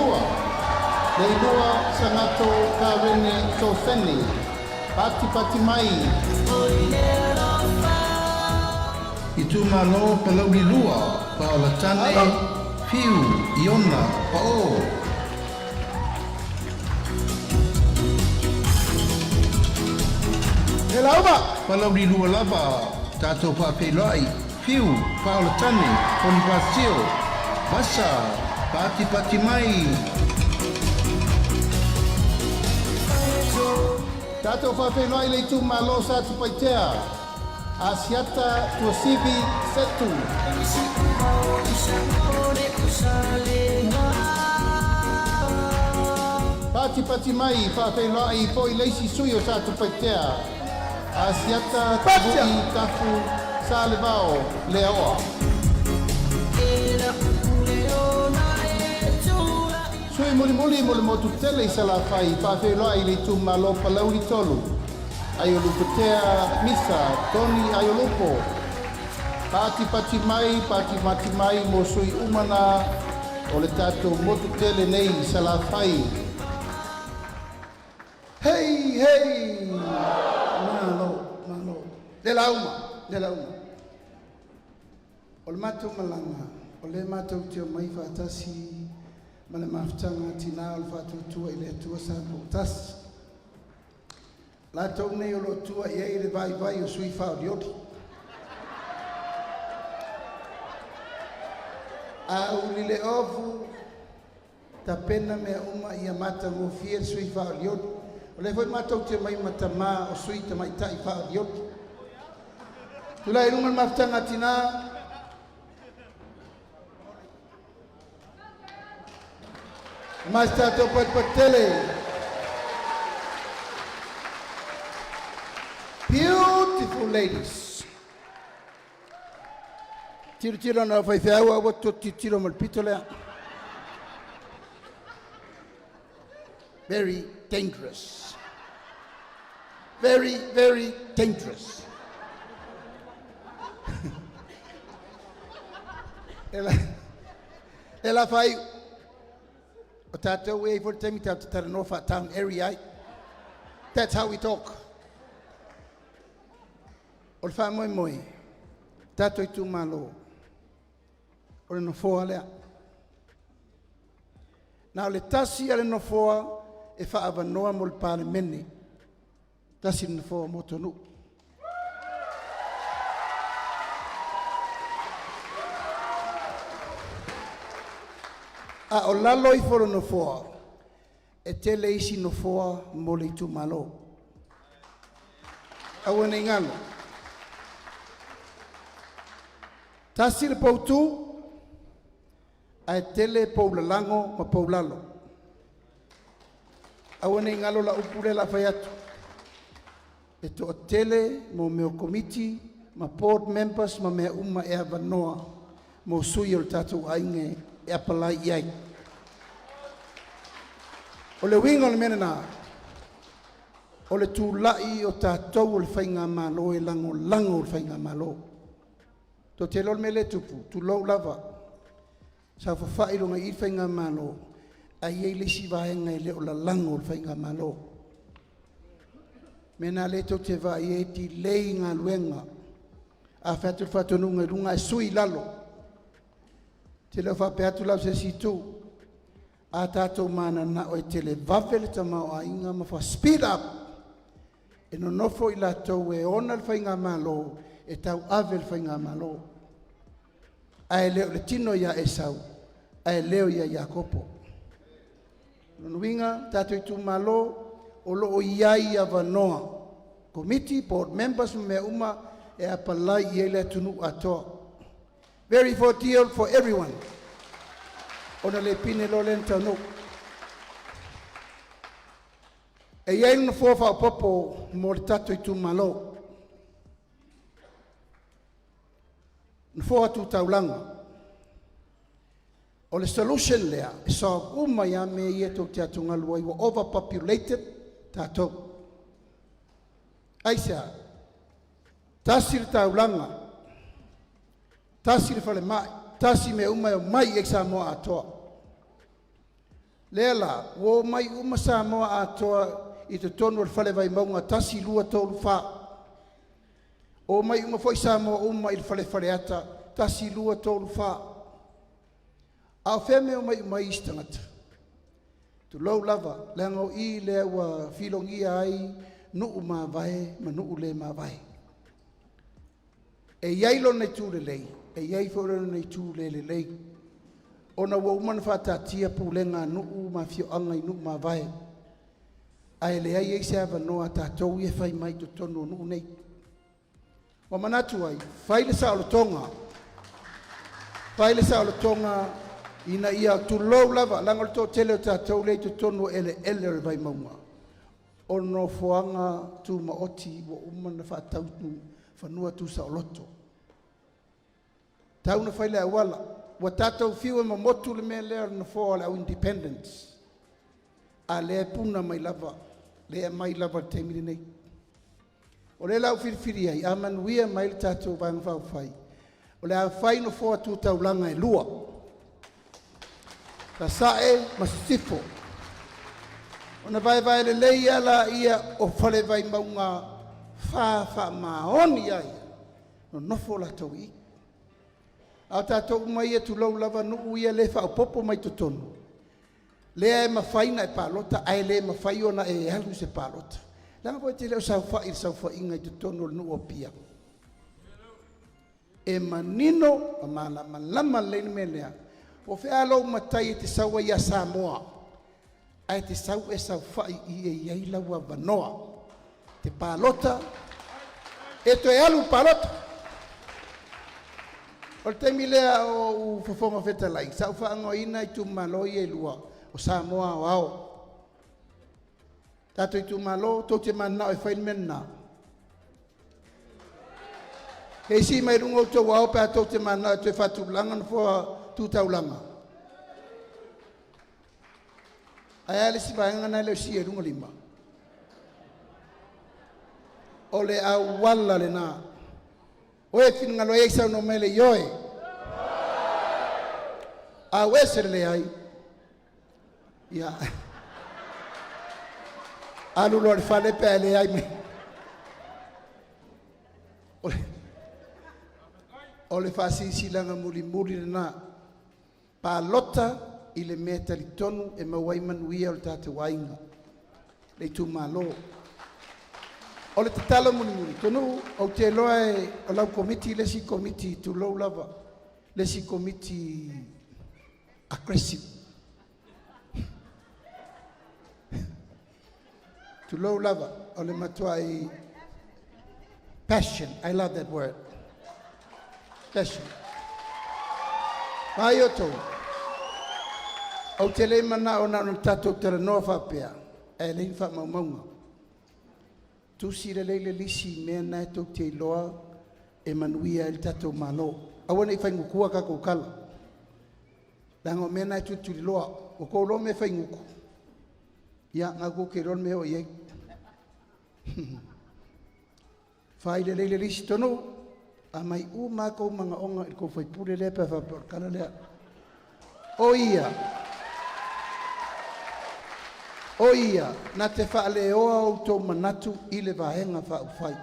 Leilua Sagato Karene Sosene. Patipati mai. Itumalo Palauli 2, Paolatane Fiu Iona Pa'o. Le lauma. Palauli 2 lava, tatou faafeiloai Fiu Paolatane Ponipasio Vasa. Patipati mai. Tatou faafeiloai le itumalo Satupaitea, Asiata Tuasivi Setu. Patipati mai faafeiloai foi le isi sui o Satupaitea, Asiata Patia! Tuvu'i Tafu Salevao Leaoa. Sui mulimuli mo le motu tele i Salafai, faafeiloai le itumalo Palauli 3, Aiolupotea Misa Tony Aiolupo. Patipati mai, patipati mai mo sui umana o le tatou motu tele nei i Salafai. Hei, hei! Malo, malo. Le lauma, le lauma. O le matou malaga, o le matou te omai faatasi ma le mafutaga tinā o le faatuatua i le Atua sa tasi. Latou nei o lo o tua i ai le vaivai o sui faaolioli. A uli le ofu, tapena mea uma ia matagofie le sui faaolioli. O lea foi matou te mai ma tamā o sui tamaitai faaolioli. Tulai i luga le mafutaga tinā. Ma se tatou patipati. Beautiful ladies. Tiro tiro na faifeau aua to tiro ma le pito lea. Very dangerous. Very, very dangerous. Ela, ela fai, o tātou e fo le taimi tātou talanoa faa-town area ai. That's how we talk. O le faamoemoe, tatou itumalo. O le nofoa lea. Na o le tasi a le nofoa e fa'aavanoa mo le Palemene. Tasi le nofoa mo atunuu. A o lalo ifo o le nofoa, e tele isi nofoa mo le itumalo. Aua nei galo. Tasi le poutu, ae tele poulalago ma poulalo. Aua nei galo la upu lea la fai atu. E toatele mo mea o komiti ma board members ma mea uma e avanoa mo sui o le tatou aiga e apalai i ai. O le uiga o le mea lena, o le tula'i o tatou o le Faigamalo e lagolago le Faigamalo. Tou te iloa le mea lea e tupu, tulou lava, saofafai i luga i i le Faigamalo, ae i ai le isi vaega e le o lalago le Faigamalo. Mea na lea tou te vaai ai e delay galuega. A fai atu le faatonuga i luga ae sui i lalo. Ou te le o faapea atu la o se isi itu. A tatou mananao e televave le tamaoaiga ma fa-speed up, e nonofo i latou e ona le Faigamalo e tauave le Faigamalo. Ae le o le tino ia Esau, ae leo ia Iakopo. Lona uiga, tatou itumalo, o lo o i ai avanoa, komiti, board members ma mea uma e apalai i ai le atunuu atoa. Very ideal for everyone. Ona le pine loa lea ona taunuu. E i ai le nofoa faaopoopo mo le tatou itumalo. Nofoa tu taulaga. O le solution lea, e solve uma ai lava mea ia tou te atugalu ai ua overpopulated tatou. Aisea? Tasi le taulaga, tasi le falemai, tasi mea uma e omai i ai Samoa atoa. Lea la, ua omai uma Samoa atoa i totonu o le Fale Vaimauga 1, 2, 3, 4. Omai uma foi Samoa uma i le Fale Faleata 1, 2, 3, 4. A o fea mea omai uma ai isi tagata? Tulou lava, leaga o i lea ua filogia ai nuu mavae ma nuu le mavae. E i ai lona itu lelei, e i ai foi lona itu le lelei. Ona ua uma ona faataatia pulega a nuu ma afioaga i nuu mavae. Ae leai ai se avanoa a tatou ia e fai mai totonu o nuu nei. Ua manatu ai, fai le saolotoga. Fai le saolotoga ina ia tulou lava, leaga o le toatele o tatou lea i totonu o eleele o le Vaimauga, o nofoaga tumaoti ua uma ona faatau fanua tusaoloto. Tau na fai le auala. Ua tatou fiu e momotu le mea lea o le nofoa o le au independence. A lea e puna mai lava, lea e mai lava i le taimi lenei. O lea la ua filifili ai, a manuia mai le tatou Vaega Faaupufai, o le a fai nofoa tu taulaga e lua, Sasae ma Sisifo. Ona vaevae lelei lava lea o Fale Vaimauga 4 faamaoni ai, nonofo latou i i. A o tatou uma ia, tulou lava nuu ia le faaopoopo mai totonu, lea e mafai ona e palota ae le mafai ona e alu i se palota. Leaga foi e te le o saofai i le saofaiga i totonu o le nuu o Apia. E manino ma malamalama lelei le mea lea. Po o fea lou matai e te sau ai ia Samoa, ae te sau e saofai i e i ai lau avanoa. Te palota, e toe alu i le palota. O le taimi lea o ou fofoga fetalai, sa ou faaigoaina itumalo ia e lua, o Samoa Aoao. Tatou itumalo, tou te mananao e fai le mea lena? E sii mai luga outou ao pe a tou te mananao e toe faatulaga nofoa tu taulaga. Ae a le isi vaega na e le o siia i luga lima? O le auala lena. O e finagalo ai saunoa mai le ioe. Au ese le leai. Ia. Alu loa le fale pe a leai mai. O le faasilasilaga mulimuli lena. Palota i le mea talitonu e maua ai manuia o le tatou aiga, le itumalo. O le tatalo mulimuli, Tonu'u, ou te iloa e o lau Komiti le isi Komiti, tulou lava, le isi Komiti aggressive, tulou lava, o le matuai passion. I love that word, passion. Vaai outou, ou te le manao na ona tatou talanoa faapea, ae leai ni faamaumauga. Tusi lelei le lisi i mea na e tou te iloa e manuia ai le tatou Malo. Aua ne i faigutua tatou tala, leaga o mea na e tulituliloa. Ua outou iloa mea e faigutu, ia na tou te iloa le mea e oo i ai. Fai lelei le lisi, Tonu'u, aumai uma lava tou manaoga i le tou faipule lea pe a faapea o le tala lea. O ia, o ia na te faaleoa outou manatu i le Vaega Faaupufai.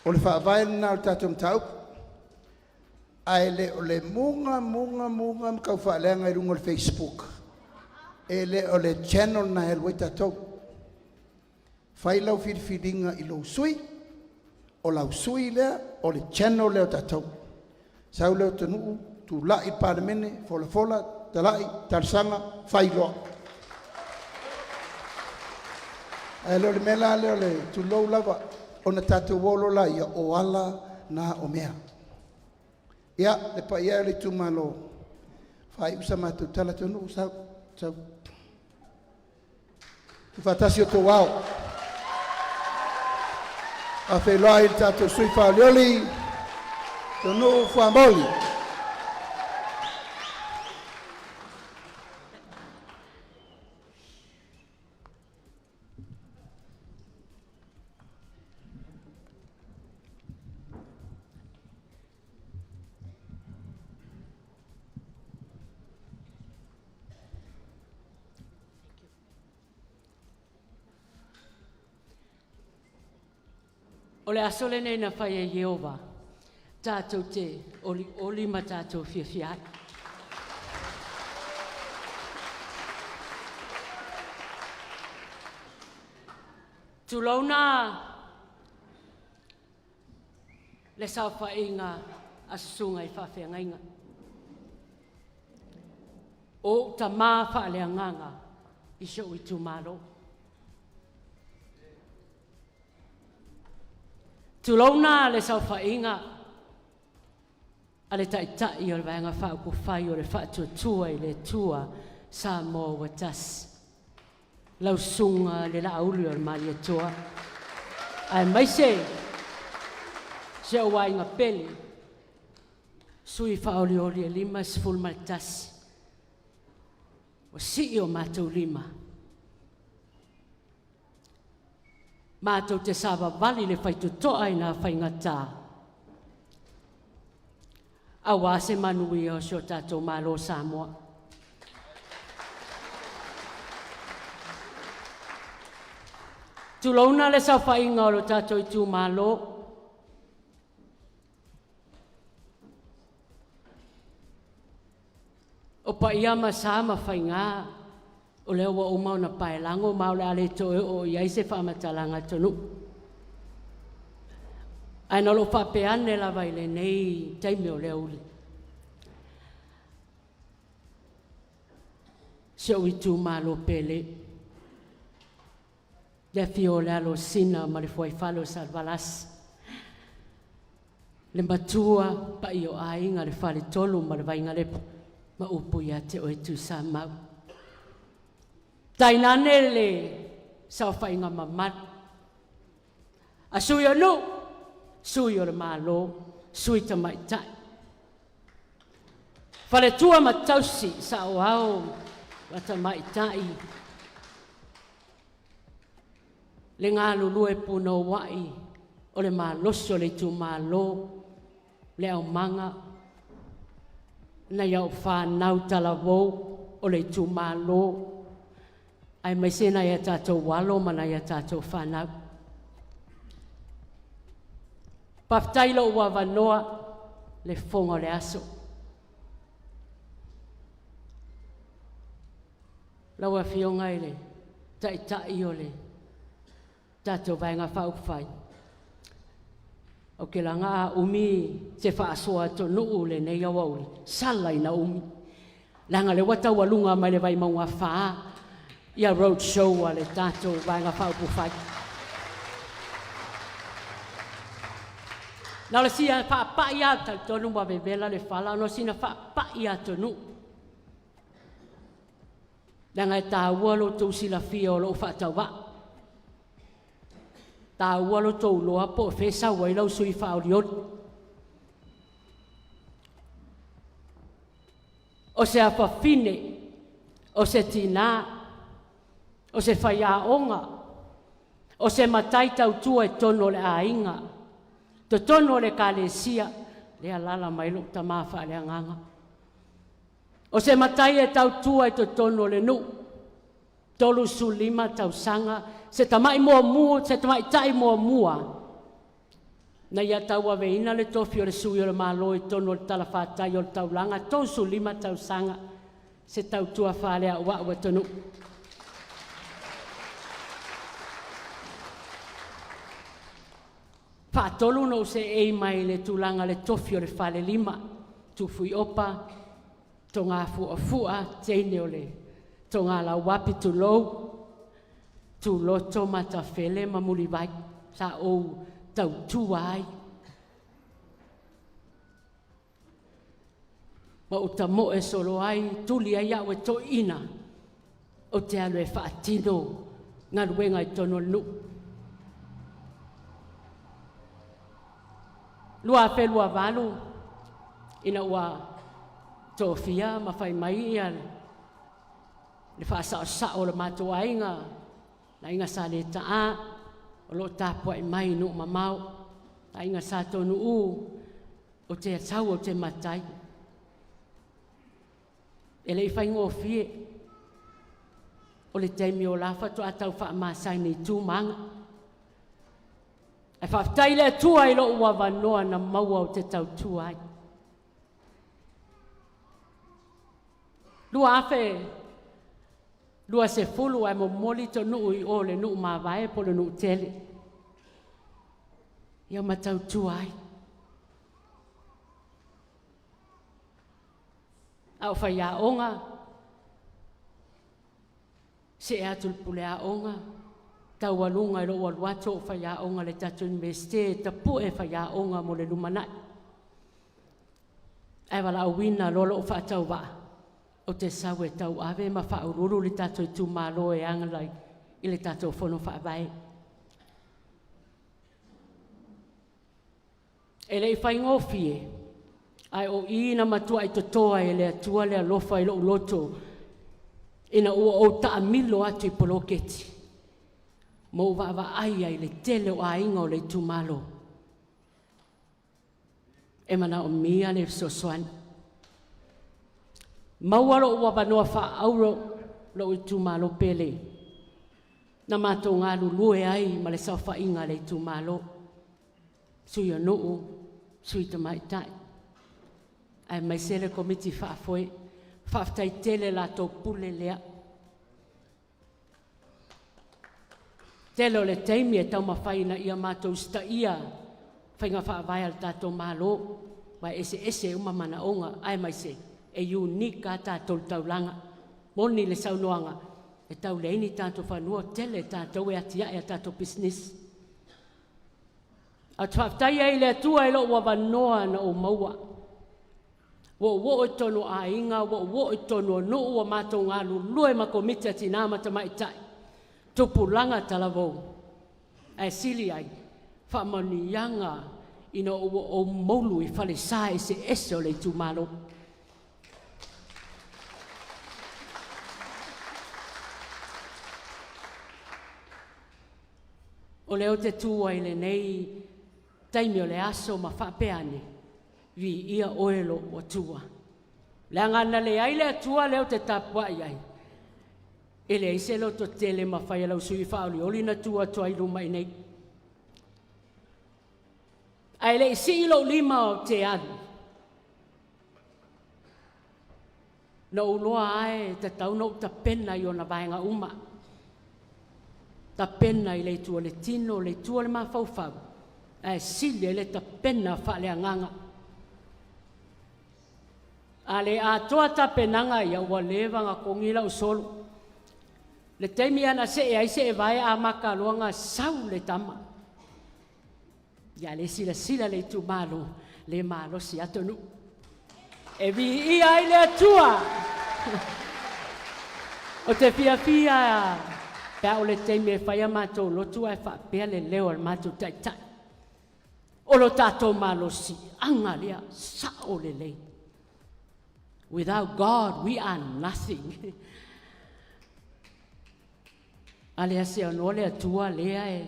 O le faavae lena o le tatou mataupu, ae le o le muga muga muga ma taufaaleaga i luga o le Facebook. E le o le channel na e alu ai tatou. Fai lau filifiliga i lou sui, o lau sui lea, o le channel lea o tatou. Sau lea o Tonu'u, tulai i le Palemene, folafola, talai, talosaga, fai loa. Ae le o le mea la lea o le tulou lava ona tatou o loa laia, o ala na o mea. Ia, le paia e o le itumalo, faaiu sa matou tala, Tonu'u, sau, sau. Tuufaatasi o outou ao. Faafeiloai le tatou sui faaolioli, Tonu'u Fuamoli. O le aso lenei na fai e Ieova, tatou te olioli ma tatou fiafia ai. Tulouna le saofaiga a susuga i faafeagaiga. O ou tamā faaleagaga i si ou itumalo. Tulouna le saofaiga a le Taitai o le Vaega Faaupufai o le Faatuatua i le Atua Samoa ua Tasi, lau Susuga le Laauli o le Malietoa, aemaise si ou aiga pele, sui faaolioli e 51, ua sii o matou lima, matou te savavali le faitotoa i nā faigata, aua se manuia o si o tatou Malo Samoa. Tulouna le saofaiga o lo tatou itumalo, O paia ma sa ma faiga o lea ua uma ona paelago ma o le a le toe oo i ai se faamatalaga Tonu'u. Ae na o lou faapea ane lava i lenei taimi o le aoauli. Si ou itumalo pele, le afio o le alo o Sina ma le fuaifale o Salevalasi, le matua paia o aiga, le faletolu ma le Vainalepa, ma upu ia te oe Tuisamau. Tainane le saofaiga mamalu a sui o nuu, sui o le Malo, sui tamaitai, faletua ma tausi, saoao ma tamaitai, le galulue punouai o le malosi o le itumalo, le aumaga, nai au fanau talavou o le itumalo, aemaise nai a tatou alo ma nai a tatou fanau. Faafetai lou avanoa. le fofoga o le aso. Lau Afioga i le Taitai o le tatou Vaega Faaupufai, o ke laga a umi se faasoa atonu'u lenei aoauli, sala ina umi. Leaga lea ua taualuga mai le Vaimauga 4 ia road show a le tatou Vaega Faaupufai. Na o le sia faapai lava, talitonu ua vevela le fala, ona o sina faapai atunuu. Leaga e taua lo outou silafia o lou faatauvaa. Taua lo outou iloa po o fea e sau ai lau sui faaolioli. O se afafine, o se tinā, o se faiaoga, o se matai tautua i totonu o le aiga, totonu o le ekalesia, lea alaala mai lou tama faaleagaga. O se matai e tautua i totonu o le nuu, 35 tausaga, se tamai muamua, se tamaitai muamua na ia tauaveina le tofi o le sui o le Malo i totonu o le talafatai o le taulaga, 35 tausaga, se tautua faaleauau atunuu. Faatolu na ou seei mai le tulaga le tofi o le falelima, Tufuiopa, Togafuafua, teine o le Togalauapi tulou, Tuloto, Matafele ma Mulivai, sa ou tautua ai. Ma ou tamoe solo ai, tuli ai au e toeaiina, ou te alu e faatino galuega i totonu o le nuu. 2028 ina ua tofia ma fai mai ia le faasaosao o le matou aiga, le aiga Sa Letaa, o lo o tapuai mai i nuu mamao, aiga Sa Tonu'u, ou te sau ou te matai. E le i faigofie, o le taimi o la faatoa tau faamasani i tu ma aga. Ae faafetai i le Atua i lou avanoa na maua ou te tautua ai. 2020 ae momoli tonuu i o le nuu mavae po le nuu tele. Ia ma tautua ai. A o faiaoga, see atu le puleaoga, taualuga i lou alu atu o faiaoga le tatou Iunivesite e tapue faiaoga mo le lumanai. Ae valaauina loa lou faatauvaa, ou te sau e tauave ma faauluulu le tatou itumalo e aga i le tatou fono faavae. E le i faigofie, ae o i na matuai totoa e le Atua le alofa i lou loto, ina ua ou taamilo atu i poloketi, ma ou vaavaai ai i le tele o aiga o le itumalo. E manaomia le fesoasoani. Maua lou avanoa faaauro lou itumalo pele, na matou galulue ai ma le saofaiga a le itumalo, sui o nuu, sui tamaitai, aemaise le komiti faafoe. Faafetai tele latou pule lea. Tele o le taimi e taumafai ina ia matou usitaia faiga faavae a le tatou Malo, ma e eseese uma manaoga, aemaise e unique a tatou taulaga. Moni le saunoaga, e tau leai ni tatou fanua, tele tatou e atiae a tatou pisinisi. Ae ou te faafetai ai i le Atua i lou avanoa na ou maua. Ua ou oo i totonu o aiga, ua ou oo i totonu o nuu, ua matou galulue ma komiti a tina ma tamaitai, tupulaga talavou, ae sili ai faamanuiaga ina ua ou moulu i falesa eseese o le itumalo. O lea ou te tu ai lenei taimi o le aso ma faapea ane, viia oe lou Atua. Leaga na leai le Atua lea ou te tapuai ai, e leai se loto tele mafai e lau sui faaolioli na tu atu ai luma i nei. Ae le i sii lou lima o te alu, Na ou loa ae tatau na ou tapena i ona vaega uma. Tapena i le itu o le tino, le itu o le mafaufau, ae sili ai le tapena faaleagaga. A le atoa tapenaga ia, ua leva ona kogi lau solo. Le taimi ana see ai see vae a maka loa na sau le tama. Ia le silasila le itumalo, le malosi atunuu. E viia ai le Atua. O te fiafia pe a o le taimi e fai a matou lotu ae faapea le leo o le matou taitai. O lo tatou malosiaga lea, sao lelei. Without God, we are nothing. A lea se anoa le Atua lea e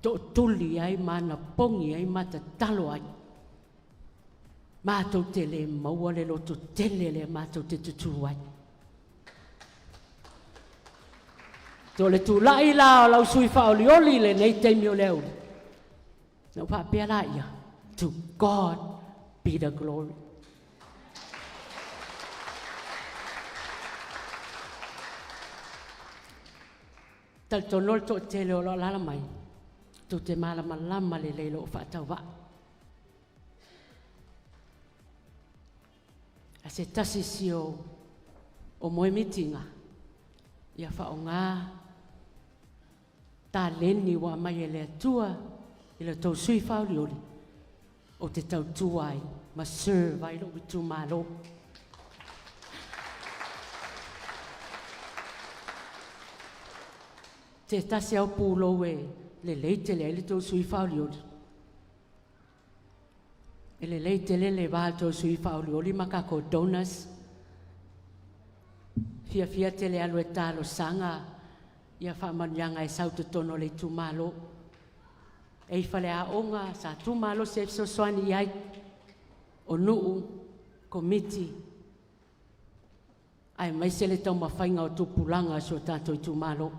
tootuli ai ma anapogi ai ma tatalo ai. Matou te le maua le loto tele lea matou te tutū ai. To le tula'i la o lau sui whaolioli i lenei taimi o le auli. Na ou faapea laia, to God be the glory. Talitonu le toatele o lo o alaala mai, tou te malamalama lelei i lou faatauvaa. A se tasi si o o moe mitinga, ia faaaoga taleni ua aumai e le Atua i la outou sui faaolioli ou te tautua ai ma serve ai lou itumalo. Se tasi au pulou e lelei tele ai le tou sui faaolioli. E lelei tele le va o le tou sui faaolioli ma tatou donors. Fiafia tele alu e talosaga ia faamanuiaga e sau totonu o le itumalo. E i faleaoga sa tu malosi ai fesoasoani i ai o nuu, komiti, aemaise le taumafaiga o tupulaga o si o tatou itumalo.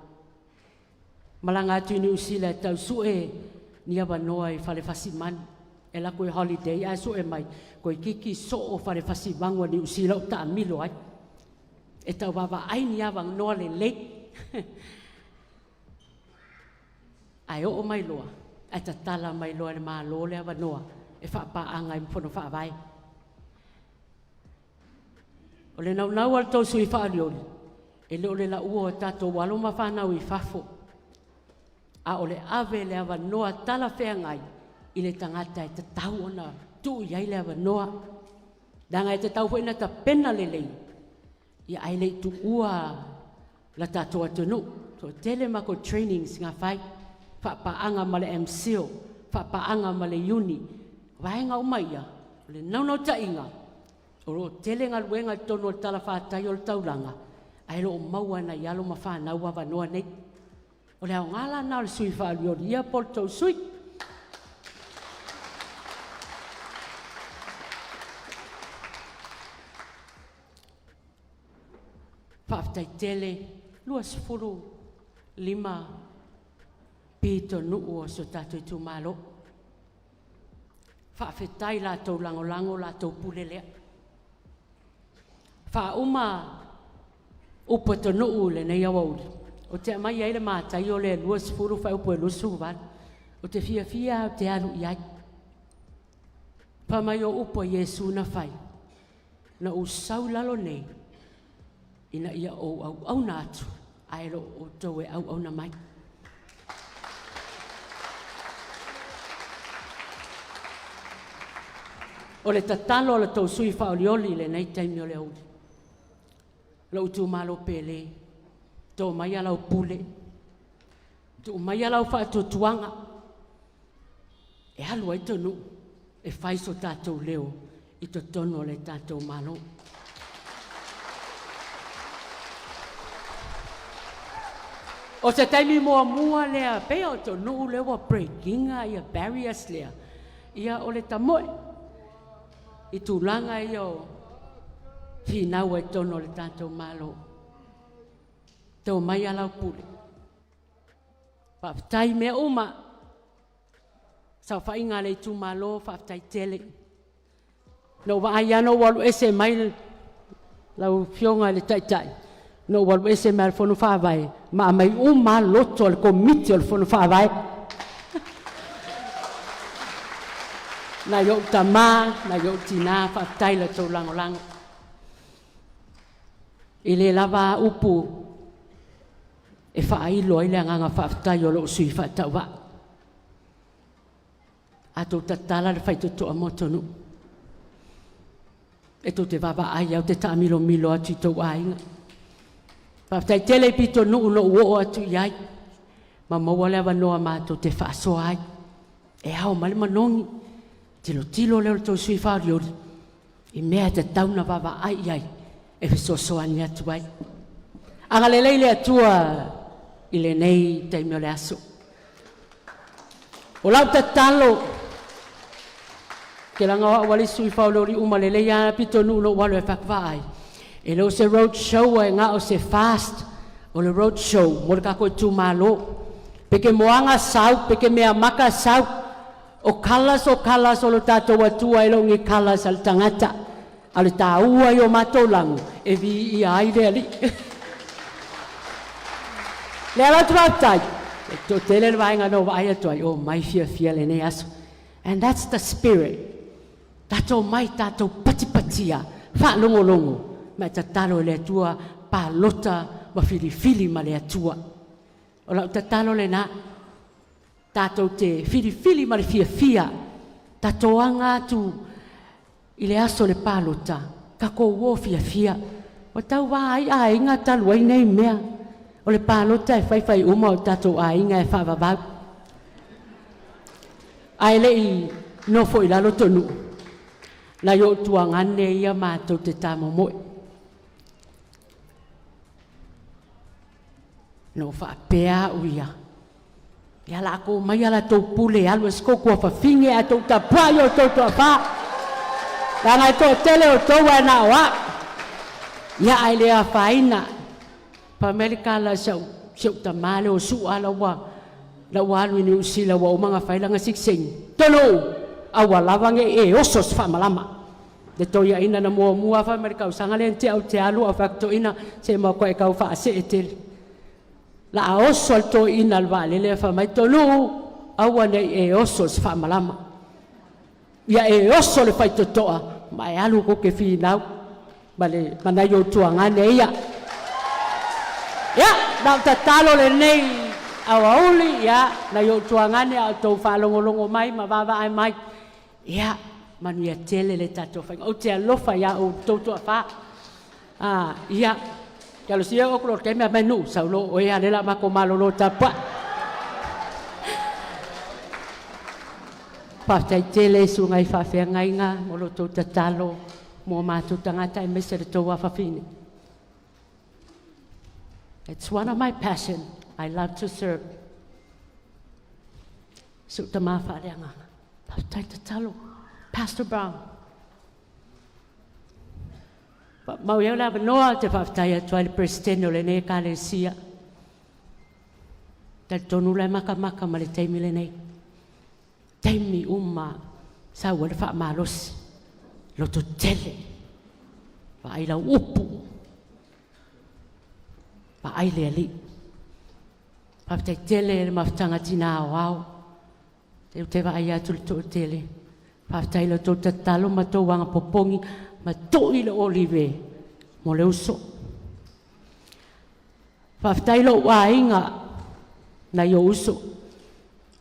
Malaga atu i Niu Sila e tau sue ni avanoa i fale fasimanu. E alu atu i holiday ae sue mai, toeitiiti soo fale fasimanu a Niu Sila o taamilo ai. E tau vaavaai ni avanoa lelei. Ae oo mai loa, ae tatala mai loa e le Malo le avanoa e faapaaga ai ma Fono Faavae. O le naunau a le tou sui faaolioli, e le o le laua o tatou alo ma fanau i fafo, a o le ave le avanoa talafeagai i le tagata e tatau ona tuu i ai le avanoa. Leaga e tatau foi ona tapena lelei, ia ae le i tuua la tatou atunuu. Toatele matou trainings na fai, faapaaga ma le MCIL, faapaaga ma le Uni, vaega uma ia, o le naunautaiga, o lo o tele galuega i totonu o le talafatai o le taulaga, ae le o maua e nai alo ma fanau avanoa nei. O le aoga la lena o le sui faaolioli ia po o le tou sui. Faafetai tele, 25 pitonuu o si o tatou itumalo. Faafetai latou lagolago latou pule lea. Faauma upu atunuu i lenei aoauli, ou te aumai ai le Mataio lea 20 faaiupu e 28. Ou te fiafia ou te alu i ai. Fai mai o upu a Iesu na fai, na ou sau i lalo nei, ina ia ou auauna atu, ae le o outou e auauna mai. O le tatalo a le tou sui faaolioli i lenei taimi o le aoauli. Lou itumalo pele, to mai lau pule, tuu mai lau faatuatuaga, e alu ai tonu e fai so tatou leo i totonu o le tatou Malo. O se taimi muamua lea, pei o tonuu lea ua breakinga ia barriers lea, ia o le tamoe i tulaga ia o finau ai totonu o le tatou Malo. Tau mai a lau pule. Faafetai mea uma. Saofaiga a le itumalo, faafetai tele. Na ou vaai lava na ou alu ese mai Lau Afioga i le Taitai, na ou alu ese mai le Fono Faavae, ma aumai uma lava loto a le Komiti o le Fono Faavae. Nai ou tamā, nai ou tinā, faafetai i la outou lagolago. E le lava a upu e faailo ai le agaga faafetai o lou sui faatauvaa. A tou tatala le faitotoa mo atunuu, e tou te vaavaai au te taamilomilo atu i tou aiga. Faafetai tele i pitonuu na ou oo atu i ai, ma maua le avanoa matou te faasoa ai. E ao mai le manogi, tilotilo lea o le tou sui faaolioli, i mea e tatau na vaavaai i ai, e fesoasoani atu ai. Agalelei le Atua i lenei taimi o le aso. O lau tatalo, ke langa o au ale sui faolioli uma lelei a pitonuu no alu e fakuvaai. E le o se road show e ngā o se fast o le road show mo le kako i tūmalo. Peke moanga sau, peke mea maka sau, o colours o colours o lo tātou atua e lo ngi colours al tangata. A le tāua i o mātou langu, e vi ia ai le ali. Le ala atu faafetai, e to tele le vaega no vaai atu ai, o mai fia fia le nei aso. And that's the spirit. Tātou mai, tātou patipatia, whaalongolongo, ma tatalo le Atua, palota ma filifili ma le Atua. O lau tatalo le nā, tātou te filifili ma le fia fia, tātou anga atu i le aso le palota, ka ko uo fia fia. O tau wā ai a inga talu ai nei mea. O le palota e whai whai uma o tātou a inga e whaavavau. Ai le i nofo i lalo tonu. Na yo tuangane ia mātou te tāmo moe. No whaapea uia. Ia la ko mai ala tau pule alu e sko kua whawhinge a tau tapua i o tau tua wha. La ngai tō tele o tau a na oa. Ia ai lea whaina. Pa Amerika la sau sau tamale o su ala wa la wa alu ni usila wa umanga failanga sikseng. Tono awa lava nge e oso se whamalama. Le toia ina na mua mua fa Amerika usanga le te au te alu au fakto ina se mo ko e kau fa se e tele. La oso al to ina al vale le fa mai tonu awa nei e oso se whamalama. Ia e oso le faitotoa ma e alu ko ke whinau. Ma le manai o tuangane ia. Ia, na tatalo le nei awauli, ia, na yo tuangane au tau whalongolongo mai, ma wawa ai mai. Ia, manuia tele le tātou whainga. O te alofa ia o tautua wha. Ah, ia, kia lo sia o kuro te mea mai nu, saulo o ea lela mako malolo tapa. Whaftai tele su ngai whawhea ngainga, mo lo tau tatalo, mo mātou tangata e mese le tau awhawhine. It's one of my passion. I love to serve. So ta mā whareanga. Whaftai tatalo. Pastor Brown. Pa mau iau la noa te whaftai atu ai le president o le nei ka le sia. Tali tonu lai maka maka ma le taimi le nei. Taimi uma sa ua le whaamalosi. Loto tele. Wa ai lau upu. Wa ai le ali. Whaftai tele le mafutanga tina ao ao. Te te wa ai atu le tō tele. Whaftai le tō tatalo ma tō wanga popongi ma tō i le olive mo le uso. Whaftai lo wainga na yo uso.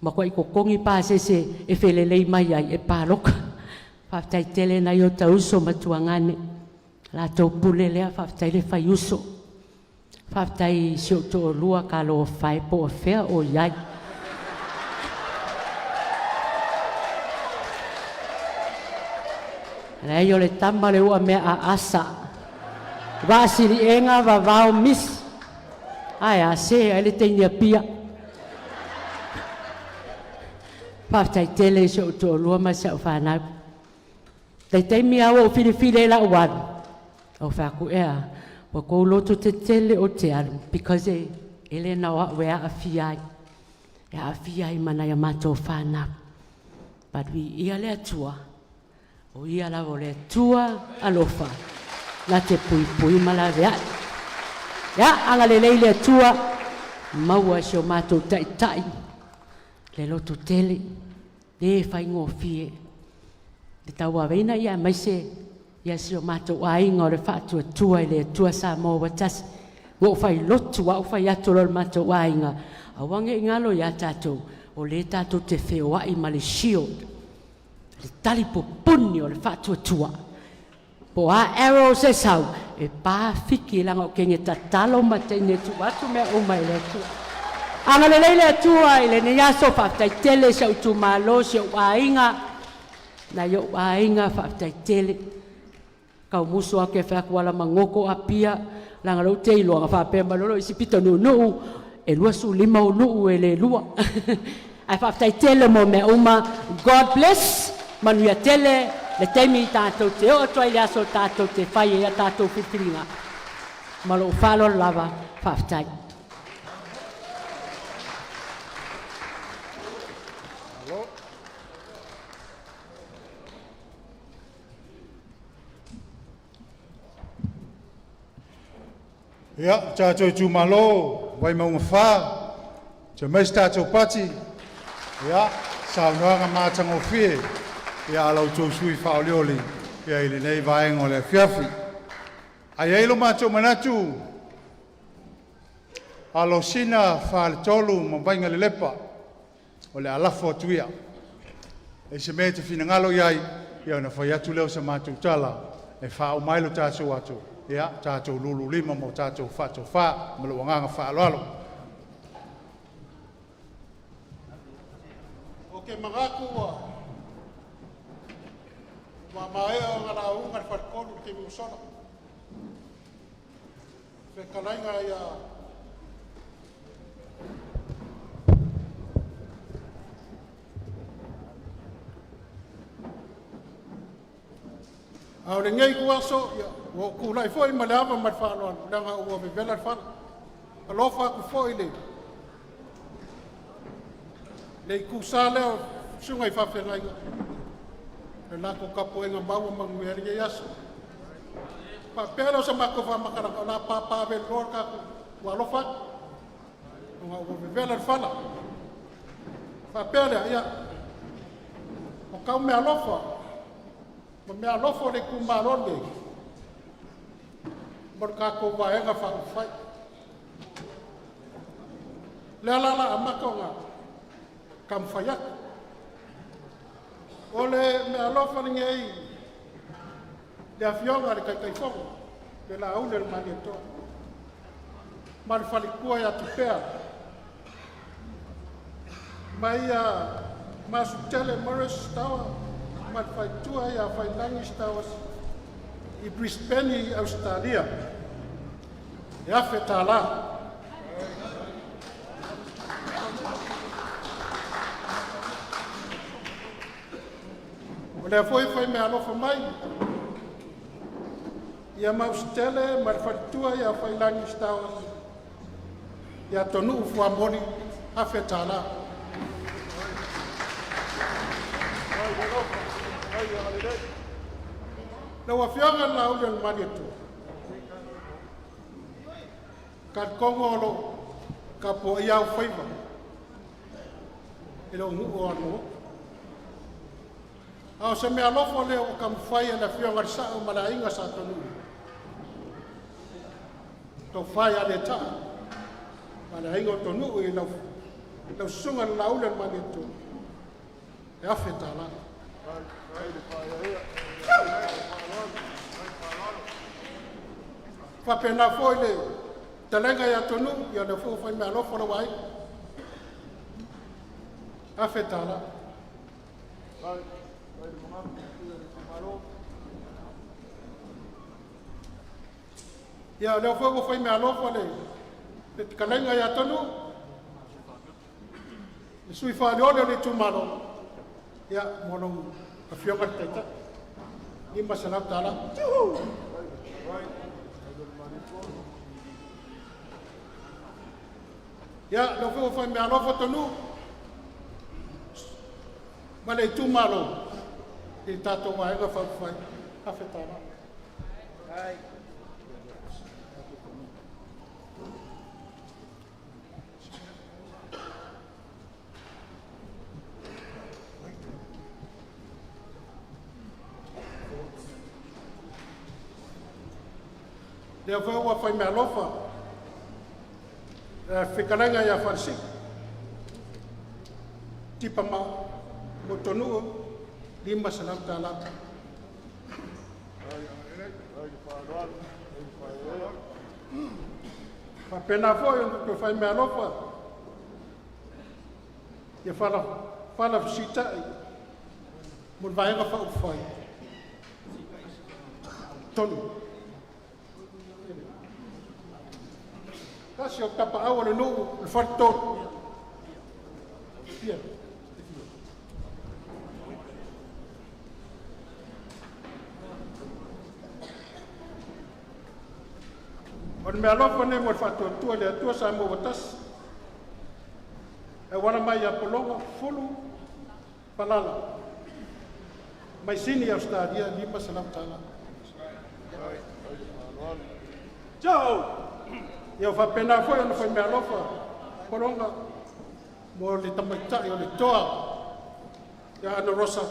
Ma koa i kokongi pā sese e whelelei mai ai e pāloka. Whaftai tele na yo ta uso matuangane. La tō pule lea whaftai le whai uso. Whaftai si o tō lua ka lo whai po o whea o iai. Lei o le tama le ua mea a asa. Vasili enga vavao mis. Ai a se ai le teini a pia. Whaftai tele si o tō lua ma sa o whanau. Tei teimi au o whiriwhiri e la uaru. O whaku ea, wa kou loto te tele o te aru, because e le nao a ua a whiai. E a whiai mana ia mātou whanau. But we ia le atua, o ia la o le atua alofa. Na te puipui ma lavea'i. Ia agalelei le Atua, maua e si o matou ta'ita'i le lototele, lē faigofie le tauaveina ia aemaise ia si o matou aiga o le Faatuatua i le Atua Samoa ua tasi. Ua ou failotu a ou fai atu loa le matou aiga, aua ne i galo ia tatou, o lea tatou te feoai ma le shield, le tali pupuni o le faatuatua. Po a arrows e sau, e pa fiki leaga o teine tatalo ma teine tuu atu mea uma i le Atua. Agalelei le Atua i lenei aso, faafetai tele si ou itumalo, si ou aiga, nai ou aiga, faafetai tele. Kaumusu ake fai atu ala magoto Apia, leaga lou te iloa faapea mai lolo isi pito nuunuu, e 25 ou nuu e le lua. Ae faafetai tele mo mea uma. God bless, manuia tele, le taimi tatou te oo atu ai le aso tatou te fai ai a tatou filifiliga. Ma lou faaaloalo lava, faafetai. Ia, tatou itumalo, Vaimauga 4, te mai se tatou pati, ia, saunoaga matagofie, ia a lau tou sui whaolioli, ia i lenei vaega o le afiafi. Ae ai lo matou manatu, Alosina Faletolu ma Vaigalelepa o le alafo atu ia. E se mea e te finagalo i ai, ia ona fai atu lea o se matou tala e faauma ai lo tatou ato, ia tatou lulu lima mo tatou faatofā ma lou agaga faaaloalo. O ke manatu ua maea ona lauga le faletolu i le taimi ua sola. Fetalaiga ia A o lenei ituaso, ia, ua ou tulai foi ma le ava ma le faaaloalo, leaga ua vevela le fala. Alofa atu foi le le itusa lea o susuga i faafeagaiga, le latou tapuaiga mau ua manuia ai lenei aso. Faapea lea o se matou faamatalaga, o le a papaaveloa le tatou ua alofa atu, ona ua vevela le fala. Faapea lea, ia, o tau meaalofa ma meaalofa o le itumalo lenei mo le tatou Vaega Faaupufai. Lea la o le a amata ona taumafai atu. O le meaalofa lenei le Afioga i le Taitaifono, le Laauli o le Malietoa, ma le faletua ia Tupea, mai ia Masutele Morris Tower ma le faletua ia Failagi Towers i Brisbane i Ausetalia, e $1,000. O lea foi e fai meaalofa mai ia Mausitele ma le faletua ia Failagi Stowers ia Tonu'u Fuamoli $1,000. Lau Afioga i le Laauli o le Malietoa, talitonu o lo o tapuaia au faiva e lou nuu o Alamagoto. A o se meaalofa lea ua taumafai e le Afioga i le Sa'o ma le Aiga Sa Tanu'u, Tofa ia Letaa ma le Aiga o Tonu'u i lau lau Susuga i le Laauli o le Malietoa, e $1,000. Faapena foi le fetalaiga ia Tonu'u, ia o lea foi ua fai meaalofa lou aiga, $1,000. Ia o lea foi ua fai meaalofa le le fetalaiga ia Tonu'u, le sui faaleole o le itumalo, ia mo lau Afioga i le Taitai, $500. Ia, lea foi ua fai meaalofa Tonu'u ma le itumalo i le tatou Vaega Faaupufai, $1,000. Lea foi ua faimeaalofa le fetalaiga ia Falesii Tipa ma Motonuu $500. Faapena foi ona toe faimeaalofa ia fala fala fesiitai mo le Vaega Faaupufai tonu. Tasi o tapaau o le nuu o le Faletolu. Ia. O le meaalofa lenei mo le Faatuatua i le Atua Samoa ua tasi, e auala mai ia Pologa Fulu Palala mai Sini Ausetalia $500. Joe! Ia faapena foi ona fai meaalofa Pologa mo le tamaitai o le toa ia Ana Rosa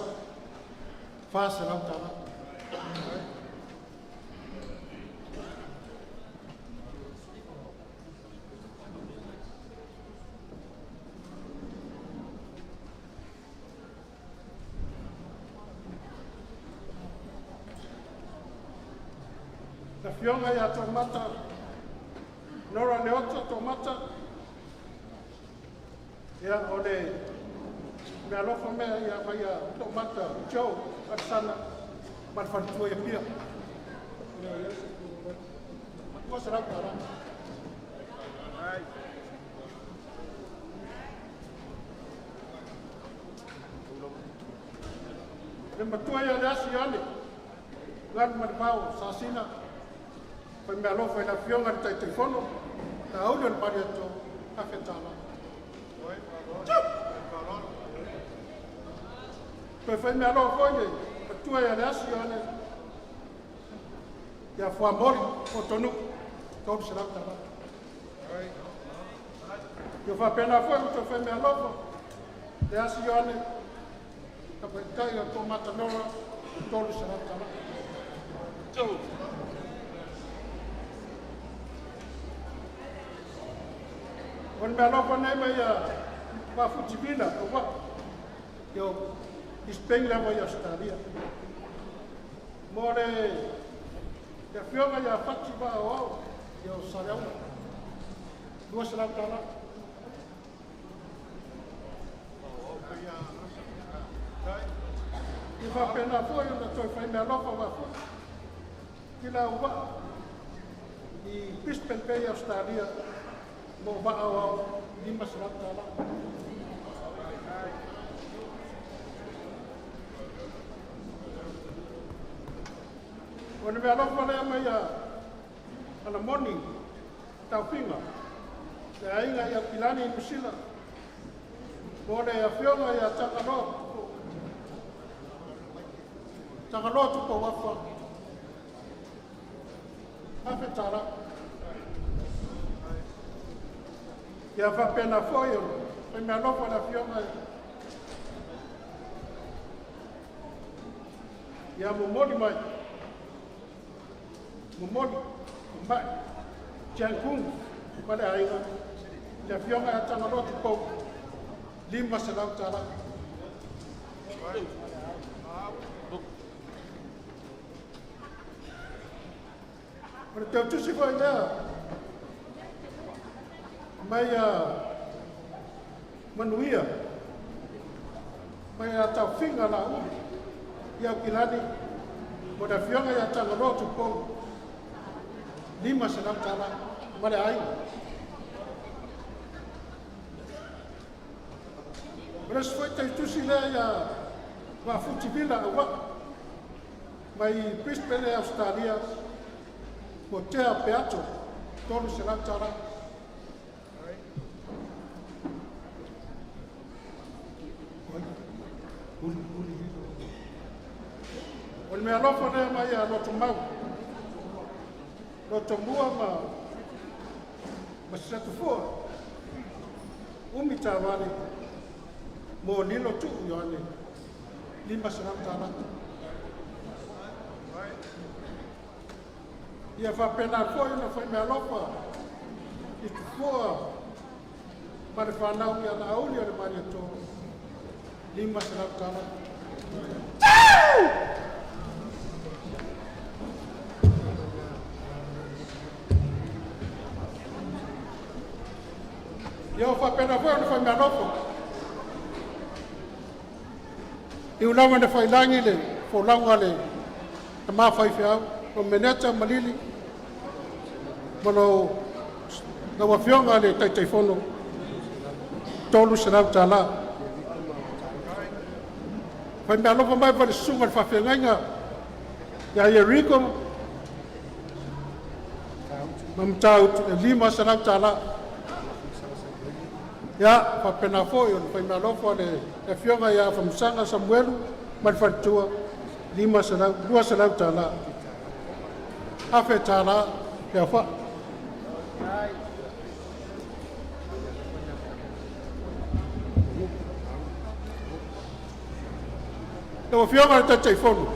$400. Le Afioga ia Toomata Nora Leota Toomata, ia o le meaalofa mea ia mai ia Toomata Joe Alesana ma le faletua ia Pia. $200. Le matua ia Leasi Ioane, Galu ma le Vao, Sasina, fai meaalofa i le Afioga i le Taitaifono, Laauli o le Malietoa, $1,000. Toe fai meaalofa foi le matua ia Leasi Ioane ia Fuamoli Otonuu, $300. Ia faapena foi ona toe fai meaalofa Leasi Ioane, tamaitai o Toomata Nora, $300. O le meaalofa lenei mai ia Mafuti Vila ua io i Spain lava i Ausetalia. Mo le afioga ia Fati Vaa o Ao i Saleaula, $200. Ia faapena foi ona toe fai meaalofa Vafuti i lau vaa i Brisbane Bay, Australia, mo Vaa o Ao, $500. O le meaalofa lea mai ia Alamoni Taufiga, le aiga ia Pilani i Nusila, mo le afioga ia Tagaloa Tagaloa Tupouafa, $1,000. Ia faapena foi ona fai meaalofa le afioga ia momoli mai, momoli mai Tiankung ma le aiga, le afioga ia Tagaloa Tupou, $500. O le tautusi foi lea mai a manuia mai a taufiga la uli ia Aukilani mo le afioga ia Tagaloa Tupou, $500 ma le aiga. O le isi foi tautusi lea ia Vafuti Vila Aua mai Brisbane, Australia, mo Tea Peato, $300. O le meaalofa lea mai ia Lotomau, Lotomua ma Sisatufua, umi tavale mo Lilo Tuu Ioane, $500. Ia faapena foi ona faimeaalofa i Tupua ma le fanau ia Laauli o le Malietoa, $500. Ia ua faapena foi ona faimeaalofa i ulaga na faiilagi le folauga a le tama faifeau o Meneta Malili ma lau Afioga i le Taitaifono, $300. Faimeaalofa mai foi le susuga i le faafeagaiga ia Ieriko ma Matautu e $500. Ia faapena foi ona faimeaalofa le afioga ia Afamasaga Samuelu ma le faletua, $500, $200, $1,000 le aofai. Lau Afioga i le Taitaifono,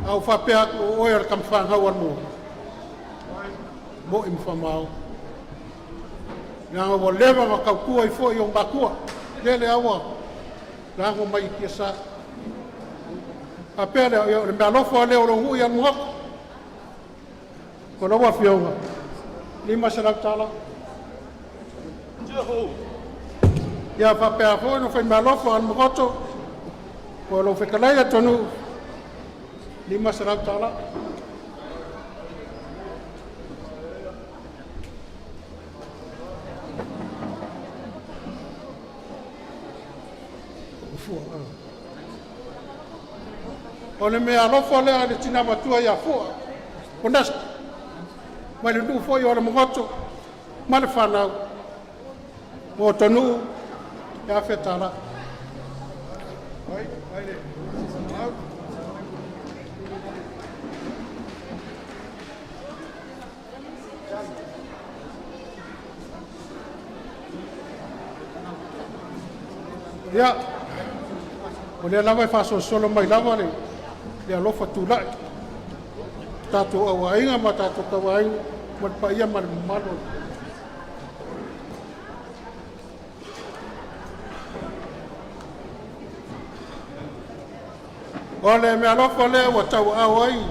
a ou faapea atu o oe o le tama fanau a le mo'i ma faamaoni, leaga ua leva ona tautua ai foi i ou matua, lele lava ua lago mai i tiasa. Faapea lea, ia o le meaalofa lea o lou nuu ia Alamagoto. O lau Afioga, $500. Ia faapea foi ona faimeaalofa Alamagoto po o lau fetalai Atonuu, $500. O le meaalofa lea a le tina matua ia Fua Onesta mai le nuu foi o Alamagoto ma le fanau mo Atonuu e $1,000. Ia, o lea lava e faasolosolo mai lava le alofa tulai, tatou auaiga ma tatou tauaiga ma le paia ma le mamalu. O le meaalofa lea ua tauaao ai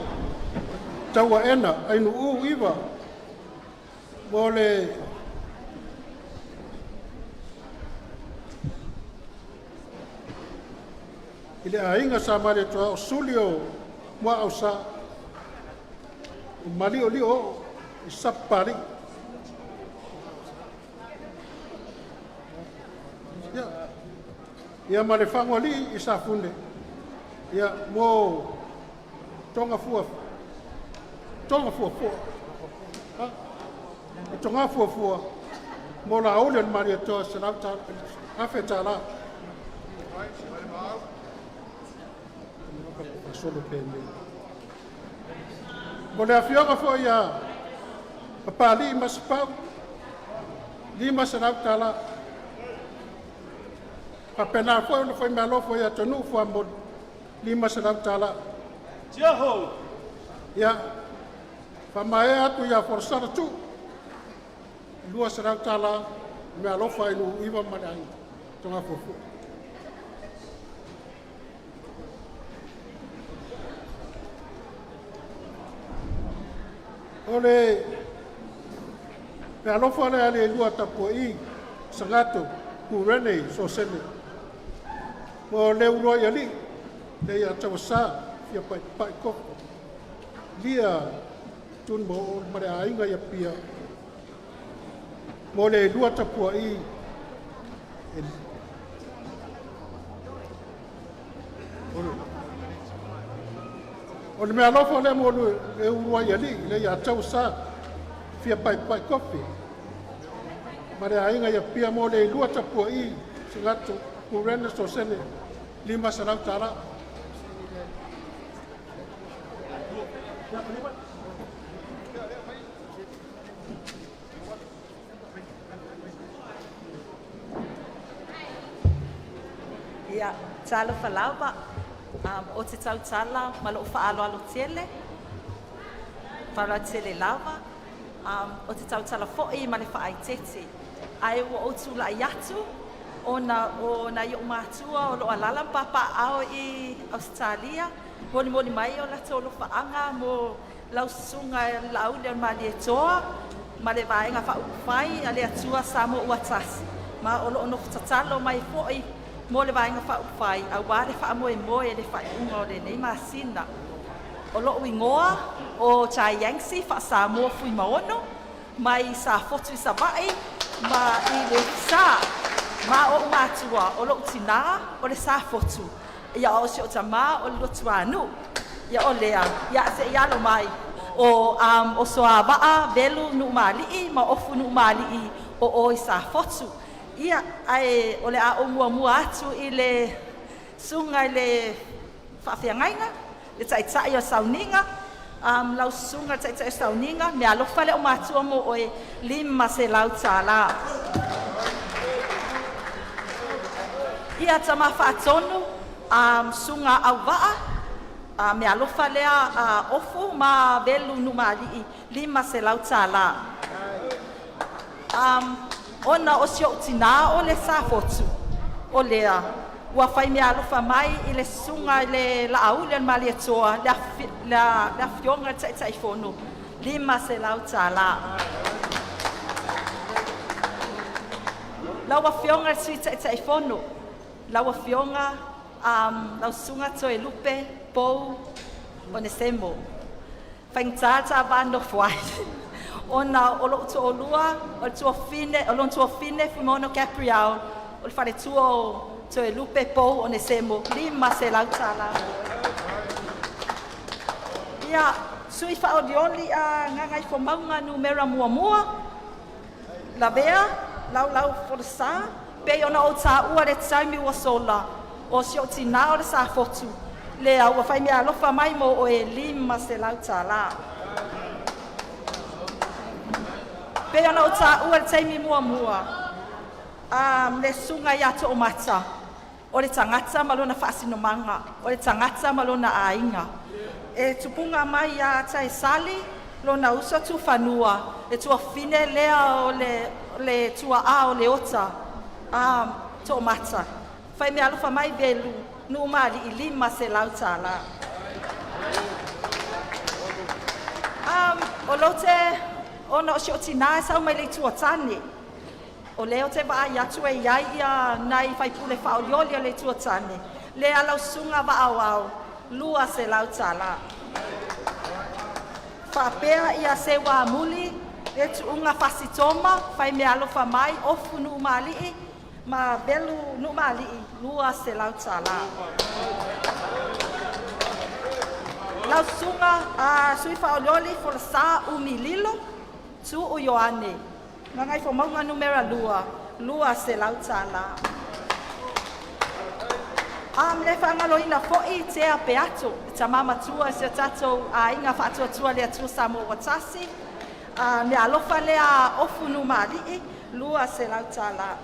Tauaena Ainuuu Iva mo le i le aiga Sa Malietoa o Suli o Muaausa o Maliolio oo i Sapapalii. Ia, ia ma le Fagoalii i Safune, ia mo Toga fua Toga fuafua ha? O Toga fuafua mo Laauli o le Malietoa $100,000. Solo pe nei. Mo le afioga foi ia Papalii Masepau, $500. Faapena foi ona faimeaalofa ia Atonuu Fuamoli, $500. Ia, faamaea atu ia Folosala Tuu, $200 meaalofa i Nuuiva ma le aiga Togafuafua. O le meaalofa lea a le lua tapuai Sagato Kurene Sosene mo le uluai alii le ia tauasa fia paipai koko lia tun mo ma le aiga ia pia mo le lua tapuai o le meaalofa lea mo le uluai alii le ia tauasa fia paipai kofi ma le aiga ia pia mo le lua tapuai Sagato Kurene Sosene, $500. Ia, talofa lava. O te tautala ma lou faaaloalo tele. Faaaloalo tele lava. Ou te tautala foi ma le faaeteete. Ae ua ou tulai atu ona o nai ou matua o lo o alaala ma papaaao i Ausetalia, molimoli mai o latou alofaaga mo lau Susuga Laauli o le Malietoa ma le Vaega Faaupufai a le Atua Samoa ua Tasi, ma o lo o nofo tatalo mai foi mo le Vaega Faaupufai aua le faamoemoe i le faaiuga o lenei masina. O lo'u igoa o Jaiansi Faasamoa Fuimaono mai Safotu i Savaii ma i le Sa. Ma oʻu matua, o lo'u tinā o le Safotu, ia o si o'u tamā o le Luatuanuu. Ia o lea, ia se i alo mai o Soavaa Velu Nuumalii ma Ofu Nuumalii o o i Safotu. Ia ae o le a ou muamua atu i le susuga i le Faafeagaiga, le Taitai o Sauniga, lau Susuga i le Taitai o Sauniga, meaalofa lea a ou matua mo oe, $500. Ia, Tama Faatonu, Susuga Auvaa, meaalofa lea a Ofu ma Velu Nuumalii, $500. Ona o si o'u tinā o le Safotu, o lea ua fai meaalofa mai i le susuga i le Laauli o le Malietoa, le Afioga i le Taitaifono, $500. Lau Afioga i le Sui Taitaifono, lau Afioga lau Susuga Toelupe Pou Onesemo, e faigata le ta va nofo ai ona o lou toalua, o le tuafafine, o lona tuafafine Fuimaono Gabrielle, o le faletua o Toelupe Pou Onesemo, $500. Ia, sui faaolioli a Gagaifomauga Nu.1, Lavea Laulaufolasā, pei ona ou taua i le taimi ua sola, o si o'u tinā o le Safotu, lea ua fai meaalofa mai mo oe, e $500. Pei ona ou taua i le taimi muamua, le susuga ia Toomata, o le tagata ma lona faasinomaga, o le tagata ma lona aiga. E tupuga mai ia Taesali lona uso Tufanua, le tuafafine lea o le tuaa o Leota a Toomata, fai meaalofa mai Velu Nuumalii $500. O lou te ona o si o'u tinā e sau mai le itu o tane, o lea ou te vaai atu e i ai ia nai faipule faaolioli o le itu o tane, lea lau susuga Vaa $200. Faapea ia Seuamuli le tuuga Fasitoma, fai meaalofa mai Ofu Nuumalii ma Velu Nuumalii $200. Lau susuga a sui faaolioli Folasa Umi Lilo Tuu Ioane Gagaifomauga Nu.2, $200. Le faagaloina foi Tea Peato, le tama matua i si o tatou aiga Faatuatua le Atua Samoa ua Tasi, meaalofa lea a Ofu Nuumalii $200.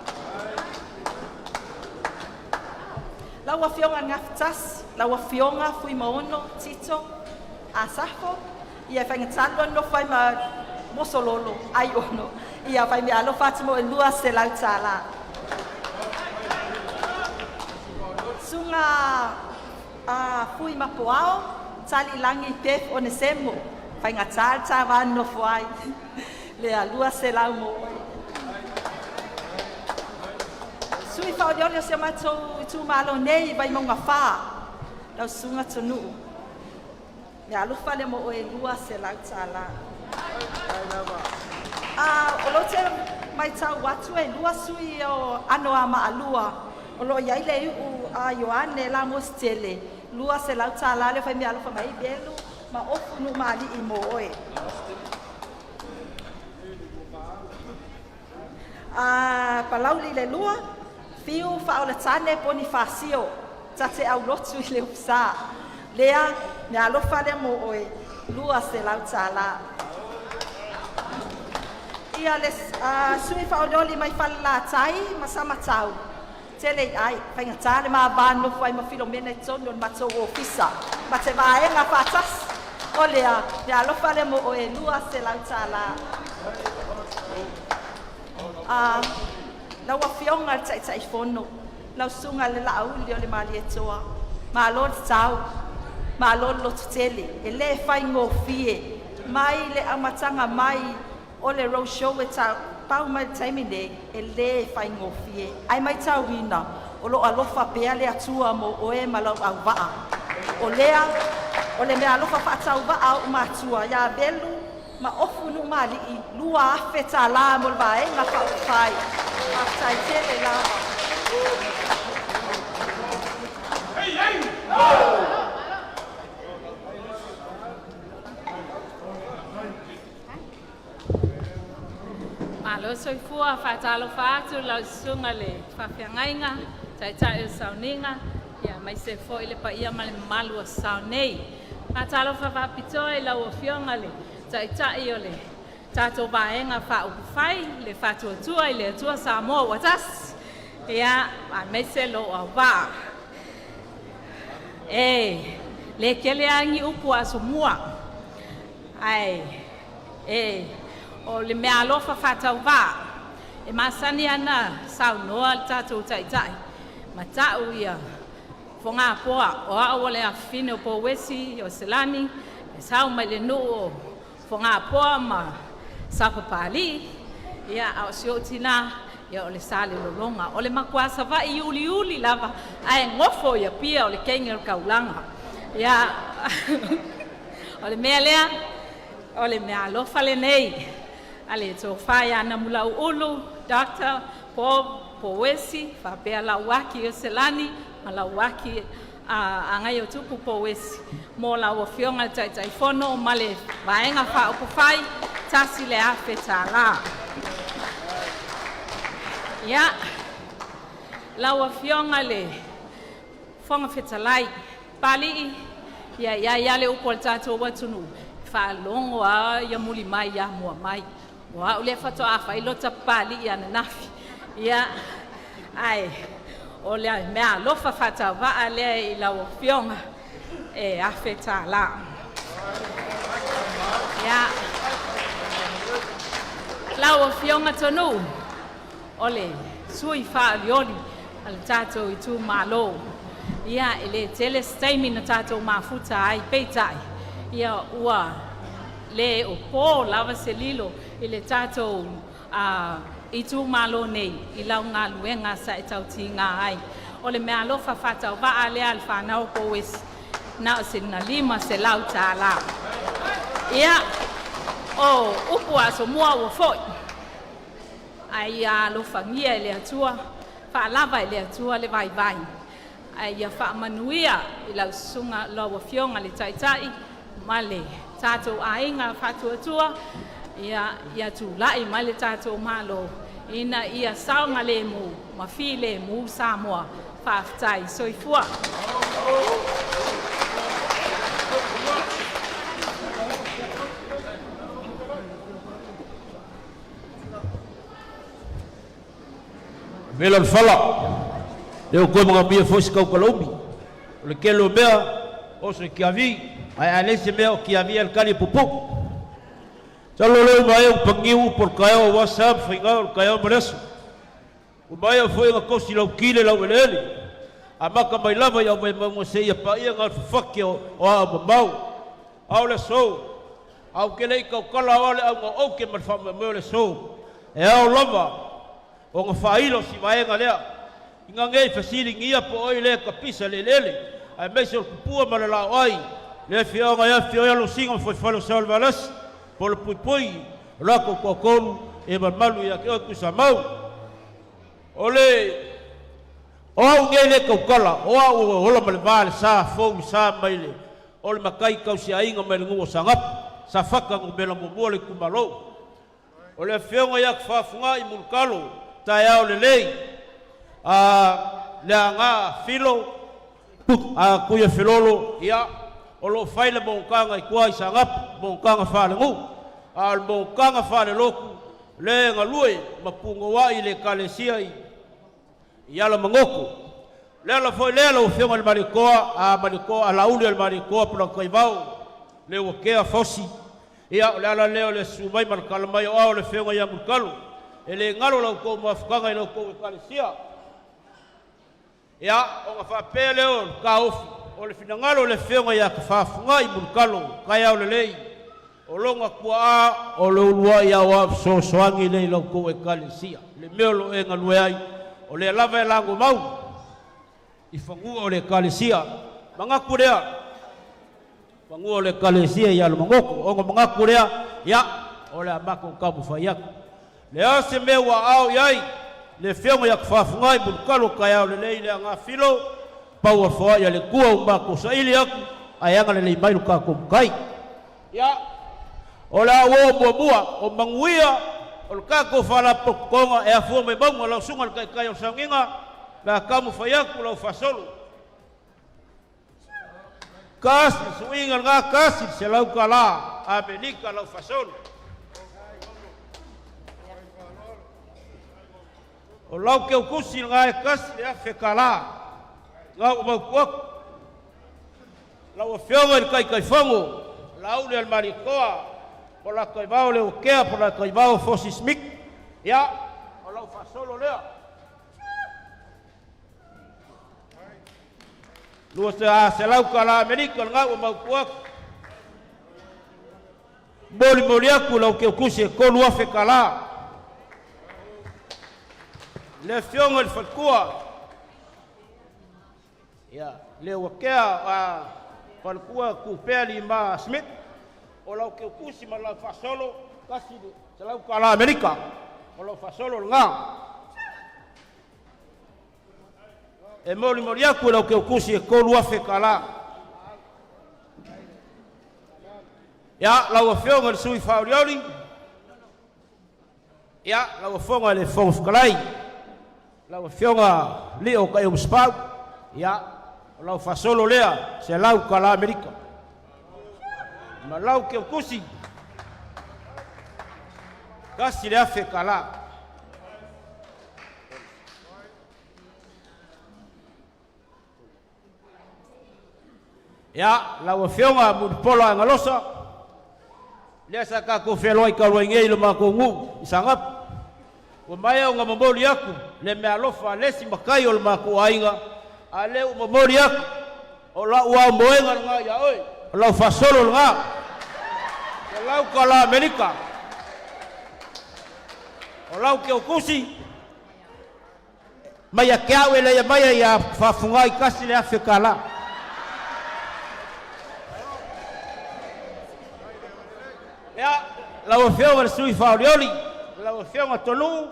Lau Afioga i le Gafatasi, lau Afioga Fuimaono Tito Asafo, ia e faigata le lua nonofo ai ma mosololo ai ono, ia fai meaalofa atu mo oe $200. Susuga a Fui Mapuao Talilagi Beth Onesemo, faigata le ta va nonofo ai, lea $200 mo oe. Sui faaolioli o si o matou itumalo nei Vaimauga 4, lau Susuga Tonu'u, meaalofa lea mo oe $200. O lea ou te matau atu e lua sui o Anoamaa 2, o lo o i ai le iu a Ioane Lamositele, $200 lea fai meaalofa mai ai Velu ma Ofu Nuumalii mo oe. Palauli le 2, Fiu Faaoletane Ponifasio, ta te aulotu i le Ofisa, lea meaalofa lea mo oe $200. Ia le sui faaolioli mai Falelatai ma Samatau, tele i ai, faigata le ma va nonofo ai ma Filomena i totonu o le matou ofisa ma te vaega faatasi. O lea, mea alofa lea mo oe, $200. Lau Afioga i le Taitaifono, lau Susuga i le Laauli o le Malietoa, malo le tatao, malo le lototele. E le faigofie mai le amataga mai o le road show e tau mai i le taimi nei, e le faigofie. Ae matauina o lo o alofa pea le Atua mo oe ma lou auvaa. O lea, o le meaalofa faatauvaa a o'u matua ia Velu ma Ofu Nuumalii, $2000 mo le Vaega Faaupufai. Faafetai tele lava. Malo soifua, faatalofa atu lau susuga i le faafeagaiga, taitai o le sauniga, aemaise foi le paia ma le mamalu o sao nei. Faatalofa faapitoa i lau Afioga i le Taitai o le tatou Vaega Faaupufai, le Faatuatua i le Atua Samoa ua Tasi, ia, aemaise lou auvaa. E le tele lava ni upu a Asomua, ae e, o le meaalofa faatauvaa e masani ana saunoa le tatou taitai ma ta'u ia Fogapoa. O au o le afafine o Pouesi o Selani e sau mai le nuu o Fogapoa ma Sapapalii, ia, a o si ou tinā, ia, o le Salelologa. O le matua Savaii uliuli lava, ae nofo i Apia, o le teine o le taulaga. Ia, o le mea lea, o le meaalofa lenei a le tofa ia Namulauulu Dr. Paul Pouesi faapea Lauaki Selani ma Lauaki a Agaiotupu Pouesi mo lau Afioga i le Taitaifono ma le Vaega Faaupufai, $1,000. Ia, lau Afioga i le Fofoga Fetalai, Papalii, ia i ai lava le upu a le tatou atunuu, e faalogo lava ia muli mai ia mua mai. O au lea faatoa fai lota Papalii ananafi. Ia, ae o le meaalofa faatauvaa lea i lau Afioga e $1,000. Ia, lau Afioga Tonuu, o le sui faaolioli a le tatou itumalo. Ia, e le tele se taimi na tatou mafuta ai, peitai, ia ua le o po lava se lilo i le tatou itumalo nei i lau galuega sa e tautiga ai. O le meaalofa faatauvaa lea a le fanau Pouesi, na o sina $500. Ia, o upu a Asomua ua foi, ae ia alofagia e le Atua, faalava e le Atua le vaivai, ae ia faamanuia i lau susuga, lau Afioga i le Taitai ma le tatou aiga faatuatua. Ia tulai mai le tatou Malo ina ia saogalemu ma filemu Samoa. Faafetai soifua. Mela le fala, leo koe mga mia foi se kaukalaumi. O le kele o mea, o se kiavi, ai a le se mea o kiavi al kali pupu. Talo leo mai o pangiu por kaeo o wasa whainga o kaeo maleso. O mai o foi nga kosi lau kile lau elele. A maka mai lava i au mai maunga se ia pa ia ngā whawhake o a mamau. Au le so, au ke lei kaukala o ale au ngā oke ma le whamea le so. E au lava, o ngā whailo si vaenga lea. I ngā ngei whasili ngia po oi le kapisa le lele. Ai meise o kupua ma le lao ai. Le fioga ia fio ia lo singa foi falo sa o le valasi. Po le pui pui, lako kua e mamalu ia ke oi kusa mau. O le o au ngei le kaukala, o au o hola ma le vā le sa fou sa mai le o le makai kau si ainga mai le ngu o sangap, sa whaka ngu mela mua le kumalo. O le fionga ia whafunga i mulkalo, tae au le lei, a le anga filo, a kuia filolo, ia, o lo whaile mongkanga i kua i sangap, mongkanga whale ngu, a le mongkanga whale loku, le ngalue, mapunga wa i le kalesia i ala mangoko. Le ala foi le ala o fionga le marikoa, a marikoa, a lauli le marikoa pula kai vau. le ua kea fosi. Ia, o le ala lea o le susu mai ma le tala mai o ao le Afioga ia Mulitalo. E le galo la outou mafukaga i la outou Ekalesia. Ia, ona faapea lea o le taofi, o le finagalo o le Afioga ia Tafafugai Mulitalo, taeao lelei, o lona tuaa o le uluai aoao fesoasoani lea i la outou Ekalesia. Le mea o lo o e galue ai, o lea lava e lagomau i fanua o le Ekalesia. Manatu lea, fanua o le Ekalesia i Alamagoto, ona manatu lea, ia, o le a matou taumafai atu. Le a se mea ua aao i ai le Afioga ia Tafafugai Mulitalo taeao lelei le agafilo, pau o le foai a le Atua ua matou saili atu, ae agalelei mai lo tatou Matai. Ia, o le a ou oo muamua, o manuia o le tatou Faalapotopotoga e afua mai mauga lau Susuga i le Taitai o le Sauniga, le a taumafai atu lau faasolo. Kasi le suiga lena, $100 Amerika lau faasolo. O lau keukusi lena e $1,000. Na ua mautu atu. Lau Afioga i le Taitaifono, Laauli Alemalietoa, Polataivao Leuatea, Polataivao Fosi Smith, ia, o lau faasolo lea. $200 Amerika lena ua mautu atu. Molimoli atu lau keukusi e $3,000. Le Afioga i le Faletua, ia, Leuatea a Faletua Tupea Lima Smith, o lau keukusi ma lau faasolo, $100 Amerika, o lau faasolo lena. E molimoli atu e lau keukusi e $3,000. Ia, lau Afioga i le Sui Faaolioli, ia, lau Afioga i le Fofoga Fetalai, lau Afioga Lio Taeaumasapau, ia, o lau faasolo lea, $100 Amerika. Ma lau keukusi, $1,000. Ia, lau Afioga Mulipola Agalosa, lea sa tatou feloai talu ai nei i le matou nuu i Saanapu, ua maea ona momoli atu le meaalofa a le isi matai o le matou aiga, a lea ua momoli atu, o lau aumoega lena ia oe, o lau faasolo lena, $100 Amerika, o lau keukusi, Mai ia te au e leia mai ia Fafugai $1,000. Ia, lau Afioga i le Sui Faaolioli, lau Afioga Tolu,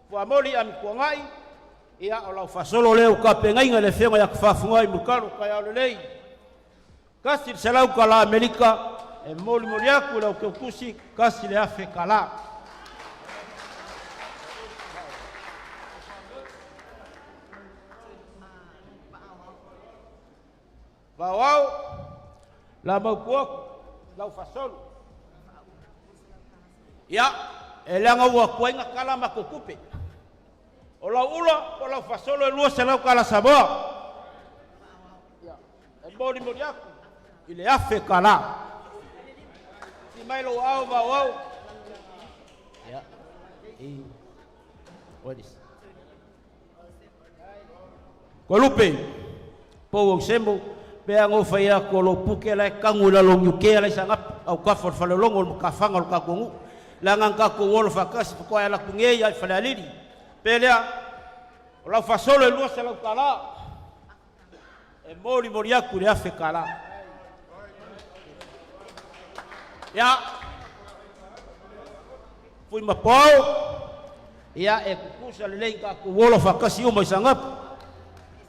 Fuamoli Amituanai, ia, o lau faasolo lea ua tapenaina e le Afioga ia Fafugai Mulitalo taeao lelei. $100 Amerika e molimoli atu i lau keukusi $1,000. Vaoao, la mautu atu, lau faasolo. Ia, e leaga ua tuai na tala matou tupe. O lau ula, o lau faasolo e $200 Samoa. E molimoli atu i le $1,000. Ti mai lou ao vao au. Ia. I. What is? Kolupe, pou au semo, pe a ngofai atu o lo puke la e kangu i lalo niukea la i sangapu, au kafa o le faleologo o le makafaga o le tatou nuu. Le aga tatou olo faatasi faatoa e ala atu nei ai Falealili. Pe lea, o lau faasolo e $200. E molimoli atu i le $1,000. Ia, fui ma poao, ia e tutusa lelei tatou ola faatasi uma i Saanapu.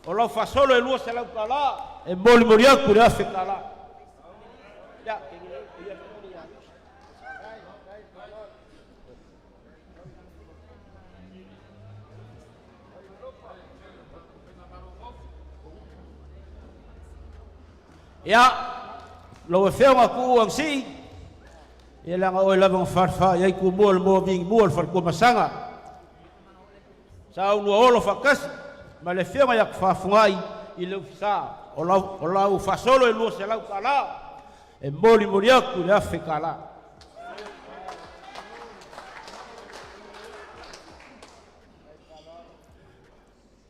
O lau faasolo e $200, e molimoli atu i le $1,000. Ia, Ia, lau Afioga Tuuu Agasii, ia leaga oe lava na falefa i ai tumua le moa vigimua le faletuamasaga. Sa ulua olo faatasi ma le Afioga ia Tafafugai i le Ofisa o lau faasolo e $200. E molimoli atu i le $1,000.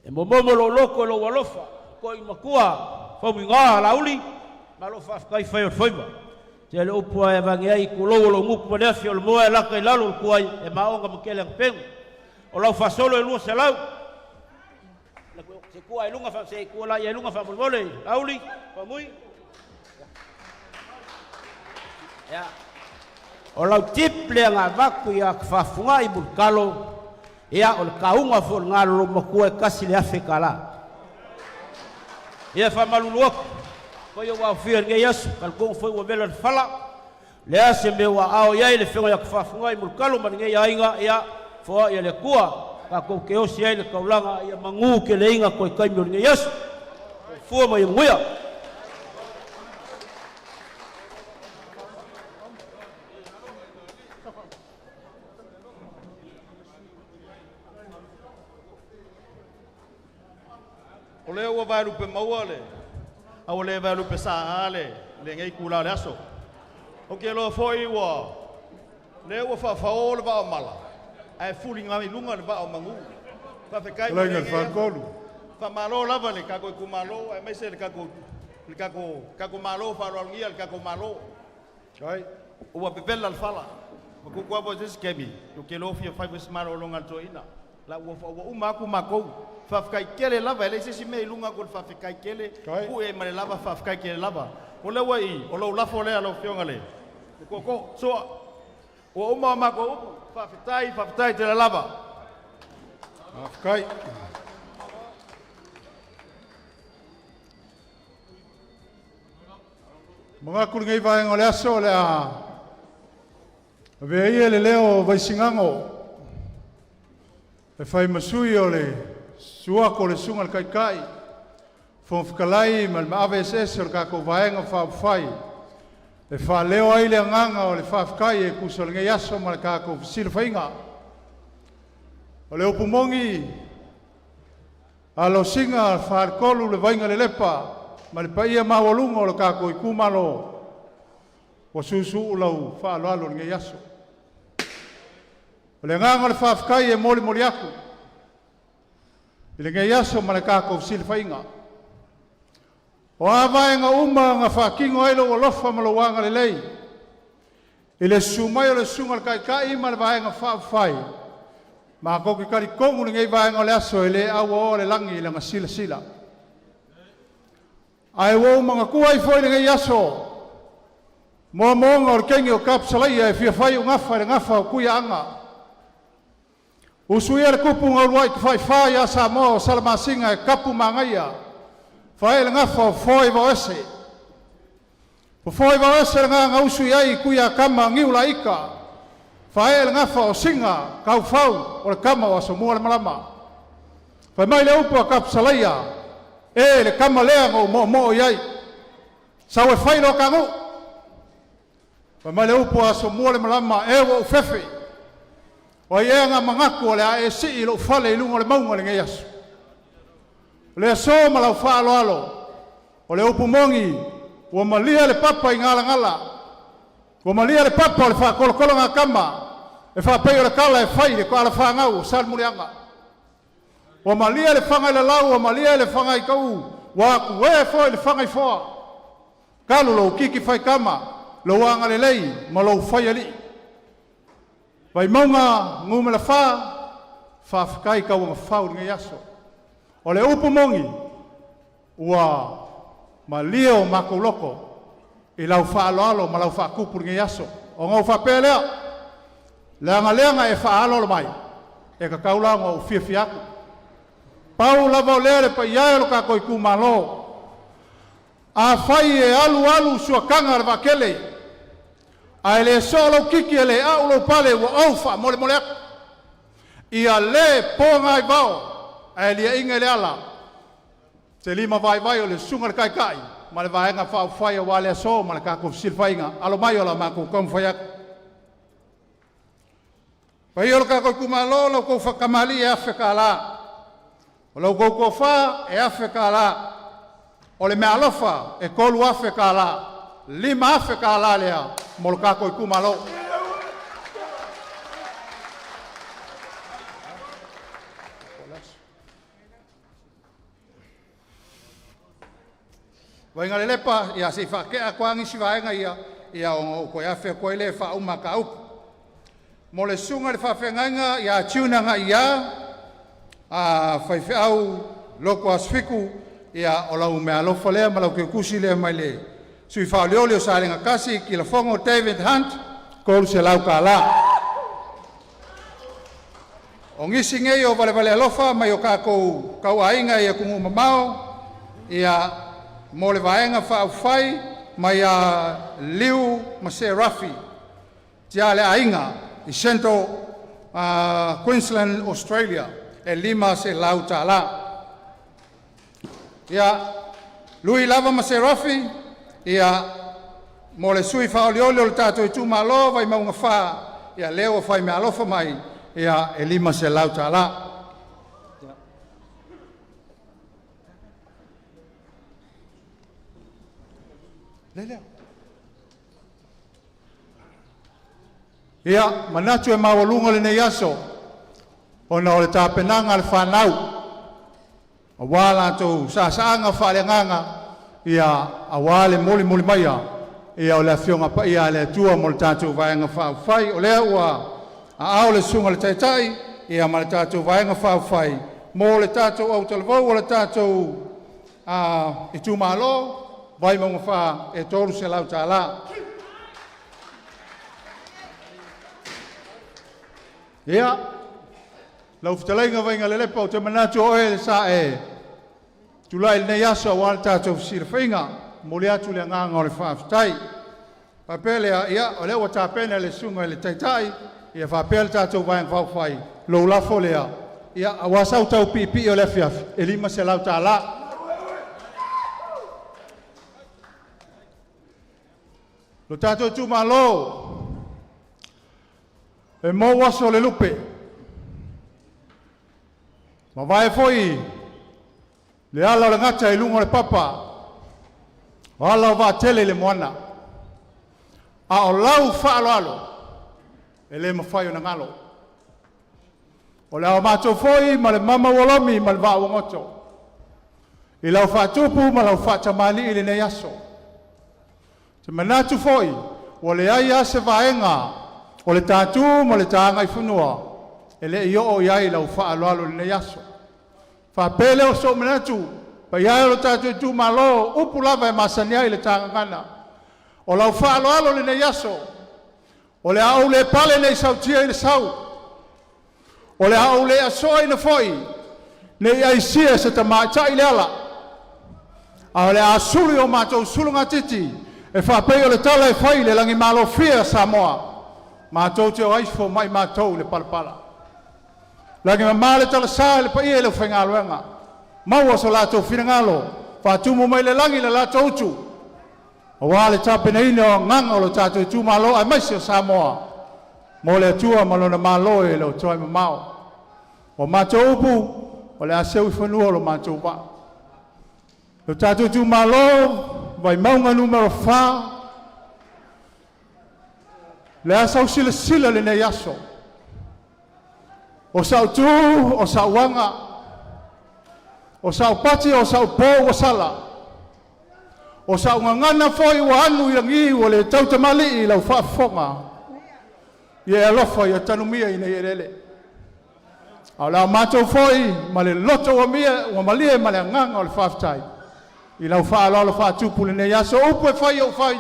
E momomo lou loto i lou alofa, to'i matua, faumuiga, Laauli, malo faafetai fai o le faiva. Tele upu ae avane ai, tulou o lou gutu ma le afi o le moa e lata i lalo o le tuai, e maoga ma tele ana pegu. O lau faasolo e 200. Se tua i luga, se tua la i luga faamolemole, Laauli, Faumui. Ia. O lau tip lea na avatu ia Fafugai Mulitalo, ia o le kauga foi o le galolo matua e $1,000. Ia faamalulu atu, foi ua aofia i lenei aso, talitonu foi ua vela le fala, lea se mea ua ao i ai le afioga ia Fafugai Mulitalo ma lenei aiga, ia foai e le Atua, tatou te osi ai le taulaga, ia manu keleiga toe taimi o lenei aso. Fua ma ia manuia. O lea ua vaelupe maua le a ua le vaelupe saā le lenei itulā o le aso. Ou te iloa foi ua lea ua faafaõ le vaa o mala ae fuliga i luga le vaa o magū. Faafetai mo Fetalaiga i le lenei aso. Faletolu. Faamalo lava i le tatou itumalo aemaise le tatou Malo faaaloalogia le tatou Malo. Ua vevela le fala. Ma tuutuu atu foi se isi taimi, ou te iloa ua fia fai foi se malologa a le toeaina. La ua ua uma atu matou. Faafetai tele lava, e leai se isi mea i luga atu o le faafetai tele, pue ai ma le lava, faafetai tele lava. O lea ua i, o lou lafo lea lau Afioga le Tootoo. Soa, ua uma a matou upu, faafetai, faafetai tele lava. Faafetai. Manatu lenei vaega o le aso o le a avea ia le leo o Vaisigano e fai ma sui o le suako o le Susuga i le Taitai, Fofoga Fetalai ma le maave eseese o le tatou Vaega Faaupufai e faaleo ai le agaga o le faafetai e tusa o lenei aso ma le tatou fesilafaiga. O le upu moni, alosina faletolu le vaiga lelepa ma le paia maualuga o le tatou itumalo ua susuu lau faaaloalo i lenei aso. O le agaga o le faafetai e molimoli atu i lenei aso ma le tatou fesilafaiga. O a vaega uma na faatino ai lou alofa ma lou agalelei i le susu mai o le Susuga i le Taitai ma le Vaega Faaupufai, matou te talitonu lenei vaega o le aso e le auaoa le lagi i lana silasila. Ae ua ou manatua ai foi lenei aso moamoaga o le teine o Tapusalaia e fia fai o gafa i le gafa o Tuiaaga. Usuia le tupu na uluai tafaifa ia Samoa o Salamasina e tapu magaia, fae le gafa o foe vaoese. Fofoe vaoese le gagausu usu i ai Tuiakama Niulaita, fae le gafa o Singa Kaufau o le tama o Asomua le malama. Fai mai le upu a Tapusalaia, e le tama lea na ou moomoo i ai. Sau e fai lo kagu. Fai mai le upu a Asomua le malama, e ua ou fefe. O ai ea ngā manatu o le a e sii i lou fale i luga o le mauga lenei aso. O le aso ma lau faaaloalo, o le upu moni, ua malia le papa i galagala, ua malia le papa o le faatolotolo ngā tama, e faapei o le tala e fai i le toala whangau o Salemuliaga. Ua malia le whangai lalau, ua malia le whangai kau, ua aku e foi le whangai foa. Kalu lou kiki whai kama, lou anga lelei, ma lou whai ali. Vai maunga ngumela wha, whawhikai kau nga whau lenei aso. O le upu mongi, ua malia o makou loko, i lau whaaloalo ma lau whaakupu lenei aso. O ngau whapea lea, leanga leanga e whaaloalo mai, e ka kaulanga o fiafia aku. Pau lava o lea le pai ai o lo kākou itumalo. A fai e alu alu suakaga le vaakele, ae le soo lou kiki e le au lou pale ua ou faamolemole atu. Ia le poga ai vao, ae liaʻiga i le ala. Se lima vaivai o le susuga i le Taitai ma le Vaega Faaupufai aua le aso ma le tatou fesilafaiga. Alo mai o la matou taumafai atu. Paia o le tatou itumalo, lau tou faakamali'i e $1,000. O lau tou tofa e $1,000. O le meaalofa e $3,000. 5,000 tālā lea mo lo tātou itumālo. Vaigalelepa, ia se i faatea atu lava nisi vaega ia, ia ona ou toe afe atu ai lea e faauma mataupu. Mo le susuga i le faafeagaiga ia Tuna Gaia, a faifeau loto Asofitu, ia o lau meaalofa lea ma lau teutusi lea mai le sui faaolioli o Salega 1, Kilafono David Hunt, 300 tala. O nisi nei o valevale alofa mai o tatou tauaiga i atunuu mamao, ia mo le Vaega Faaupufai mai ia Liu ma Serafi, tia le aiga i Central Queensland, Australia, e 500 tala. Ia, Lui lava ma Serafi, ia mo le sui faaolioli o le tatou itumalo Vaimauga 4, ia lea ua fai meaalofa mai, ia e 500 tala. Lea. Ia, manatu e maualuga lenei aso, ona o le tapenaga a le fanau, aua latou sa'asa'aga faaleagaga, ia aua le molimoli maia ia o le Afioga Paia a le Atua mo le tatou Vaega Faaupufai. O lea ua aao le susuga i le Taitai ia ma le tatou Vaega Faaupufai mo le tatou autalavou o le tatou itumalo Vaimauga 4 e $300 tala. Ia, lau fetalaiga Vaigalelepa, ou te manatu o oe sa e tulai i lenei aso aua le tatou fesilafaiga. E momoli atu le agaga o le faafetai. Faapea lea, ia, o lea ua tapena e le susuga i le Taitai ia faapea le tatou Vaega Faaupufai lou lafo lea, ia, aua sau tau piipii o le afiafi e $500 tala. Lo tatou itumalo, e mou aso o le lupe, mavae foi le ala o le gata i luga o le papa, o ala o vaatele i le moana, a o lau faaaloalo e le mafai ona galo. O le ao matou foi ma le mama ua lomi ma le vaa ua goto, i lau faatupu ma lau faatamalii i lenei aso. Ou te manatu foi, ua leai lava se vaega o le ta tu ma le ta agaifanua e le i oo i ai lau faaaloalo i lenei aso. Faapea lea o sou manatu, paia e o lo tatou itumalo, o upu lava e masani ai le ta gagana. O lau faaaloalo i lenei aso, o le a ou le pale nei sautia i le sau, o le a ou le asoaina foi ne i aisia e se tamaitai le ala, a o le a sulu i o matou sulugatiti e faapei o le tala e fai i le lagimalofie a Samoa, matou te o aifo mai matou i le palapala. Lagi e mama le talasa i le paia i le aufaigaluega, maua so latou finagalo faatumu mai le lagi le latou utu, aua le tapenaina o agaga o lo tatou itumalo aemaise o Samoa mo le Atua ma lona Malo e le o toe mamao. Ua matou upu, o le a seu i fanua lo matou vaa. Lo tatou itumalo, Vaimauga 4, le a sau silasila i lenei aso. O sau tu, o sau aga, o sau pati, o sau po ua sala, o sau gagana foi ua anu i lagi ua le tautamalii i lau faafofoga. Ia e alofa ia tanumia i nei eleele. A o le a matou foi ma le loto ua mia, ua malie ma le agaga o le faafetai i lau faaaloalo faatupu i lenei aso. O upu e fai i ou fai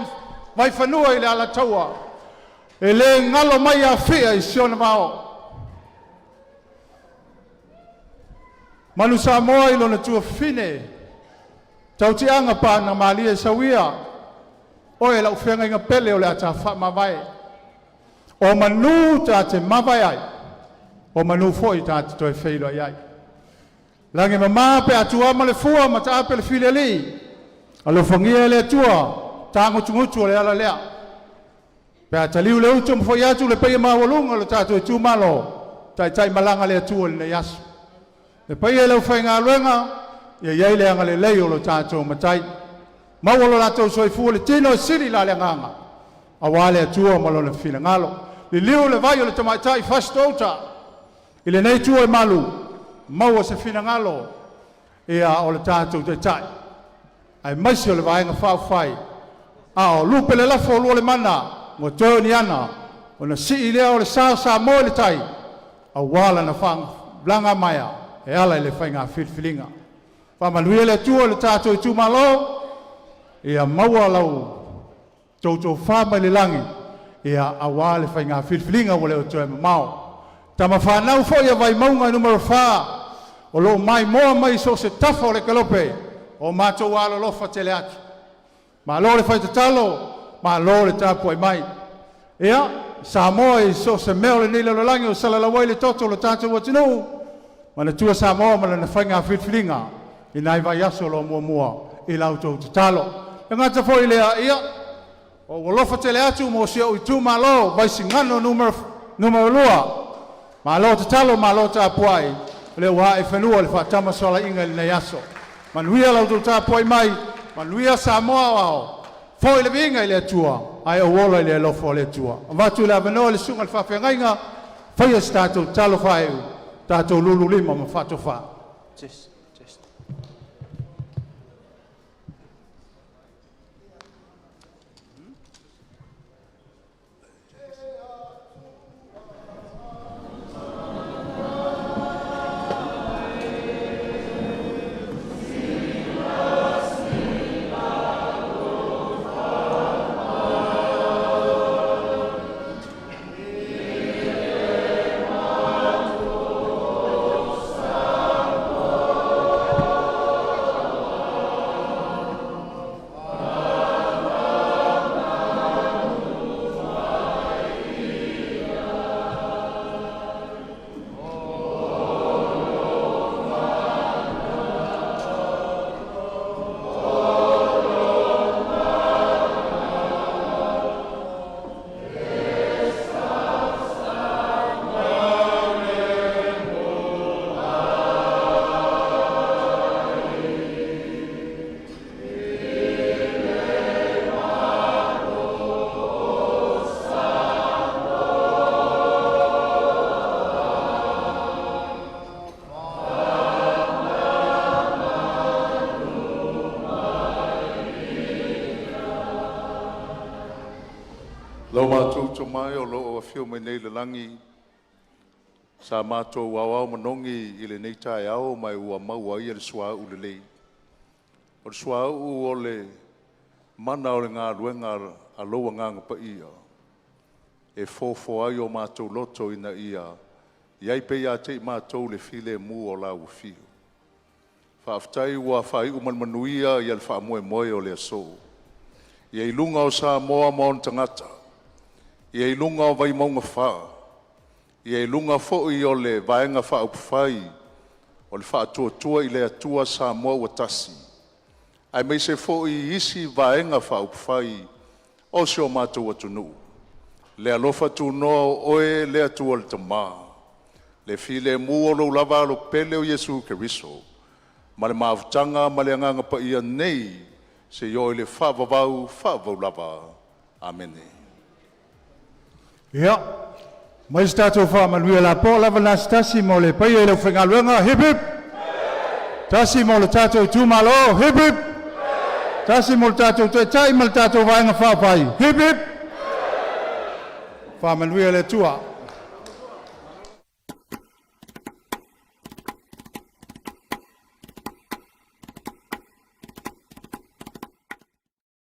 vaifanua i le Alataua, e le galo mai Afia i si ona vao. Manu Samoa i lona tuafafine, tautiaga pa na malie sauia, oe lau feagaiga pele o le a ta faamavae. O manu ta te mavae ai, o manu foi ta te toe feiloai ai. Lagi e mama pe a tuama le fua ma taape le filialii, alofagia e le Atua, tagutugutu o le ala lea. Pe a taliu le utu ma foi atu le paia maualuga o le tatou itumalo, taitai malaga le Atua i lenei aso. Le paia i le aufaigaluega, ia i ai le agalelei o lo tatou Matai. Maua lo latou soifua le tino e sili la le agaga, auā le Atua ma Lona finagalo. Liliu le vai o le tamaitai Fasitoo-uta i lenei itu o malu, maua se finagalo ia o le tatou Taitai aemaise o le Vaega Faaupufai, a o lupe le lafo ua le mana ua toe o ni ana ona sii lea o le sa o Samoa i le tai aua lana faalagamaea e ala i le faiga filifiliga. Faamanuia le Atua i le tatou itumalo, ia maua lau tou tofa mai le lagi ia aua le faiga filifiliga ua le o toe mamao. Tama fanau foi a Vaimauga Nu.4 o lo o maimoa mai so o se tafa o le kelope, o matou alolofa tele atu. Malo le fai tatalo, malo le tapuai mai. Ia, Samoa i so o se mea o lenei lalolagi o salalau ai le toto o le tatou atunuu, manatua Samoa ma lana faiga filifiliga i nai vaiaso o lo o muamua i la outou tatalo. E gata foi i lea, ia, ua ou alofa tele atu mo si ou itumalo Vaisigano Nu.2. Malo tatalo, malo tapuai, o lea ua ae i fanua le faatamasoalaiga i lenei aso. Manuia la outou tapuai mai, manuia Samoa aoao, foi le viiga i le Atua, ae ou ola i le alofa o le Atua. Avatu le avanoa i le susuga i le faafeagaiga, faia se tatou tatalo faaiu, tatou lulu lima ma faatofa. Test, test. Lau matou Tama e o lo o afio mai nei i le lagi, sa matou aoao manogi i lenei taeao ma e ua maua ai le suauu lelei. O le suauu o le mana o le galuega a lou Agaga Paia e fofoa ai o matou loto ina ia i ai pea ia te i matou le filemu o lau afio. Faafetai ua faaiu ma le manuia le faamoemoe o le aso. Ia i luga o Samoa ma ona tagata, ia i luga o Vaimauga 4, ia i luga foi o le Vaega Faaupufai o le Faatuatua i le Atua Samoa ua Tasi, aemaise foi isi Vaega Faaupufai o si o matou atunuu, le alofa tunoa o Oe le Atua le Tama, le filemu o lou lava Alo pele o Iesu Keriso ma le mafutaga ma le Agaga Paia nei seia oo i le faavavau, faavavau lava. Amene. Ia, mai se tatou faamanuia lapoa lava na se tasi mo le paia i le aufaigaluega. Hip hip! Tasi mo le tatou itumalo. Hip hip! Tasi mo le tatou taitai ma le tatou Vaega Faaupufai. Hip hip! Faamanuia le Atua.